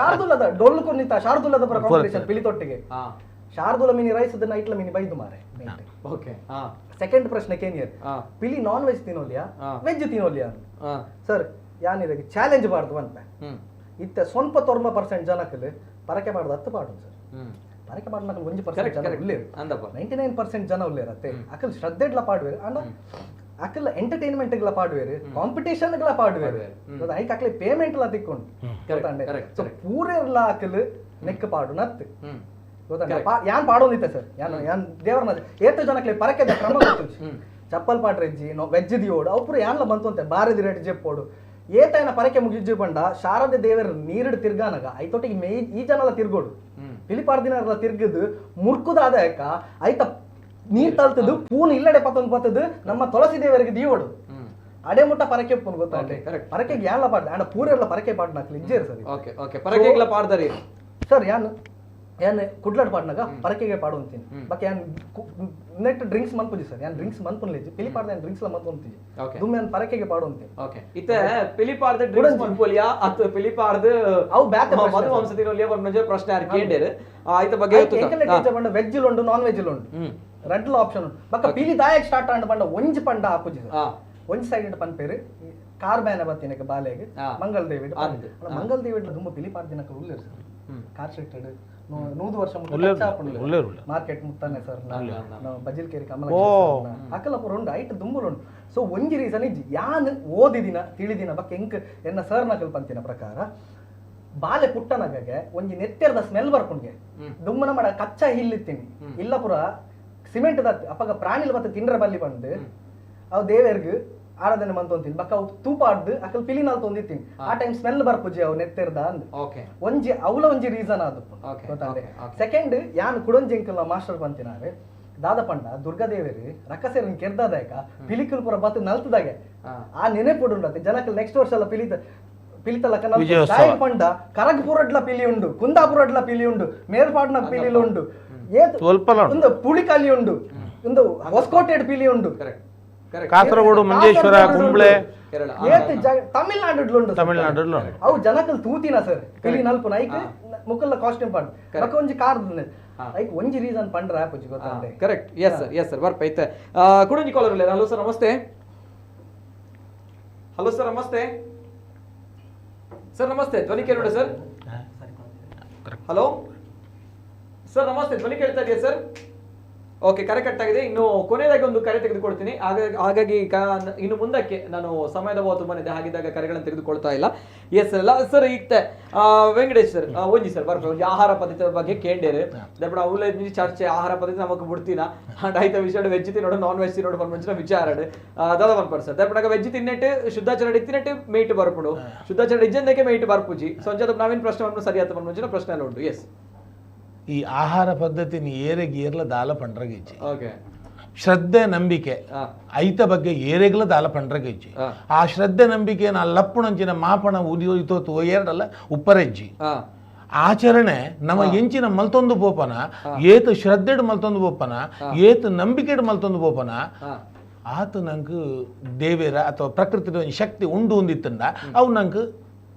ಶಾರ್ದುಲದ ಡೊಲ್ಲು ಕೊನ್ನಿತ್ತ ಶಾರ್ದುಲದ ಪರ ಕಾಂಪಿಟೇಷನ್ ಪಿಲಿತೊಟ್ಟಿಗೆ. ಶಾರ್ದುಲ ಮಿನಿ ರೈಸ್ ನೈಟ್ಲ ಮಿನಿ ಬೈದು ಮಾರೆ. ಓಕೆ, ಸೆಕೆಂಡ್ ಪ್ರಶ್ನೆ ಕೇನಿಯರ್ ಪಿಲಿ ನಾನ್ ವೆಜ್ ತಿನ್ನೋಲಿಯಾ ವೆಜ್ ತಿನ್ನೋಲಿಯಾ? ಸರ್ ಯಾನಿರಗೆ ಚಾಲೆಂಜ್ ಬಾರ್ದು ಅಂತ ಇತ್ತೆ ಸ್ವಲ್ಪ 90% ಜನಕ್ಕೆ ಪರಕೆ ಬಾರ್ದು ಹತ್ತು ಪಾಡು ಸರ್. ಪರಕೆ ಪಾಡ್ನಕಲ್ 1% ಜನ ಉಲ್ಲೇರು, 99% ಜನ ಉಲ್ಲೇರತ್ತೆ. ಅಕಲ್ ಶ್ರದ್ಧೆಡ್ಲ ಪಾಡುವೇರು ಅಂಡ ಅಕಲ್ ಎಂಟರ್ಟೈನ್ಮೆಂಟ್ಗಳ ಪಾಡುವೇರು, ಕಾಂಪಿಟೇಷನ್ಗಳ ಪಾಡುವೇರು. ಐಕ್ ಅಕ್ಲೆ ಪೇಮೆಂಟ್ ಲ ತಿಕ್ಕೊಂಡು ಗೊತ್ತಂಡೆ. ಸೊ ಪೂರೆರ್ಲ ಅಕಲ್ ನೆಕ್ ಪಾಡು ನತ್ತು ಗೊತ್ತಂಡ. ಯಾನ್ ಪಾಡೋದಿತ್ತೆ ಸರ್, ಯಾನ್ ಯಾನ್ ದೇವರನ ಏತ ಜನಕ್ಲೆ ಪರಕೆದ ಕ್ರಮ ಗೊತ್ತು. ಚಪ್ಪಲ್ ಪಾಡ್ರೆಜ್ಜಿ ವೆಜ್ ದಿಯೋಡು ಅವು ಪೂರ ಯಾನ್ಲ ಬಂತು ಅಂತೆ ಬಾರದಿ ರೇಟ್ ಜೆಪ್ಪೋಡು. ಏತೈನ ಪರಕೆ ಮುಗಿಜ್ಜು ಪಂಡ ಶಾರದೆ ದೇವರ ನೀರುಡು ತಿರ್ಗಾನಗ ಐತೊಟ್ಟಿಗೆ ಮೇ ಈ ಜನಲ ತಿರ್ಗೋಡು ಪಿಲಿಪಾರ್ದಿನ ತಿರ್ಗದು ಮುರ್ಕುದಾದಕ ಐತ ನೀರ್ ತಲ್ತದು ಪೂನ್ ಇಲ್ಲಡೆ ಪತ್ತೊಂದು ಪತ್ತದು ನಮ್ಮ ತುಳಸಿ ದೇವರಿಗೆ ದಿಯೋಡು ಅಡೆ ಮುಟ್ಟ ಪರಕೆ ಪೂನ್ ಗೊತ್ತಾಗ್ತದೆ. ಪರಕೆಗೆ ಯಾನ್ಲ ಪಾಡ್ದ ಅಂಡ ಪೂರೆಲ್ಲ ಪರಕೆ ಪಾಡ್ನಾಕ್ಲಿ ಇಜ್ಜೇರು ಸರ್. ಓಕೆ ಓಕೆ, ಪರಕೆಗ್ಲ ಪಾಡ್ದಾರಿ ಸರ್. ಯಾನ್ ಯಾನ್ ಕುಡ್ಲಾಡ್ ಪಾಡ್ನಾಗ ಪರಕೆಗೆ ಪಾಡುವಂತೀನಿ. ಬಾಕಿ ಯಾನ್ ನೆಟ್ ಡ್ರಿಂಕ್ಸ್ ಮನ್ಪುಜಿ ಸರ್, ಯಾನ್ ಡ್ರಿಂಕ್ಸ್ ಮನ್ಪುನ್ಲೇಜಿ ಪಿಲಿ ಪಾಡ್ದ ಯಾನ್ ಡ್ರಿಂಕ್ಸ್ ಲ ಮನ್ಪುಂತಿಜಿ ದುಮ್ಮೆ ಯಾನ್ ಪರಕೆಗೆ ಪಾಡುವಂತೀನಿ. ಓಕೆ, ಇತ್ತೆ ಪಿಲಿ ಪಾಡ್ದ ಡ್ರಿಂಕ್ಸ್ ಮನ್ಪೊಲಿಯಾ ಅತ್ ಪಿಲಿ ಪಾಡ್ದ ಅವು ಬ್ಯಾತೆ ಮಧು ಮಾಂಸ ತಿನ್ನೊಲಿಯಾ ಪನ್ಪುನ ಪ್ರಶ್ನೆ ಯಾರ್ ಕೇಂಡೇರು ಐತ ಬಗ್ಗೆ ಎಂಕಲ್ನೆ ಟೀಚರ್ ಪಂಡ ವೆಜ್ ಉಂಡು ನಾನ್ ವೆಜ್ ಉಂಡು ರಡ್ಲ ಆಪ್ಷನ್ ಉಂಡು. ಬಕ್ಕ ಪಿಲಿ ದಾಯಕ್ ಸ್ಟಾರ್ಟ್ ಆಂಡ್ ಪಂಡ ಒಂಜಿ ಪಂಡ ಆಪುಜಿ ಸರ್. ಒಂಜಿ ಸೈಡ್ ಪನ್ಪೇರು ಕಾರ್ ಬ್ಯಾನ ಬತ್ತಿನಕ ಬಾಲೆಗ್ ಮಂಗಲ್ ದೇವಿಡ್ ಮಂಗಲ್ ದೇವಿಡ್ ದುಂಬು ಪಿಲಿ ಪಾಡ್ದಿನಕ ಉಲ್ಲೇರು ಸರ್. ಕಾರ್ ಸೆಟ್ಟೆಡ್ 100 ವರ್ಷ ಮಾರ್ಕೆಟ್ ಮುತ್ತಾನೆ ಸರ್, ಬಜಿಲ್ಕೇರಿ ಕಮಲ ಅಕಲಪುರ ಉಂಡು ಐಟ್ ದುಂಬುಲು ಉಂಡು. ಸೊ ಒಂಜಿ ರೀಸನ್ ಇಜ್ಜಿ ಯಾನ್ ಓದಿದಿನ ತಿಳಿದಿನ ಬಕ್ಕ ಎಂಕ್ ಎನ್ನ ಸರ್ ನಕಲ್ ಪಂತಿನ ಪ್ರಕಾರ ಬಾಲೆ ಪುಟ್ಟನಗಗೆ ಒಂಜಿ ನೆತ್ತೆರದ ಸ್ಮೆಲ್ ಬರ್ಪುಂಡ್ಗೆ ದುಮ್ಮನ ಮಾಡ ಕಚ್ಚಾ ಹಿಲ್ಲಿತ್ತೀನಿ ಇಲ್ಲ ಪುರ ಸಿಮೆಂಟ್ ದತ್ ಅಪ್ಪಗ ಪ್ರಾಣಿಲ್ ಬತ್ತ ತಿಂಡ್ರ ಬಲ್ಲಿ ಬಂದು ಅವು ದೇವೆರ್ಗ್ ಆರಾಧನೆ ಮಂತೊಂತೀನಿ ಬಕ್ಕ ಅವು ತೂಪ ಆಡ್ದು ಅಕಲ್ ಪಿಲಿನಾಲ್ ತೊಂದಿತ್ತೀನಿ ಆ ಟೈಮ್ ಸ್ಮೆಲ್ ಬರ್ಪುಜಿ ಅವು ನೆತ್ತೆರ್ದ ಅಂದ್ ಒಂಜಿ ಅವಲ ಒಂಜಿ ರೀಸನ್ ಅದು ಗೊತ್ತಾಂಡೆ. ಸೆಕೆಂಡ್ ಯಾನ್ ಕುಡೊಂಜಿ ಎಂಕಲ್ನ ಮಾಸ್ಟರ್ ಬಂತಿನಾರೆ ದಾದ ಪಂಡ ದುರ್ಗಾದೇವರು ರಕ್ಕಸೇರನ್ ಕೆರ್ದಾದಾಯಕ ಪಿಲಿಕುಲ್ ಪುರ ಬತ್ತು ನಲ್ತದಾಗೆ ಆ ನೆನೆಪುಡುಂಡತೆ ಜನಕಲ್ ನೆಕ್ಸ್ಟ್ ವರ್ಷ ಎಲ್ಲ ಪಿಲಿತ ಪಿಲಿತಲಕ ಪಂಡ ಕರಗ್ಪುರಡ್ಲ ಪಿಲಿ ಉಂಡು, ಕುಂದಾಪುರಡ್ಲ ಪಿಲಿ ಉಂಡು, ಮೇಲ್ಪಾಡ್ನ ಪಿಲಿಲು ಉಂಡು, ಒಂದು ಪುಳಿಕಾಲಿ ಉಂಡು, ಒಂದು ಹೊಸಕೋಟೆ ಪಿಲಿ ಉಂಡು, ಕಾಸರಗೋಡು, ಮಂಜೇಶ್ವರ, ಕುಂಬ್ಳೆ, ತಮಿಳ್ನಾಡು ಉಂಡು, ತಮಿಳ್ನಾಡು ಅವು ಜನಕಲ್ ತೂತಿನ ಸರ್ ಪಿಲಿ ನಲ್ಪು ನೈಕ್ ಮುಕಲ್ಲ ಕಾಸ್ಟ್ಯೂಮ್ ಪಂಡ್ ಬೊಕ ಒಂಜಿ ಕಾರ್ ಐಕ್ ಒಂಜಿ ರೀಸನ್ ಪಂಡ್ರ ಆಪುಜಿ ಗೊತ್ತಂಡೆ. Correct, yes sir, yes sir. ಬರ್ಪ ಐತೆ ಕುಡಂಜಿ ಕಾಲರ್ ಇಲ್ಲ. ಹಲೋ ಸರ್ ನಮಸ್ತೆ. ಹಲೋ ಸರ್ ನಮಸ್ತೆ. ಸರ್ ನಮಸ್ತೆ, ಧ್ವನಿ ಕೇಳೋಣ ಸರ್. ಹಲೋ ಸರ್ ನಮಸ್ತೆ, ಧ್ವನಿ ಕೇಳ್ತಾ ಇದೆಯಾ ಸರ್? ಓಕೆ, ಕರೆ ಕಟ್ ಆಗಿದೆ. ಇನ್ನು ಕೊನೆಯದಾಗಿ ಒಂದು ಕರೆ ತೆಗೆದುಕೊಳ್ತೀನಿ. ಹಾಗಾಗಿ ಇನ್ನು ಮುಂದಕ್ಕೆ ನಾನು ಸಮಯದ ಅಭಾವ ತುಂಬಾನೇ ಇದೆ, ಹಾಗಿದ್ದಾಗ ಕರೆಗಳನ್ನು ತೆಗೆದುಕೊಳ್ತಾ ಇಲ್ಲ. ಎಸ್ ಸರ್, ಈಗ ವೆಂಕಟೇಶ್ ಸರ್ ಒಂಜಿ ಸರ್ ಬರ್ಪ ಒಂಜಿ ಆಹಾರ ಪದ್ಧತಿ ಬಗ್ಗೆ ಕೇಂಡೇರು ದರ್ಪಣ ಅವಲೇ ಚರ್ಚೆ ಆಹಾರ ಪದ್ಧತಿ ನಮಕ್ ಬಿಡ್ತೀನ ಅಂಡ್ ಆಯ್ತ ವಿಷಯ ವೆಜ್ ತಿನ್ನೋಡು ನಾನ್ ವೆಜ್ ತಿನ್ನೋಡು ಪನ್ಪಂಚಿನ ವಿಚಾರ ದಾದ ಪನ್ಪರ್ ಸರ್. ದರ್ಪಣಗ ವೆಜ್ ತಿನ್ನೆಟ್ಟು ಶುದ್ಧಾಚರಣೆ ತಿನ್ನೆಟ್ಟು ಮೇಟ್ ಬರ್ಪುಡು, ಶುದ್ಧಾಚರಣೆ ಇಜ್ಜಂದಕ್ಕೆ ಮೇಟ್ ಬರ್ಪುಜಿ. ಸೊ ಅಂಚಾದ ನಾವೇನು ಪ್ರಶ್ನೆ ಸರಿಯಾದ ಪನ್ಪಂಚಿನ ಪ್ರಶ್ನೆ ಎಲ್ಲ ಉಂಟು. ಎಸ್ ಈ ಆಹಾರ ಪದ್ಧತಿನ ಏರೆಗ್ ಏರ್ಲ ದಾಲ ಪಂಡ್ರಗಿಜ್ಜಿ. ಶ್ರದ್ಧೆ ನಂಬಿಕೆ ಐತ ಬಗ್ಗೆ ಏರೆಗ್ಲ ದಾಲ ಪಂಡ್ರಗಿಜ್ಜಿ. ಆ ಶ್ರದ್ಧೆ ನಂಬಿಕೆನ ಲಪ್ಪುಣಂಚಿನ ಮಾಪಣ ಉದಿತೋತು ಏರಡಲ್ಲ ಉಪ್ಪರೆಜ್ಜಿ. ಆಚರಣೆ ನಮ್ಮ ಎಂಚಿನ ಮಲ್ತೊಂದು ಪೋಪನ, ಏತು ಶ್ರದ್ಧೆಡ್ ಮಲ್ತೊಂದು ಪೋಪನ, ಏತು ನಂಬಿಕೆಡ್ ಮಲ್ತೊಂದು ಪೋಪನ, ಆತ ನಂಗೆ ದೇವೇರ ಅಥವಾ ಪ್ರಕೃತಿದ ಒಂಜಿ ಶಕ್ತಿ ಉಂಡು ಉಂದಿತ್ತಂಡ ಅವು ನಂಗೆ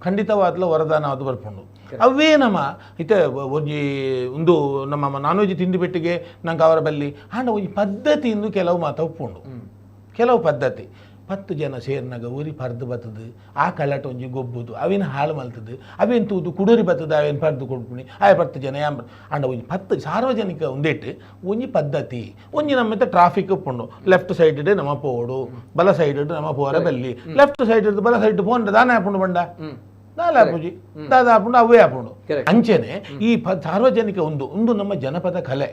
ಖಂಡಿತವಾದ್ಲ ವರದಾನ ಅದು ಬರ್ಪುಂಡು. ಅವೇ ನಮ್ಮ ಇತ್ತೆ ಒಂಜಿ ಒಂದು ನಮ್ಮ ನಾನ್ ವೆಜ್ ತಿಂದು ಬೆಟ್ಟಿಗೆ ನಂಗೆ ಅವರ ಬಲ್ಲಿ ಆಂಡ ಒಂಜಿ ಪದ್ಧತಿ ಇಂದು ಕೆಲವು ಮಾತ ಉಪ್ಪುಂಡು. ಕೆಲವು ಪದ್ಧತಿ 10 ಜನ ಸೇರಿನಾಗ ಊರಿ ಪರ್ದು ಬತ್ತದು, ಆ ಕಳ್ಳಟ ಒಂಜಿ ಗೊಬ್ಬುದು, ಅವೇನು ಹಾಳು ಮಲ್ತದು, ಅವೇನು ತೂದು ಕುಡೂರಿ ಬತ್ತದ, ಅವೇನು ಪರ್ದು ಕೊಡ್ಪುಣಿ ಆಯ 10 ಜನ ಯಾಂಬ ಅಂಡ ಒಂಜಿ 10 ಸಾರ್ವಜನಿಕ ಒಂದೇಟ್ ಒಂಜಿ ಪದ್ಧತಿ ಒಂಜಿ ನಮ್ಮ ಟ್ರಾಫಿಕ್ ಉಪ್ಪುಂಡು. ಲೆಫ್ಟ್ ಸೈಡ್ ನಮ್ಮ ಪೋಡು, ಬಲ ಸೈಡ್ ನಮ್ಮ ಪೋರ ಬಲ್ಲಿ, ಲೆಫ್ಟ್ ಸೈಡ್ ಬಲ ಸೈಡ್ ಪೋಂಡ ದಾನ ಹಾಪುಂಡು ಬಂಡ ದಾಲ ಆಪುಜಿ ದಾದ ಆಪುಂಡು ಅವೇ ಆಪುಂಡು. ಅಂಚೆನೆ ಈ ಸಾರ್ವಜನಿಕ ಒಂದು ಒಂದು ನಮ್ಮ ಜನಪದ ಕಲೆ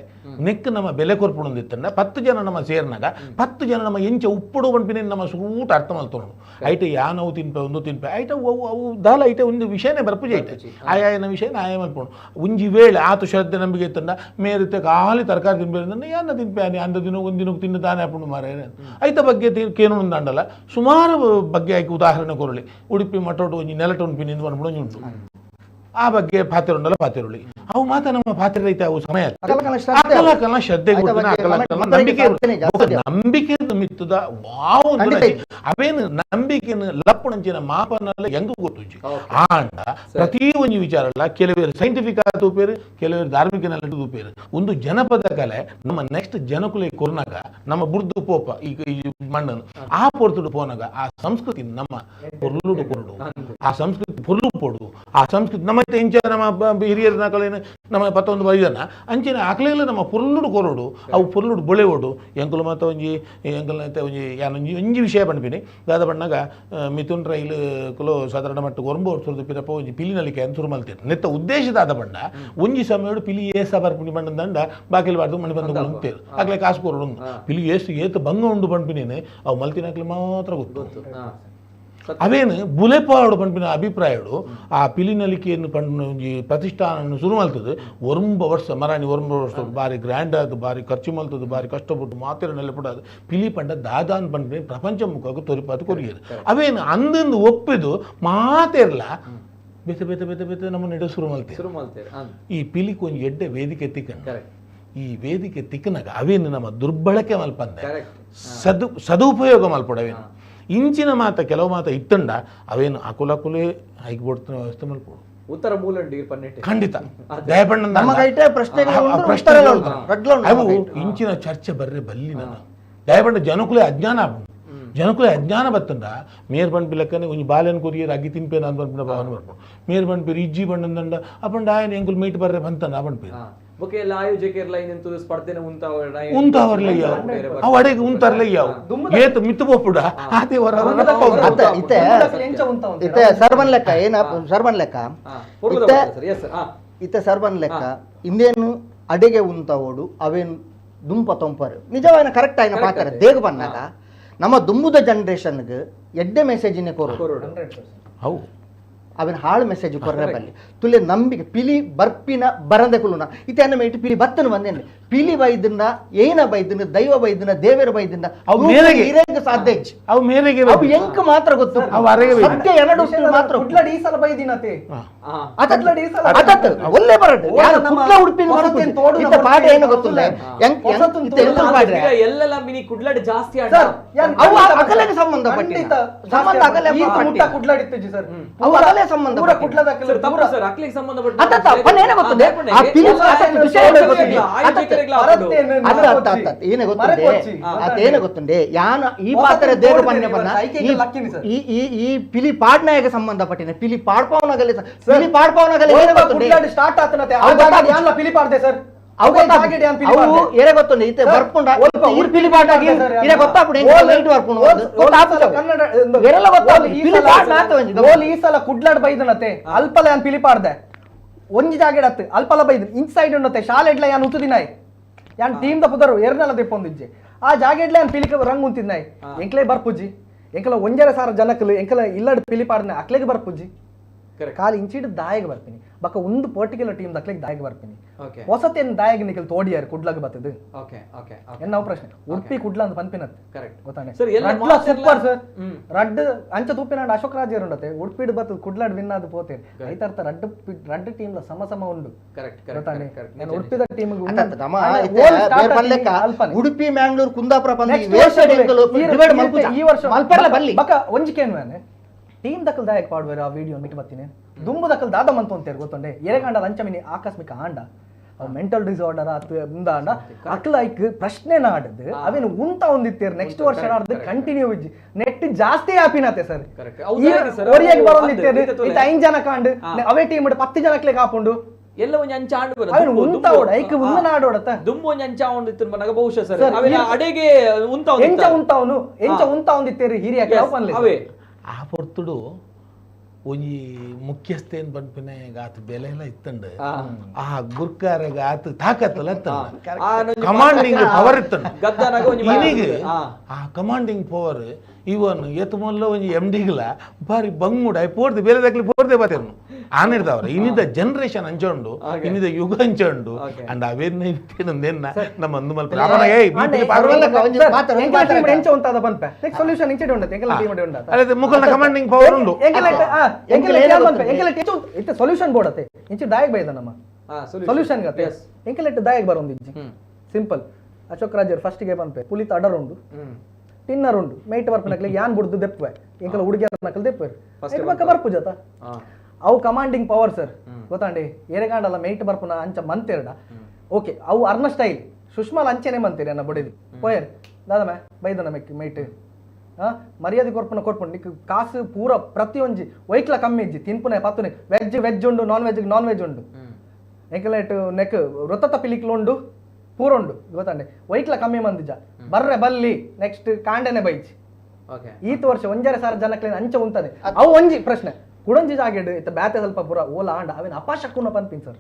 ನೆಕ್ ನಮ್ಮ ಬೆಲೆ ಕೊರ್ಪುಂಡಿತ್ತಂಡ 10 ಜನ ನಮ್ಮ ಸೇರಿನಾಗ 10 ಜನ ನಮ್ಮ ಎಂಚ ಉಪ್ಪುಡು ಪನ್ಪಿನ ನಮ್ಮ ಸೂಟ ಅರ್ಥ ಮಲ್ತೊಂಡು. ಐಟ ಯಾನವು ತಿನ್ಪೆ ಒಂದು ತಿನ್ಪೆ ಐಟ ಅವು ಅವು ದಾಲ ಐಟ ಒಂದು ವಿಷಯನೇ ಬರ್ಪುಜಿ ಐತೆ ಆಯಾಯನ ವಿಷಯನ ಆಯ ಮಲ್ಪುಂಡು. ಒಂಜಿ ವೇಳೆ ಆತು ಶ್ರದ್ಧೆ ನಂಬಿಕೆ ಇತ್ತಂಡ ಮೇರಿತ್ತೆ ಖಾಲಿ ತರಕಾರಿ ತಿನ್ಪೆ ಯಾನ ತಿನ್ಪೆ ಆನೆ ಅಂದ ದಿನ ಒಂದು ದಿನಕ್ಕೆ ತಿನ್ನು ತಾನೇ ಆಪುಂಡು ಮಾರೇ ಐತ ಬಗ್ಗೆ ಕೇನು ಅಂಡಲ್ಲ. ಸುಮಾರು ಬಗ್ಗೆ ಆಯ್ಕೆ ಉದಾಹರಣೆ ಕೊರಳಿ ಉಡುಪಿ ಮಠೋಟು ಒಂಜಿ ನೆಲಟು ಉಂಪಿನ ಪನ್ಪುಣ ಉಂಟು. ಆ ಬಗ್ಗೆ ಪಾತಿರುಂಡಲ್ಲ ಪಾತಿರುಳಿ ಅವು ಮಾತ ನಮ್ಮ ಪಾತ್ರೆ ರೈತ ಅವು ಸಮಯ ಅಕಲಕಲ ಶ್ರದ್ಧೆ ನಂಬಿಕೆ ನಂಬಿಕೆ ಮಿತ್ತದ ವಾವು ಅವೇನು ನಂಬಿಕೆನ ಲಪ್ಪುಣಂಚಿನ ಮಾಪನಲ್ಲ ಹೆಂಗ ಗೊತ್ತುಂಚಿ. ಆಂಡ ಪ್ರತಿ ಒಂಜಿ ವಿಚಾರ ಅಲ್ಲ, ಕೆಲವರು ಸೈಂಟಿಫಿಕ್ ಆದ ತೂಪೇರು, ಕೆಲವರು ಧಾರ್ಮಿಕ ತೂಪೇರು. ಒಂದು ಜನಪದ ಕಲೆ ನಮ್ಮ ನೆಕ್ಸ್ಟ್ ಜನಕುಲೆ ಕೊರ್ನಾಗ ನಮ್ಮ ಬುರ್ದು ಪೋಪ ಈ ಮಣ್ಣನ್ನು ಆ ಪೊರ್ತುಡು ಪೋನಾಗ ಆ ಸಂಸ್ಕೃತಿ ನಮ್ಮ ಪೊರ್ಲುಡು ಕೊರಡು, ಆ ಸಂಸ್ಕೃತಿ ಪೊರ್ಲು ಪೊಡು, ಆ ಸಂಸ್ಕೃತಿ ನಮ್ಮ ಇಂಚ ನಮ್ಮ ಹಿರಿಯರ ನಕಲೇನು ನಮ್ಮ ಪತ್ತೊಂದು ಬೈದನ ಅಂಚಿನ ಅಕ್ಲೆಲ್ಲ ನಮ್ಮ ಪೊರ್ಲುಡು ಕೊರಡು, ಅವು ಪೊರ್ಲುಡು ಬೊಳೆವೋಡು. ಎಂಕುಲು ಮಾತ ಒಂಜಿ ಎಂಕುಲು ಒಂಜಿ ಯಾನೊಂಜಿ ಒಂಜಿ ವಿಷಯ ಪನ್ಪಿನಿ ದಾದ ಬಣ್ಣಗ ಮಿಥುನ್ ರೈಲು ಕುಲು ಸಾಧಾರಣ ಮಟ್ಟ ಒರಂಬ ವರ್ಷದ ಪಿರಪ್ಪ ಒಂಜಿ ಪಿಲಿ ನಲಿಕೆ ಅಂತ ಶುರು ಮಲ್ತೇನೆ. ನೆತ್ತ ಉದ್ದೇಶ ದಾದ ಬಣ್ಣ ಒಂಜಿ ಸಮಯಡು ಪಿಲಿ ಏಸ ಬರ್ಪಿನಿ ಬಣ್ಣ ದಂಡ ಬಾಕಿಲ್ ಬಾರ್ದು ಮಣಿ ಬಂದು ಅಂತೇರು ಅಕ್ಲೆ ಕಾಸು ಕೊರಡು ಪಿಲಿ ಏಸು ಏತು ಬಂಗ ಉಂಡು ಪನ್ಪಿನೇನೆ ಅವು ಮಲ್ತಿನಕ್ಲೆ ಮಾತ್ರ ಗೊತ್ತು. ಅವೇನು ಬುಲೆಪಾಡು ಪನ್ಪಿನ ಅಭಿಪ್ರಾಯಡು ಆ ಪಿಲಿನಲಿಕೆಯನ್ನು ಪಂಡ ಒಂಜಿ ಪ್ರತಿಷ್ಠಾನ ಶುರು ಮಲ್ತದೆ. ಒರಂಬ ವರ್ಷ ಮರಾಣಿ ಒರಂಬ ವರ್ಷ ಬಾರಿ ಗ್ರ್ಯಾಂಡ್ ಆದ ಬಾರಿ ಖರ್ಚು ಮಲ್ತದೆ, ಬಾರಿ ಕಷ್ಟಪಟ್ಟು ಮಾತಿರ ನೆಲೆಪಡಾದು ಪಿಲಿ ಪಂಡ ದಾದಾನ್ ಪಂಡ ಪ್ರಪಂಚ ಮುಖಕ್ಕೆ ತೊರಿಪಾದು ಕೊರಿಯದು. ಅವೇನು ಅಂದಂದು ಒಪ್ಪಿದು ಮಾತಿರಲ್ಲ ಬೇತೆ ಬೇತೆ ಬೇತೆ ಬೇತೆ ನಮ್ಮ ನಡೆ ಶುರು ಮಲ್ತೇವೆ. ಈ ಪಿಲಿಗೆ ಒಂಜಿ ಎಡ್ಡೆ ವೇದಿಕೆ ತಿಕ್ಕಂಡು ಈ ವೇದಿಕೆ ತಿಕ್ಕನಾಗ ಅವೇನು ನಮ್ಮ ದುರ್ಬಳಕೆ ಮಲ್ಪಂದೆ ಸದುಪಯೋಗ ಮಲ್ಪಡವೇನು ಇಂಚಿನ ಮಾತ ಕೆಲವು ಮಾತ ಇತ್ತಂಡ ಅವೇನು ಅಕುಲಕುಲೇ ಹೈಕ್ ಬೋರ್ಡ್ ವ್ಯವಸ್ಥೆ ಮಲ್ಪೋಡು. ಉತ್ತರ ಮೂಲಂಡಿ ಖಂಡಿತ ಅವು ಇಂಚಿನ ಚರ್ಚೆ ಬರ್ರೆ ಬಲ್ಲಿ ನನ್ನ ದಯಪಂಡ ಜನಕುಲೇ ಅಜ್ಞಾನ ಜನಕುಲೇ ಅಜ್ಞಾನ ಬತ್ತಂಡ ಮೇರ್ ಪನ್ಪಿ ಲೆಕ್ಕನೆ ಒಂಜಿ ಬಾಲೆನ್ ಕೊರಿಯರ್ ಅಗ್ಗಿ ತಿನ್ಪೇನ ಅಂತ ಪನ್ಪಿನ ಭಾವನೆ ಬರ್ಪುಂಡು. ಮೇರ್ ಪನ್ಪೇರು ಇಜ್ಜಿ ಬಣ್ಣಂದಂಡ ಅಪಂಡ ಆಯನ ಎಂಕುಲು ಮೀಟ್ ಬರ್ರೆ ಬಂತಂಡ ಪನ್ಪೇರು ಬೊಕೆ ಎಲ್ಲ ಆಯೋಜಕರ್ಲ ಇನ್ನೆಂತೂ ಸ್ಪರ್ಧೆನ ಉಂತಾವರ್ಲ ಅವು ಅಡೆಗೆ ಉಂತಾರ್ಲ ಯಾವು ಏತು ಮಿತ್ತು ಪೋಪುಡ ಆತೆ ಹೊರ ಇತ್ತೆ ಇತ್ತೆ ಸರ್ಬನ್ ಲೆಕ್ಕ ಏನ ಸರ್ಬನ್ ಲೆಕ್ಕ ಇತ್ತೆ ಇತ್ತೆ ಸರ್ಬನ್ ಲೆಕ್ಕ ಇಂದೇನು ಅಡಿಗೆ ಉಂತಾವೋಡು ಅವೇನು ದುಂಪ ತೊಂಪರು ನಿಜವಾದ ಕರೆಕ್ಟ್ ಆಯ್ನ ಪಾತ್ರ ದೇಗ ಬಂದಾಗ ನಮ್ಮ ದುಂಬುದ ಜನರೇಷನ್ಗೆ ಎಡ್ಡೆ ಮೆಸೇಜಿನೇ ಕೊರು ಹೌದು ಅವಿನ ಹಾಳು ಮೆಸೇಜ್ ಕೊರ್ರೆ ಬಲ್ಲಿ ತುಲೆ ನಂಬಿಕೆ ಪಿಲಿ ಬರ್ಪಿನ ಬರಂದೆ ಕುಲುನ ಇತ್ತೆ ಅನ್ನ ಮೇಟ್ ಪಿಲಿ ಬತ್ತನ ಬಂದೇನೆ ಪಿಲಿ ಬೈದನ್ನ ಏನ ಬೈದನ್ನ ದೈವ ಬೈದನ್ನ ದೇವರ ಬೈದನ್ನ ಅವು ಮೇರೆಗೆ ಇರಕ್ಕೆ ಸಾಧ್ಯ ಇಜ್ಜಿ ಅವು ಮೇರೆಗೆ ಅವು ಎಂಕ್ ಮಾತ್ರ ಗೊತ್ತು ಅವು ಅರೆಗೆ ಸತ್ಯ ಎರಡು ಮಾತ್ರ ಕುಡ್ಲಡಿ ಈ ಸಲ ಬೈದಿನತೆ ಅತತ್ ಅತತ್ ಒಲ್ಲೆ ಬರಡು ಯಾರು ಕುಡ್ಲ ಉಡುಪಿನ ಇತ್ತ ಪಾಠ ಏನು ಗೊತ್ತಿಲ್ಲ ಎಂಕ್ ಇತ್ತ ಎಂತ ಪಾಡ್ರೆ ಎಲ್ಲೆಲ್ಲ ಮಿನಿ ಕುಡ್ಲಡಿ ಜಾಸ್ತಿ ಆಡ ಅವು ಅಕಲೆಗೆ ಸಂಬಂಧ ಪಟ್ಟಿನ ಸಂಬಂಧ ಅಕಲೆ ಈ ಮುಟ್ಟ ಕುಡ್ಲಡಿ ಇತ್ತಿಜಿ ಸರ್ ಅವು ಅಕಲೆ ಸಂಬಂಧ ಪೂರ ಕುಡ್ಲದ ಅಕಲೆ ತಪ್ಪು ಸರ್ ಅಕಲೆಗೆ ಸಂಬಂಧ ಪಟ್ಟ ಅತತ್ ಅಪ್ಪನ ಏನ ಗೊತ್ತದೆ ಆ ಪಿಲಿ ಅತತ್ ವಿಷಯ ಏನು ಗೊತ್ತಿದೆ ಅತ್ತ ಏನೇ ಗೊತ್ತುಂಡೆ ಅತ್ತ ಏನೇ ಗೊತ್ತುಂಡೆ ಯಾನ ಈ ಪಾತ್ರ ದೇವ ಬನ್ನೆ ಬನ್ನ ಈ ಈ ಈ ಪಿಲಿ ಪಾಡ್ನಾಯಕ ಸಂಬಂಧಪಟ್ಟಿನ ಪಿಲಿ ಪಾಡ್ಪವನಗಲೆ ಪಿಲಿ ಪಾಡ್ಪವನಗಲೆ ಏನೇ ಗೊತ್ತುಂಡೆ ಸ್ಟಾರ್ಟ್ ಆತನತೆ ಯಾನ್ಲ ಪಿಲಿ ಪಾಡ್ದೆ ಸರ್ ಅವು ಏನೇ ಗೊತ್ತುಂಡೆ ಇತ್ತೆ ಬರ್ಪುಂಡ ಈರ್ ಪಿಲಿ ಪಾಡಾಗಿ ಇರೆ ಗೊತ್ತಾಪುಂಡು ಎಂಕ್ ಲೈಟ್ ಬರ್ಪುಂಡು ಗೊತ್ತಾಪುಂಡು ಕನ್ನಡ ಏರೆಲ್ಲ ಗೊತ್ತಾಪುಂಡು ಪಿಲಿ ಪಾಡ್ನ ಆತ ಒಂಜಿ ಓಲ್ ಈ ಸಲ ಕುಡ್ಲಾಡ್ ಬೈದನತೆ ಅಲ್ಪಲ ಯಾನ್ ಪಿಲಿ ಪಾಡ್ದೆ ಒಂಜಿ ಜಾಗೆಡತ್ತು ಅಲ್ಪಲ ಬೈದ್ ಇನ್ಸೈಡ್ ಉಂಡತೆ ಶಾಲೆಡ್ಲ ಯಾನ್ ಉತುದಿನಾಯ್ ಯಾನ್ ಟೀಮ್ ದ ಪುದರು ಎರ್ನಲ ದೆಪ್ಪೊಂದಿಜ್ಜೆ ಆ ಜಾಗೆಡ್ಲ ಯಾನ್ ಪಿಲಿಕ ರಂಗ್ ಉಂತಿದ್ನಾಯ್ ಎಂಕ್ಲೆ ಬರ್ಪುಜಿ ಎಂಕಲ 1.5 ಸಾವಿರ ಜನಕ್ಕಲು ಎಂಕಲ ಇಲ್ಲಡ್ ಪಿಲಿ ಪಾಡ್ನೆ ಅಕ್ಲೆಗೆ ಬರ್ಪುಜಿ ಖಾಲಿ ಇಂಚಿಡ್ ದಾಯಗ್ ಬರ್ಪಿನಿ ಬಕ ಒಂದು ಪರ್ಟಿಕ್ಯುಲರ್ ಟೀಮ್ ದಕ್ಲೆಗ್ ದಾಯಗ್ ಬರ್ಪಿನಿ ಹೊಸತೇನ್ ದಾಯಗ್ ನಿಕಲ್ ತೋಡಿಯಾರ್ ಕುಡ್ಲಗ್ ಬತ್ತದು ಓಕೆ ಓಕೆ ಎನ್ನವು ಪ್ರಶ್ನೆ ಉಡುಪಿ ಕುಡ್ಲ ಅಂತ ಪನ್ಪಿನತ್ ಕರೆಕ್ಟ್ ಗೊತ್ತಾನೆ ಸರ್ ಎಲ್ಲ ಸೂಪರ್ ಸರ್ ರಡ್ಡ್ ಅಂಚ ತೂಪಿನಾಂಡ ಅಶೋಕ್ ರಾಜೇರ್ ಉಂಡತೆ ಉಡುಪಿಡ್ ಬತ್ತದು ಕುಡ್ಲಾಡ್ ವಿನ್ ಆದ್ ಪೋತೇರ್ ಐತರ್ಥ ರಡ್ಡ್ ರಡ್ಡ್ ಟೀಮ್ ಲ ಸಮ ಸಮ ಉಂಡು ಕರೆಕ್ಟ್ ಗೊತ್ತಾನೆ ನಾನು ಉಡುಪಿದ ಟೀಮ್ ಉಡುಪಿ ಮ್ಯಾಂಗ್ಳೂರ್ ಕುಂದಾಪುರ ಈ ವರ್ಷ ಬಕ ಒಂಜಿಕೇನು ಟೀಮ್ ದಕ್ಕಲ್ ದಾಯಕ್ ಪಾಡುವೆರ್ ಆ ವಿಡಿಯೋ ಮಿಟ್ ಬತ್ತೀನಿ ದುಂಬು ದಕ್ಕಲ್ ದಾದ ಮಂತು ಅಂತೇರು ಗೊತ್ತುಂಡೆ ಎರೆಗಾಂಡ ಲಂಚಮಿನಿ ಆಕಸ್ಮಿಕ ಆಂಡ ಅವು ಮೆಂಟಲ್ ಡಿಸಾರ್ಡರ್ ಆತು ಮುಂದ ಆಂಡ ಅಕ್ಲ ಐಕ್ ಪ್ರಶ್ನೆ ನಾಡದು ಅವೇನು ಉಂತ ಒಂದಿತ್ತೇರು ನೆಕ್ಸ್ಟ್ ವರ್ಷ ನಾಡ್ದು ಕಂಟಿನ್ಯೂ ಇಜ್ಜಿ ನೆಟ್ ಜಾಸ್ತಿ ಆಪಿನತೆ ಸರ್ ಒರಿಯಾಗಿ ಬರೋದಿತ್ತೇರು ಇತ್ತ 5 ಜನ ಕಾಂಡು ಅವೇ ಟೀಮ್ 10 ಜನಕ್ಲೆ ಕಾಪುಂಡು ಎಲ್ಲ ಒಂಜಿ ಅಂಚ ಆಂಡ್ ಬರ ಅವೇನು ಉಂತಾವಡ ಐಕ್ ಉಂದ ನಾಡೋಡತ ದುಂಬು ಒಂಜಿ ಅಂಚ ಆಂಡ್ ಬನ್ನಗ ಬಹುಶಃ ಸರ್ ಅವೇನ ಅಡೆಗೆ ಉಂತ ಎಂಚ ಉಂತಾವನು ಎಂಚ ಉಂತ ಒಂದಿತ್ತೇರು ಹಿರಿಯ ಪನ್ಲೆ ಅವೇ ಆ ಪೊರ್ತುಡು ಒಂಜಿ ಮುಖ್ಯಸ್ಥೇನ್ ಪನ್ಪಿನ ಆತ ಬೆಲೆ ಎಲ್ಲ ಇತ್ತಂಡು ಆ ಗುರ್ಕಾರೆಗ್ ಆತ ತಾಕತ್ತಲ್ಲ ಕಮಾಂಡಿಂಗ್ ಪವರ್ ಇತ್ತಂಡು ಇನಿಗ್ ಆ ಕಮಾಂಡಿಂಗ್ ಪವರ್ ಇವನ್ ಏತ್ ಮೊಲ್ಲ ಒಂಜಿ ಎಂ ಡಿಗ್ಲ ಬಾರಿ ಬಂಗುಡ ಪೋರ್ದೆ ಬೇರೆ ದಕ್ಲಿ ಪೋರ್ದೆ ಬಾತೇರ್ನು ಆನಿರ್ದವ್ರ ಇನ್ನಿದ ಜನರೇಷನ್ ಅಂಚುಂಡು ಇನ್ನಿದ ಯುಗ ಅಂಚುಂಡು ಅಂಡ್ ಅವೇನ ಇತ್ತೇನಂದೇನ ನಮ್ಮ ಅಂದು ಮಲ್ಪ ಮುಖಲ್ನ ಕಮಾಂಡಿಂಗ್ ಪವರ್ ಉಂಡು ಸೊಲ್ಯೂಷನ್ ಬೋರ್ಡ್ ಇಂಚಿ ದಾಯಕ್ ಬೈದ ನಮ್ಮ ಸೊಲ್ಯೂಷನ್ ಗತೆ ಎಂಕೆಲೆಟ್ ದಾಯಕ್ ಬರೋಂದಿಜ್ಜಿ ಸಿಂಪಲ್ ಅಶೋಕ್ ರಾಜರ್ ಫಸ್ಟ್ ಗೆ ಪನ್ಪೆ ಪುಲಿತ ಅಡರ್ ಉಂಡು ಟಿನ್ನರ್ ಉಂಡು ಮೇಟ್ ಬರ್ಪನಕ್ಲೆ ಯಾನ್ ಬುಡ್ದು ದೆಪ್ಪೆ ಎಂಕಲ ಹುಡುಗಿಯರ್ ನಕಲ್ ದೆಪ್ಪೆ ಬಕ್ಕ ಬರ್ಪು ಜತ ಅವು ಕಮಾಂಡಿಂಗ್ ಪವರ್ ಸರ್ ಗೊತ್ತಾಂಡಿ ಏರೆಗಾಂಡಲ್ಲ ಮೇಟ್ ಬರ್ಪುನ ಅಂಚ ಮಂತೇರ್ಡ ಓಕೆ ಅವು ಅರ್ನ ಸ್ಟೈಲ್ ಸುಷ್ಮಾಲ್ ಅಂಚೆನೆ ಮಂತೀರಿ ಅನ್ನ ಬೊಡಿದಿ ಪೋಯರ್ ದಾದಮೆ ಬೈದನ ಮೆಕ್ ಮೇಟ್ ಮರ್ಯಾದೆ ಕೊರ್ಪುನ ಕೊರ್ಪುಂಡು ನಿಕ್ ಕಾಸು ಪೂರ ಪ್ರತಿಯೊಂಜಿ ವೈಕ್ಲ ಕಮ್ಮಿ ಇಜ್ಜಿ ತಿನ್ಪುನೆ ಪತ್ತುನೆ ವೆಜ್ ವೆಜ್ ಉಂಡು ನಾನ್ ವೆಜ್ ನಾನ್ ವೆಜ್ ಉಂಡು ಎಂಕಲೇಟ್ ನೆಕ್ ವೃತ್ತತ ಪಿಲಿಕ್ಲು ಉಂಡು ಪೂರ ಉಂಡು ಗೊತ್ತಂಡೆ ವೈಕ್ಲ ಕಮ್ಮಿ ಮಂದಿಜ ಬರ್ರೆ ಬಲ್ಲಿ ನೆಕ್ಸ್ಟ್ ಕಾಂಡೆನೆ ಬೈಜ್ ಈತ ವರ್ಷ 1.5 ಸಾವಿರ ಜನಕ್ಲೇನ ಅಂಚ ಉಂತಾನೆ ಅವು ಒಂಜಿ ಪ್ರಶ್ನೆ ಕುಡಂಜಿ ಜಾಗೆಡ್ ಇತ್ತ ಬ್ಯಾತೆ ಸ್ವಲ್ಪ ಪೂರ ಓಲ ಆಂಡ ಅವೇನು ಅಪಶಕುನ ಪನ್ಪಿನ್ ಸರ್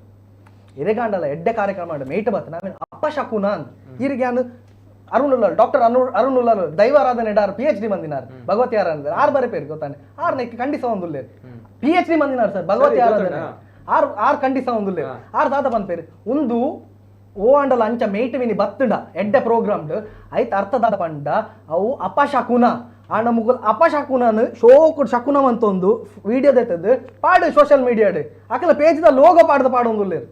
ಎರೆಗಾಂಡಲ್ಲ ಎಡ್ಡೆ ಕಾರ್ಯಕ್ರಮ ಆಂಡ ಮೇಟ ಬತ್ತನ ಅವೇನು ಅಪಶಕುನ ಅಂದ್ ಈರಿಗೆ ಅನು ಅರುಣ್ ಉಲ್ಲಾಲ್ ಡಾಕ್ಟರ್ ಅರುಣ್ ಉಲ್ಲಾಲ್ ದೈವಾರಾಧನೆ ಡಾರ್ PhD ಮಂದಿನಾರ್ ಭಗವತಿ ಆರಾಧನೆ ಆರ್ ಬರೆ ಪೇರು ಗೊತ್ತಾನೆ ಆರ್ ನೆಕ್ ಖಂಡಿಸ ಒಂದುಲ್ಲೇರು PhD ಮಂದಿನಾರ್ ಸರ್ ಭಗವತಿ ಆರಾಧನೆ ಆರ್ ಆರ್ ಖಂಡಿಸ ಒಂದುಲ್ಲೇರು ಆರ್ ದಾದ ಪನ್ಪೇರು ಒಂದು ಓ ಆಂಡಲ ಅಂಚ ಮೇಟುವಿನಿ ಬತ್ತುಂಡ ಎಡ್ಡೆ ಪ್ರೋಗ್ರಾಮ್ಡ್ ಐತ ಅರ್ಥದಾದ ಪಂಡ ಅವು ಅಪಶಕುನ ಆಂಡ ಮುಗುಲ್ ಅಪಶಕುನನ್ ಶೋಕು ಶಕುನ ಅಂತೊಂದು ವಿಡಿಯೋ ದೆತ್ತದು ಪಾಡು ಸೋಷಿಯಲ್ ಮೀಡಿಯಾಡ್ ಅಕಲ ಪೇಜ್ದ ಲೋಗೋ ಪಾಡ್ದ ಪಾಡೊಂದುಲ್ಲೇರು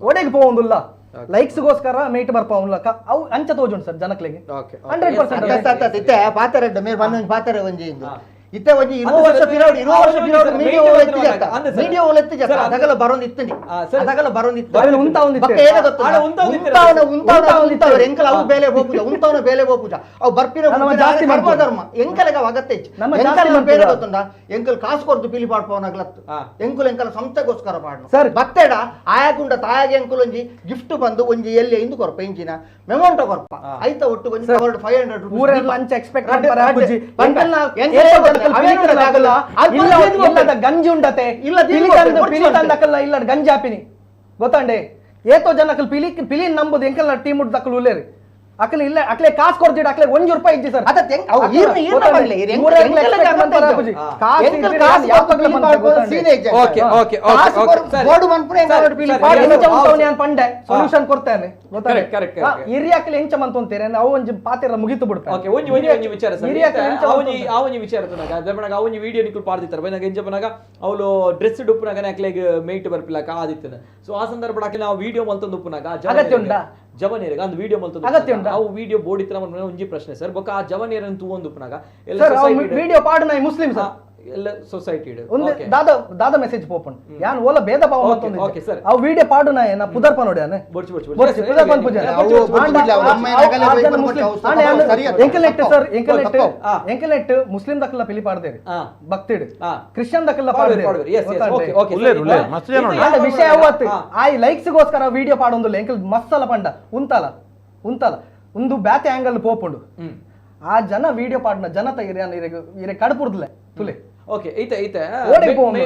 ಒಡೆಗೆ ಪೋವೊಂದುಲ್ಲ ಲೈಕ್ಸ್ಗೋಸ್ಕರ ಮೇಟ್ ಬರ್ಪಾವುಲ್ಲ ಅವು ಅಂಚ ತೋಜುಂಡು ಸರ್ ಜನಕ್ಲೆಗೆ 100% ಇತ್ತೆ ಪಾತೆರೆಡ್ಡ ಮೇರ್ ಬಂದ ಪಾತೆರೆ ಒಂಜಿ ಇತ್ತೆ ಒಂಜಿ 20 ವರ್ಷ ಪಿರವಡು 20 ವರ್ಷ ಪಿರವಡು ಮೀಡಿಯಾ ಓಲ ಎತ್ತಿ ಜತ್ತ ಮೀಡಿಯಾ ಓಲ ಎತ್ತಿ ಜತ್ತ ಅದಗಲ ಬರೋಂದು ಇತ್ತನಿ ಅದಗಲ ಬರೋಂದು ಇತ್ತು ಉಂತ ಒಂದು ಬಕ್ಕ ಏನ ಗೊತ್ತು ಉಂತಾವನ ಉಂತಾವನ ಉಂತಾವನ ಎಂಕಲ ಅವು ಬೇಲೆ ಹೋಪುಜ ಉಂತಾವನ ಬೇಲೆ ಹೋಪುಜ ಅವು ಬರ್ಪಿನ ಜಾಸ್ತಿ ಧರ್ಮ ಧರ್ಮ ಎಂಕಲೆಗ ಅಗತ್ಯ ಇಚ್ಚು ಎಂಕಲ ಬೇರೆ ಗೊತ್ತುಂಡ ಎಂಕಲ್ ಕಾಸು ಕೊರ್ದು ಪಿಲಿ ಪಾಡ್ಪವನಾಗ್ಲತ್ತು ಎಂಕುಲ್ ಎಂಕಲ ಸಂಸ್ಥೆಗೋಸ್ಕರ ಪಾಡ್ನು ಸರ್ ಬತ್ತೆಡ ಆಯಾಗುಂಡ ತಾಯಾಗಿ ಎಂಕುಲ್ ಒಂಜಿ ಗಿಫ್ಟ್ ಬಂದು ಒಂಜಿ ಎಲ್ಲಿ ಇಂದು ಕೊರ್ಪ ಇಂಚಿನ ಮೆಮೊಂಟೋ ಕೊರ್ಪ ಐತ ಒಟ್ಟು ಒಂಜಿ 500 ರೂಪಾಯಿ ಊರೆಲ್ಲ ಅಂಚ ಎಕ್ಸ್ಪೆಕ್ಟ್ ಗಂಜಿ ಉಂಡತೆ ಇಲ್ಲ ಗಂಜಿ ಆಪಿನಿ ಗೊತ್ತಾಂಡೆ ಏತೋ ಜನ ಅಕಲ್ ಪಿಲಿ ಪಿಲಿ ನಂಬುದು ಎಂಕಲ್ ಟೀಮ್ ದಕ್ಕಲು ಉಲ್ಲೇರಿ ಅಕಲ್ ಇಲ್ಲ ಅಕ್ಲೆ ಕಾಸು ಕೊಡ್ದಿಡ ಅಕ್ಲೆ 1 ರೂಪಾಯಿ ಇಜ್ಜಿ ಸರ್ ಪಂಡೆ ಸೊಲ್ಯೂಷನ್ ಕೊಡ್ತೇನೆ ಹಿರಿಯಾಕಲ್ ಎಂಚ ಮಂತೊಂತೇನೆ ಅವು ಒಂಜಿ ಪಾತೆರ ಮುಗಿತು ಬಿಡ್ತಾರೆ ಓಕೆ ಒಂಜಿ ಒಂಜಿ ಒಂಜಿ ವಿಚಾರ ಸರ್ ಆ ಒಂಜಿ ವಿಚಾರ ತನಕ ಆ ಒಂಜಿ ವಿಡಿಯೋ ನಿಕುಲು ಪಾಡ್ದಿತ್ತಾರೆ ಬೈನಾಗ ಎಂಚ ಪನಗ ಅವಳು ಡ್ರೆಸ್ ಉಪ್ಪುನಾಗನೆ ಅಕ್ಲೆಗ್ ಮೇಟ್ ಬರ್ಪಿಲಕ ಆದಿತ್ತನ ಸೊ ಆ ಸಂದರ್ಭ ಅಕ್ಲೆ ನಾವು ವಿಡಿಯೋ ಮಲ್ತೊಂದು ಉಪ್ಪುನಾಗ ಅಗತ್ಯ ಉಂಟಾ ಜವನಿಯರಿಗೆ ಅಂದ್ ವಿಡಿಯೋ ಮಲ್ತೊಂದು ಅಗತ್ಯ ಉಂಟಾ ಅವು ವಿಡಿಯೋ ಬೋಡಿತ್ರ ಒಂಜಿ ಪ್ರಶ್ನೆ ಸರ್ ಬೊಕ್ಕ ಆ ಜವನಿಯರನ್ನು ತೂವೊಂದು ಉಪ್ಪುನಾಗ ಎಲ್ಲ ವಿಡಿಯೋ ಪಾಡು ನೈ ಮುಸ್ಲಿಂ ಸರ್ ಎಲ್ಲ ಸೊಸೈಟಿ ಒಂದು ದಾದ ದಾದ ಮೆಸೇಜ್ ಪೋಪನ್ ಯಾನ್ ಓಲ ಭೇದ ಭಾವ ಮತ್ತೊಂದು ಓಕೆ ಸರ್ ಅವು ವಿಡಿಯೋ ಪಾಡು ನಾ ನಾ ಪುದರ್ಪ ನೋಡಿ ಅನೆ ಬೊರ್ಚಿ ಬೊರ್ಚಿ ಬೊರ್ಚಿ ಪುದರ್ಪನ್ ಪೂಜೆ ಎಂಕಲೆಟ್ ಸರ್ ಎಂಕಲೆಟ್ ಎಂಕಲೆಟ್ ಮುಸ್ಲಿಂ ದಕ್ಕಲ್ಲ ಪಿಲಿ ಪಾಡ್ದೇರಿ ಭಕ್ತಿಡ್ Christian ದಕ್ಕಲ್ಲ ಪಾಡ್ದೇರಿ S yes okay okay ಆಂಡ ವಿಷಯ ಅವತ್ತು ಆಯ್ ಲೈಕ್ಸ್ ಗೋಸ್ಕರ ವಿಡಿಯೋ ಪಾಡೊಂದುಲ್ಲ ಎಂಕಲ್ ಮಸ್ಸಲ ಪಂಡ ಉಂತಾಲ ಉಂತಾಲ ಒಂದು ಬ್ಯಾತೆ ಆಂಗಲ್ ಪೋಪುಂಡು ಆ ಜನ ವಿಡಿಯೋ ಪಾಡ್ನ ಜನತ ಇರೆ ಇರೆ ಕಡ್ಪುರ್ದ್ಲೆ ತುಲೆ ಓಕೆ, ಇತ್ತೆ ಇತ್ತೆ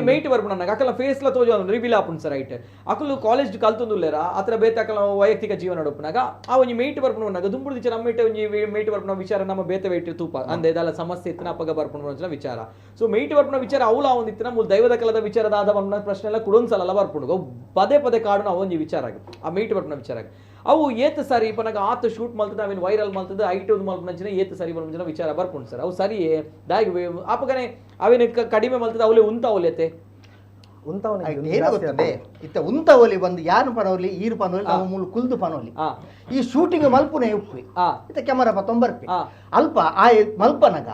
ಮೇಟ್ ಬರ್ಪುನ ಅಕಲ ಫೇಸ್ ಲ ತೋಜ ರಿವೀಲ್ ಆಪುಂಡು ಸರ್ ಐಟ್. ಅಕುಲು ಕಾಲೇಜ್ ಕಲ್ತೊಂದುಲ್ಲೆರ ಅತ್ರ ಬೇತೆ ಅಕಲ ವೈಯಕ್ತಿಕ ಜೀವನ ಉಪ್ಪುನಾಗ ಆ ಒಂಜಿ ಮೇಟ್ ಬರ್ಪುನ ದುಂಬುಡು ದಿಚ್ಚ ನಮ್ಮ ಒಂಜಿ ಮೇಟ್ ಬರ್ಪುನ ವಿಚಾರ ನಮ್ಮ ಬೇತೆ ವೇಟ್ ತೂಪ ಅಂದೆ ದಾಲ ಸಮಸ್ಯೆ ಇತ್ತಿನ ಅಪಗ ಬರ್ಪುನ ವಿಚಾರ. ಸೊ ಮೇಟ್ ಬರ್ಪುನ ವಿಚಾರ ಅವಲ ಒಂದಿತ್ತಿನ ಮೂಲ ದೈವದ ಕಲದ ವಿಚಾರದಾದ ಬರ್ಪುನ ಪ್ರಶ್ನೆ ಎಲ್ಲ ಕುಡೊಂದ್ಸಲ ಬರ್ಪುಂಡು ಪದೇ ಪದೇ ಕಾಡುನ ಅವೊಂಜಿ ವಿಚಾರ ಆಗಿ ಆ ಮೇಟ್ ಬರ್ಪುನ ವಿಚಾರ ಆಗಿ ಅವು ಏತ್ ಸರಿ ಪನಗ ಆತ ಶೂಟ್ ಮಲ್ತದ ಅವಿನ ವೈರಲ್ ಮಲ್ತದ ಐಟ್ ಒಂದು ಮಲ್ಪನಂಚಿನ ಏತ್ ಸರಿ ಬರ್ಪುನ ವಿಚಾರ ಬರ್ಪುಂಡು ಸರ್. ಅವು ಸರಿ ದಾಗಿ ಆಪಗನೆ ಅವಿನ ಕಡಿಮೆ ಮಲ್ತದ ಅವಲೇ ಉಂತ ಅವಲೇತೆ ಏನು ಇತ್ತ ಉಂತವಲಿ ಬಂದು ಯಾರು ಪನೋಲಿ ಈರು ಪನೋಲಿ ನಾವು ಮೂಲ ಕುಲ್ದು ಪನೋಲಿ ಈ ಶೂಟಿಂಗ್ ಮಲ್ಪುನೆ ಉಪ್ಪಿ ಇತ್ತ ಕ್ಯಾಮರಾ ಪತ್ತೊಂಬರ್ಪಿ ಅಲ್ಪ ಆ ಮಲ್ಪನಗ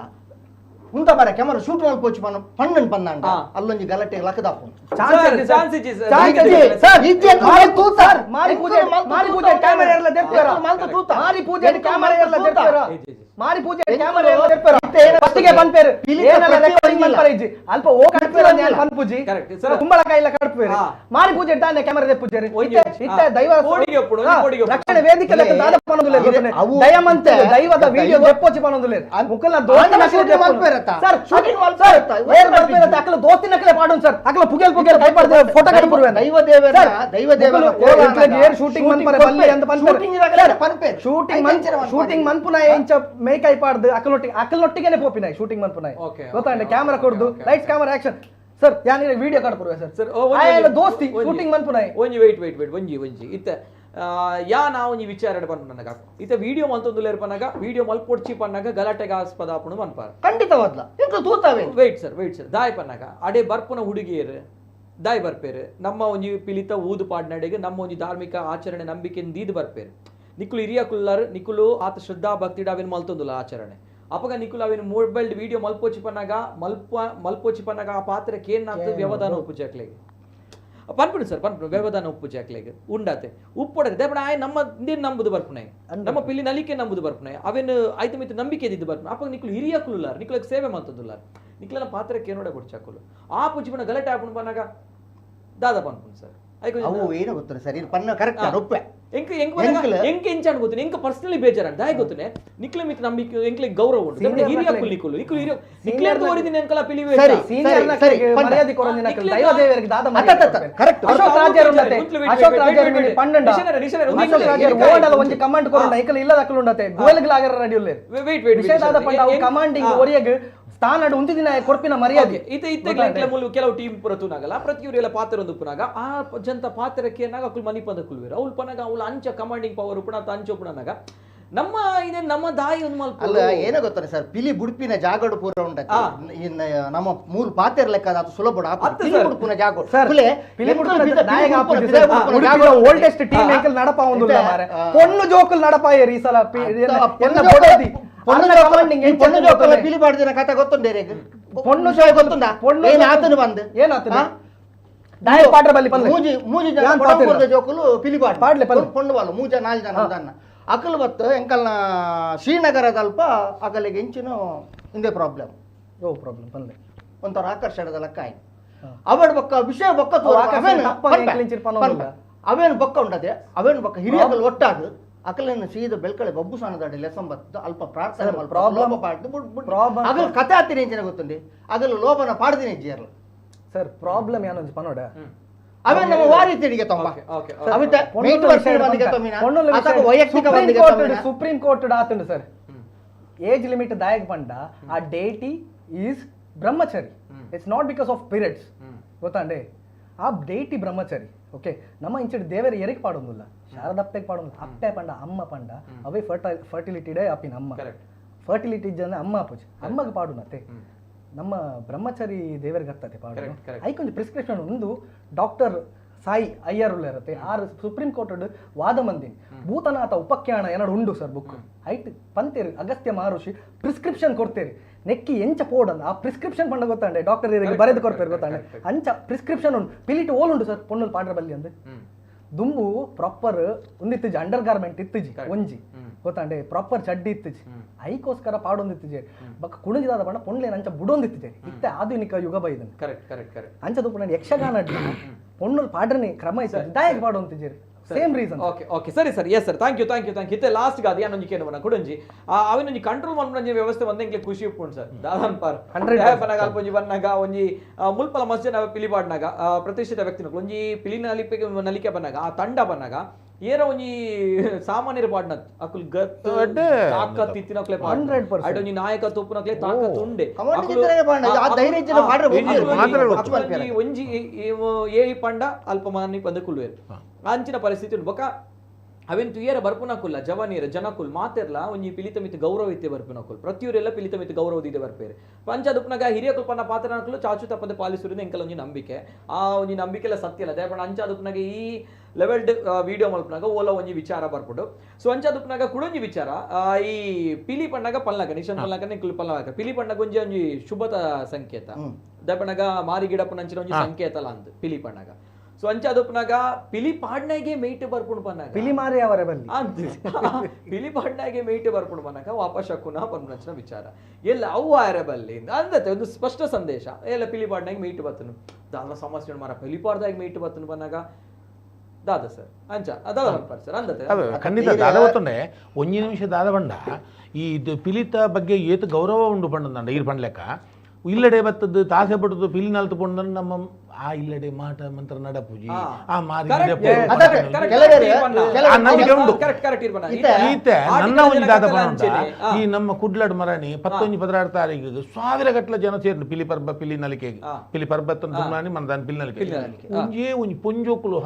ಉಂತ ಬಾರ ಕ್ಯಾಮರಾ ಶೂಟ್ ಮಲ್ಪೋಚು ಪನ ಪಣ್ಣನ್ ಪನ್ನಂಡ ಅಲ್ಲೊಂಜಿ ಗಲಾಟೆ ಲಕದಾಪು ಮಾರಿ ಪೂಜೆ ಮಾರಿ ಪೂಜೆ ಕ್ಯಾಮರಾ ಇರಲ್ಲ ದೆರ್ಪೇರ ಮಲ್ತ ತೂತ ಮಾರಿ ಪೂಜೆ ಕ್ಯಾಮರಾ ಇರಲ್ಲ ದೆರ್ಪೇರ ಮಾರಿ ಪೂಜೆ ಕ್ಯಾಮರಾ ಇರಲ್ಲ ದೆರ್ಪೇರ ಫಸ್ಟಿಗೆ ಬಂಪೇರು ಏನಲ್ಲ ರೆಕಾರ್ಡಿಂಗ್ ಮಲ್ಪರ ಇಜ್ಜಿ ಅಲ್ಪ ಓ ಕಡ್ಪೇರ ನ್ಯಾನ್ ಪನ್ಪುಜಿ ಕರೆಕ್ಟ್ ಸರ್ ಕುಂಬಳಕಾಯಿ ಇಲ್ಲ ಕಡ್ಪೇರು ಮಾರಿ ಪೂಜೆ ದಾನೆ ಕ್ಯಾಮರಾ ದೆಪ್ಪುಜೇರಿ ಇತ್ತೆ ದೈವ ರಕ್ಷಣೆ ವೇದಿಕೆ ಲೆಕ್ಕ ದಾದ ಪನೊಂದುಲ್ಲೆರ್ ದಯಮಂತೆ ದೈವದ ವಿಡಿಯೋ ದೆಪ್ಪೊಚಿ ಪನೊಂದುಲ್ಲೆರ್ ಮುಕಲ್ನ ದೋಸ್ತಿನ ಮಲ್ಪೇರತ ಸರ್ ಶೂಟಿಂಗ್ ಮಲ್ಪೇರತ ಏರ್ ಮಲ್ಪೇರತ ಅಕಲ ದೋಸ್ತಿನಕಲೆ ಪಾಡೊನ್ ಸರ್ ಅಕಲ ಪುಗೆಲ್ ಪುಗೆಲ್ ಕೈ ಪಾಡ್ದೆ ಫೋಟೋ ಕಡ್ಪುರುವೆ ದೈವ ದೇವರ ದೈವ ದೇವರ ಏರ್ ಶೂಟಿಂಗ್ ಮನ್ಪರೆ ಬಲ್ಲಿ ಅಂತ ಪನ್ಪೇರು ಶೂಟಿಂಗ್ ಮನ್ ಶೂಟಿಂಗ್ ಮನ್ಪುನ ಇಂಚ ಮೇಕೈ ಪಾಡ್ದು ಅಕಲೊಟ್ಟಿಗೆ ಅಕಲೊಟ್ಟಿಗೆನೆ ಪೋಪಿನಾಯ್ ಶೂಟಿಂಗ್ ಮನ್ಪುನಾಯ್ ಗೊತ್ತಾಂಡೆ ಕ್ಯಾಮರಾ ಕೊಡ್ದು ಲೈಟ್ಸ್ ಕ್ಯಾಮರಾ ಆಕ್ಷನ್ ಸರ್ ಯಾನ್ ವಿಡಿಯೋ ಕಡ್ಪುರುವೆ ಸರ್ ಸರ್ ಆಯನ ದೋಸ್ತಿ ಶೂಟಿಂಗ್ ಮನ್ಪುನಾಯ್ ಒಂಜಿ ವೇಟ್ ವೇಟ್ ವೇಟ್ ಒಂಜಿ ಒಂಜಿ ಇತ್ತ ಯಾ ನಾವು ಒಂಜಿ ವಿಚಾರ ಪನ್ಪುನಗ ಇತ್ತ ವಿಡಿಯೋ ಮಲ್ತೊಂದುಲ್ಲೆರ್ ಪನ್ನಗ ವಿಡಿಯೋ ಮಲ್ಪೊಡ್ಚಿ ಪನ್ನಗ ಗಲಾಟೆಗೆ ಆಸ್ಪದ ಆಪುಂಡು ಮನ್ಪಾರ ಖಂಡಿತವಾದ್ಲ ಎಂಕ ತೂತಾವೆ ವೇಟ್ ಸರ್ ವೇಟ್ ಸರ್ ದಾಯ್ ಪನ್ನಗ ಅಡೆ ಬರ್ಪುನ ಹುಡುಗಿಯರು ದಾಯ್ ಬರ್ಪೇರು ನಮ್ಮ ಒಂಜಿ ಪಿಲಿತ ಊದು ಪಾಡ್ನಡೆಗೆ ನಮ್ಮ ಒಂಜಿ ಧಾರ್ಮಿಕ ಆಚರಣೆ ನಂಬಿಕೆ ದೀದ್ ಬರ್ಪೇರು ನಿಕುಲು ಹಿರಿಯ ಕುಲ್ಲಾರು ನಿಕುಲು ಆತ ಶ್ರದ್ಧಾ ಭಕ್ತಿಡ ಅವೇನು ಮಲ್ತೊಂದುಲ್ಲ ಆಚರಣೆ ಅಪಗ ನಿಕುಲು ಅವೇನು ಮೊಬೈಲ್ ವಿಡಿಯೋ ಮಲ್ಪೋಚಿ ಪನ್ನಾಗ ಮಲ್ಪೋಚಿ ಪನ್ನಾಗ ಆ ಪಾತ್ರಕ್ಕೆ ಏನಾಗ್ತದೆ ವ್ಯವಧಾನ ಉಪ್ಪು ಜಾಕ್ಲೆಗೆ ಪನ್ಪುಡು ಸರ್ ಪನ್ಪುಡು ವ್ಯವಧಾನ ಉಪ್ಪು ಜಾಕ್ಲೆಗೆ ಉಂಡಾತೆ ಉಪ್ಪೊಡದೆ ದೇಪಡ ಆಯ್ ನಮ್ಮ ನೀನು ನಂಬುದು ಬರ್ಪುಣೆ ನಮ್ಮ ಪಿಲಿ ನಲಿಕೆ ನಂಬುದು ಬರ್ಪುಣೆ ಅವೇನು ಆಯ್ತು ಮಿತ್ತು ನಂಬಿಕೆ ಇದ್ದಿದ್ದು ಬರ್ಪುಣೆ ಅಪಗ ನಿಕುಲು ಹಿರಿಯ ಕುಲ್ಲಾರು ನಿಕುಲಕ್ಕೆ ಸೇವೆ ಮಲ್ತೊಂದುಲ್ಲಾರು ನಿಕುಲನ ಪಾತ್ರಕ್ಕೆ ಏನೋಡ ಕೊಡ್ಚಾಕುಲು ಆ ಪುಜಿಪನ ಗಲಾಟೆ ಆಪುಂಡು ಪನ್ನಾಗ ದಾದಾ ಪನ್ಪುಂಡು ಸರ್ ಅವು ಏನು ಗೊತ್ತಿಲ್ಲ ಸರ್ ಇದು ಪನ್ನ ಕರೆಕ್ಟ್ ಒಪ್ಪೆ ಎಂಕ್ ಎಂಕ್ ಎಂಕ್ ಎಂಚಾಣ ಗೊತ್ತುನೆ ಎಂಕ್ ಪರ್ಸನಲಿ ಬೇಜಾರ ದಾಯ ಗೊತ್ತುನೆ ನಿಕ್ಲೆ ಮಿತ್ ನಂಬಿಕೆ ಎಂಕ್ಲೆ ಗೌರವ ಉಂಟು ಹಿರಿಯ ಕುಲ್ ನಿಕುಲು ನಿಕುಲು ಹಿರಿಯ ನಿಕ್ಲೇರ್ದು ಓರಿದಿನ ಎಂಕಲ ಪಿಲಿವೆ ಸರಿ ಸೀನಿಯರ್ ಮರ್ಯಾದೆ ಕೊರಂದಿನ ದೈವ ದೇವರಿಗೆ ದಾದ ಕರೆಕ್ಟ್ ಅಶೋಕ್ ರಾಜರು ಉಂಡತೆ ಅಶೋಕ್ ರಾಜರು ಮಿನಿ ಪನ್ನಂಡ ಅಶೋಕ್ ರಾಜರು ಓಡಲ ಒಂಜಿ ಕಮಾಂಡ್ ಕೊರಂಡ ಐಕಲ ಇಲ್ಲದ ಅಕಲು ಉಂಡತೆ ಗುವೆಲ್ಗ್ ಲಾಗರ ರೆಡಿ ಉಲ್ಲೇರ್ ವೇಟ್ ವೇಟ್ ವಿಷಯ ದಾದ ಪಂಡ ಅವು ಕಮಾಂಡಿಂಗ್ ಒರಿಯಗ್ ಸ್ಥಾನಡು ಉಂತಿದಿನ ಕೊರ್ಪಿನ ಮರ್ಯಾದೆ ಇತ್ತೆ ಇತ್ತೆ ಮುಲು ಕೆಲವು ಟೀಮ್ ಪುರ ತೂನಾಗಲ್ಲ ಪ್ರತಿಯೊರಿಯಲ್ಲ ಪಾತ್ರ ಒಂದು ಪುನಾಗ ಆ ಜಂತ ಪಾತ್ರಕ್ಕೆ ನಾಗ ಅಕುಲ್ ಮನಿಪಂದ ಕುಲ್ವೇರು ಅವ್ಲು ಪನಾಗ ಅವ್ಲು ಅಂಚ ಕಮಾಂಡಿಂಗ್ ಪವರ್ ಉಪುಣ ಅಂಚ ಉಪುಣನಾಗ ನಮ್ಮ ಇದೆ ನಮ್ಮ ದಾಯಿ ಒಂದು ಮಲ್ಪ ಅಲ್ಲ ಏನೋ ಗೊತ್ತಾರೆ ಸರ್ ಪಿಲಿ ಬುಡ್ಪಿನ ಜಾಗಡು ಪೂರ ಉಂಟು ನಮ್ಮ ಮೂರು ಪಾತ್ರ ಲೆಕ್ಕ ಅದು ಸುಲಭ ಪಿಲಿ ಬುಡ್ಪಿನ ಜಾಗ ಪಿಲಿ ಬುಡ್ಪಿನ ಓಲ್ಡೆಸ್ಟ್ ಟೀಮ್ ಎಂಕಲ್ ನಡಪ ಒಂದುಲ್ಲ ಮಾರೆ ಪೊಣ್ಣು ಜೋಕುಲ್ ನಡಪಾಯೇರಿ ಈ ಸಲ ಪೊಣ್ಣು ಜೋಕುಲ ಪಿಲಿ ಪಾಡ್ದಿನ ಕಥೆ ಗೊತ್ತುಂಡೇ ಪೊಣ್ಣು ಜೋಗ ಗೊತ್ತುಂಡ ಪೊಣ್ಣು ಏನಾತನು ಬಂದು ಏನಾತನು ದಾಯ ಪಾಡ್ರ ಬಲ್ಲಿ ಪಲ್ಲೆ ಮೂಜಿ ಮೂಜಿ ಜನ ಕೊಡಂಬುರದ ಜೋಕುಲು ಪಿಲಿ ಪಾಡ್ ಪಾಡ್ಲೆ ಪಲ್ಲೆ ಪೊಣ್ಣು ಬಾಲು ಮೂಜ ನಾಲ್ ಜನ ಉಂದನ್ನ ಅಕಲ್ ಬತ್ತು ಎಂಕಲ್ನ ಶ್ರೀನಗರದಲ್ಪ ಅಕಲಿಗೆ ಇಂಚಿನ ಇಂದೇ ಪ್ರಾಬ್ಲಮ್ ಓ ಪ್ರಾಬ್ಲಮ್ ಪಲ್ಲೆ ಒಂಥರ ಆಕರ್ಷಣದ ಲೆಕ್ಕ ಆಯ್ತು ಅವಡ ಬೊಕ್ಕ ವಿಷಯ ಬೊಕ್ಕ ಅವೇನು ಬೊಕ್ಕ ಉಂಡದೆ ಅವೇನು ಬೊಕ್ಕ ಹಿರಿಯಕಲ್ ಒಟ್ಟಾದು ಅಕಲನ್ನು ಸೀದ ಬೆಳ್ಕಳೆ ಬಬ್ಬು ಸಾನದಾಡಿ ಲೆಸಂಬತ್ತು ಅಲ್ಪ ಪ್ರಾರ್ಥನೆ ಲೋಭ ಪಾಡ್ದು ಅಗಲ್ ಕಥೆ ಆತಿನ ಇಂಚಿನ ಗೊತ್ತುಂಡಿ ಅಗಲು ಲೋಭನ ಪಾಡ್ದಿನ ಇಜ್ಜಿಯರ್ಲ ಸರ್ ಪ್ರಾಬ್ಲಮ್ ಏನೊಂಜಿ ಪನೋಡ ಅವೇ ನಮ್ಮ ವಾರಿ ತಿಡಿಗೆ ತೊಂಬ ಅವಿತ ಮೇಟ್ ವರ್ಷ ಬಂದಿಗೆ ತೊಂಬಿನ ಅಥವಾ ವೈಯಕ್ತಿಕ ಬಂದಿಗೆ ತೊಂಬಿನ ಸುಪ್ರೀಂ ಕೋರ್ಟ್ ಆತುಂಡು ಸರ್ ಏಜ್ ಲಿಮಿಟ್ ದಾಯಕ್ ಪಂಡ ಆ deity is brahmachari it's not because of periods ಗೊತ್ತಾಂಡೆ ಆ ಡೇಟಿ ಬ್ರಹ್ಮಚಾರಿ ಓಕೆ ನಮ್ಮ ಇಂಚಿಡ್ ದೇವರ ಎರಿಗೆ ಪಾಡೊಂದುಲ್ಲ ಶಾರದಪ್ಪೆಗೆ ಪಾಡೊಂದು ಅಪ್ಪೆ ಪಂಡ ಅಮ್ಮ ಪಂಡ ಅವೇ ಫರ್ಟಿಲಿಟಿ ಡೇ ಅಪ್ಪಿನ ಅಮ್ಮ ಫರ್ಟಿಲಿಟಿ ಇಜ್ಜಂದ್ರೆ ಅಮ್ಮ ಅಪ್ಪುಜಿ ಅಮ್ಮಗೆ ಪಾಡುನತ್ತೆ ನಮ್ಮ ಬ್ರಹ್ಮಚಾರಿ ದೇವರಿಗೆ ಹತ್ತದೆ ಪಾಡು ಐಕೊಂಜಿ ಪ್ರಿಸ್ಕ್ರಿಪ್ಷನ್ ಒಂದು ಡಾಕ್ಟರ್ ಸಾಯಿ ಅಯ್ಯರ್ ಇರುತ್ತೆ ಆರು ಸುಪ್ರೀಂ ಕೋರ್ಟ್ ವಾದ ಮಂದಿನಿ ಭೂತನಾಥ ಉಪಖ್ಯಾನ ಏನಾರು ಉಂಡು ಸರ್ ಬುಕ್ ಐಟ್ ಪಂತೇರು ಅಗಸ್ತ್ಯ ಮಹರ್ಷಿ ಪ್ರಿಸ್ಕ್ರಿಪ್ಷನ್ ಕೊಡ್ತೇರಿ ನೆಕ್ಕಿ ಎಂಚ ಪೋಡಂದ ಆ ಪ್ರಿಸ್ಕ್ರಿಪ್ಷನ್ ಪಂಡ ಗೊತ್ತಾಂಡೆ ಡಾಕ್ಟರ್ ಬರೆದು ಕೊರ್ಪೇರು ಗೊತ್ತಾಂಡೆ ಅಂಚ ಪ್ರಿಸ್ಕ್ರಿಪ್ಷನ್ ಉಂಡು ಪಿಲಿಟ್ ಓಲ್ ಉಂಡು ಸರ್ ಪೊಣ್ಣು ಪಾಡ್ರ ಬಲ್ಲಿ ಅಂದು ದುಂಬು ಪ್ರಾಪರ್ ಒಂದಿತ್ತುಜಿ ಅಂಡರ್ ಗಾರ್ಮೆಂಟ್ ಇತ್ತುಜಿ ಒಂಜಿ ಗೊತ್ತಾಂಡೆ ಪ್ರಾಪರ್ ಚಡ್ಡಿ ಇತ್ತುಜಿ ಐಕೋಸ್ಕರ ಪಾಡೊಂದಿತ್ತುಜಿ ಬಕ್ಕ ಕುಣುಜಿದಾದ ಪಂಡ ಪೊಣ್ಲೇನ ಅಂಚ ಬುಡೊಂದಿತ್ತುಜಿ ಇತ್ತೆ ಆಧುನಿಕ ಯುಗ ಬೈದನ್ ಕರೆಕ್ಟ್ ಕರೆಕ್ಟ್ ಕರೆಕ್ಟ್ ಅಂಚ ತುಪ್ಪು ಯಕ್ಷಗಾನ ಪೊಣ್ಣು ಪಾಡ್ರನೆ ಕ್ರಮ ಇತ್ತು ದಾಯಕ್ ಪಾಡೊಂತಿಜಿ Same reason. Okay okay ಸರಿ sir, yes sir, thank you thank you thank you. ಇತ್ತೆ last ಗಾದಿ ಅನ್ನೊಂಜಿ ಕೇನು ಕುಡಂಜಿ ಅವಿನೊಂಜಿ ಕಂಟ್ರೋಲ್ ಮನ್ಪುನಂಜಿ ವ್ಯವಸ್ಥೆ ಒಂದ್ ಎಂಕ್ಲೆ ಖುಷಿ ಉಪ್ಪುಂಡು ಸರ್. ದಾದನ್ ಪಾರ್ 100% ಪನಗ ಅಲ್ಪೊಂಜಿ ಬನ್ನಗ ಒಂಜಿ ಮುಲ್ಪಲ ಮಸ್ಜಿದ್ ಪಿಲಿ ಪಾಡ್ನಾಗ ಪ್ರತಿಷ್ಠಿತ ವ್ಯಕ್ತಿನಕುಲು ಒಂಜಿ ಪಿಲಿ ನಲಿಪೆ ನಲಿಕೆ ಬನ್ನಗ ಆ ತಂಡ ಬನ್ನಗ ಏರ ಒಂಜಿ ಸಾಮಾನ್ಯರು ಪಾಡ್ನತ್ ಅಕುಲ್ ಗತ್ ತಾಕತ್ ಇತ್ತಿನಕ್ಲೆ ಪಾಡ್ನ 100%. ಅಡ್ ಒಂಜಿ ನಾಯಕ ತೋಪುನಕ್ಲೆ ತಾಕತ್ ಉಂಡೆ. ಕಮಾಂಡ್ ಇತ್ತಿನಕ್ಲೆ ಪಾಡ್ನ. ಆ ಧೈರ್ಯ ಇತ್ತಿನ ಪಾಡ್ರೆ ಅಕುಲು ಒಂಜಿ ಏ ಪಂಡ ಅಲ್ಪ ಮಾನಿ ಬಂದು ಕುಲ್ವೇರು ಅಂಚಿನ ಪರಿಸ್ಥಿತಿ ಉಂಡು. ಬೊಕ ಅವೆನ್ ತುಯೇರ ಬರ್ಪುನಕುಲ್ಲ ಜವನೀರ ಜನಕುಲ್ ಮಾತೆರ್ಲ ಒಂಜಿ ಪಿಲಿತ ಮಿತ್ ಗೌರವ ಇತ್ತೆ ಬರ್ಪುನಕುಲ್ ಪ್ರತಿಯೂರೆಲ್ಲ ಪಿಲಿತ ಮಿತ್ ಗೌರವ ಇದೆ ಬರ್ಪೇರು ಪಂಚದುಪ್ನಗ ಹಿರಿಯ ಕುಲ್ಪನ ಪಾತ್ರನಕುಲು ಚಾಚು ತಪ್ಪದೆ ಪಾಲಿಸುವುದು ಎಂಕಲ ಒಂಜಿ ನಂಬಿಕೆ. ಆ ಒಂಜಿ ನಂಬಿಕೆಲ್ಲ ಸತ್ಯ ಅಲ್ಲ ದಯಪಂಡ ಅಂಚಾದುಪ್ನಗ ಈ ಲೆವೆಲ್ಡ್ ವಿಡಿಯೋ ಮಲ್ಪನಾಗ ಓಲ ಒಂಜಿ ವಿಚಾರ ಬರ್ಪುಡು. ಸೊ ಅಂಚಾದುಪ್ನಗ ಕುಡೊಂಜಿ ವಿಚಾರ ಈ ಪಿಲಿ ಪಣ್ಣಗ ಪಲ್ನಾಗ ನಿಶಾನ್ ಪಲ್ನಾಗ ನಿಕುಲು ಪಲ್ನಾಗ ಪಿಲಿ ಪಣ್ಣಗ ಒಂಜಿ ಒಂಜಿ ಶುಭದ ಸಂಕೇತ ದಯಪಣ್ಣಗ ಮಾರಿ ಗಿಡಪ್ಪನ ಅಂಚಿನ ಒಂಜಿ ಸಂಕೇತ ಅಲ್ಲ ಅಂದ್ ಪಿಲಿ ಪಣ್ಣಗ. ಸೊ ಅಂಚಾದುಪ್ನಾಗ ಪಿಲಿ ಪಾಡ್ನಾಗೆ ಮೇಟ್ ಬರ್ಪುಂಡು ಪನ್ನಾಗ ಪಿಲಿ ಮಾರಿ ಅವರ ಬಲ್ಲಿ ಅಂತ ಪಿಲಿ ಪಾಡ್ನಾಗೆ ಮೇಟ್ ಬರ್ಪುಂಡು ಪನ್ನಾಗ ವಾಪಸ್ ಶಕುನ ಪನ್ಪುನಂಚಿನ ವಿಚಾರ ಎಲ್ಲ ಅವು ಆರೆ ಬಲ್ಲಿ ಅಂದತೆ ಒಂದು ಸ್ಪಷ್ಟ ಸಂದೇಶ ಎಲ್ಲ ಪಿಲಿ ಪಾಡ್ನಾಗೆ ಮೇಟ್ ಬರ್ತನು ದಾದ ಸಮಸ್ಯೆ ಮಾರ ಪಿಲಿ ಪಾಡ್ದಾಗ ಮೇಟ್ ಬರ್ತನು ಪನ್ನಾಗ ದಾದ ಸರ್ ಅಂಚ ದಾದ ಬರ್ಪಾರ್ ಸರ್ ಅಂದತೆ ಖಂಡಿತ ದಾದ ಗೊತ್ತುಂಡೆ ಒಂಜಿ ನಿಮಿಷ ದಾದ ಬಂಡ ಈ ಪಿಲಿತ ಬಗ್ಗೆ ಏತು ಗೌರವ ಉಂಡು ಪಂಡಂದಂಡ ಈರ್ ಪಂಡ್ಲೆಕ್ಕ ಇಲ್ಲಡೆ ಬತ್ತದ್ದು ತಾಸೆ ಪಟ್ಟದ್ದು ಪಿಲಿ ನಾಲ್ತು ಪಂಡ ನಮ್ಮ ಆ ಇಲ್ಲಡೆ ಮಾಟ ಮಂತ್ರ ನಡಪುಜಿ ಆ ಮಾರಿ ಈತೆ ನನ್ನ ಒಂಜಿ ದಾದ ಪಂಡ ಈ ನಮ್ಮ ಕುಡ್ಲಡ್ ಮರಣಿ 11 16 ತಾರೀಕಿಗೆ ಸಾವಿರ ಗಟ್ಟಲೆ ಜನ ಸೇರಿ ಪಿಲಿ ಪರ್ಬ ಪಿಲಿ ನಲಿಕೆಗೆ ಪಿಲಿ ಪರ್ಬತ್ತ ತುಮ್ನಾನಿ ಮನದಾನ ಪಿಲಿ ನಲಿಕೆ ಒಂಜೇ ಒಂಜಿ ಪೊಂಜೋಕುಲು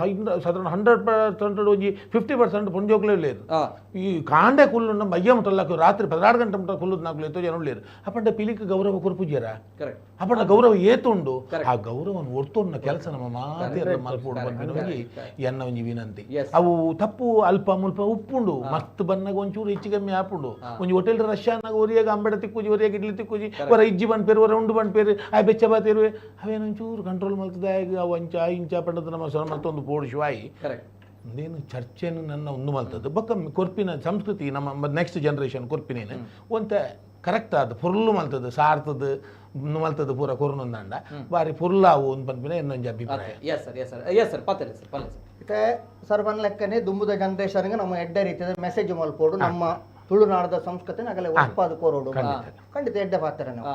ಸಾಧಾರಣ 100% ಒಂಜಿ 50% ಪೊಂಜೋಕುಲೇ ಲೇರು. ಈ ಕಾಂಡೆ ಕುಲ್ಲು ನಮ್ಮ ಅಯ್ಯ ಮುಟ್ಟಲ್ಲ ರಾತ್ರಿ 16 ಗಂಟೆ ಮುಟ್ಟ ಕುಲ್ಲುದು ನಾಲ್ಕು ಏತೋ ಜನ ಉಳ್ಳೇರು. ಅಪ್ಪಂಡ ಪಿಲಿಗೆ ಗೌರವ ಕೊರ್ಪುಜ್ಯರ ಅಪ್ಪಂಡ ಗೌರವ ಏತುಂಡು ಆ ಗೌರವವನ್ನು ಒರ್ತೊನ್ನ ಕೆಲಸ ನಮ್ಮ ಮಾತೆಲ್ಲ ಮಲ್ಪೋಡು ಬಂದಿನ ಎನ್ನ ಒಂಜಿ ವಿನಂತಿ. ಅವು ತಪ್ಪು ಅಲ್ಪ ಮುಲ್ಪ ಉಪ್ಪುಂಡು ಮಸ್ತ್ ಬನ್ನಾಗ ಒಂಚೂರು ಹೆಚ್ಚು ಕಮ್ಮಿ ಆಪುಂಡು ಒಂಜಿ ಹೋಟೆಲ್ ರಷ್ಯಾನಾಗ ಒರಿಯಾಗ ಅಂಬಡ ತಿಕ್ಕುಜಿ ಒರಿಯಾಗ ಇಡ್ಲಿ ತಿಕ್ಕುಜಿ ಹೊರ ಇಜ್ಜಿ ಬಂದ್ಪೇರು ಹೊರ ಉಂಡು ಬಂದ್ಪೇರು ಆ ಬೆಚ್ಚ ಬಾತೇರು ಅವೇನು ಒಂಚೂರು ಕಂಟ್ರೋಲ್ ಮಲ್ತದ ಅವು ಅಂಚ ಇಂಚ ಪಂಡದ ನಮ್ಮ ಸೊರ ಮಲ್ತೊಂದು ಪೋಡು ಶಿವಾಯಿ ನೇನು ಚರ್ಚೆನು ನನ್ನ ಒಂದು ಮಲ್ತದ್ದು ಬೊಕ್ಕ ಕೊರ್ಪಿನ ಸಂಸ್ಕೃತಿ ನಮ್ಮ ನೆಕ್ಸ್ಟ್ ಜನರೇಷನ್ ಕೊರ್ಪಿನೇನು ಒಂತ ಕರೆಕ್ಟ್ ಆದ ಪೊರ್ಲು ಮಲ್ತದ್ದು ಸಾರ್ತದ್ದು ಮಲ್ತದ್ದು ಪೂರ ಕೊರನೊಂದಂಡ ಬಾರಿ ಪೊರ್ಲಾವು ಒಂದು ಪನ್ಪಿನ ಇನ್ನೊಂದು ಅಭಿಪ್ರಾಯ. Yes sir yes sir yes sir ಪಾತರೆ sir ಪಲ್ಲೆ ಸರ್. ಇತ್ತೆ ಸರ್ ಲೆಕ್ಕನೆ ದುಂಬುದ ಜನರೇಷನ್ಗೆ ನಮ್ಮ ಎಡ್ಡೆ ರೀತಿಯ ಮೆಸೇಜ್ ಮಲ್ಪೋಡು ನಮ್ಮ ತುಳುನಾಡದ ಸಂಸ್ಕೃತಿ ನಗಲೆ ಒಪ್ಪಾದ ಕೋರೋಡು ಖಂಡಿತ ಎಡ್ಡೆ ಪಾತ್ರ ನಾವು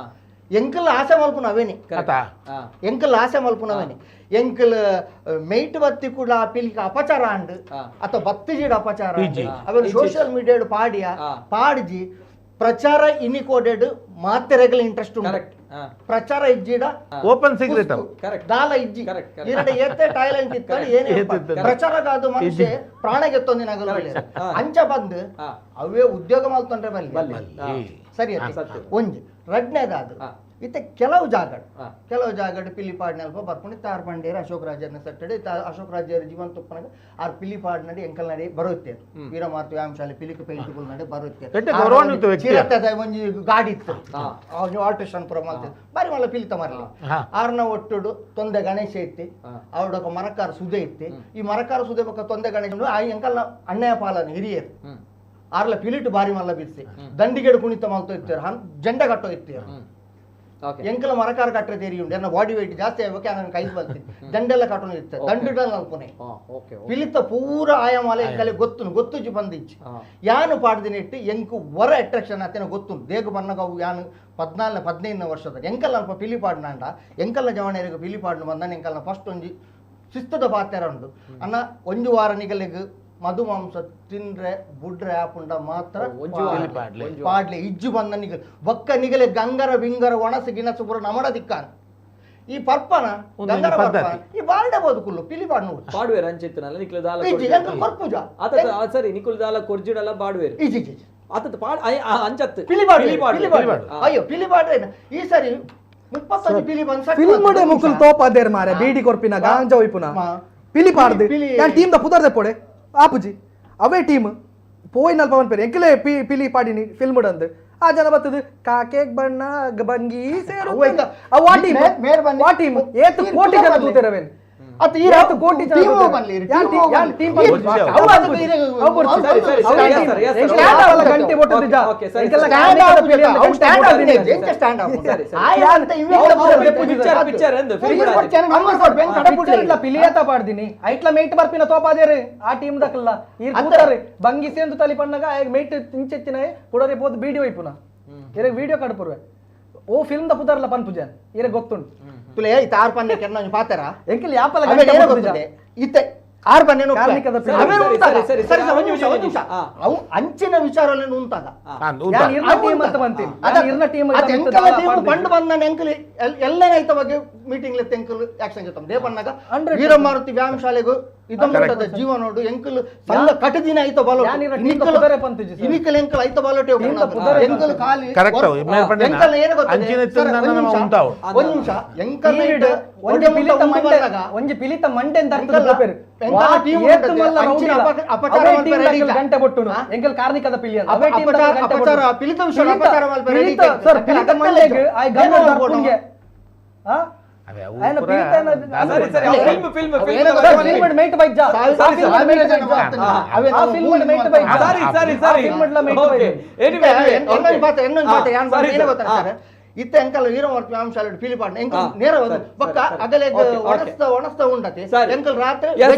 ಎಂಕಲ್ ಆಸೆ ಮಲ್ಪುನ ಅವೇನಿ ಎಂಕಲ್ ಆಸೆ ಮಲ್ಪುನ ಅವೇನಿ ಎಂಕಲ್ ಮೇಟ್ ಬತ್ತಿ ಕೂಡ ಪಿಲಿಕ ಅಪಚಾರ ಅಂಡ್ ಅಥವಾ ಬತ್ತಿಜೀಡ್ ಅಪಚಾರ ಅವೇನು ಸೋಷಿಯಲ್ ಮೀಡಿಯಾ ಪಾಡಿಯ ಪಾಡಿಜಿ ಪ್ರಚಾರ ಇನಿಕೋಡೆಡ್ ಮಾತೆರೆಗಲ ಇಂಟ್ರೆಸ್ಟ್ ಉಂಟು ಪ್ರಚಾರ ಇಜ್ಜಿಡ ಓಪನ್ ಸೀಕ್ರೆಟ್ ದಾಲ ಇಜ್ಜಿ ಎರಡ ಏತೆ ಟ್ಯಾಲೆಂಟ್ ಇತ್ತು ಏನೇ ಪ್ರಚಾರಗಾದು ಮನುಷ್ಯ ಪ್ರಾಣಗೆತ್ತೊಂದಿನ ಅಂಚ ಬಂದು ಅವೇ ಉದ್ಯೋಗ ಮಲ್ತೊಂಡ್ರೆ ಬಲ್ಲಿ ಸರಿ ಒಂಜಿ ರಡ್ನೇದಾದ್ರು ಇತ್ತೆ ಕೆಲವು ಜಾಗಡ್ ಕೆಲವು ಜಾಗಡ್ ಪಿಲಿಪಾಡ್ನಲ್ಪ ಬರ್ಕೊಂಡು ತಾರ್ ಬಂಡೇರು ಅಶೋಕ್ ರಾಜರ್ನ ಸಟ್ಟಡೆ ಅಶೋಕ್ ರಾಜರ ಜೀವನ್ ತುಪ್ಪನಾಗ ಆರ್ ಪಿಲಿಪಾಡ್ನಡಿ ಎಂಕಲ್ ನಡಿ ಬರುತ್ತೆ ವೀರಮಾರ್ತು ವ್ಯಾಯಾಮಶಾಲೆ ಪಿಲಿಕ ಪೇಂಟಿಗಳು ನಡಿ ಬರುತ್ತೆ ಚಿರತೆದ ಒಂಜಿ ಗಾಡಿ ಇತ್ತು ಆಲ್ಟ್ರೇಷನ್ ಪುರ ಮಾಡ್ತಿದ್ರು ಬಾರಿ ಮಲ್ಲ ಪಿಲಿತ ಮರಲಿ ಆರ್ನ ಒಟ್ಟುಡು ತೊಂದೆ ಗಣೇಶ ಇತ್ತಿ ಅವಡೊಕ ಮರಕಾರ ಸುದೆ ಇತ್ತಿ ಈ ಮರಕಾರ ಸುದೆ ಬೊಕ್ಕ ತೊಂದೆ ಗಣೇಶ ಆ ಎಂಕಲ್ನ ಅಣ್ಣಯ್ಯ ಪಾಲನ ಹಿರಿಯರು ಆರ್ಲ ಪಿಲಿಟು ಬಾರಿ ಮಲ್ಲ ಬಿರ್ಸಿ ದಂಡಿಗೆಡು ಕುಣಿತ ಮಲ್ತೋ ಇತ್ತಾರೆ ಜೆಂಡ ಕಟ್ಟೋ ಇತ್ತೀರ ಎಂಕಲ ಮರಕಾರ ಕಟ್ಟರೆ ತೇರಿ ಉಂಟು ಎನ್ನ ಬಾಡಿ ವೆಯ್ಟ್ ಜಾಸ್ತಿ ಆಗ್ಬೇಕು ನಾನು ಕೈ ಬರ್ತೀನಿ ದಂಡೆಲ್ಲ ಕಟ್ಟೋಣ ಇರ್ತದೆ ದಂಡಿಡಲ್ಲ ಅಲ್ಪನೆ ಪಿಲಿತ ಪೂರ ಆಯಾಮಲ ಎಂಕಲೆ ಗೊತ್ತು ಗೊತ್ತುಜಿ ಬಂದಿಜ್ಜಿ ಯಾನು ಪಾಡ್ದಿನ ಇಟ್ಟು ಎಂಕು ವರ ಅಟ್ರಾಕ್ಷನ್ ಆತೇನ ಗೊತ್ತು ದೇಗ ಬನ್ನಗ ಅವು ಯಾನು 14 15 ವರ್ಷದ ಎಂಕಲ್ ಅಲ್ಪ ಪಿಲಿ ಪಾಡ್ನಾಂಡ ಎಂಕಲ್ನ ಜವಣರಿಗೆ ಪಿಲಿ ಪಾಡ್ನ ಬಂದಾನ ಎಂಕಲ್ನ ಫಸ್ಟ್ ಒಂಜಿ ಶಿಸ್ತದ ಪಾತೆರ ಉಂಡು ಅನ್ನ ಒಂಜು ವಾರ ನಿಗಲಿಗೆ ಮಧು ಮಾಂಸ ತಿಂದ್ರೆ ಬುಡ್ರೆ ಆಪುಂಡ ಮಾತ್ರ ಪಾಡ್ಲೆ ಇಜ್ಜು ಬಂದ ನಿಗಲ್ ಬೊಕ್ಕ ನಿಗಲೆ ಗಂಗರ ಬಿಂಗರ ಒಣಸು ಗಿಣಸು ಪೂರ ನಮಡ ದಿಕ್ಕಾನ್ ಈ ಪರ್ಪನ ಗಂಗರ ಪರ್ಪನ ಈ ಬಾಲ್ಡೆ ಬದುಕುಲ್ಲು ಪಿಲಿ ಬಾಡ್ನು ಬಾಡುವೇರು ಅಂಚಿತ್ತನಲ್ಲ ನಿಕ್ಲು ದಾಲ ಕೊರ್ಪುಜ ಸರಿ ನಿಕುಲು ದಾಲ ಕೊರ್ಜಿಡಲ್ಲ ಬಾಡುವೇರು ಇಜ್ಜಿ ಇಜ್ಜಿ ಆತದ ಪಾಡ್ ಅಂಚತ್ತು ಪಿಲಿ ಬಾಡು ಪಿಲಿ ಬಾಡು ಅಯ್ಯೋ ಪಿಲಿ ಬಾಡ್ರೆ ಈ ಸರಿ 35 ಪಿಲಿ ಬಂದ್ ಫಿಲ್ಮ್ ಡೆ ಮುಕುಲ್ ತೋಪಾದೇರ್ ಮಾರೆ ಬೀಡಿ ಕೊರ್ಪಿನ ಗಾಂಜಾ ಒಯ್ಪುನ ಪಿಲಿ ಪಾಡ್ದು ಯಾನ್ ಟೀಮ್ ದ ಪುದರ್ದೆ ಪೋಡೆ ಆಪುಜಿ ಅವೇ ಟೀಮ್ ಪೋಯಿನಲ್ಪ ಪನ್ಪೇರು ಎಂಕಲೇ ಪಿ ಪಿಲಿ ಪಾಡಿನಿ ಫಿಲ್ಮ್ ಅಂದು ಆ ಜನ ಬತ್ತದು ಕಾಕೇಗ್ ಬಣ್ಣ ಬಂಗಿ ಸೇರು ಅವು ಆ ಟೀಮ್ ಆ ಟೀಮ್ ಏತ್ ಕೋಟಿ ಜನ ತೂತೆರವೇನ್ ಅತ್ತ ಈ ರಾತ್ ಕೋಟಿ ಜನ ಟೀಮ್ ಗಂಟೆ ಬೊಟ್ಟುದಿಜ ಪಿಲಿಯತ ಪಾಡ್ದಿನಿ ಐಟ್ಲ ಮೇಟ್ ಬರ್ಪಿನ ತೋಪಾದೇರು ಆ ಟೀಮ್ ದಕಲ್ಲ ಈರ್ ಕೂತಾರೆ ಬಂಗಿ ಸೇಂದು ತಲಿ ಪಣ್ಣಗ ಮೇಟ್ ಇಂಚೆತ್ತಿನ ಕುಡರೆ ಪೋದು ಬೀಡಿ ಒಯ್ಪುನ ಇರಗ್ ವಿಡಿಯೋ ಕಡ್ಪುರ್ವೆ ಓ ಫಿಲ್ಮ್ the ಪುದಾರ್ಲ ಪನ್ಪುಜನ್ ಇರಗ್ ಗೊತ್ತುಂಟು ತುಲೆ ಇತ್ತ ಆರ್ ಪನ್ನೆ ಕೆನ್ನ ಪಾತೆರ ಎಂಕಲ್ ಯಾಪಲ ಗಂಟೆ ಇತ್ತೆ ಆರ್ ಪನ್ನೆ ಸರಿ ಸರಿ ಒಂದು ನಿಮಿಷ ಒಂದು ನಿಮಿಷ ಅವು ಅಂಚಿನ ವಿಚಾರಗಳನ್ನು ಉಂಟಾಗ ಟೀಮ್ ಬಂದ ಎಂಕಲ್ ಎಲ್ಲನೇ ಐತ ಬಗ್ಗೆ ಮೀಟಿಂಗ್ ಲೆತ್ತ ಎಂಕಲ್ ಆಕ್ಷನ್ ಜೊತೆ ದೇಪಣ್ಣಗ ವೀರಮಾರುತಿ ವ್ಯಾಯಾಮ ಶಾಲೆಗೂ ಇದಮುಟ್ಟದ ಜೀವನೋಡು ಎಂಕಲ್ ಸಂಘ ಕಟದಿನ ಐತ ಬಾಲೋಟು ಇನಿಕಲ್ ಎಂಕಲ್ ಐತ ಬಾಲೋಟೆ ಎಂಕಲ್ ಖಾಲಿ ಎಂಕಲ್ ಏನು ಗೊತ್ತಿದೆ ಒಂದು ನಿಮಿಷ ಎಂಕಲ್ ಒಂಜಿ ಪಿಲಿತ ಮಂಡೆ ಅಂತ ಗಂಟೆ ಬೊಟ್ಟುನು ಎಂಕಲ್ ಕಾರ್ನಿಕದ ಪಿಲಿ ಅಪಚಾರ ಪಿಲಿತ ವಿಷಯ ಅಪಚಾರ ಸರ್ ಪಿಲಿತ ಮಂಡೆಗ್ ಆಯ್ ಗಂಡ ದರ್ಪುನ್ಗೆ ಆ ಇತ್ತ ಎಂಕಲ್ ವೀರಮೂರ್ತಿ ವ್ಯಾಯಾಮ ಶಾಲೆ ಪಿಲಿಪಾಡ್ ಎಂಕಲ್ ನೇರ ಬೊಕ್ಕ ಅಗಲೆ ಒಣಸ್ತ ಒಣಸ್ತ ಉಂಡತಿ ಎಂಕಲ್ ರಾತ್ರಿ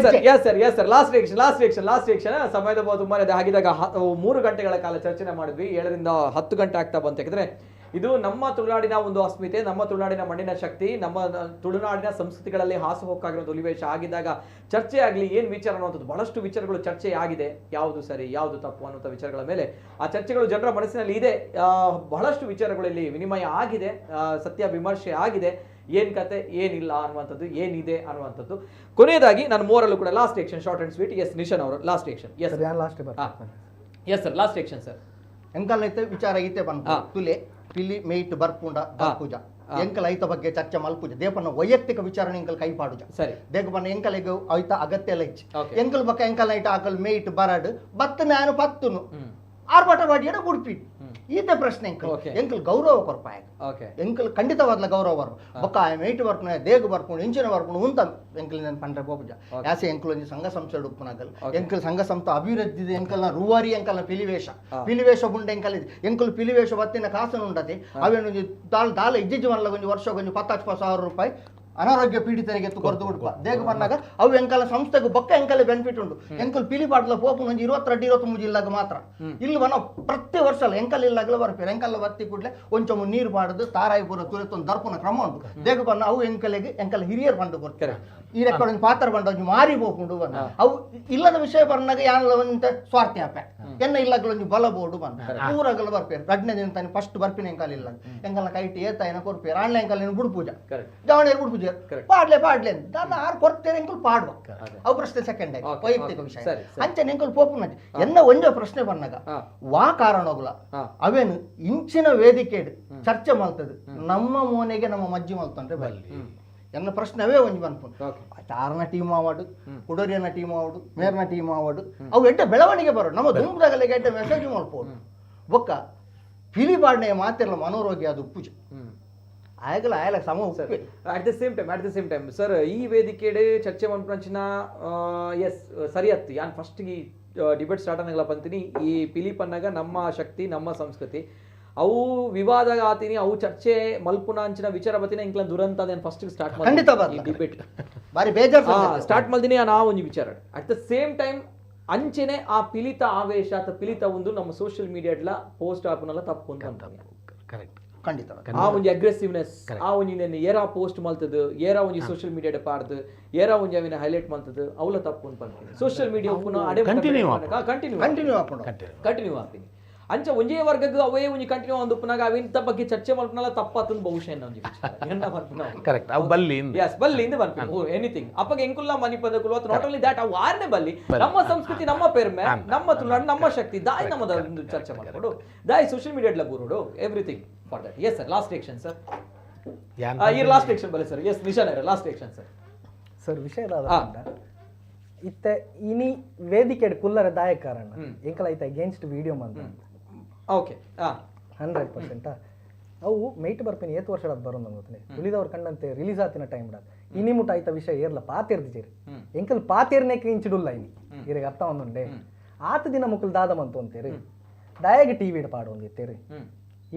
yes sir yes sir last reaction last reaction last reaction ಸಮಯದ ತುಂಬಾನೇ ಇದೆ. ಹಾಗಿದ್ದಾಗ 3 ಗಂಟೆಗಳ ಕಾಲ ಚರ್ಚೆನೆ ಮಾಡಿದ್ವಿ, 7 ರಿಂದ 10 ಗಂಟೆ ಆಗ್ತಾ ಬಂತು. ಯಾಕಂದ್ರೆ ಇದು ನಮ್ಮ ತುಳುನಾಡಿನ ಒಂದು ಅಸ್ಮಿತೆ, ನಮ್ಮ ತುಳುನಾಡಿನ ಮಣ್ಣಿನ ಶಕ್ತಿ, ನಮ್ಮ ತುಳುನಾಡಿನ ಸಂಸ್ಕೃತಿಗಳಲ್ಲಿ ಹಾಸುಹೊಕ್ಕಾಗಿರೋ ಹುಲಿವೇಷ ಆಗಿದ್ದಾಗ ಚರ್ಚೆ ಆಗಲಿ, ಏನು ವಿಚಾರ ಅನ್ನುವಂಥದ್ದು ಬಹಳಷ್ಟು ವಿಚಾರಗಳು ಚರ್ಚೆ ಆಗಿದೆ. ಯಾವುದು ಸರಿ ಯಾವುದು ತಪ್ಪು ಅನ್ನುವಂಥ ವಿಚಾರಗಳ ಮೇಲೆ ಆ ಚರ್ಚೆಗಳು ಜನರ ಮನಸ್ಸಿನಲ್ಲಿ ಇದೆ. ಬಹಳಷ್ಟು ವಿಚಾರಗಳಲ್ಲಿ ವಿನಿಮಯ ಆಗಿದೆ, ಸತ್ಯ ವಿಮರ್ಶೆ ಆಗಿದೆ, ಏನು ಕತೆ ಏನಿಲ್ಲ ಅನ್ನುವಂಥದ್ದು, ಏನಿದೆ ಅನ್ನುವಂಥದ್ದು. ಕೊನೆಯದಾಗಿ ನಾನು ಮೂರಲ್ಲೂ ಕೂಡ last reaction, short and sweet. Yes Nishan ಅವರು last reaction. Yes yes sir, last reaction sir. ಎಂಕಲ್ ಐತೆ ವಿಚಾರ ಐತೆ ಬಂತು ತುಲೆ ಪಿಲಿ ಮೇಯ್ಟ್ ಬರ್ಪುಂಡ ಬರ್ಪೂಜ ಎಂಕಲ್ ಐತ ಬಗ್ಗೆ ಚರ್ಚೆ ಮಲ್ಪೂಜ ದೇಪನ ವೈಯಕ್ತಿಕ ವಿಚಾರಣೆ ಎಂಕಲ್ ಕೈ ಪಾಡುಜ ಸರಿ ದೇಪನ ಎಂಕಲಿಗೆ ಐತ ಅಗತ್ಯ ಲೈಚ್ ಎಂಕಲ್ ಬಕ್ಕ ಎಂಕಲ್ ಐಟ ಆಕಲ್ ಮೇಯ್ಟ್ ಬರಾಡು ಬತ್ತ ನಾನು ಪತ್ತುನು ಆರ್ಭಟ ಬಾಡಿಯಡ ಉಡುಪಿ ಈತ ಪ್ರಶ್ನೆ ಎಂಕಲ್ ಎಂಕಲ್ ಗೌರವ ಕೊರ್ಪಾಯ ಎಂಕಲ್ ಖಂಡಿತವಾದ್ಲ ಗೌರವ ಬರ್ಪು ಬೊಕ್ಕ ಆ ಮೇಯ್ಟ್ ಬರ್ಪುನ ದೇಗ್ ಬರ್ಪುಂಡು ಇಂಚಿನ ಬರ್ಪುಂಡು ಉಂತ ಎಂಕಲ್ ನಾನು ಪಂಡ್ರೆ ಪೋಪುಜ ಯಾಸೆ ಎಂಕಲ್ ಒಂಜಿ ಸಂಘ ಸಂಸ್ಥೆ ಉಪ್ಪುನಗಲ್ ಎಂಕಲ್ ಸಂಘ ಸಂಸ್ಥೆ ಅಭಿವೃದ್ಧಿ ಎಂಕಲ್ನ ರೂವಾರಿ ಎಂಕಲ್ನ ಪಿಲಿವೇಶ ಪಿಲಿವೇಶ ಬುಂಡ ಎಂಕಲ್ ಎಂಕಲ್ ಪಿಲಿವೇಶ ಬತ್ತಿನ ಕಾಸನು ಉಂಡತಿ ಅವೇನು ದಾಲ್ ದಾಲ ಇಜ್ಜಿ ಮಲ್ಲ ಒಂಜಿ ವರ್ಷ ಒಂಜಿ 10,000 ರೂಪಾಯಿ ಅನಾರೋಗ್ಯ ಪೀಡಿತರಿಗೆ ಕೊರತು ಉಡುಪ ದೇಗ ಬಂದಾಗ ಅವು ಎಂಕಲ ಸಂಸ್ಥೆಗೆ ಬೊಕ್ಕ ಎಂಕಲೆ ಬೆನಿಫಿಟ್ ಉಂಟು ಎಂಕಲ್ ಪಿಲಿ ಪಾಟ್ಲ ಪೋಪುನ ಒಂಜಿ 22 23 ಇಲ್ಲಾಗ ಮಾತ್ರ ಇಲ್ಲಿ ಬನ ಪ್ರತಿ ವರ್ಷ ಅಲ್ಲ ಎಂಕಲ್ ಇಲ್ಲಾಗಲೇ ಬರ್ಪೇರು ಎಂಕಲ್ ಬತ್ತಿ ಕೂಡಲೇ ಒಂಚೊಮ್ಮೆ ನೀರು ಬಾಡದು ತಾರಾಯಿ ಪೂರ ತುರೆತೊಂದು ದರ್ಪುನ ಕ್ರಮ ಉಂಟು ದೇಗ ಬನ್ನ ಅವು ಎಂಕಲೆಗೆ ಎಂಕಲ್ ಹಿರಿಯರು ಬಂದು ಕೊಡ್ತಾರೆ ಈ ರೆಕಾರ್ಡ್ ಒಂದು ಪಾತ್ರ ಬಂಡ ಒಂಜಿ ಮಾರಿ ಪೋಪುಂಡು ಬಂದ ಅವು ಇಲ್ಲದ ವಿಷಯ ಬಂದಾಗ ಯಾನಲ ಒಂತ ಸ್ವಾರ್ಥಿ ಅಪ್ಪೆ ಎನ್ನ ಇಲ್ಲಾಗಲ ಒಂಜಿ ಬಲ ಬೋರ್ಡು ಬಂದ ಪೂರಗಲ ಬರ್ಪೇರು ರಡ್ನೇ ದಿನ ತಾನೆ ಫಸ್ಟ್ ಬರ್ಪಿನ ಎಂಕಲ್ ಇಲ್ಲ ಎಂಕಲ್ನ ಕೈಟಿ ಏತಾಯಿನ ಕೊರ್ಪೇರು ಆನ್ಲೈನ್ ಎಂಕಲ್ ಬುಡ್ಪೂಜ ಜಾವಣಿಯರು ಬುಡ್ಪೂಜ ಪಾಡ್ಲೆ ಪಾಡ್ಲೆ ದಾದ ಆರು ಕೊಡ್ತೇನೆ ಎಂಕಲ್ ಪಾಡುವ ಅವು ಪ್ರಶ್ನೆ ಸೆಕೆಂಡ್ ಆಯ್ತು ವೈಯಕ್ತಿಕ ವಿಷಯ ಅಂಚನೆ ಎಂಕಲ್ ಪೋಪುನ ಎನ್ನ ಒಂದೇ ಪ್ರಶ್ನೆ ಬಂದಾಗ ವಾ ಕಾರಣಗುಲ ಅವೇನು ಇಂಚಿನ ವೇದಿಕೆ ಚರ್ಚೆ ಮಾಡ್ತದೆ ನಮ್ಮ ಮೋನೆಗೆ ನಮ್ಮ ಮಜ್ಜಿ ಮಲ್ತಂದ್ರೆ ಬಲ್ಲಿ ಎನ್ನ ಪ್ರಶ್ನೆ ಅವೇ ಒಂಜಿ ಬಂದ್ಪುಂಡು ಚಾರನ ಟೀಮ್ ಆವಾಡು ಕುಡೋರಿಯನ ಟೀಮ್ ಆವಡು ಮೇರ್ನ ಟೀಮ್ ಆವಡು ಅವು ಎಡ್ಡೆ ಬೆಳವಣಿಗೆ ಬರೋ ನಮ್ಮ ದುಂಬದಾಗಲಿಗೆ ಎಡ್ಡೆ ಮೆಸೇಜ್ ಮಲ್ಪೋಡು ಬೊಕ್ಕ ಪಿಲಿ ಬಾಡ್ನೆಯ ಮಾತಿರಲ್ಲ ಮನೋರೋಗ್ಯ ಅದು ಪೂಜೆ ಆಯಗಲ ಆಯಲ ಸಮ Uppe. At the same time sir ಈ ವೇದಿಕೆಡೆ ಚರ್ಚೆ ಮನ್ಪುನಂಚಿನ ಎಸ್ ಸರಿ ಅತ್ತು ಯಾನ್ ಫಸ್ಟ್ ಈ ಡಿಬೇಟ್ ಸ್ಟಾರ್ಟ್ ಅನ್ನಗಲ ಬಂತೀನಿ. ಈ ಪಿಲಿ ಪನ್ನಾಗ ನಮ್ಮ ಶಕ್ತಿ ನಮ್ಮ ಸಂಸ್ಕೃತಿ ಅವು ವಿವಾದ ಆತೀನಿ ಅವು ಚರ್ಚೆ ಮಲ್ಪುನ ಅಂಚಿನ ವಿಚಾರ ಬತ್ತಿನ ಇಂಕ್ಲ ದುರಂತ ಅದೇನು ಫಸ್ಟ್ ಸ್ಟಾರ್ಟ್ ಖಂಡಿತ ಈ ಡಿಬೇಟ್ ಬಾರಿ ಬೇಜಾರು ಸ್ಟಾರ್ಟ್ ಮಲ್ದಿನಿ ನಾ ಒಂಜಿ ವಿಚಾರ. ಅಟ್ the same time ಅಂಚೆನೆ ಆ ಪಿಲಿತ ಆವೇಶ ಅಥವಾ ಪಿಲಿತ ಒಂದು ನಮ್ಮ ಸೋಷಿಯಲ್ ಮೀಡಿಯಾಡ್ಲ ಪೋಸ್ಟ್ ಆಪುನಲ್ಲ ತಪ್ಪು ಅಂತ ಕರೆಕ್ಟ್ ಖಂಡಿತ ಆ ಒಂಜಿ ಅಗ್ರೆಸಿವ್ನೆಸ್ ಆ ಒಂಜಿ ನೆನ್ನೆ ಏರಾ ಪೋಸ್ಟ್ ಮಲ್ತದು ಏರಾ ಒಂಜಿ ಸೋಷಿಯಲ್ ಮೀಡಿಯಾಡ್ ಪಾಡ್ದು ಏರಾ ಒಂಜಿ ಅವಿನ ಹೈಲೈಟ್ ಮಲ್ತದು ಅವಲ ತಪ್ಪು ಅಂತ ಸೋಷಿಯಲ್ ಮೀಡಿಯಾ ಪುನಃ ಕಂಟಿನ್ಯೂ ಕಂಟಿನ್ಯೂ ಕಂಟಿನ್ಯೂ ಆಪಿನಿ ಅಂಚ ಒಂಜೇ ವರ್ಗಗ್ ಅವೇ ಒಂಜಿ ಕಂಟಿನ್ಯೂ ಒಂದು ಪುನಗ ಅವಿಂತ ಬಗ್ಗೆ ಚರ್ಚೆ ಮಲ್ಪನಲ್ಲ ತಪ್ಪಾತಂದು ಬಹುಶಃ ಎನ್ನ ಒಂಜಿ ವಿಚಾರ ಎನ್ನ ಬರ್ಪುನ ಕರೆಕ್ಟ್ ಅವು ಬಲ್ಲಿ ಎಸ್ ಬಲ್ಲಿ ಇಂದ ಬರ್ಪಿ ಎನಿಥಿಂಗ್ ಅಪ್ಪಗ ಎಂಕುಲ್ಲ ಮನಿಪದಕುಲು ಅಥವಾ not only that ಅವು ಆರ್ನೆ ಬಲ್ಲಿ ನಮ್ಮ ಸಂಸ್ಕೃತಿ ನಮ್ಮ ಪೆರ್ಮೆ ನಮ್ಮ ತುಳುನಾಡು ನಮ್ಮ ಶಕ್ತಿ ದಾಯಿ ನಮ್ಮದ ಒಂದು ಚರ್ಚೆ ಮಾಡ್ಕೊಡು ದಾಯಿ ಸೋಷಿಯಲ್ ಮೀಡಿಯಾಡ್ಲ ಬೂರೋಡು everything for that. Yes sir, last reaction sir. ಈ ಲಾಸ್ಟ್ ರಿಯಾಕ್ಷನ್ ಬಲೆ ಸರ್. ಎಸ್ ನಿಶಾನ್ ಅವರೇ ಲಾಸ್ಟ್ ರಿಯಾಕ್ಷನ್ ಸರ್. ಸರ್ ವಿಷಯ ಇತ್ತೆ ಇನಿ ವೇದಿಕೆ ಕುಲ್ಲರ ದಾಯ ಕಾರಣ ಎಂಕಲ ಐತ ಅಗೇನ್ಸ್ಟ್ ವಿಡಿಯೋ ಮಂತ ಓಕೆ 100% ಅವು ಮೇಟ್ ಬರ್ಪಿನ ಏತ್ ವರ್ಷ ಬರೋದು ಗೊತ್ತನೆ ಉಳಿದವ್ರು ಕಂಡಂತೆ ರಿಲೀಸ್ ಆತಿನ ಟೈಮ್ ಇನಿ ಮುಟ ಐತ ವಿಷಯ ಏರ್ಲ ಪಾತೆರ್ದಿಜೇರು ಎಂಕಲ್ ಪಾತೇರ್ನೇಕ ಇಂಚಿಡುಲ್ಲ ಇನಿ ಇರೆಗ್ ಅರ್ಥ ಒಂದುಂಡೆ ಆತ ದಿನ ಮುಕುಲ್ ದಾದ ಮಂತು ಅಂತೇರಿ ದಯಗೆ ಟಿವಿಡ್ ಪಾಡು ಒಂದಿತ್ತೇರಿ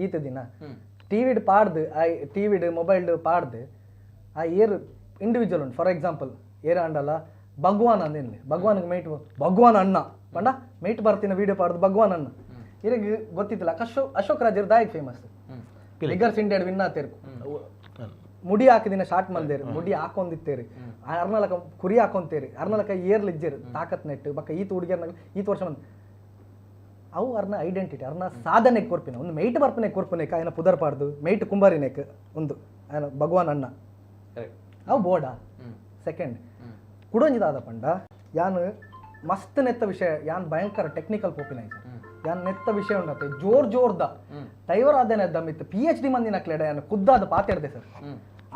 ಈತ ದಿನ ಟಿವಿಡ್ ಪಾಡ್ದು ಆ ಟಿವಿಡ್ ಮೊಬೈಲ್ಡ್ ಪಾಡ್ದು ಆ ಏರ್ ಇಂಡಿವಿಜುವಲ್ ಉಂಟು. ಫಾರ್ ಎಕ್ಸಾಂಪಲ್ ಏರ್ ಅಂಡಲ್ಲ ಭಗವಾನ್ ಅಂದೇನು ಭಗವಾನ್ಗೆ ಮೇಟ್ ಭಗವಾನ್ ಅಣ್ಣ ಪಂಡ ಮೇಟ್ ಬರ್ತಿನ ವಿಡಿಯೋ ಪಾಡ್ದು ಭಗವಾನ್ ಅಣ್ಣ ಇರಿಗೆ ಗೊತ್ತಿತ್ತಿಲ್ಲ. ಅಶೋಕ್ ರಾಜರ್ ದಾಯಕ್ ಫೇಮಸ್ ಲಿಗರ್ಸ್ ಇಂಡಿಯಾ ವಿನ್ ಆತೇರು ಮುಡಿ ಹಾಕಿದಿನ ಶಾರ್ಟ್ ಮಲ್ದೇರು ಮುಡಿ ಹಾಕೊಂಡಿತ್ತೇರಿ ಅರ್ನಲಕ ಕುರಿ ಹಾಕೊಂತೇರಿ ಅರ್ನಲಕ ಏರ್ಲಿ ಇಜ್ಜೇರು ತಾಕತ್ ನೆಟ್ಟು ಬಕ್ಕ ಈತ ಹುಡುಗಿಯರ್ನಾಗ ಈತ ವರ್ಷ ಬಂದು ಅವು ಅರ್ನ ಐಡೆಂಟಿಟಿ ಅರ್ನ ಸಾಧನೆ ಕೊರ್ಪಿನ ಒಂದು ಮೇಟ್ ಬರ್ಪನೆ ಕೊರ್ಪನೇಕ ಆಯನ ಪುದರ್ ಪಾಡ್ದು ಮೇಟ್ ಕುಂಬಾರಿನೇಕ ಒಂದು ಆಯನ ಭಗವಾನ್ ಅಣ್ಣ ಅವು ಬೋಡ. ಸೆಕೆಂಡ್ ಕುಡೊಂಜಿದಾದ ಪಂಡ ಯಾನ್ ಮಸ್ತ್ ನೆತ್ತ ವಿಷಯ ಯಾನ್ ಭಯಂಕರ ಟೆಕ್ನಿಕಲ್ ಪೋಪಿನ ಯಾನ್ ನೆತ್ತ ವಿಷಯ ಉಂಡತ್ತೆ ಜೋರ್ ಜೋರ್ದ ದೈವರಾಧನೆ ದಮ್ಮಿತ್ತು PhD ಮಂದಿನ ಕ್ಲೇಡ ಯಾನ್ ಕುದ್ದಾದ ಪಾತೆರ್ದೆ ಸರ್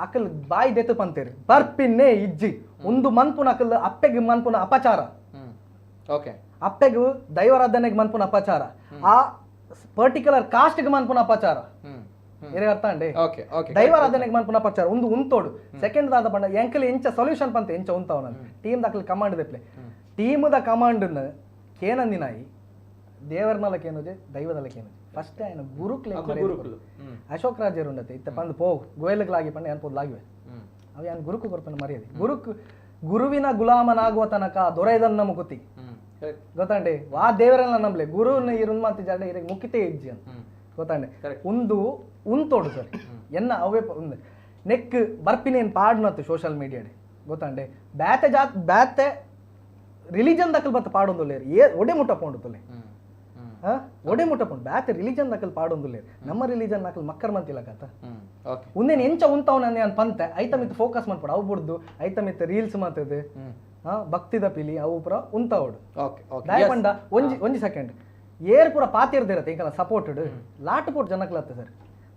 ಅಕಲ್ ಬಾಯಿ ದೆತ್ತು ಪಂತೇರಿ ಬರ್ಪಿನ್ನೇ ಇಜ್ಜಿ ಒಂದು ಮನ್ಪುನ ಅಕಲ್ ಅಪ್ಪೆಗೆ ಮನ್ಪುನ ಅಪಚಾರ ಅಪ್ಪೆಗೆ ದೈವರಾಧನೆಗೆ ಮನ್ಪುನ ಅಪಚಾರ ಆ ಪರ್ಟಿಕ್ಯುಲರ್ ಕಾಸ್ಟ್ಗೆ ಮನ್ಪುನ ಅಪಚಾರ ಏನೇ ಅರ್ಥ ಅಂడి ದೈವಾರಾಧನೆಗೆ ಮನ್ಪುನ ಅಪಚಾರ ಒಂದು ಉಂತೋಡು. ಸೆಕೆಂಡ್ ದಾದ ಪಂಡ ಎಂಕಲ್ ಎಂಚ ಸೊಲ್ಯೂಷನ್ ಪಂತ ಎಂಚ ಉಂತವನ ಟೀಮ್ ದಾಖಲೆ ಕಮಾಂಡ್ ದೆಪ್ಲೆ ಟೀಮ್ದ ಕಮಾಂಡ್ ಕೇನಂದಿನಾಯಿ ದೇವರ್ನಲ ಕೇನುಜೆ ದೈವದಲ ಕೇನುಜೆ ಫಸ್ಟ್ ఆయన ಗುರುಕ್ಲೆ ಅಶೋಕ್ ರಾಜರು ಉಂಡತೆ ಇತ್ತ ಪಂದ್ ಪೋ ಗೋಯಲ್ಗಳಾಗಿ ಪಂಡ ಏನ್ ಪೋದ್ಲಾಗಿವೆ ಅವು ಯಾನ್ ಗುರುಕು ಕೊರ್ಪನ ಮರ್ಯಾದೆ ಗುರುಕ್ ಗುರುವಿನ ಗುಲಾಮನಾಗುವ ತನಕ ದೊರೆಯದನ್ನ ಮುಕುತಿ ಗೊತ್ತಂಡೆ ವಾ ದೇವರೆಲ್ಲ ನಂಬ್ಲೆ ಗುರುವಿನ ಇರುನ್ ಮಾತಿ ಜಾಡ ಇರಗೆ ಮುಕ್ಕಿತೇ ಇಜ್ಜಿ ಅಂತ ಗೊತ್ತಂಡೆ ಒಂದು ಉಂತೋಡು ಸರ್ ಎನ್ನ ಅವೇ ನೆಕ್ ಬರ್ಪಿನೇನು ಪಾಡ್ನತ್ತು ಸೋಷಿಯಲ್ ಮೀಡಿಯಾಡೆ ಗೊತ್ತಂಡೆ ಬ್ಯಾತೆ ಜಾತ್ ಬ್ಯಾತೆ ರಿಲಿಜನ್ ದಕ್ಕಲ್ ಬತ್ತ ಪಾಡೊಂದುಲ್ಲೇರು ಏ ಒಡೆ ಮುಟ್ಟ ಪೋಂಡು ಒಡೆ ಮುಟ್ಟ ಪೋಂಡು ಬ್ಯಾತೆ ರಿಲಿಜನ್ ದಕ್ಕಲ್ ಪಾಡೊಂದುಲ್ಲೇರು ನಮ್ಮ ರಿಲಿಜನ್ ನಕಲ್ ಮಕ್ಕರ್ ಮಂತಿಲ್ಲ ಕತ ಉಂದೇನು ಎಂಚ ಉಂತವನ ನಾನು ಪಂತೆ ಐತ ಮಿತ್ ಫೋಕಸ್ ಮಾಡ್ಪಡ ಅವು ಬುಡ್ದು ಐತ ಮಿತ್ ರೀಲ್ಸ್ ಮಾತದೆ ಭಕ್ತಿದ ಪಿಲಿ ಅವು ಪೂರ ಉಂತಾವಡು ದಯಪಂಡ ಒಂಜಿ ಒಂಜಿ ಸೆಕೆಂಡ್ ಏರ್ ಪೂರ ಪಾತಿರ್ದಿರತ್ತೆ ಈಗ ಸಪೋರ್ಟೆಡ್ ಲಾಟ್ ಪೋಟ್ ಜನಕ್ಲತ್ತೆ ಸರ್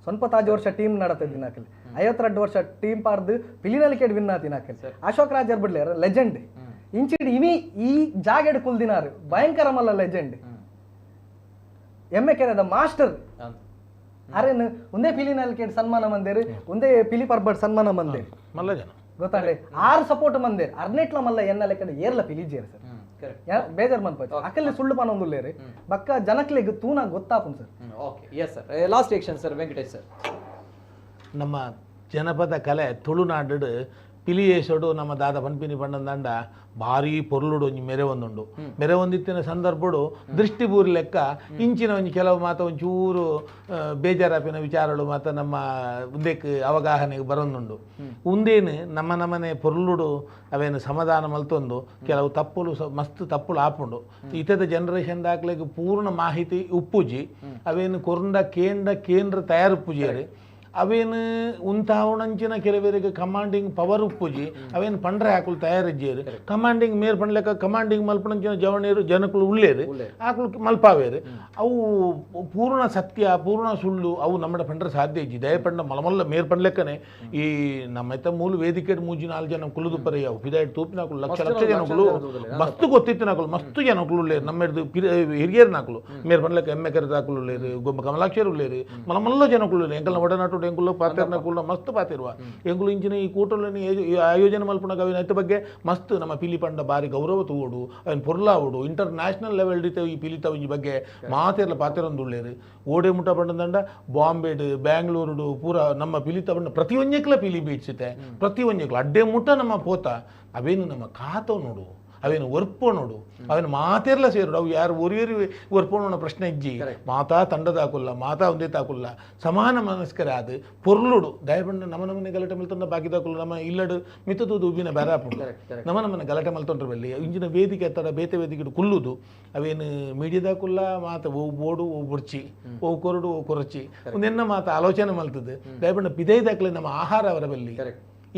ಸ್ವಲ್ಪ ತಾಜು ವರ್ಷ ಟೀಮ್ ನಡತ್ತೆ ದಿನಾಕಲ್ 52 ವರ್ಷ ಟೀಮ್ ಪಾರ್ದು ಪಿಲಿನಲ್ಲಿ ಕೇಳಿ ವಿನ್ ಆತಿನಾಕಲ್ ಅಶೋಕ್ ರಾಜರ್ ಬಿಡ್ಲಿ ಲೆಜೆಂಡ್ ಇಂಚಿಡ್ ಇನಿ ಈ ಜಾಗೆಡ್ ಕುಲ್ದಿನಾರು ಭಯಂಕರ ಮಲ್ಲ ಲೆಜೆಂಡ್ ಎಮ್ಮೆ ಕೆರೆದ ಮಾಸ್ಟರ್ ಅರೇನು ಒಂದೇ ಪಿಲಿನಲ್ಲಿ ಕೇಳಿ ಸನ್ಮಾನ ಮಂದೇರು ಒಂದೇ ಪಿಲಿ ಪರ್ಬಡ್ ಸನ್ಮಾನ ಮಂದೇರು ಮಲ್ಲ ಜನ ಗೊತ್ತಾಗಲಿ ಆರು ಸಪೋರ್ಟ್ ಮಂದೇರು ಅರ್ನೆಟ್ಲ ಮಲ್ಲ ಎನ್ನ ಲೆಕ್ಕ ಏರ್ಲ ಪಿಲಿಜೇರು ಸರ್ ಬೇಜಾರ್ ಮನ್ಪ ಅಕಲ್ಲಿ ಸುಳ್ಳು ಪಾನ ಒಂದುಲ್ಲೇರಿ ಬಕ್ಕ ಜನಕ್ಲೆಗ್ ತೂನ ಗೊತ್ತಾಪುನ್ sir. Okay yes sir, last reaction sir Venkatesh sir. ನಮ್ಮ ಜನಪದ ಕಲೆ ತುಳುನಾಡು ಪಿಲಿಯೇಸೋಡು ನಮ್ಮ ದಾದ ಪನ್ಪಿನಿ ಪಂಡಂದಂಡ ಭಾರಿ ಪೊರ್ಲುಡು ಒಂಜಿ ಮೆರೆ ಒಂದುಂಡು ಮೆರೆ ಒಂದಿತ್ತಿನ ಸಂದರ್ಭಡು ದೃಷ್ಟಿ ಬೂರಿ ಲೆಕ್ಕ ಇಂಚಿನ ಒಂಜಿ ಕೆಲವು ಮಾತ ಒಂಚೂರು ಬೇಜಾರಾಪಿನ ವಿಚಾರಗಳು ಮಾತ ನಮ್ಮ ಉಂದೆಕ್ ಅವಗಾಹನೆಗೆ ಬರೊಂದುಂಡು. ಉಂದೇನು ನಮ್ಮ ನಮ್ಮನೆ ಪೊರ್ಲುಡು ಅವೇನು ಸಮಾಧಾನ ಮಲ್ತೊಂದು ಕೆಲವು ತಪ್ಪುಲು ಮಸ್ತ್ ತಪ್ಪುಲು ಆಪುಂಡು. ಇತದ ಜನರೇಷನ್ ದಾಖಲೆಗೆ ಪೂರ್ಣ ಮಾಹಿತಿ ಉಪ್ಪುಜಿ ಅವೇನು ಕೊರಂಡ ಕೇಂದ್ರ ಕೇಂದ್ರ ತಯಾರುಪ್ಪುಜಿಯರು ಅವೇನು ಉಂತಾವಣಂಚಿನ ಕೆಲವರಿಗೆ ಕಮಾಂಡಿಂಗ್ ಪವರ್ ಉಪ್ಪುಜಿ ಅವೇನು ಪಂಡ್ರೆ ಹಾಕಲು ತಯಾರಿಜ್ಜೇರು ಕಮಾಂಡಿಂಗ್ ಮೇರ್ ಪಂಡ್ಲೆಕ್ಕ ಕಮಾಂಡಿಂಗ್ ಮಲ್ಪಣಂಚಿನ ಜವಣೇರು ಜನಕುಲು ಉಳ್ಳೇರು ಆಕುಲು ಮಲ್ಪಾವೇರು ಅವು ಪೂರ್ಣ ಸತ್ಯ ಪೂರ್ಣ ಸುಳ್ಳು ಅವು ನಮ್ಮಡ ಪಂಡ್ರೆ ಸಾಧ್ಯ ಇಜ್ಜಿ. ದಯಪಂಡ ಮಲಮಲ್ಲ ಮೇರ್ ಪಂಡ್ಲೆಕ್ಕನೆ ಈ ನಮ್ಮ ಮೂಲ ವೇದಿಕೆ ಮೂಜಿ ನಾಲ್ಕು ಜನ ಕುಲುದು ಪರಿ ಅವು ಪಿದಾಯ್ತು ತೂಪಿನಾಕುಲು ಲಕ್ಷ ಲಕ್ಷ ಜನಕುಲು ಮಸ್ತು ಗೊತ್ತಿತ್ತಿನಾಕುಲು ಮಸ್ತು ಜನಕುಲು ಉಳ್ಳೇರು ನಮ್ಮ ಹಿರಿಯರು ನಾಕುಲು ಮೇರ್ ಪಂಡ್ಲೆಕ್ಕ ಎಮ್ಮೆ ಕರೆದಾಕುಲು ಉಳ್ಳೇರು ಗೊಬ್ಬ ಕಮಲಾಕ್ಷರು ಉಳ್ಳೇರು ಮಲಮಲ್ಲ ಜನಕುಲು ಉಳ್ಳೇರು ಎಂಕಲ್ನ ಒಡನಾಟು ಎಂಕುಲು ಪಾತಿರ್ನಕುಲು ಮಸ್ತ್ ಪಾತಿರುವ ಎಂಕುಲು ಇಂಚಿನ ಈ ಕೂಟೊలని ಆಯೋಜನೆ ಮಲ್ಪುನ ಕವಿನ ಐತ ಬಗ್ಗೆ ಮಸ್ತ್ ನಮ್ಮ ಪಿಲಿ ಪಂಡ ಬಾರಿ ಗೌರವ ತೂವೊಡು ಅವನ್ ಪೊರ್ಲಾವೊಡು inter national level ರೀತಿ ಈ ಪಿಲಿತ ಒಂಜಿ ಬಗ್ಗೆ ಮಾತೆರ್ಲ ಪಾತಿರೊಂದುಳ್ಳೇರು. ಓಡೆ ಮುಟ್ಟ ಪಂಡಂದಂಡ ಬಾಂಬೆಡು ಬ್ಯಾಂಗ್ಳೂರುಡು ಪೂರ ನಮ್ಮ ಪಿಲಿತ ಪಂಡ ಪ್ರತಿಯೊಂಜಕ್ಲ ಪಿಲಿ ಬೀಡ್ಸಿತೆ ಪ್ರತಿಯೊಂಜಕ್ಲ ಅಡ್ಡೆ ಮುಟ್ಟ ನಮ್ಮ ಪೋತ ಅವೇನು ನಮ್ಮ ಕಾತೋ ನೋಡು ಅವೇನು ಒರ್ಪೋ ನೋಡು ಅವೇನು ಮಾತೆರ್ಲ ಸೇರು ಅವು ಯಾರು ಒರಿಯರಿ ಒರ್ಪೋಣ ಪ್ರಶ್ನೆ ಇಜ್ಜಿ ಮಾತಾ ತಂಡದಾಕುಲ್ಲ ಮಾತಾ ಒಂದೇ ತಾಕುಲ್ಲ ಸಮಾನ ಮನಸ್ಕರ ಅದು ಪೊರ್ಲುಡು ದಯಪಂಡ ನಮ್ಮ ನಮ್ಮನೆ ಗಲಾಟೆ ಮಲ್ತೊಂಡ ಬಾಕಿದಾಕುಲ್ಲ ನಮ್ಮ ಇಲ್ಲಡು ಮಿತ್ತದು ಉಬ್ಬಿನ ಬೆರಾಪುಂಡು ನಮ್ಮ ನಮ್ಮನೆ ಗಲಾಟೆ ಮಲ್ತೊಂಡ್ರ ಬಲ್ಲಿ ಇಂಜಿನ ವೇದಿಕೆ ಎತ್ತಡ ಬೇತೆ ವೇದಿಕೆ ಕುಲ್ಲುದು ಅವೇನು ಮೀಡಿಯಾದಾಕುಲ್ಲ ಮಾತ ಓ ಬೋಡು ಓ ಬುರ್ಚಿ ಓ ಕೊರಡು ಓ ಕೊರಚಿ ಒಂದೆನ್ನ ಮಾತ ಆಲೋಚನೆ ಮಲ್ತದೆ ದಯಪಂಡ ಪಿದೈದಾಕ್ಲೆ ನಮ್ಮ ಆಹಾರ ಅವರ ಬಲ್ಲಿ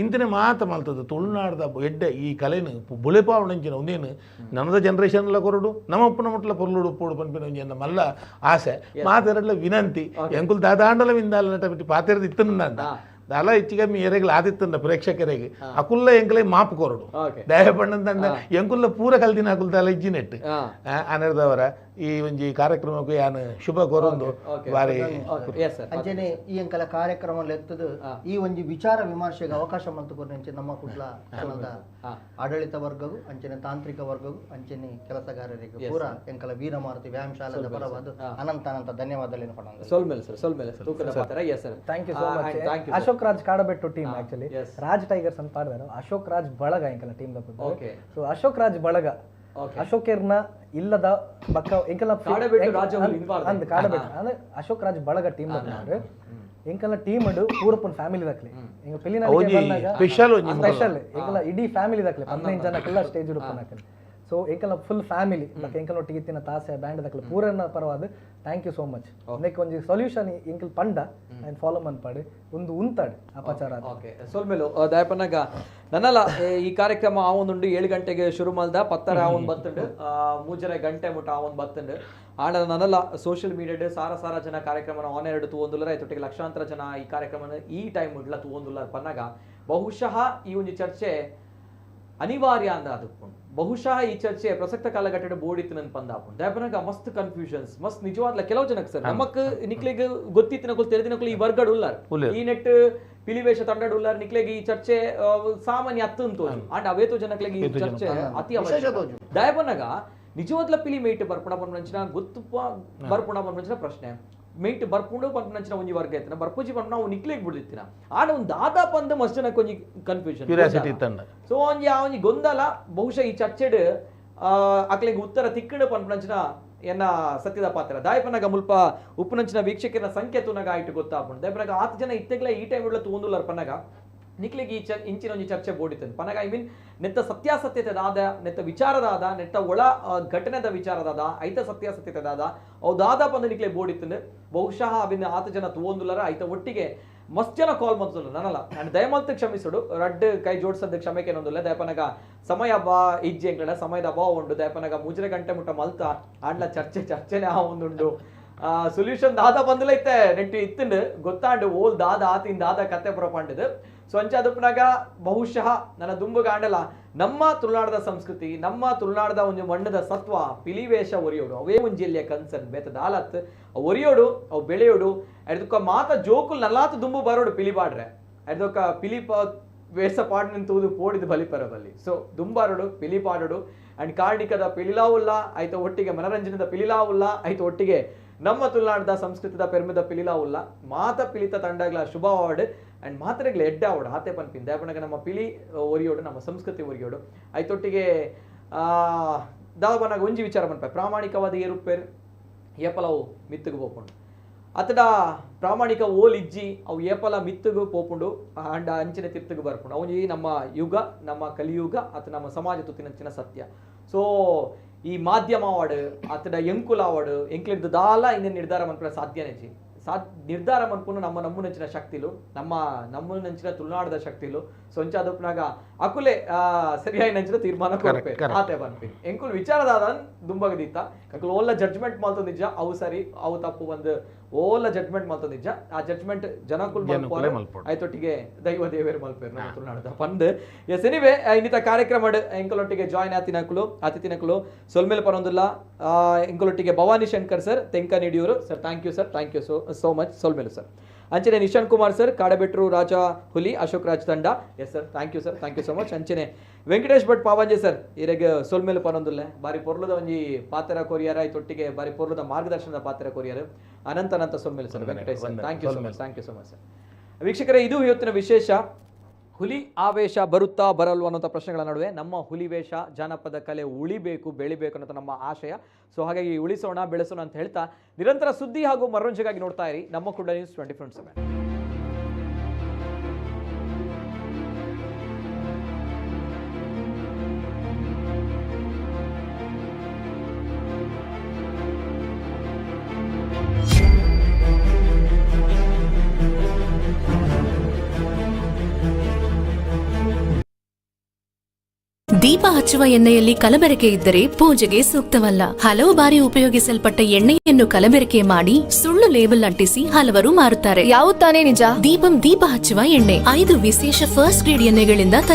ಇಂತಿನ ಮಾತ ಮಲ್ತದೆ ತುಳುನಾಡ್ದ ಎಡ್ಡೆ ಈ ಕಲೆನು ಬುಳೆಪಾವಣಂಚಿನ ಒಂದೇನು ನಮ್ಮದ ಜನರೇಷನ್ಲ ಕೊರಡು ನಮ್ಮ ಅಪ್ಪನ ಮುಟ್ಲ ಪೊರ್ಲುಡು ಪೋಡು ಪನ್ಪಿನ ಒಂಜಿ ಮಲ್ಲ ಆಸೆ ಮಾತೆರಡ್ಲ ವಿನಂತಿ ಎಂಕುಲು ದಾದಾಂಡಲ ವಿಂದಾಲ ನಟ ಬಿಟ್ಟು ಪಾತೆರದ ಇತ್ತಂದ ದಾಲ ಹೆಚ್ಚಿಗೆ ಎರೆಗ್ಲ ಆದಿತ್ತಂಡ ಪ್ರೇಕ್ಷಕರಿಗೆ ಅಕುಲ್ಲ ಎಂಕಲೆ ಮಾಪು ಕೊರಡು ದಯ ಪಂಡಂತಂಡ ಎಂಕುಲ್ಲ ಪೂರ ಕಲ್ದಿನ ಅಕುಲ್ ದಾಲ ಇಜ್ಜಿನೆಟ್ ಅನೆರ್ದವರ ಈ ಒಂಜಿ ಕಾರ್ಯಕ್ರಮಕ್ಕೆ ಯಾನು ಶುಭ ಕೊರೊಂದು ಬಾರಿ. ಅಂಚನೆ ಈ ಎಂಕಲ ಕಾರ್ಯಕ್ರಮ ಎತ್ತದು ಈ ಒಂಜಿ ವಿಚಾರ ವಿಮರ್ಶೆಗೆ ಅವಕಾಶ ಮಂತು ಕೊರ್ನಂಚೆ ನಮ್ಮ ಕುಡ್ಲ ಚಾನಲ್ದ ಆಡಳಿತ ವರ್ಗಗೂ ಅಂಚನೆ ತಾಂತ್ರಿಕ ವರ್ಗಗೂ ಅಂಚನೆ ಕೆಲಸಗಾರರಿಗೆ ಪೂರ ಎಂಕಲ ವೀರಮಾರುತಿ ವ್ಯಾಯಾಮಶಾಲೆದ ಪರವಾದ ಅನಂತ ಅನಂತ ಧನ್ಯವಾದಗಳನ್ನು ಕೊಡೋಣ. ಸೊಲ್ಮೇಲೆ ಸರ್, ಸೊಲ್ಮೇಲೆ ತೂಕದ ಪಾತ್ರ. Yes sir, thank you so much. Ashok Raj Kadabettu team, actually Raj tigers ಅಂತ ಪಾಡ್ದಾರು, ಅಶೋಕ್ ರಾಜ್ ಬಳಗ ಎಂಕಲ ಟೀಮ್. ಸೊ ಅಶೋಕ್ ರಾಜ್ ಬಳಗ ಅಶೋಕರ್ನ ಇಲ್ಲದ ಬಕ್ಕ ಎಂಕಲ ಅಂದ್ ಕಾಡಬೆಟ್ಟು ಅಂದ್ರೆ ಅಶೋಕ್ ರಾಜ್ ಬಳಗ ಟೀಮ್ ಎಂಕಲ ಟೀಮ್ ಪೂರಪ್ಪನ ಫ್ಯಾಮಿಲಿ ದಾಖಲೆ ಎಂಗ ಪಿಲಿನ ಸ್ಪೆಷಲ್ ಸ್ಪೆಷಲ್ ಎಂಕಲ ಇಡೀ ಫ್ಯಾಮಿಲಿ ದಾಖಲೆ 15 ಜನಕ್ಕೆಲ್ಲ ಸ್ಟೇಜ್ ಉಡುಪನ ಹಾಕಲಿ. ಸೊ ಎಂಕಲ ಫುಲ್ ಫ್ಯಾಮಿಲಿ ಬಕ್ಕ ಎಂಕಲ ಒಟ್ಟಿಗೆ ಇತ್ತಿನ ತಾಸೆ ಬ್ಯಾಂಡ್ ದಾಖಲೆ ಪೂರನ್ನ ಪರವಾದ thank you so much. ನೆಕ್ ಒಂಜಿ ಸೊಲ್ಯೂಷನ್ ಎಂಕಲ್ ಪಂಡ ಅಂಡ್ ಫಾಲೋ ಮನ್ಪಾಡು ಒಂದು ಉಂತಾಡು ಅಪಚಾರ. ಓಕೆ ಸೊಲ್ಮೇಲು ದಯಪನ್ನಾಗ ನನ್ನಲ್ಲ ಈ ಕಾರ್ಯಕ್ರಮ ಆ ಒಂದುಂಡು 7 ಗಂಟೆಗೆ ಶುರು ಮಲ್ದ 10 ಆ ಒಂದು ಬತ್ತುಂಡು 3.5 ಗಂಟೆ ಮುಟ್ಟ ಆ ಒಂದು ಬತ್ತುಂಡು. ಆಂಡ ನನ್ನಲ್ಲ ಸೋಷಿಯಲ್ ಮೀಡಿಯಾಡ್ ಸಾರ ಸಾರ ಜನ ಕಾರ್ಯಕ್ರಮನ ಆನ್ ಎರಡು ತೂವೊಂದುಲ್ಲರ ಐತೊಟ್ಟಿಗೆ ಲಕ್ಷಾಂತರ ಜನ ಈ ಕಾರ್ಯಕ್ರಮನ ಈ ಟೈಮ್ ಉಡ್ಲ ತೂವೊಂದುಲ್ಲರ ಪನ್ನಾಗ ಬಹುಶಃ ಈ ಒಂದು ಚರ್ಚೆ ಅನಿವಾರ್ಯ ಅಂದ ಅದಕ್ಕೆ ಬಹುಶಃ ಈ ಚರ್ಚೆ ಪ್ರಸಕ್ತ ಕಾಲಘಟ್ಟದ ಬೋರ್ಡ್ ಇತ್ತು ನನ್ ಪಂದಾಪುಂಡು. ದಯಪನಾಗ ಮಸ್ತ್ ಕನ್ಫ್ಯೂಷನ್ಸ್ ಮಸ್ತ್ ನಿಜವಾದ್ಲ ಕೆಲವು ಜನಕ್ಕೆ ಸರ್ ನಮಕ್ ನಿಕ್ಲೆಗ್ ಗೊತ್ತಿತ್ತಿನಕುಲು ತೆರೆದಿನಕುಲು ಈ ವರ್ಗಡ್ ಉಲ್ಲಾರ್ ಈ ನೆಟ್ ಪಿಲಿವೇಶ ತಂಡಡ್ ಉಲ್ಲಾರ್ ನಿಕ್ಲೆಗ್ ಈ ಚರ್ಚೆ ಸಾಮಾನ್ಯ ಅತ್ತಂತ ಅಂಡ್ ಅವೇತೋ ಜನಕ್ಲೆಗ್ ಈ ಚರ್ಚೆ ಅತಿ ಅವಶ್ಯಕ. ದಯಪನಾಗ ನಿಜವಾದ್ಲ ಪಿಲಿ ಮೇಟ್ ಬರ್ಪುಣ ಪನ್ಪುನಂಚಿನ ಗೊತ್ತುಪ್ಪ ಬರ್ಪುಣ ಪನ್ಪುನಂಚಿನ ಪ್ರಶ್ನೆ ಮೇಟ್ ಬರ್ಪುಂಡು ಪನ್ಪುನಂಚಿನ ಒಂಜಿ ವರ್ಗ ಇತ್ತಿನ ಬರ್ಪುಜಿ ಪನ್ಪುನ ಅವು ನಿಕ್ಲೆಗ್ ಬಿಡ್ದಿತ್ತಿನ ಆಂಡ ಒಂದು ದಾದಾ ಪಂದ್ ಮಸ್ತ್ ಜನಕ್ಕೆ ಒಂಜಿ ಕನ್ಫ್ಯೂಷನ್ ಕ್ಯೂರಿಯಾಸಿಟಿ ಇತ್ತಂಡ. ಸೊ ಒಂಜಿ ಆ ಒಂಜಿ ಗೊಂದಲ ಬಹುಶಃ ಈ ಚರ್ಚೆಡ್ ಅಕ್ಲೆಗ್ ಉತ್ತರ ತಿಕ್ಕಂಡು ಪನ್ಪುನಂಚಿನ ಎನ್ನ ಸತ್ಯದ ಪಾತ್ರ. ದಾಯಪನಾಗ ಮುಲ್ಪ ಉಪ್ಪುನಂಚಿನ ವೀಕ್ಷಕರ ಸಂಖ್ಯೆ ತುನಗ ಆಯ್ತು ಗೊತ್ತಾಪುಂಡು. ದಾಯಪನಾಗ ಆತ ಜನ ಇತ್ತೆಗ್ಲ ಈ ಟೈಮ್ ಉಳ್ಳ ತೂಂದುಲ್ಲರ್ ಪನ್ನಗ ನಿಕ್ಲೆಗ್ ಈ ಇಂಚಿನ ಒಂಜಿ ಚರ್ಚೆ ಬೋಡಿತಂದು ಪನಗ I mean ನೆತ್ತ ಸತ್ಯಾಸತ್ಯತೆ ದಾದ ನೆತ್ತ ವಿಚಾರದಾದ ನೆತ್ತ ಒಳ ಘಟನೆದ ವಿಚಾರದಾದ ಐತ ಸತ್ಯಾಸತ್ಯತೆ ದಾದ ಅವು ದಾದ ಪಂದು ನಿಕ್ಲೆ ಬೋಡಿತ್ತಂದು ಬಹುಶಃ ಅವಿನ ಆತ ಜನ ತೂವೊಂದುಲ್ಲರ ಐತ ಒಟ್ಟಿಗೆ ಮಸ್ತ್ ಜನ ಕಾಲ್ ಮಂತಲ್ಲ ನನ್ನಲ್ಲ ನಾನು ದಯಮಲ್ತು ಕ್ಷಮಿಸುಡು ರಡ್ಡು ಕೈ ಜೋಡಿಸೋದು ಕ್ಷಮೆಗೆ ಏನೊಂದಿಲ್ಲ. ದಯಪನಗ ಸಮಯ ಬಾ ಇಜ್ಜೆ ಎಂಕಡ ಸಮಯದ ಅಭಾವ ಉಂಡು. ದಯಪನಗ 3 ಗಂಟೆ ಮುಟ್ಟ ಮಲ್ತ ಆಂಡ್ಲ ಚರ್ಚೆ ಚರ್ಚೆನೆ ಆ ಒಂದುಂಡು ಸೊಲ್ಯೂಷನ್ ದಾದ ಬಂದಲ ಇತ್ತೆ ನೆಟ್ಟು ಇತ್ತಂಡು ಗೊತ್ತಾಂಡು ಓಲ್ ದಾದ ಆತಿನ ದಾದ ಕತೆ ಪುರಪಂಡದು. ಸೊ ಅಂಚ ಅದಪ್ಪನಾಗ ಬಹುಶಃ ನನ್ನ ದುಂಬುಗಾಂಡಲ ನಮ್ಮ ತುಳುನಾಡದ ಸಂಸ್ಕೃತಿ ನಮ್ಮ ತುಳುನಾಡದ ಒಂದು ಮಣ್ಣದ ಸತ್ವ ಪಿಲಿವೇಷ ಒರಿಯೋಡು ಅವೇ ಒಂಜಿ ಎಲ್ಲಿಯ ಕನ್ಸರ್ನ್ ಬೇತ ದಾಲತ್ ಒರಿಯೋಡು ಅವು ಬೆಳೆಯೋಡು ಅದಕ್ಕ ಮಾತ ಜೋಕುಲ್ ನಲ್ಲಾತ ದುಂಬು ಬರೋಡು ಪಿಲಿ ಬಾಡ್ರೆ ಅದಕ್ಕ ಪಿಲಿ ವೇಷ ಪಾಡ್ ನಿಂತುವುದು ಪೋಡಿದ ಬಲಿಪರ ಬಲ್ಲಿ. ಸೊ ದುಂಬಾರೋಡು ಪಿಲಿ ಪಾಡೋಡು ಅಂಡ್ ಕಾರ್ಣಿಕದ ಪಿಲಿಲಾವುಲ್ಲ ಆಯ್ತ ಒಟ್ಟಿಗೆ ಮನರಂಜನೆದ ಪಿಲಿಲಾವುಲ್ಲ ಆಯ್ತ ಒಟ್ಟಿಗೆ ನಮ್ಮ ತುಳುನಾಡದ ಸಂಸ್ಕೃತಿದ ಪೆರ್ಮೆದ ಪಿಲಿಲಾವುಲ್ಲ ಮಾತ ಪಿಲಿತ ತಂಡಗಳ ಶುಭ ಅವಾರ್ಡ್ ಅಂಡ್ ಮಾತ್ರೆಗಳ ಎಡ್ಡೆ ಅವಡು ಆತೆ ಪನ್ಪಿನ್ ದಯಪನಗ ನಮ್ಮ ಪಿಲಿ ಒರಿಯೋಡು ನಮ್ಮ ಸಂಸ್ಕೃತಿ ಒರಿಯೋಡು ಐತೊಟ್ಟಿಗೆ ದಾದಪನಾಗ ಒಂಜಿ ವಿಚಾರ ಪನ್ಪ ಪ್ರಾಮಾಣಿಕವಾದ ಏರುಪೇರು ಏಪಲವು ಮಿತ್ತುಗು ಪೋಪುಂಡು ಅತಡ ಪ್ರಾಮಾಣಿಕ ಓಲ್ ಇಜ್ಜಿ ಅವು ಏಪಲ ಮಿತ್ತುಗು ಪೋಪುಂಡು ಅಂಡ ಅಂಚಿನ ತಿರ್ತುಗು ಬರ್ಪುಂಡು ಅವು ನಮ್ಮ ಯುಗ ನಮ್ಮ ಕಲಿಯುಗ ಅತ ನಮ್ಮ ಸಮಾಜ ತುತ್ತಿನಂಚಿನ ಸತ್ಯ. ಸೊ ಈ ಮಾಧ್ಯಮ ಅವಾರ್ಡ್ ಅತಡ ಎಂಕುಲ ಅವಾರ್ಡ್ ಎಂಕ್ಲಿಡ್ದು ದಾಲ ಇಂದ ನಿರ್ಧಾರ ಮನ್ಪುನ ಸಾಧ್ಯನೇ ನಿರ್ಧಾರ ಮನ್ಪುನು ನಮ್ಮ ನಮ್ಮುನಂಚಿನ ಶಕ್ತಿಲು ನಮ್ಮ ನಮ್ಮುನಂಚಿನ ತುಳುನಾಡದ ಶಕ್ತಿಲು. ಸೊ ಅಂಚ ಅದಪ್ಪನಾಗ ಅಕುಲೆ ಸರಿಯಾಗಿ ನಂಚಿನ ತೀರ್ಮಾನ ಕೊರ್ಪೆ ಆತೆ ಪನ್ಪಿನಿ ಎಂಕುಲ್ ವಿಚಾರದಾದ ದುಂಬಗದಿತ್ತ ಎಂಕುಲು ಓಲ್ಲ ಜಡ್ಜ್ಮೆಂಟ್ ಮಲ್ತೊಂದಿಜ್ಜ ಅವು ಸರಿ ಅವು ತಪ್ಪು ಒಂದು ಓಲ್ಲ ಜಡ್ಜ್ಮೆಂಟ್ ಮಲ್ತೊಂದಿಜ್ಜ ಆ ಜಡ್ಜ್ಮೆಂಟ್ ಜನಕುಲ್ ಮಲ್ಪೊಡು ಐತೊಟ್ಟಿಗೆ ದೈವ ದೇವೇರು ಮಲ್ಪೇರು ನಮ್ಮ ತುಳುನಾಡದ ಪಂದ್. ಎಸ್ ಎನಿವೆ ಇನ್ನಿತ ಕಾರ್ಯಕ್ರಮ ಎಂಕುಲೊಟ್ಟಿಗೆ join ಆತಿನಕುಲು ಅತಿಥಿನಕುಲು ಸೊಲ್ಮೇಲೆ ಪರೊಂದುಲ್ಲ ಎಂಕುಲೊಟ್ಟಿಗೆ Bhavani Shankar sir Tenkanidiyur sir thank you sir, thank you so so much ಸೊಲ್ಮೇಲು sir. ಅಂಚನೆ ನಿಶಾಂತ್ ಕುಮಾರ್ ಸರ್ ಕಾಡಬೆಟ್ರು ರಾಜಾ ಹುಲಿ ಅಶೋಕ್ ರಾಜ್ ತಂಡ yes sir thank you sir, thank you so much. ಅಂಚನೆ ವೆಂಕಟೇಶ್ ಭಟ್ ಪಾವಂಜೆ ಸರ್ ಇರೆಗ್ ಸೊಲ್ಮೇಲು ಪನೊಂದುಲ್ಲೆ ಬಾರಿ ಪೊರ್ಲುದ ಒಂಜಿ ಪಾತ್ರ ಕೊರಿಯರ್ ಆಯ್ತೊಟ್ಟಿಗೆ ಬಾರಿ ಪೊರ್ಲುದ ಮಾರ್ಗದರ್ಶನದ ಪಾತ್ರ courier Ananta Ananta ಸೊಲ್ಮೇಲು sir Venkatesh sir thank you so much, thank you so much sir. ವೀಕ್ಷಕರೇ ಇದು ಇವತ್ತಿನ ವಿಶೇಷ ಹುಲಿ ಆವೇಶ ಬರುತ್ತಾ ಬರಲ್ವ ಅನ್ನೋಂಥ ಪ್ರಶ್ನೆಗಳ ನಡುವೆ ನಮ್ಮ ಹುಲಿ ವೇಷ ಜಾನಪದ ಕಲೆ ಉಳಿಬೇಕು ಬೆಳಿಬೇಕು ಅನ್ನೋದು ನಮ್ಮ ಆಶಯ. ಸೊ ಹಾಗಾಗಿ ಉಳಿಸೋಣ ಬೆಳೆಸೋಣ ಅಂತ ಹೇಳ್ತಾ ನಿರಂತರ ಸುದ್ದಿ ಹಾಗೂ ಮನರಂಜನೆಗಾಗಿ ನೋಡ್ತಾ ಇರಿ ನಮ್ಮ ಕುಡ್ಲ ನ್ಯೂಸ್ 24/7. The ದೀಪ ಹಚ್ಚುವ ಎಣ್ಣೆಯಲ್ಲಿ ಕಲಬೆರಕೆ ಇದ್ದರೆ ಪೂಜೆಗೆ ಸೂಕ್ತವಲ್ಲ. ಹಲವು ಬಾರಿ ಉಪಯೋಗಿಸಲ್ಪಟ್ಟ ಎಣ್ಣೆಯನ್ನು ಕಲಬೆರಕೆ ಮಾಡಿ ಸುಳ್ಳು ಲೇಬಲ್ ಅಂಟಿಸಿ ಹಲವರು ಮಾರುತ್ತಾರೆ. ಯಾವುದು ತಾನೇ ನಿಜ? ದೀಪಂ ದೀಪ ಹಚ್ಚುವ ಎಣ್ಣೆ 5 ವಿಶೇಷ ಫಸ್ಟ್ ಗ್ರೇಡ್ ಎಣ್ಣೆಗಳಿಂದ ತಯಾರು.